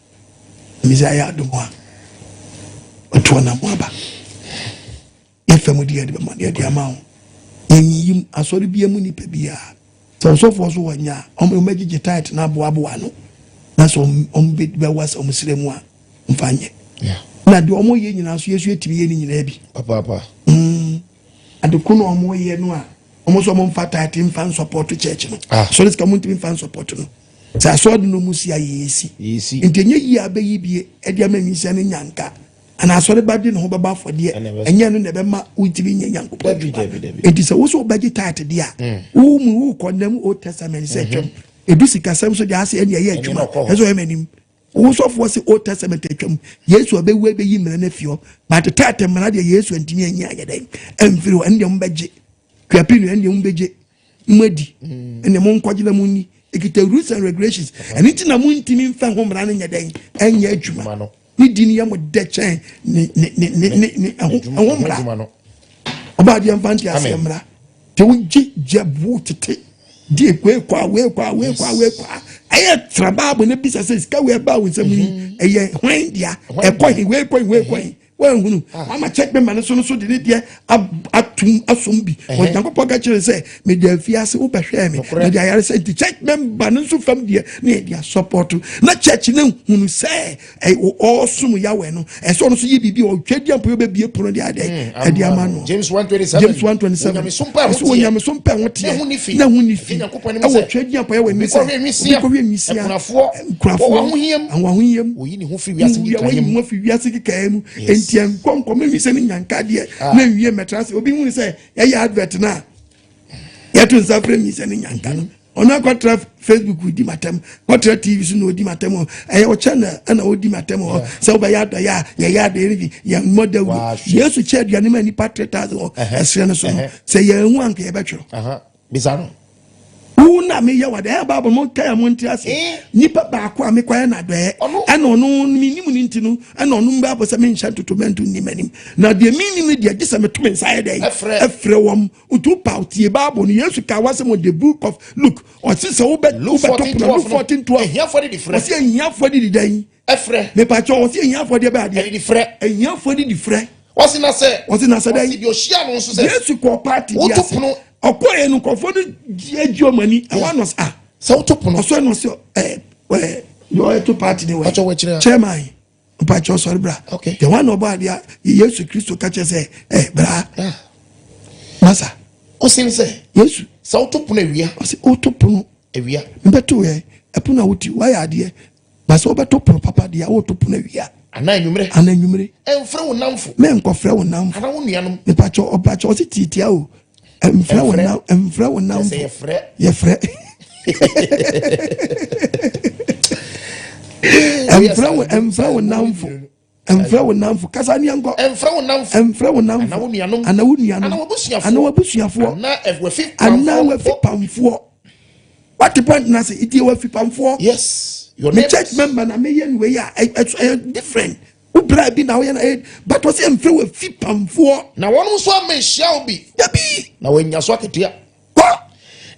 [SPEAKER 2] misa ayɛ adom a ɔtoɔ na mo aba yɛfɛ mu deɛ yɛde bɛma yɛde ama wo yɛnyiyim asɔre bia mu nipa biara sɛ ɔsɔfoɔ so wɔnyɛ a ɔmo ɔmɛgyegye tithe na aboaboa no na sɛ ɔmo bɛwa sɛ ɔmo srɛ mu a mfa nyɛ
[SPEAKER 6] Yeah.
[SPEAKER 2] na deɛ ɔmo yɛ nyinaa so yɛsu yɛtumi yɛ ne nyinaa bi.
[SPEAKER 6] Papaapa.
[SPEAKER 2] Ade ko na ɔmo yɛ no a ɔmo nso ɔmo mfa tithe mfa nsupporto church no.
[SPEAKER 6] Ah.
[SPEAKER 2] Sɔre sika ɔmo ntumi mfa nsupporto no sɛ asɔre no mu si a yɛsi.
[SPEAKER 6] Yɛsi.
[SPEAKER 2] Nti enye yie abɛyi bie ɛde ama nwisia ne nyanka. Anaa asɔreba de ne ho bɛbɔ afɔdeɛ, ɛnyɛ no na ɛbɛma wontumi nyɛ Nyankopɔn adwuma. Enti sɛ wo sɛ wobɛgye tithe deɛ a, mm. wo mu wokɔ nam Old Testament sɛ twam. Mm-hmm. Edu sikasɛm so deɛ ase ɛne ɛyɛ adwuma, ɛsɛ ɔyɛ m'anim. Wo sɔfoɔ se Old Testament atwam, Yesu ɔbɛwu ɛbɛyi mmara no afi hɔ. But tithe mmara deɛ Yesu antumi anyi anyɛ dɛn amfiri hɔ, ɛne deɛ mobɛgye. Kuapi no ɛne deɛ mobɛgye. Mo adi, mm. ɛne mo nkɔgye na mo nni. Ekita rules and regulations. Ɛno nti na montumi mfa ho mmara no nyɛ dɛn ɛnyɛ adwuma. Ne di no yɛ mo dɛ kyɛn ne ne ne ne ne ne ɛho ɛho mmara. Ɔbaa deɛ mfa nte aseɛ mmara. Te wo gye gye bu tete di ekwe kɔ a wei kɔ a wei kɔ a wei kɔ a ɛyɛ tra baabu ne bisa sɛ sika wei ɛbaa wo nsam yi mhm. ɛyɛ hwan dea ɛkɔ he wei kɔ he wei kɔ he Woanhunu? Ah. Wama church member no so no so de ne deɛ atum asom bi. Onyankopɔn ka kyerɛ sɛ mede afiase wobɛhwɛɛ me mede ayaresa nti church member no nso fam deɛ ne yɛde asɔpɔto na church no hunu sɛ ɔsom Yahweh no ɛsɛ ɔno nso yɛ biribi ɔtwa di ampo yɛbɛbie pono de adɛ hmm, ɛde ama no.
[SPEAKER 6] James 1:27
[SPEAKER 2] James 1:27 ɛsɛ onyamesom pɛ ho teɛ na ho ni fi ɛwɔ twa di ampo yɛ wɔ ani sɛ obi kɔhwɛ nwisia nkurafoɔ ahohiam
[SPEAKER 6] Oyi ne ho firi wiase
[SPEAKER 2] nkekaeɛ mu. Wayi ho afiri wiase nkekaeɛ mu. Enti ɛnkɔ nkɔmɛ nwi sɛ ne nyanka deɛ ah. na nwie mmɛtra ase. Obi hunu sɛ yɛyɛ advert no a yɛto nsa frɛ nwi sɛ ne nyanka no. Mm-hmm. Ɔno akɔtra Facebook di matam, kɔtra TV so na odi matam hɔ. Ɛyɛ ɔkyɛ na ɛna odi matam hɔ. Sɛ wobɛyɛ adɔyɛ a yɛyɛ adɔyɛ no bi yɛn mmɔ dawuro. Yesu kyɛ aduane ma nnipa 3000 wɔ ɛserɛ no so no. Sɛ yɛn ho anka yɛbɛtwerɛ.
[SPEAKER 6] Bisa no.
[SPEAKER 2] Wo na meyɛ wade ɛyɛ Bible mo nkae a mo nte ase. Eh. Nipa baako a mekɔyɛ no adɔeɛ ɛna ɔno menim no nti no ɛna ɔno Bible sɛ menhyɛ ntotomɛnto nni m'anim na deɛ menim no deɛ gye sɛ meto me nsa yɛ dɛn ɛfrɛ wɔm nti wopaw tie Bible no Yesu ka wasɛm wɔ the book of Luke ɔse sɛ wobɛto pono Luke 14 12 ɔse ahiafoɔ de didɛn
[SPEAKER 6] Ɛfrɛ.
[SPEAKER 2] Mepakyɛ ɔsi ahiafoɔ deɛ bɛ adeɛ.
[SPEAKER 6] Ɛdidi frɛ.
[SPEAKER 2] Ahiafoɔ didi frɛ.
[SPEAKER 6] Ɔsi na sɛ.
[SPEAKER 2] Ɔsi na sɛ dɛ.
[SPEAKER 6] Ɔsi deɛ ɔhyia no nso sɛ.
[SPEAKER 2] Yesu kɔ paati bi
[SPEAKER 6] ase.
[SPEAKER 2] Woto pono. Ɔkɔ yɛ no nkurɔfoɔ no gye ɔmo ani. Ɛwɔ anɔ sɛ ah.
[SPEAKER 6] Sɛ woto pono.
[SPEAKER 2] Ɔsɔ ɛna ɔsi ɛɛ ɛɛ deɛ ɔyɛ to paati ne wɔ.
[SPEAKER 6] Ɔkyɛ wɔ akyire.
[SPEAKER 2] Chairman mpakyɛ ɔsɔre bra.
[SPEAKER 6] Okay.
[SPEAKER 2] Deɛ wɔn na ɔbɔ adeɛ Yesu Kristo kakyɛ sɛ ɛɛ bra. Masa.
[SPEAKER 6] Ɔsi sɛ.
[SPEAKER 2] Yesu.
[SPEAKER 6] Sɛ woto pono awia.
[SPEAKER 2] Ɔsi woto pono.
[SPEAKER 6] Awia.
[SPEAKER 2] Mbɛto yɛ ɛpono a woti wayɛ adeɛ. Na sɛ wobɛto pono papa deɛ a, woto pono awia.
[SPEAKER 6] Anaa anwummerɛ.
[SPEAKER 2] Anaa anwummerɛ.
[SPEAKER 6] Ɛmfrɛ wo nnamfo.
[SPEAKER 2] Mɛnkɔfrɛ wo nnamfo.
[SPEAKER 6] Anaa wo nuanom.
[SPEAKER 2] Mepakyɛ ɔpakyɛ ɔse tiatia o. Ɛmfrɛ wo nam ɛmfrɛ wo nnamfo.
[SPEAKER 6] Kyerɛ sɛ yɛfrɛ.
[SPEAKER 2] Yɛfrɛ. Ɛmfrɛ wo ɛmfrɛ wo nnamfo. Ɛmfrɛ wo nnamfo. Kasa ni ɛnkɔ.
[SPEAKER 6] Ɛmfrɛ wo nnamfo.
[SPEAKER 2] Ɛmfrɛ wo nnamfo.
[SPEAKER 6] Anaa wo nuanom.
[SPEAKER 2] Anaa wo nuanom.
[SPEAKER 6] Anaa w'abusuafoɔ.
[SPEAKER 2] Anaa w'abusuafoɔ.
[SPEAKER 6] Anaa w'afipamfoɔ.
[SPEAKER 2] Anaa w'afipamfoɔ. Wate point na se itie w'afipamfoɔ.
[SPEAKER 6] Yes. Your
[SPEAKER 2] Me church member na meyɛ no wei a ɛyɛ different. Wo bra bi na woyɛ na ɛyɛ but ɔsɛ ɛmfrɛ w'afipamfoɔ.
[SPEAKER 6] Na wɔn nso ama nhyia wo bi.
[SPEAKER 2] Dabi.
[SPEAKER 6] Na wɔanya so akatua.
[SPEAKER 2] Kɔ.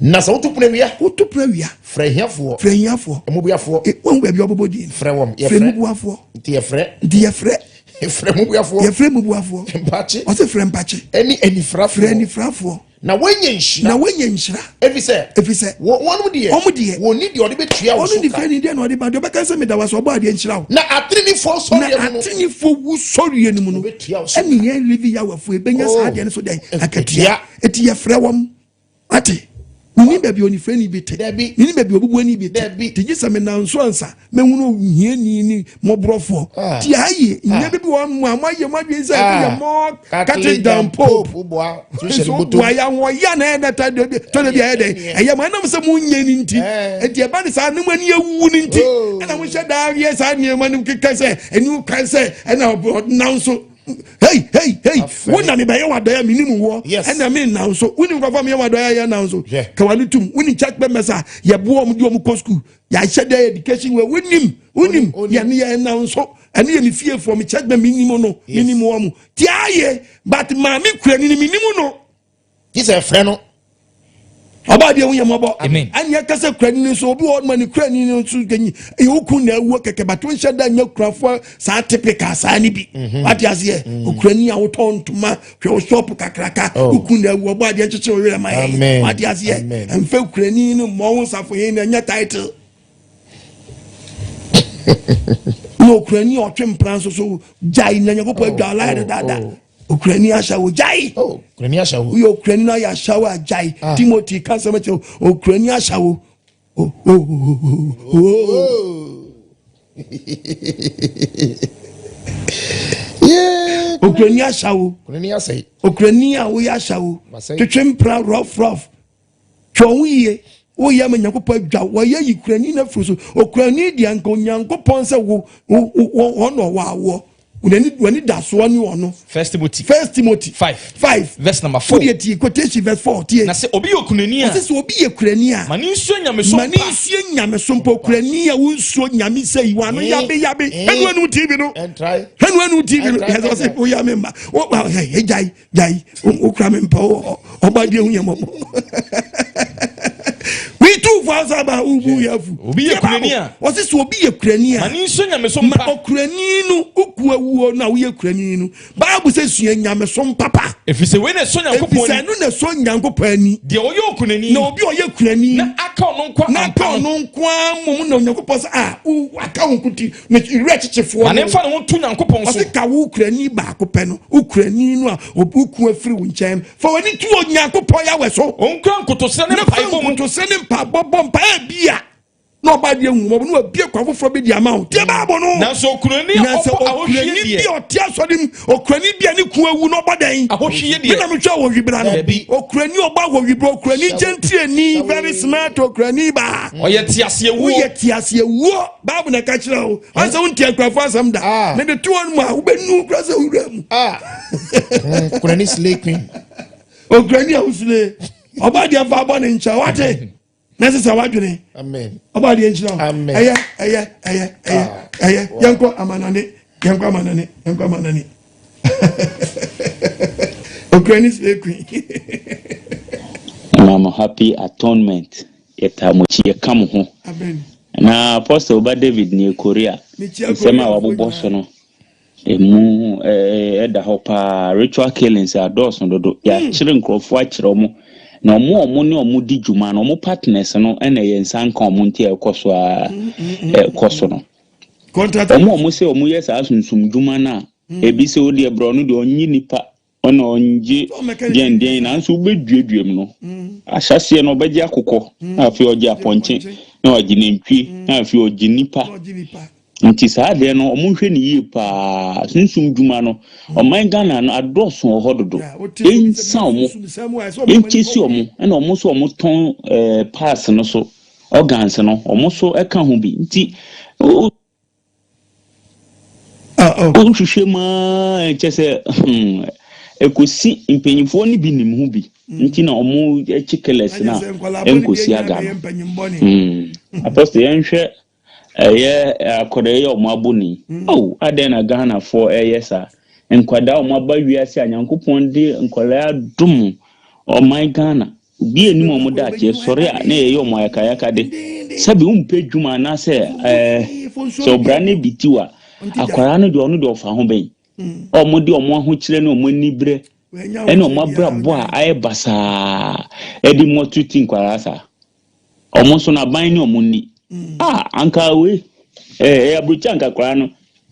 [SPEAKER 6] Na sɛ woto pono awia.
[SPEAKER 2] Woto pono awia.
[SPEAKER 6] Frɛ ahiafoɔ.
[SPEAKER 2] Frɛ ahiafoɔ.
[SPEAKER 6] Mmubuafoɔ.
[SPEAKER 2] E, wɔn baabi ɔbɛbɔ din.
[SPEAKER 6] Frɛ wɔn.
[SPEAKER 2] Yɛfrɛ. Frɛ mmubuafoɔ.
[SPEAKER 6] Nti yɛfrɛ.
[SPEAKER 2] Nti yɛfrɛ.
[SPEAKER 6] Frɛ mmubuafoɔ.
[SPEAKER 2] Yɛfrɛ mmubuafoɔ.
[SPEAKER 6] Mpakye.
[SPEAKER 2] Ɔsɛ frɛ mpakye.
[SPEAKER 6] Ɛne anifirafoɔ.
[SPEAKER 2] Frɛ anifirafoɔ.
[SPEAKER 6] Na wɔanya nhyira.
[SPEAKER 2] Na wɔanya nhyira.
[SPEAKER 6] Efisɛ.
[SPEAKER 2] Efisɛ.
[SPEAKER 6] Wɔn deɛ.
[SPEAKER 2] Wɔn deɛ.
[SPEAKER 6] Wɔn ni deɛ ɔde bɛtua wo so ka.
[SPEAKER 2] Ɔno nifirani deɛ na ɔde ba deɛ ɔbɛka sɛ meda wo ase ɔbɔ adeɛ nhyira wo.
[SPEAKER 6] Na atenenefoɔ sɔreɛ mu no.
[SPEAKER 2] Na atenenefoɔ wu sɔreɛ no mu no. Ɛne yɛn Levi Yahwehfoɔ ebɛnya saa adeɛ no so dɛn akatua. Eti yɛfrɛ wɔn. Wate? Menim baabi onifirani bi te. Menim baabi obubuani bi te. Te gye sɛ menam so ansa mɛhunu ohiani ne mmɔborɔfoɔ. Ah. Ti ayɛ ah. nneɛma bi wɔ mu a moayɛ mo adwene sɛ ɛno yɛ ah. more Catholic than Pope. Nso woboa yɛ ahoɔyɛ na ɛyɛ dɛ tɔdɛ bi ayɛ dɛ ɛyɛ mo ɛnam sɛ monyɛ no nti. Eh. Enti ɛba ne saa ne mo ani awu no nti oh. ɛna mohyɛ daa yɛ saa nneɛma no keka sɛ ɛni kwan sɛ ɛna ɔnam so hei hei hei wo na mebɛyɛ w'adɔeɛ a menim woɔ ɛna me nna nso wonim nkurɔfoɔ a meyɛ w'adɔeɛ a yɛ nna nso ka w'ano tom wonim church members a yɛboa wɔn de wɔn kɔ school yɛahyɛ dɛ education wɔ wonim wonim yɛne yɛ nna nso ɛne yɛ me fiefoɔ me church member menim no menim wɔn tiaye but maame kura ni menim no
[SPEAKER 6] gye sɛ ɛfrɛ no
[SPEAKER 2] ɔbaa deɛ woyɛ mmɔbɔ ɛne ɛka sɛ kurani no nso obi wɔ ɔma ne kurani no nso gyanyi ɛyɛ wo kun na awuo kɛkɛ bato nhyɛ da nyɛ kurafoɔ saa typical saa ne bi mhm. wate aseɛ mhm. okurani a wotɔn ntoma hwɛ wo shop kakraka oh. wo kun na awu ɔbɔ adeɛ nkyekye wo werɛ ma yɛ wate aseɛ ɛmfa kurani no mmɔ wo nsafo yɛn na ɛnyɛ title na okurani a ɔtwe mpra nso so gyae na nyankopɔn adwa ɔlae no dada oh. Okurani ahyɛwo gyae.
[SPEAKER 6] Oh, okurani ahyɛwo.
[SPEAKER 2] Woyɛ okurani na ayɛ ahyɛwo a gyae. Ah. Timothy ka nsɛm kyerɛ okurani ahyɛwo. Oh, oh, oh, oh. Okurani ahyɛwo. Okurani a woyɛ ahyɛwo. Twetwe mpra rough rough. Hwɛ wo ho yie. Woyɛ ama Nyankopɔn adwa wo. Wɔyɛ yi kurani no afiri so. Okurani deɛ anka Onyankopɔn sɛ wo wɔn na ɔwɔ awoɔ. W'ani w'ani da soɔ ne ɔno.
[SPEAKER 7] First Timothy.
[SPEAKER 2] First Timothy.
[SPEAKER 7] 5.
[SPEAKER 2] 5.
[SPEAKER 7] Verse number 4.
[SPEAKER 2] Wodeɛ tie quotation verse 4 tie.
[SPEAKER 7] Na sɛ obi yɛ okunani a.
[SPEAKER 2] Ɔsɛ sɛ obi yɛ kurani a.
[SPEAKER 7] Ma ne nsua nyamesom pa.
[SPEAKER 2] Ma ne nsua nyamesom pa. Okurani a wonsuro nyame sɛ yi wano
[SPEAKER 7] eh.
[SPEAKER 2] yabe yabe.
[SPEAKER 7] Eh.
[SPEAKER 2] Ɛnu ɛnu TV no. Ɛnu ɛnu TV no. Ɛsɛ ɔsɛ woyɛ me mma. Wo ɛ gyae gyae wokura me mpa ɔba deɛ hu yɛ mmɔbɔ metu fo asa ba wobu yɛ afu
[SPEAKER 7] obi yɛ kurani a
[SPEAKER 2] ɔse sɛ obi yɛ kurani a
[SPEAKER 7] ma ne nso nyamesom pa
[SPEAKER 2] ma ɔkurani no woku awuo no a woyɛ kurani no baabu sɛ sua nyamesom papa
[SPEAKER 7] ɛfiri sɛ wei na ɛsɔ nyankopɔn
[SPEAKER 2] ɛfiri sɛ ɛno na ɛsɔ nyankopɔn ani
[SPEAKER 7] deɛ ɔyɛ okunani
[SPEAKER 2] na obi ɔyɛ kurani
[SPEAKER 7] na aka ɔno nko
[SPEAKER 2] na aka ɔno nko ara mmom na onyankopɔn sɛ a aka wo nko Ne werɛ kyekyefoɔ
[SPEAKER 7] Ma ne mfa ne ho nto Nyankopɔn so.
[SPEAKER 2] Ɔse ka wo kurani baako pɛ no, wo kurani no a wo ku afiri wo nkyɛn no, fa w'ani to Onyankopɔn Yahweh so.
[SPEAKER 7] Ɔnkura nkotosrɛ ne mpaebɔ mu.
[SPEAKER 2] Na fa nkotosrɛ ne mpaebɔ bɔ mpaeɛ bi a na ɔba adeɛ hu mɔbɔ na wabie kwan foforɔ bi de ama wo. Tie Bible no.
[SPEAKER 7] Nanso okurani a ɔbɔ ahohwie deɛ.
[SPEAKER 2] Nanso okurani bi a ɔte asɔre mu, okurani bi a ne kun awu na ɔbɔ dɛn?
[SPEAKER 7] Ahohwie deɛ.
[SPEAKER 2] Me na mehwɛ ahohwibra no. Okurani ɔbɔ ahohwibra, okurani gyentireni, very smart okurani baa.
[SPEAKER 7] Ɔyɛ teaseɛ wuo.
[SPEAKER 2] Woyɛ teaseɛ wuo. Bible na ɛka kyerɛ wo. Ɔn sɛ wonte akurafo asɛm da. Ah. Mede to wɔn mu a wobɛnu kura sɛ wowura mu.
[SPEAKER 6] Ah. Okurani slay queen.
[SPEAKER 2] Okurani a wosule. Ɔba deɛ fa abɔ ne nkyɛn wate. Na ɛsɛ sɛ wadwene.
[SPEAKER 6] Amen.
[SPEAKER 2] Ɔba deɛ nkyerɛ wo.
[SPEAKER 6] Amen.
[SPEAKER 2] Ɛyɛ ɛyɛ ɛyɛ ɛyɛ ah. ɛyɛ yɛnkɔ amanane yɛnkɔ amanane yɛnkɔ amanane. Okurani slay queen.
[SPEAKER 15] Mama happy atonement. Yɛtaa mo akyi, yɛka mo ho. Na Apostle ba David nie Korea. Nsɛm a wabobɔ so no, emu ɛda hɔ paa. Ritual killings adɔɔso dodo. Hmm. Yɛakyere nkurɔfoɔ akyerɛ wɔn. Na wɔn a wɔn ne wɔn di dwuma no, wɔn partners no na yɛn nsa nka wɔn nti a ɛkɔ so a hmm, hmm, ɛkɔ so no. Wɔn a wɔn sɛ wɔn yɛ saa sunsum dwuma no a, ebi sɛ wodeɛ borɔ no deɛ ɔnye nipa Ɔna ɔngye deɛn deɛn nanso wobɛduadua mu no ahyɛaseɛ no ɔbɛgye akokɔ na afei ɔgye apɔnkye na wagye nantwie na afei ɔgye nipa nti saa adeɛ no ɔmo nhwɛ ne yie paa sunsum dwuma no ɔman Ghana no adɔɔso wɔ hɔ dodo ɛnsa ɔmo ɛnkyɛsi ɔmo ɛna ɔmo nso ɔmo tɔn ɛɛ pass no so organs no ɔmo so ɛka ho bi nti Wohwehwɛ mu ara kyɛ sɛ hmm, ɛkɔsi mpanyinfoɔ no bi nim ho bi mm. nti na wɔn akyi killers no a ɛnkɔsi aga no. Hmm. Apostle yɛnhwɛ ɛyɛ akɔda yɛ wɔn abɔni. Mm. Oh, adɛn na Ghanafoɔ ɛyɛ saa? Nkwadaa wɔn aba wiase a Nyankopɔn de nkwadaa adom ɔman Ghana. Obi anim a wɔn daakye sɔre a na yɛyɛ wɔn ayakayakade. Sɛbi wompɛ adwuma anaasɛ ɛɛ sɛ ɔbra no bi tiw a, akwaraa no deɛ ɔno deɛ ɔfa ho bɛn. A wɔde wɔn ahokyerɛ ne wɔn anibrɛ ɛne wɔn abrabɔ a ayɛ basaa ɛde mmɔto ti nkwaraa saa. Wɔn nso no aban ne wɔn nni. Mm. Ah, anka wei ɛɛ eh, aburokyi anka akwaraa no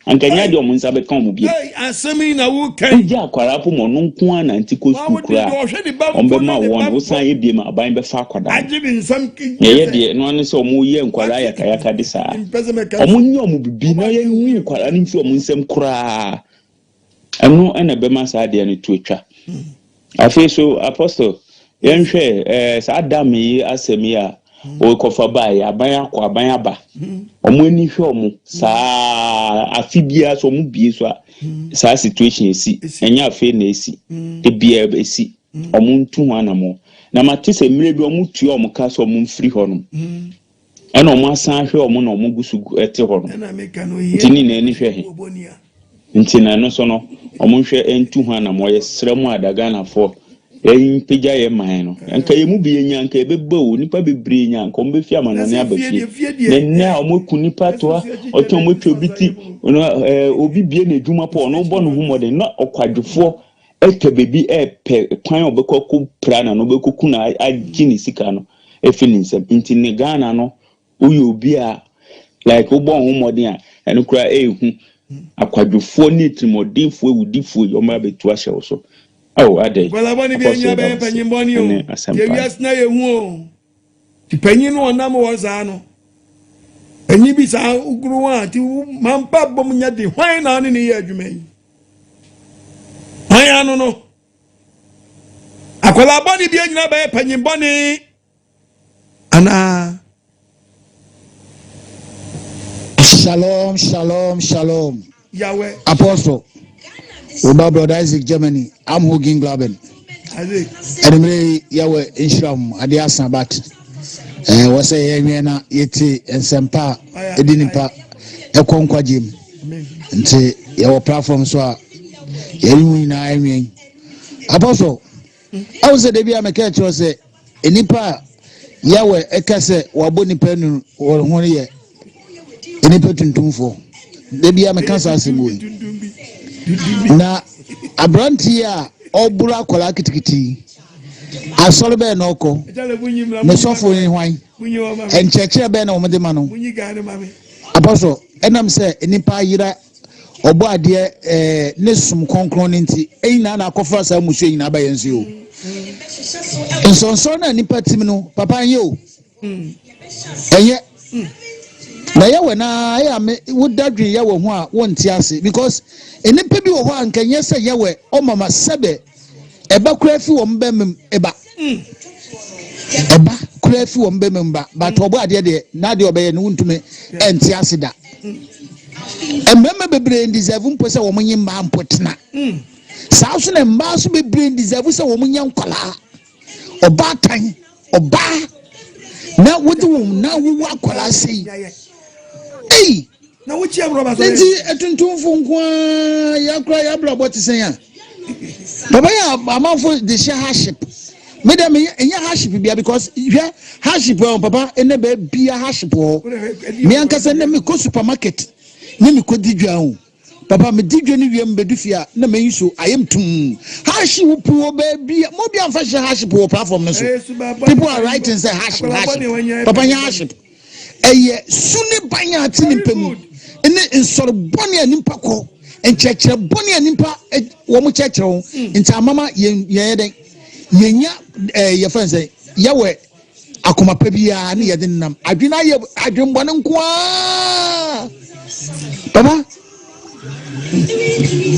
[SPEAKER 15] anka nya deɛ wɔn nsa bɛka wɔn bio.
[SPEAKER 2] Asɛm yi na woka yi.
[SPEAKER 15] Wogye akwaraa po ma ɔno nko ara nante kɔ sukuu koraa wɔn bɛma wɔn wosan yɛ biem aban bɛfa akwadaa no. Na ɛyɛ deɛ ɛno ano sɛ wɔn yɛ nkwaraa yakayaka de saa. Wɔn nyɛ wɔn bibi na yɛn hu nkwaraa no mfiri wɔn nsam koraa. Ɛno na ɛbɛma saa adeɛ no to atwa. Afei so apostle yɛnhwɛ ɛɛ eh, saa dam yi asɛm yi a wɔkɔfa baeɛ aban akɔ aban aba wɔn ani hwɛ wɔn saa afe biara so wɔn bie so a saa situation esi ɛnyɛ afei na esi ebiara esi wɔn ntu ho anamɔ na mate sɛ mmerɛ bi wɔn tua wɔn ka sɛ wɔn mfiri hɔ nom. Ɛna ɔmo asan ahwɛ ɔmo na ɔmo gu so te hɔ no. Nti ne nyinaa ani hwɛ he? Nti na ɛno so no, ɔmo nhwɛ ntu ho anamɔ. Yɛsrɛ mo ada Ghanafoɔ, yɛmpagya yɛ man no. Nka yɛ mu bi yɛnya nka yɛbɛba o, nnipa bebree nya nka ɔmo bɛfi amanɔne aba fie. Na nnɛ a ɔmo aku nnipa toa, ɔtwe ɔmo atwa obi ti, ɛɛ obi bie n'adwuma po, ɔno bɔ ne ho mmɔden, na ɔkwadwofoɔ ɛtɛ baabi ɛɛpɛ kwan a ɔbɛkɔ akɔpira no anaa ɔbɛkɔku no agye ne sika no afi ne nsam. Nti ne Ghana no woyɛ obi a like wobɔ wo ho mmɔden a ɛno koraa ɛɛhu. Akwadwofoɔ ne atirimuɔdenfoɔ awudifoɔ yi wɔn abɛtu ahyɛ wo so. Oh adɛn?
[SPEAKER 2] Nkwadaa bɔne bi
[SPEAKER 15] Apostle
[SPEAKER 2] anya bɛyɛ
[SPEAKER 15] yɛda wo ase
[SPEAKER 2] panyin bɔne o.
[SPEAKER 15] ɛne
[SPEAKER 2] Deɛ
[SPEAKER 15] asɛmpa no.
[SPEAKER 2] wiase na yɛ hu o. Ti panyin no ɔnam hɔ saa no. Panyin bi saa guru a ti mampa bom nyɛ de hwan na ɔne ne yɛ adwuma yi. Hwan ano no? Akwadaa bɔne bi anyina bɛyɛ panyin bɔne anaa?
[SPEAKER 1] Shalom, shalom, shalom.
[SPEAKER 2] Yahweh.
[SPEAKER 1] Apostle. Oba brother Isaac Germany. I'm Hugin Glaben.
[SPEAKER 2] Isaac.
[SPEAKER 1] Anumere Yahweh nhyira mu ade asa but eh wɔ sɛ yɛnwɛn na yɛte nsɛmpa a ɛdi nipa ɛkɔ nkwagye mu. Nti yɛwɔ platform so a yɛne mu nyinaa nwɛn. Apostle, ɛwo sɛ da bi a meka kyerɛ sɛ Nnipa a Yahweh ka sɛ wabɔ nnipa anu wɔn ho no yɛ nnipa tuntumfoɔ. Da biara meka saa asɛm wei. Na aberanteɛ a ɔboro akwadaa kitikiti yi, asɔre bɛn na ɔkɔ? Ne sɔfo ne hwan? Nkyerɛkyerɛ bɛn na wɔde ma no? Apɔsɔ, ɛnam sɛ nnipa ayera ɔbɔ adeɛ ɛɛ ne som kronkron no nti ɛyi na na akɔfra saa mmusua nyinaa ba yɛn so yi o nsɔnsɔn na nipa tim no papa nyɛ o ɛnyɛ na yɛwɔ na ɛyɛ ame woda dwen yɛwɔ ho a wonte ase because nnipa bi wɔ hɔ a nkɛnyɛ sɛ yɛwɔ ɔmama sɛbɛ Ɛba koraa fi wɔn bɛma mu ba. Ɛba koraa fi wɔn bɛma mu ba. But ɔbɔ adeɛ deɛ n'adeɛ ɔbɛyɛ no wontumi ɛnte ase da. Mmarima bebree deserve mpo sɛ wɔn nye mmaa mpo tena. Saa nso na mmaa nso bebree deserve sɛ wɔn nyɛ nkwadaa. Ɔbaatan, ɔbaa na wode wɔn na wowu akwadaa sei. Ei!
[SPEAKER 2] Na wokyia rɔba sɛ.
[SPEAKER 1] Nti atuntumfo nko ara yɛakora yɛabrabɔ te sɛn a. Papa yɛ amanfo de hyɛ hardship. Me dɛ me nyɛ hardship bia because hwɛ hardship ɛ papa ɛnɛ bɛ bia hardship wɔ hɔ. Me ankasa nɛ me kɔ supermarket ne me kɔ di dwa o. Papa me di dwa ne wie me bɛdu fie a na m'ani so ayɛ me tum. Hardship wo wɔ baabi mo bi amfa hyɛ hardship wɔ platform no so. People are writing sɛ hardship hardship. Papa nyɛ hardship. Ɛyɛ su ne ban a ɛte nipa mu ne nsɔre bɔne a nipa kɔ, nkyerɛkyerɛ bɔne a nipa wɔn kyerɛkyerɛ wɔn. Hmm. Nti amama yɛn yɛn dɛn yɛnya ɛɛ eh, yɛfɛn sɛ yɛwɔ akoma pa biara ne yɛde nenam adwene ayɛ adwenbɔne nko ara baba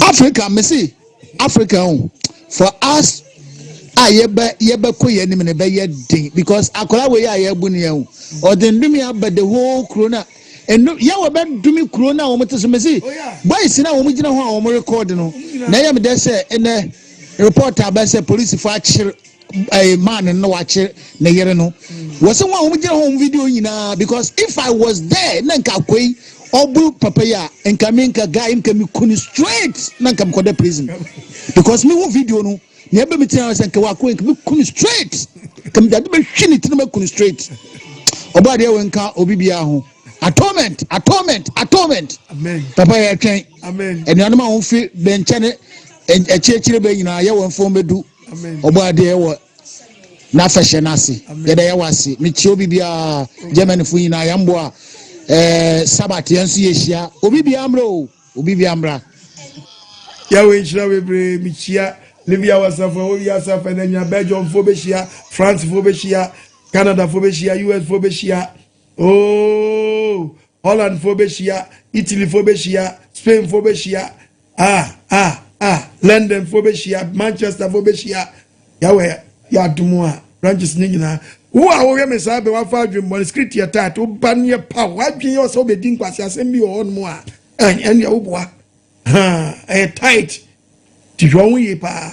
[SPEAKER 1] Africa mesi. Africa ho for us a yɛbɛ yɛbɛkɔ yɛn anim no bɛyɛ den because akwadaa wei a yɛbu no yɛn ho ɔde ndumi aba the whole kuro na ndu yɛ wɔ bɛ dumi kuro na wɔn te so mesi oh, boys na wɔn gyina hɔ a wɔn record no na ɛyɛ mi dɛ sɛ ɛnɛ report aba sɛ polisifo akyere ɛɛ man no na wakyere ne yere no wɔsɛ wɔn a wɔn gyina hɔ wɔn video nyinaa because if I was there na nka akɔ yi ɔbu papa yi a nka mi nka guy nka mi kun straight na nka mi kɔ da prison because mi hu video no nea ɛbɛ mi ti na sɛ nka wakɔ nka mi kun straight nka mi dade bɛ hwi ne ti na mi kun straight ɔbɔ adeɛ wɔ nka obi biara ho atonement atonement atonement papa yɛ twɛn anuanom a wɔn fi bɛnkyɛn akyirikyiri bɛ nyinaa yɛ wɔn fɔn bɛ du. Ɔbɔ adeɛ wɔ n'afɛhyɛ no ase. Yɛda yɛwɔ ase. Mekyia obi biara, Germanyfo nyinaa, yɛn mboa. Ɛɛ Sabat yɛn nso yɛhyia. Obi biara mmra o, obi biara mmra.
[SPEAKER 2] Yahweh nhyira bebree. Mekyia Libya wasafo ɛwɔ wiase afɛ na nyina Belgiumfoɔ bɛhyia, Francefoɔ bɛhyia, Canadafoɔ bɛhyia, USfoɔ bɛhyia, oh, Hollandfoɔ bɛhyia, Italyfoɔ bɛhyia, Spainfoɔ bɛhyia, Ah ah ah London foɔ bɛhyia Manchester foɔ bɛhyia Yahweh yɛ adom a branches ne nyinaa wo a wohwɛ me saa bɛ wafa adwemmɔne script yɛ tight woba ne yɛ paw wadwen yɛ sɛ wobɛdi nkwase asɛm bi wɔ hɔnom a ɛnneɛ woboa ɛyɛ tight nti hwɛ wo ho yie paa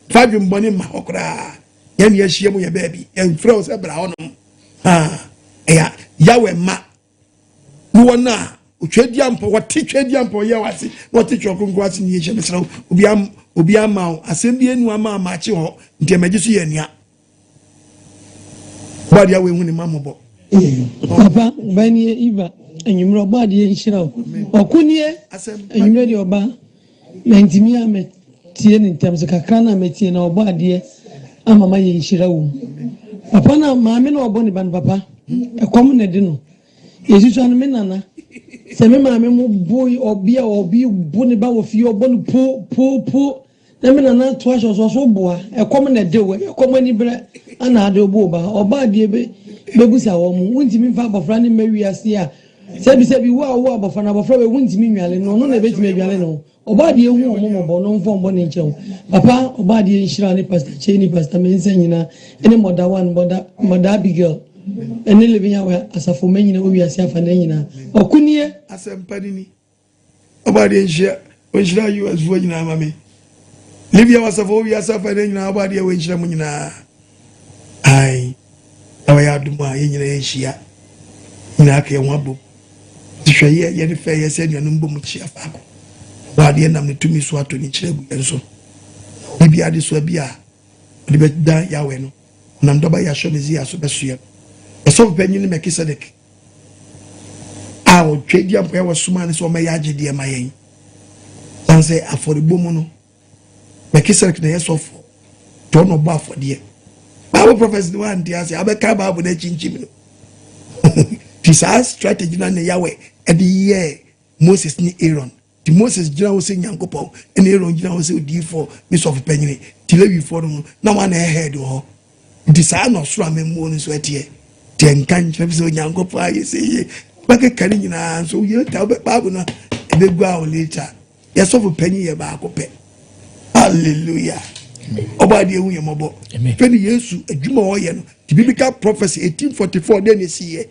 [SPEAKER 2] fa adwemmɔne ma hɔ koraa yɛne yɛahyia mu yɛ baabi yɛmfrɛ wo sɛ bra hɔnom ɛyɛ Yahweh ma ne wɔn a otwadiampɔ wɔte twadiampɔ yɛ wase na wɔte twɛ kronkron ase ne yɛhyɛ mesrɛ wo obi am obi ama wo asɛm bi enu ama ama akye hɔ nti ɛmɛgye so yɛ anua bɔ adeɛ a wɔahu ne ma mmɔbɔ.
[SPEAKER 16] Papa banie Eva anwummerɛ ɔbɔ adeɛ nhyira wo ɔko nie anwummerɛ deɛ ɔba Mantumi ammɛtie no ntɛm so, kakra no a matie no, ɔbɔ adeɛ ama mayɛ nhyira wɔ mu. Papa no a maame no ɔbɔ ne ba no papa, ɛkɔm na ɛde no. Yɛsusua no me nana, sɛ me maame mo bo ɔbi a ɔbi bo ne ba wɔ fie ɔbɔ no po po po na me nana to ahyɛ ɔso ɔso boa ɛkɔm na ɛde wo ɛkɔm anibrɛ ana ade wo bo ba ɔba adeɛ bɛ bɛbusa wɔn mo wontumi mfa abɔfra ne mma wiase a. Sɛbisɛbi wo a wowɔ abɔfra no abɔfra wei wontumi nnwale no ɔno na ɛbɛtumi adwale ne ho. Ɔbɔadeɛ hu wɔn mmɔbɔ na ɔmfa wɔn bɔne nkyɛ wɔn. Papa Ɔbɔadeɛ nhyira wo ne Pastor Kyei ne Pastor Mensah nyinaa ne Mother One, Mother, Mother Abigail ne Living Yahweh asafo mma nyinaa wɔ wiase afanan nyinaa. Ɔko nie!
[SPEAKER 2] Asɛmpa no ni. Ɔbɔadeɛ nhyira ɔnhyira US foɔ nyinaa ma me. Living Yahweh asafo wɔ wiase afanan nyinaa Ɔbɔadeɛ wɔ nhyira mo nyinaa. Ae. Na wɔyɛ adom a yɛn nyinaa yɛnhyia nyinaa ka yɛn ho abom. Hwɛ yɛ yɛ ne fɛ yɛ sɛ anuanom bɔ mu kyia faako. Ɔbɔ adeɛ nam ne tumi so ato ne nkyerɛ agu yɛn so. Biribi adesoa bi a ɔde bɛdan Yahweh no, ɔnam dɔba Yahshua Mesia so bɛsoɛ no. Ɔsɔfo panyin ne Melkisedek a ɔtwa di ampa wɔ somaa no sɛ ɔmmɛyɛ agyedeɛ ma yɛn. San sɛ afɔrebɔ mu no, Melkisedek na ɛyɛ sɔfoɔ, nti ɔna ɔbɔ afɔdeɛ. Bible prophecy no wante ase, abɛka Bible no akyinkyim no. Nti saa strategy na ne Yahweh ɛde yɛɛ Moses ne Aaron. Nti Moses gyina hɔ sɛ Nyankopɔn, ɛna Aaron gyina hɔ sɛ odiyifoɔ ne sɔfo panyini. Nti Lewifoɔ no no, na wɔn na ɛyɛ head wɔ hɔ. Nti saa na ɔsoro amammuo no nso ɛteɛ. Nti ɛnka nkyerɛ sɛ Onyankopɔn ayɛ sɛ yie. Wobɛkeka ne nyinaa nso, later wobɛ Bible no ɛbɛgu awo later. Yɛ sɔfo panyin yɛ baako pɛ. Hallelujah. Ɔbɔ adeɛ hu yɛ mɔbɔ. Fɛ ne Yesu adwuma a ɔyɛ no. The biblical prophecy 1844 deɛ na esi yɛ.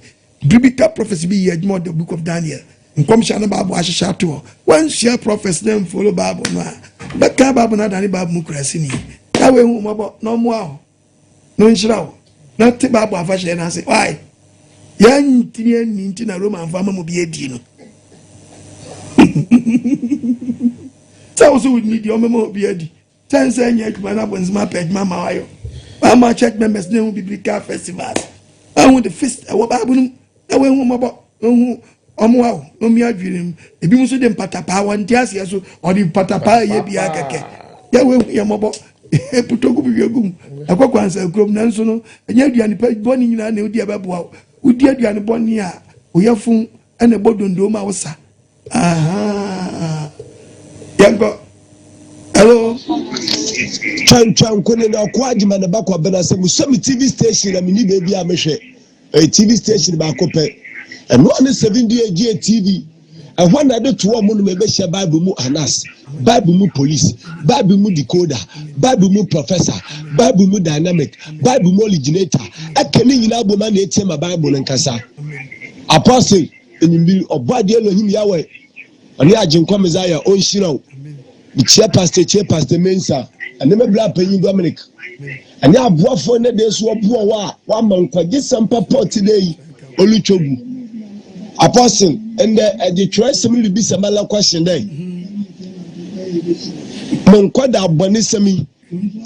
[SPEAKER 2] Biblical prophecy bi yɛ adwuma wɔ the book of Daniel. Nkɔmhyɛ no Bible ahyehyɛ ato hɔ. Wansua prophecy na mfolo Bible no a, bɛka Bible no adane Bible mu kurasini. Yahweh hu mɔbɔ na ɔmmoa wo. No nhyira wo na te Bible afahyɛ no ase. Why? Yɛntumi anni nti na Romanfo ama mu bi adi no. Sɛ wo so wonni deɛ ɔmɛma obi adi. Sɛ nsɛ nyɛ adwuma na abɔnsɛm apɛ adwuma ma wayɔ. Ama church members na ehu biblical festivals. Ahu the feast ɛwɔ Bible no mu na wɔahu mmɔbɔ na wɔhu ɔmo awo na ɔmo adwene mu. Ebi nso de mpatapaa wɔn nte aseɛ so ɔde mpatapaa yɛ bia kɛkɛ. Yɛ wɔahu yɛ mmɔbɔ eputo gu biribi gu mu ɛkɔ kwansa kurom nanso no ɛnyɛ aduane pa bɔne nyinaa na odi ɛbɛboa wo. Wodi aduane bɔne a oyɛ fun ɛna ɛbɔ dondoo ma wo sa. Ahaa. Yɛnkɔ. Hello.
[SPEAKER 17] Twantwan kone na ɔkɔ agyima ne ba kwabena sɛ musɔ me TV station na menni baabi a mehwɛ. Ɛyɛ TV station baako pɛ. Ɛno ne 7DAGA TV. Ɛhɔ na ɛde to wɔn nom ɛbɛhyia Bible mu Anas, Bible mu police, Bible mu decoder, Bible mu professor, Bible mu dynamic, Bible mu originator. Ɛka ne nyinaa bom na ɛtie ma Bible no nkasa. Apostle, enyimbi, ɔbɔ adeɛ Elohim Yahweh, ɔne Agyenkwa Messiah, ɔnhyira wo. Mekyia Pastor Kyie, Pastor Mensah, ɛne me bra panyin Dominic, ɛne aboafoɔ nnɛ da so ɔboa wɔ a wama nkwagyesɛm papa ɔte dɛ yi ɔretwa gu. Apostle, ndɛ ɛde twerɛsɛm no rebisa mala question dɛ, mo nkwadaa bɔnesɛm yi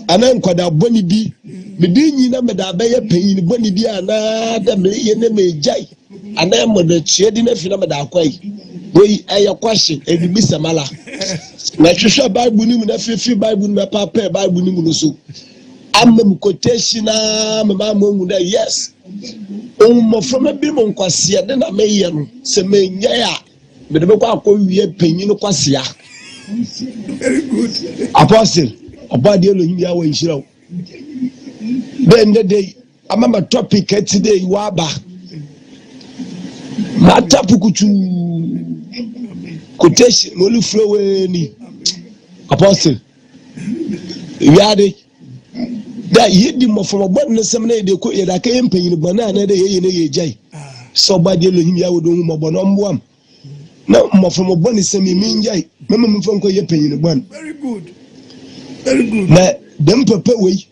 [SPEAKER 17] anaa nkwadaa bɔne bi mede nyi na mede abɛyɛ panyin bɔne bi anaa dɛ meyɛ ne megyae anaa mode kyerɛ di no afi na mede akɔ yi wei ɛyɛ question ɛbibisa mala na hwehwɛ bible no mu na firifiri bible no mu ɛpaapɛɛ bible no mu no so ama mu quotation aa mema ama ohu dɛ yes mmɔframma bi mu nkwaseɛ de na meyɛ no sɛ menyɛ a mede bɛkɔ akɔwie panyin kwasea.
[SPEAKER 2] Very good.
[SPEAKER 17] Apostle, ɔbɔ adeɛ Elohim yɛ awɔ nhyira wo. Dɛ ndɛ dɛ yi, ama ma topic ɛte dɛ yi waba. Mata pukutu quotation na ɔle furo wei ni. Apostle, wiade dɛ yɛdi mmɔframma bɔne no sɛm na yɛde kɔ yɛde akɛyɛ mpanyin bɔne anaa dɛ yɛyɛ no yɛgyae sɛ ɔba deɛ Elohim Yahweh de hu mmɔbɔ na ɔmmoa m na mmɔframma bɔne sɛm yi mengyae mɛma memfa nkɔ yɛ panyin bɔne na dɛm papa wei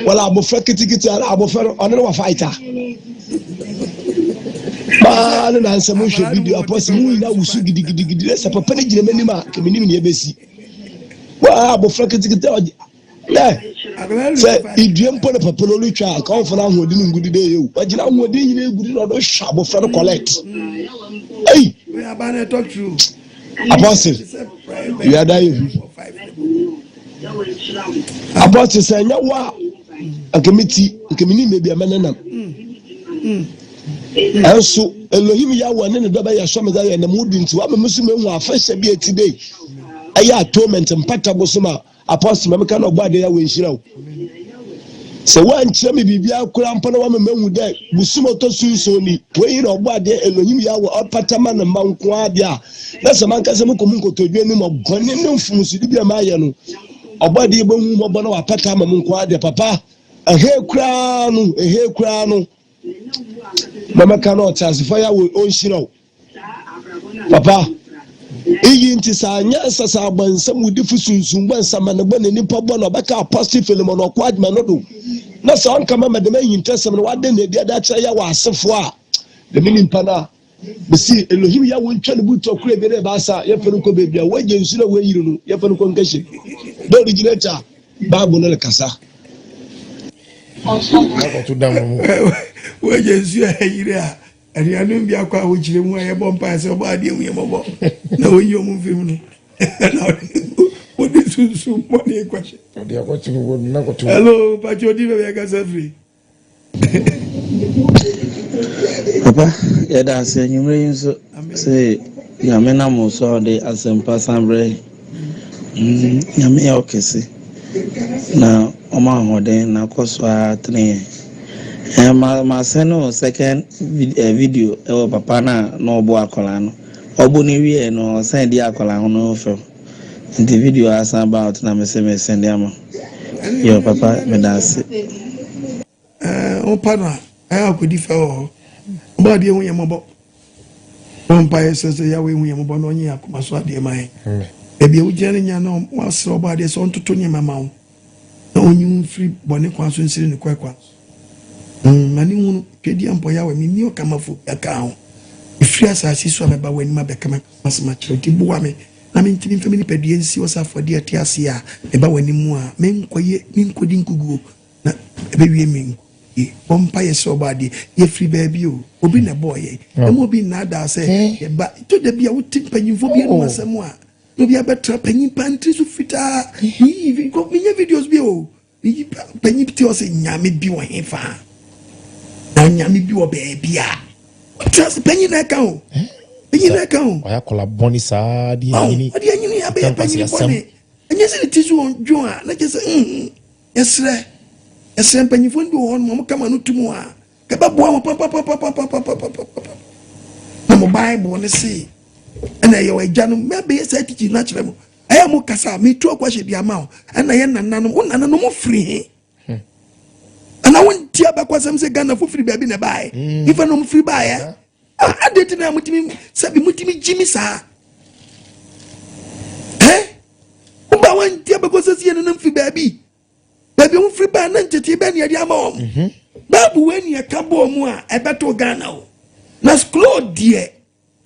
[SPEAKER 17] wala abɔfra kitikiti ara abɔfra no ɔne no wɔ fight a maa ne nansɛ mo hwɛ video apɔsi mu nyina wusu gidigidigidi sɛ papa no gyina m'anim a kɛmenim ne ɛbɛsi waa abɔfra kitikiti a ɔgye dɛ sɛ idua mpo na papa no ɔretwa a ka ɔmfa no ahoɔden ngu de dɛ yɛ o wagyina ahoɔden nyina egu de na ɔde hwɛ abɔfra no collect ei apɔse wiada yɛ hu apɔse sɛ ɛnyɛ wo a anka meti anka menim baabi a mɛnenam ɛnso Elohim Yahweh ne ne dɔ bɛyɛ sɔ me dɛ yɛ nam wo di nti wama me so mehu afahyɛ bi eti dɛ ɛyɛ atonement mpata bosom a apostle ma meka na ɔbɔ ade Yahweh nhyira wo. Sɛ woannkyerɛ me biribiara koraa mpo na woama mehu dɛ bosoom a ɔtɔ so nson ni, woeyi na Ɔbɔadeɛ Elohim Yahweh ɔrepata ma ne mba nko ara deɛ a, na sɛ mankasa mokɔ mo nkotodwe anim a bɔne ne mfomsode bi a mayɛ no, Ɔbɔadeɛ bɛhu mmɔbɔ na wapata ama mo nko ara deɛ, papa, ɛhe koraa no, ɛhe koraa no, na mɛka no ɔteasefo Yahweh ɔnhyira wo. Papa, iyi ntsi sɛ annyɛ nsa sɛ abɔnsam wudifo sunsum bɔ nsamanbɔ na nyimpa bɔ na ɔbɛka Apostle Philemon Ɔkoadwuma no do, na sɛ ɔnnka mama dɛm ehintasɛm no wɔada no edi adze akyerɛ Yahweh asefo a, dɛm nyimpa no a, mese Elohim Yahweh ntwa no bu tɔkor ebien ebiasa a, yɛmfa no nkɔ beebi a wɔagye nsu na woeyir no, yɛmfa no nkɔ nkɛhyɛ mu. Dɛ originator a, Bible no rekasa.
[SPEAKER 2] Wɔagye nsu a ayiri a Anuanom biako a wokyerɛ mu a yɛbɔ mpae sɛ ɔbɔ adeɛ hu yɛn mmɔbɔ na oyi wɔn mfiri mu no na wɔde sunsum bɔne kɔhyɛ.
[SPEAKER 6] Ɔde akɔto mu na kɔto.
[SPEAKER 2] Hello, Pacho odi baabi akasa firi.
[SPEAKER 18] Papa, yɛda ase anwummerɛ yi nso sɛ Nyame nam wo so a ɔde asɛmpa san brɛ Mm, Nyame yɛ ɔkɛse na ɔma ahoɔden na kɔ so ara tene yɛn. Eh, ma ma send no second eh, video ɛwɔ papa no a na ɔbɔ akwadaa no. Ɔbɔ no wie no ɔsan di akwadaa ho no fam. Nti video asan ba out na me se me send ama. Yo papa meda ase.
[SPEAKER 2] Ɛɛ wopa no a, ɛyɛ akɔdi fɛ wɔ hɔ. Ɔbɔ adeɛ hu yɛn mmɔbɔ. Bɔ mpaeɛ sɛ sɛ Yahweh hu yɛn mmɔbɔ na ɔnyɛ yɛn akoma so adeɛ ma yɛn. Baabi a wogyina no nya na wasrɛ ɔbɔ adeɛ sɛ ɔntoto nneɛma ma wo na ɔnyi wo mfiri bɔne kwan so nsiri nokorɛ kwan so. Mm, ma ne hunu, Twedeɛ mpɔ Yahweh, menni ɔkamafo biara ka ho. Mefiri asase so a mɛba w'anim abɛka m'asɛm akyerɛ wo, nti boa me na mentumi mfa me nipadua nsi hɔ sɛ afɔdeɛ a ɛte ase a meba w'anim mu a menkɔyɛ menkɔdi nkoguo. Na ɛbɛwie me nkoguo. Bɔ mpaeɛ srɛ Ɔbɔadeɛ. Yɛfiri baabi o. Obi na ɛbɔɔ yɛn. Ɛma obi nnaadaa sɛ yɛba. Ɛtɔ da bi a wote mpanyimfoɔ bi anom asɛm a, na obi abɛtra panyin paa ne tiri so fitaa. Meyi menyɛ videos bi o. Meyi panyin te hɔ sɛ nyame bi wɔ he fa? Na nyame bi wɔ baabi a. Wotra ase panyin na ɛka o. Panyin na ɛka o.
[SPEAKER 6] Ɔyɛ akwadaa bɔne saa de anyini.
[SPEAKER 2] Ɔde anyini abɛyɛ panyin bɔne. Ɛnyɛ sɛ ne ti so dwo a na kyerɛ sɛ mm. Yɛsrɛ, yɛsrɛ mpanyinfoɔ no bi wɔ hɔ nom, wɔn kama no tum a, ɛbɛboa wɔn papapapapapapapapa. Na mo Bible no se, ɛna ɛyɛ agya no, mɛbɛyɛ saa tikyi no akyerɛ mo. Ɛyɛ mo kasa, metu akɔ ahyɛ bi ama wo. Ɛna yɛ nananom, wo nananom mo firi he? Ɛna wo nti abɛkɔsɛm sɛ Ghana fo firi baabi na ɛbaeɛ. Nifa na wɔn firi baeɛ. Ah, adɛn nti na motumi sɛbi motumi gyi me saa ɛ woba wanti abɛkɔ sɛ sɛ yɛnenam firi baabi baabi a wofiri baa na ntetee bɛɛ ne ɛde ama wɔn mhm. baabu wei ne ɛka bɔɔ mu a ɛbɛto ghana o na sklo deɛ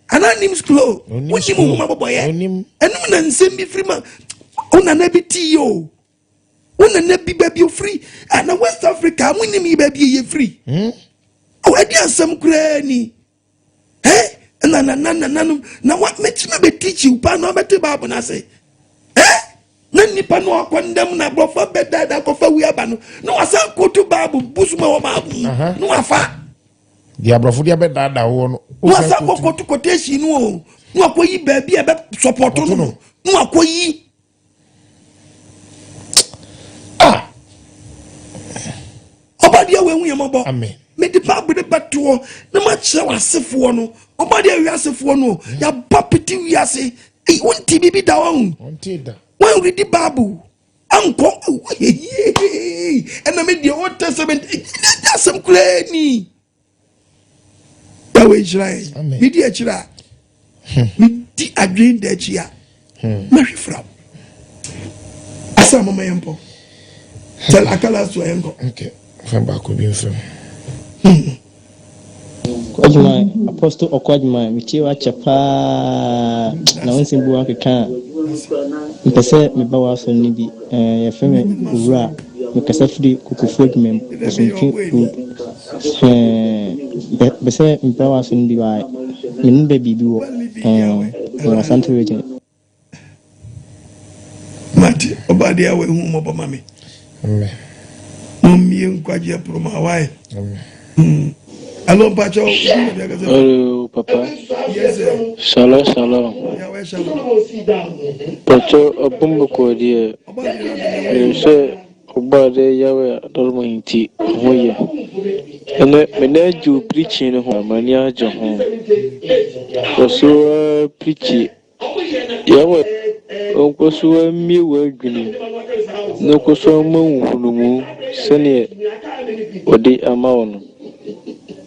[SPEAKER 2] anaa nim sklo wonim nhoma bɔbɔyɛ ɛnom na nsɛm bi firi ma wo nana bi tii o wo nana bi baabi ofiri ana west africa mo nim yi baabi yɛ firi hmm? o ɛdi asɛm koraa ni ɛ na nana nananom na wa mɛtumi bɛ teach you paa na ɔbɛte baabu n'ase ɛ na nipa no akɔ ndɛm na aborɔfo abɛdaadaa akɔfa wi aba no na wasan koto baabu busuma wɔ baabu mu na wafa.
[SPEAKER 6] Deɛ aborɔfo de abɛdaadaa woɔ no.
[SPEAKER 2] Na wasan kɔ koto quotation no o na wakɔ yi baabi a ɛbɛ sɔpɔtɔ no na wakɔ yi.
[SPEAKER 6] Ah!
[SPEAKER 2] Ɔbɔdeɛ wɔ ehu yɛn mɔbɔ. Mede Bible no bɛtoɔ na makyerɛ w'asefoɔ no. Ɔbɔdeɛ wiasefoɔ no hmm. yɛabɔ pete wiase. Wonte biribi da wɔn. Wɔnredi Bible. Ankɔ yie ɛna me deɛ Old Testament ɛnyɛ asɛm koraa ni. Yahweh nhyira yɛn. Medi akyire a, hmm. medi adwene da akyi a, hmm. mɛhwe fra wo. Asa mama yɛn mpɔ. Tell akala so yɛn kɔ.
[SPEAKER 6] Okay. Fa baako bi mfam.
[SPEAKER 2] Hmm.
[SPEAKER 19] Kwadwuma, Apostle Ɔkwadwuma, metie wo akyɛ paa na wo nsɛm bi wakeka a mpɛ sɛ meba w'asɔre no bi. Eh, yɛfrɛ me Owura, mekasa firi Kokofu adwuma mu, Bosomtwe Road. Eh, mpɛ sɛ meba w'asɔre no bi ba me ne bɛ biribi wɔ eh, wɔ Asante region.
[SPEAKER 2] Mate, ɔba deɛ a wahu mmɔbɔ ma me. Mommie nkwagyeɛ pono ma wae. Hmm. Hello, Mpacho.
[SPEAKER 20] Hello, Papa.
[SPEAKER 2] Yes, sir.
[SPEAKER 20] Shalom, shalom.
[SPEAKER 2] Yahweh shalom.
[SPEAKER 20] Pacho, ɔbom bɔkɔɔ deɛ, menim sɛ. Ɔbɔadeɛ Yahweh adom nti me ho yɛ. Ɛnɛ m'ani agye wo preaching no ho, m'ani agye ho. Kɔ so ara preachi. Yahweh ɔnkɔ so ara mmue w'adwene mu na ɔnkɔ so ara mma wo nhunumu sɛdeɛ ɔde ama wo no.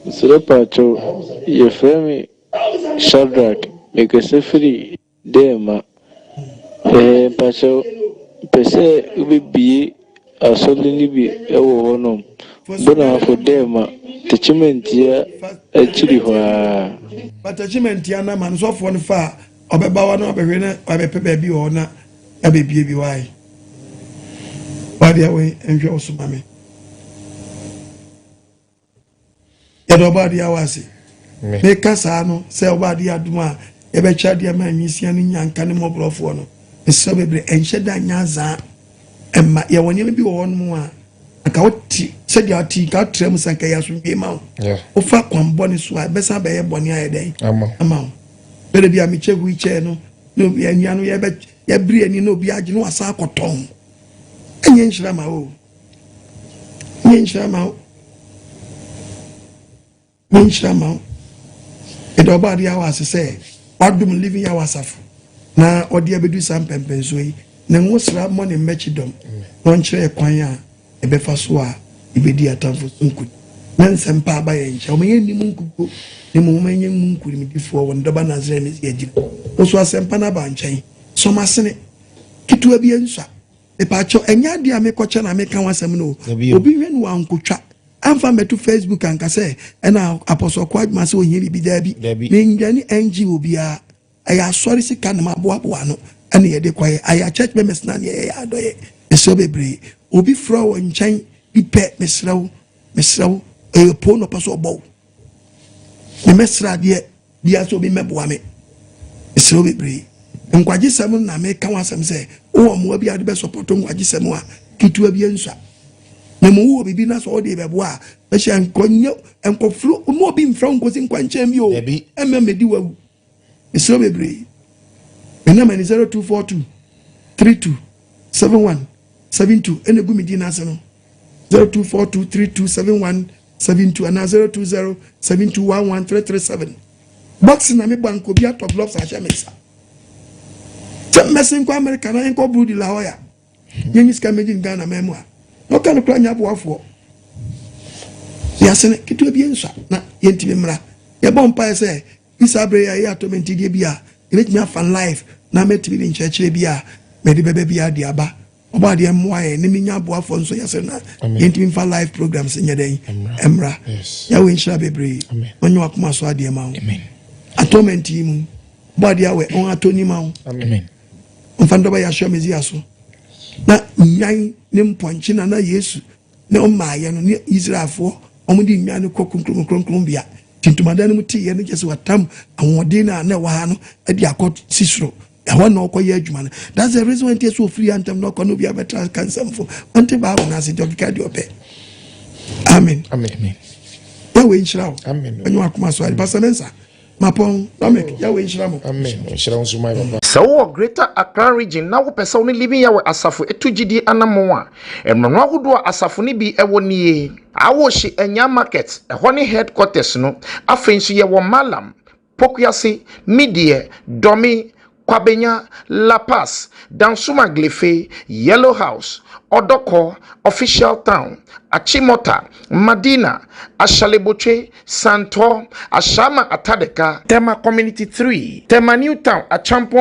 [SPEAKER 20] Mesrɛ pakyɛw, yɛfrɛ me Shadrack, mekasa firi Dɛ ma. Ɛɛ mpakyɛw pɛ sɛ wobɛbie asɔre no bi wɔ hɔ nom. Bonafo dɛ ma Techimantia akyiri hɔ aa.
[SPEAKER 2] Fa Techimantia na ma no sɔfoɔ no fa a ɔbɛba hɔ na wabɛhwɛ na wabɛpɛ baabi wɔ hɔ na abɛbie bi wae. Wadeɛ wei nhwɛ wo so ma me. Yɛda Ɔbɔadeɛ awa ase. Meka saa no sɛ Ɔbɔadeɛ adom a yɛbɛkyɛ adeɛ ama nwisia ne nyanka ne mmɔborɔfoɔ no, mesrɛ bebree, ɛnhyɛ da nyɛ azaa ɛmma. Yɛwɔ nneɛma bi wɔ hɔnom a anka wote sɛdeɛ wote nka wotra mu sɛ anka ɛyɛ asomdwoe ma wo. Wofa kwan bɔne so a ɛbɛsan bɛyɛ bɔne ayɛ dɛn ama wo. Bɛrɛ bi a mekyɛ wheelchair no na obi anua no yɛbɛ yɛbere ani na obi agye na wasan akɔtɔn. Ɛnyɛ nhyira ma wo. Nyɛ nhyira ma wo. Nyɛ nhyira ma wo. Yɛda ɔbɔ adeɛ awɔ ase sɛ wadom Living Yahweh asafo na ɔde abɛdu saa mpɛmpɛnsoɔ yi. Ne nwosra mmɔ ne mmɛkyi dɔm na ɔnkyerɛ yɛ kwan a yɛbɛfa so a yɛbɛdi atamfo so nkonim. Na nsɛmpa aba yɛn nkyɛn. Wɔma yɛnni mu nkukuo na mmom wɔma yɛnyɛ mu nkonimdifoɔ wɔ ne dɔba Nasareni Mesia gyina. Wo so asɛmpa no aba nkyɛn. Sɔ m'asene ketewa bi nsua. Mepaakyɛw, ɛnyɛ adeɛ a mekɔkyɛ na meka ho asɛm no o. Obi hwɛ no wankotwa amfa mmɛto Facebook anka sɛ ɛna Apostle Kwajma sɛ ohia biribi. Daabi. Mendwane NGO biara. Ɛyɛ asɔre sika na maboaboa ano ɛna yɛde kɔyɛ. Ayɛ church members na neɛ yɛyɛ adɔyɛ. Mesrɛ bebree. Obi frɛ wɔ nkyɛn bi pɛ, mesrɛ wo, mesrɛ wo, ɛyɛ poo na ɔpɛ sɛ ɔbɔ wo. Memɛsrɛ adeɛ. Bia sɛ obi mmɛboa me. Mesrɛ wo bebree. Nkwagyesɛm no na meka ho asɛm sɛ wowɔ mmoa bi a wode bɛsɔpɔto nkwagyesɛm a ketewa bi nsua. Na mmom wowɔ biribi na sɛ wode bɛboa a, bɛhyɛ nkɔnyɛ nkɔforo ma obi mfrɛ wo nkɔsi nkwankyɛn bi o. Ɛmɛ mmɛdi wawu. Mesrɛ wo bebree. Me namba ni 0242 32 71 72 ɛna egu me din ase no. 0242 32 71 72 anaa 020 7211 337. Boxing na mebɔ anka obi atɔ gloves ahyɛ me nsa. Sɛ mmɛsen nkɔ America na yɛnkɔ Brudi La Hoya. Yɛnyi sika mmɛgye no Ghana man mu a. Na ɔka no kora nyɛ aboafoɔ. Yɛasene ketewa bi nsua na yɛntumi mmra. Yɛbɔ mpaeɛ sɛ Bi saa berɛ yi a ɛyɛ atɔmɛntideɛ bi a yɛbɛtumi afa live na mɛtumi de nkyerɛkyerɛ bi a mede bɛba biara de aba. Ɔbɔ adeɛ mmoa yɛn ne menya aboafoɔ nso yɛsrɛ na yɛntumi mfa live programs nyɛ dɛn mmra. Yahweh nhyira bebree na ɔnyɛ wakoma so adeɛ ma wo. Atonement yi mu bɔ adeɛ awɛ ɔn atɔ ma wo. Ɔmfa ndɔba Yahshua Mesia so na nnwan ne mpɔnkye na na Yesu ne ɔmmaayɛ no ne Israelfoɔ wɔn de nnwan no kɔ kronkron kronkron bea nti ntomadan no mu teeɛ no kyɛ sɛ watam ahoɔden no a na ɛwɔ ha no de akɔ si soro ɛhɔ na ɔkɔyɛ adwuma no. That's the reason why nti ɛsɛ ofiri ha ntɛm na ɔkɔ na obi abɛtra ka nsɛmfo ɔnte Bible no ase nti ɔkeka deɛ ɔpɛ. Amen.
[SPEAKER 6] Amen.
[SPEAKER 2] Yahweh nhyira wo.
[SPEAKER 6] Amen.
[SPEAKER 2] Ɔnyɛ wakoma so ade. Pastor Mensa. Mapɔn Dominic, Yahweh nhyira mo.
[SPEAKER 6] Amen. Nhyira wo nso my papa.
[SPEAKER 21] Sɛ wowɔ Greater Accra Region na wopɛ sɛ wo ne Living Yahweh Asafo tu gyidie anammɔn a, mmorɔno ahodoɔ a asafo no bi wɔ nie. Awohye Anyaa Market, ɛhɔ ne headquarters no. Afei nso yɛwɔ Mallam, Pokuase, Mideɛ, Dɔme, Kwabenya, La Paz, Dansuma Glefe, Yellow House, Odɔkɔ, Official Town, Achimota, Madina, Ashalebotwe, Santɔ, Ashama Atadeka, Tema Community 3, Tema New Town, Acheampong.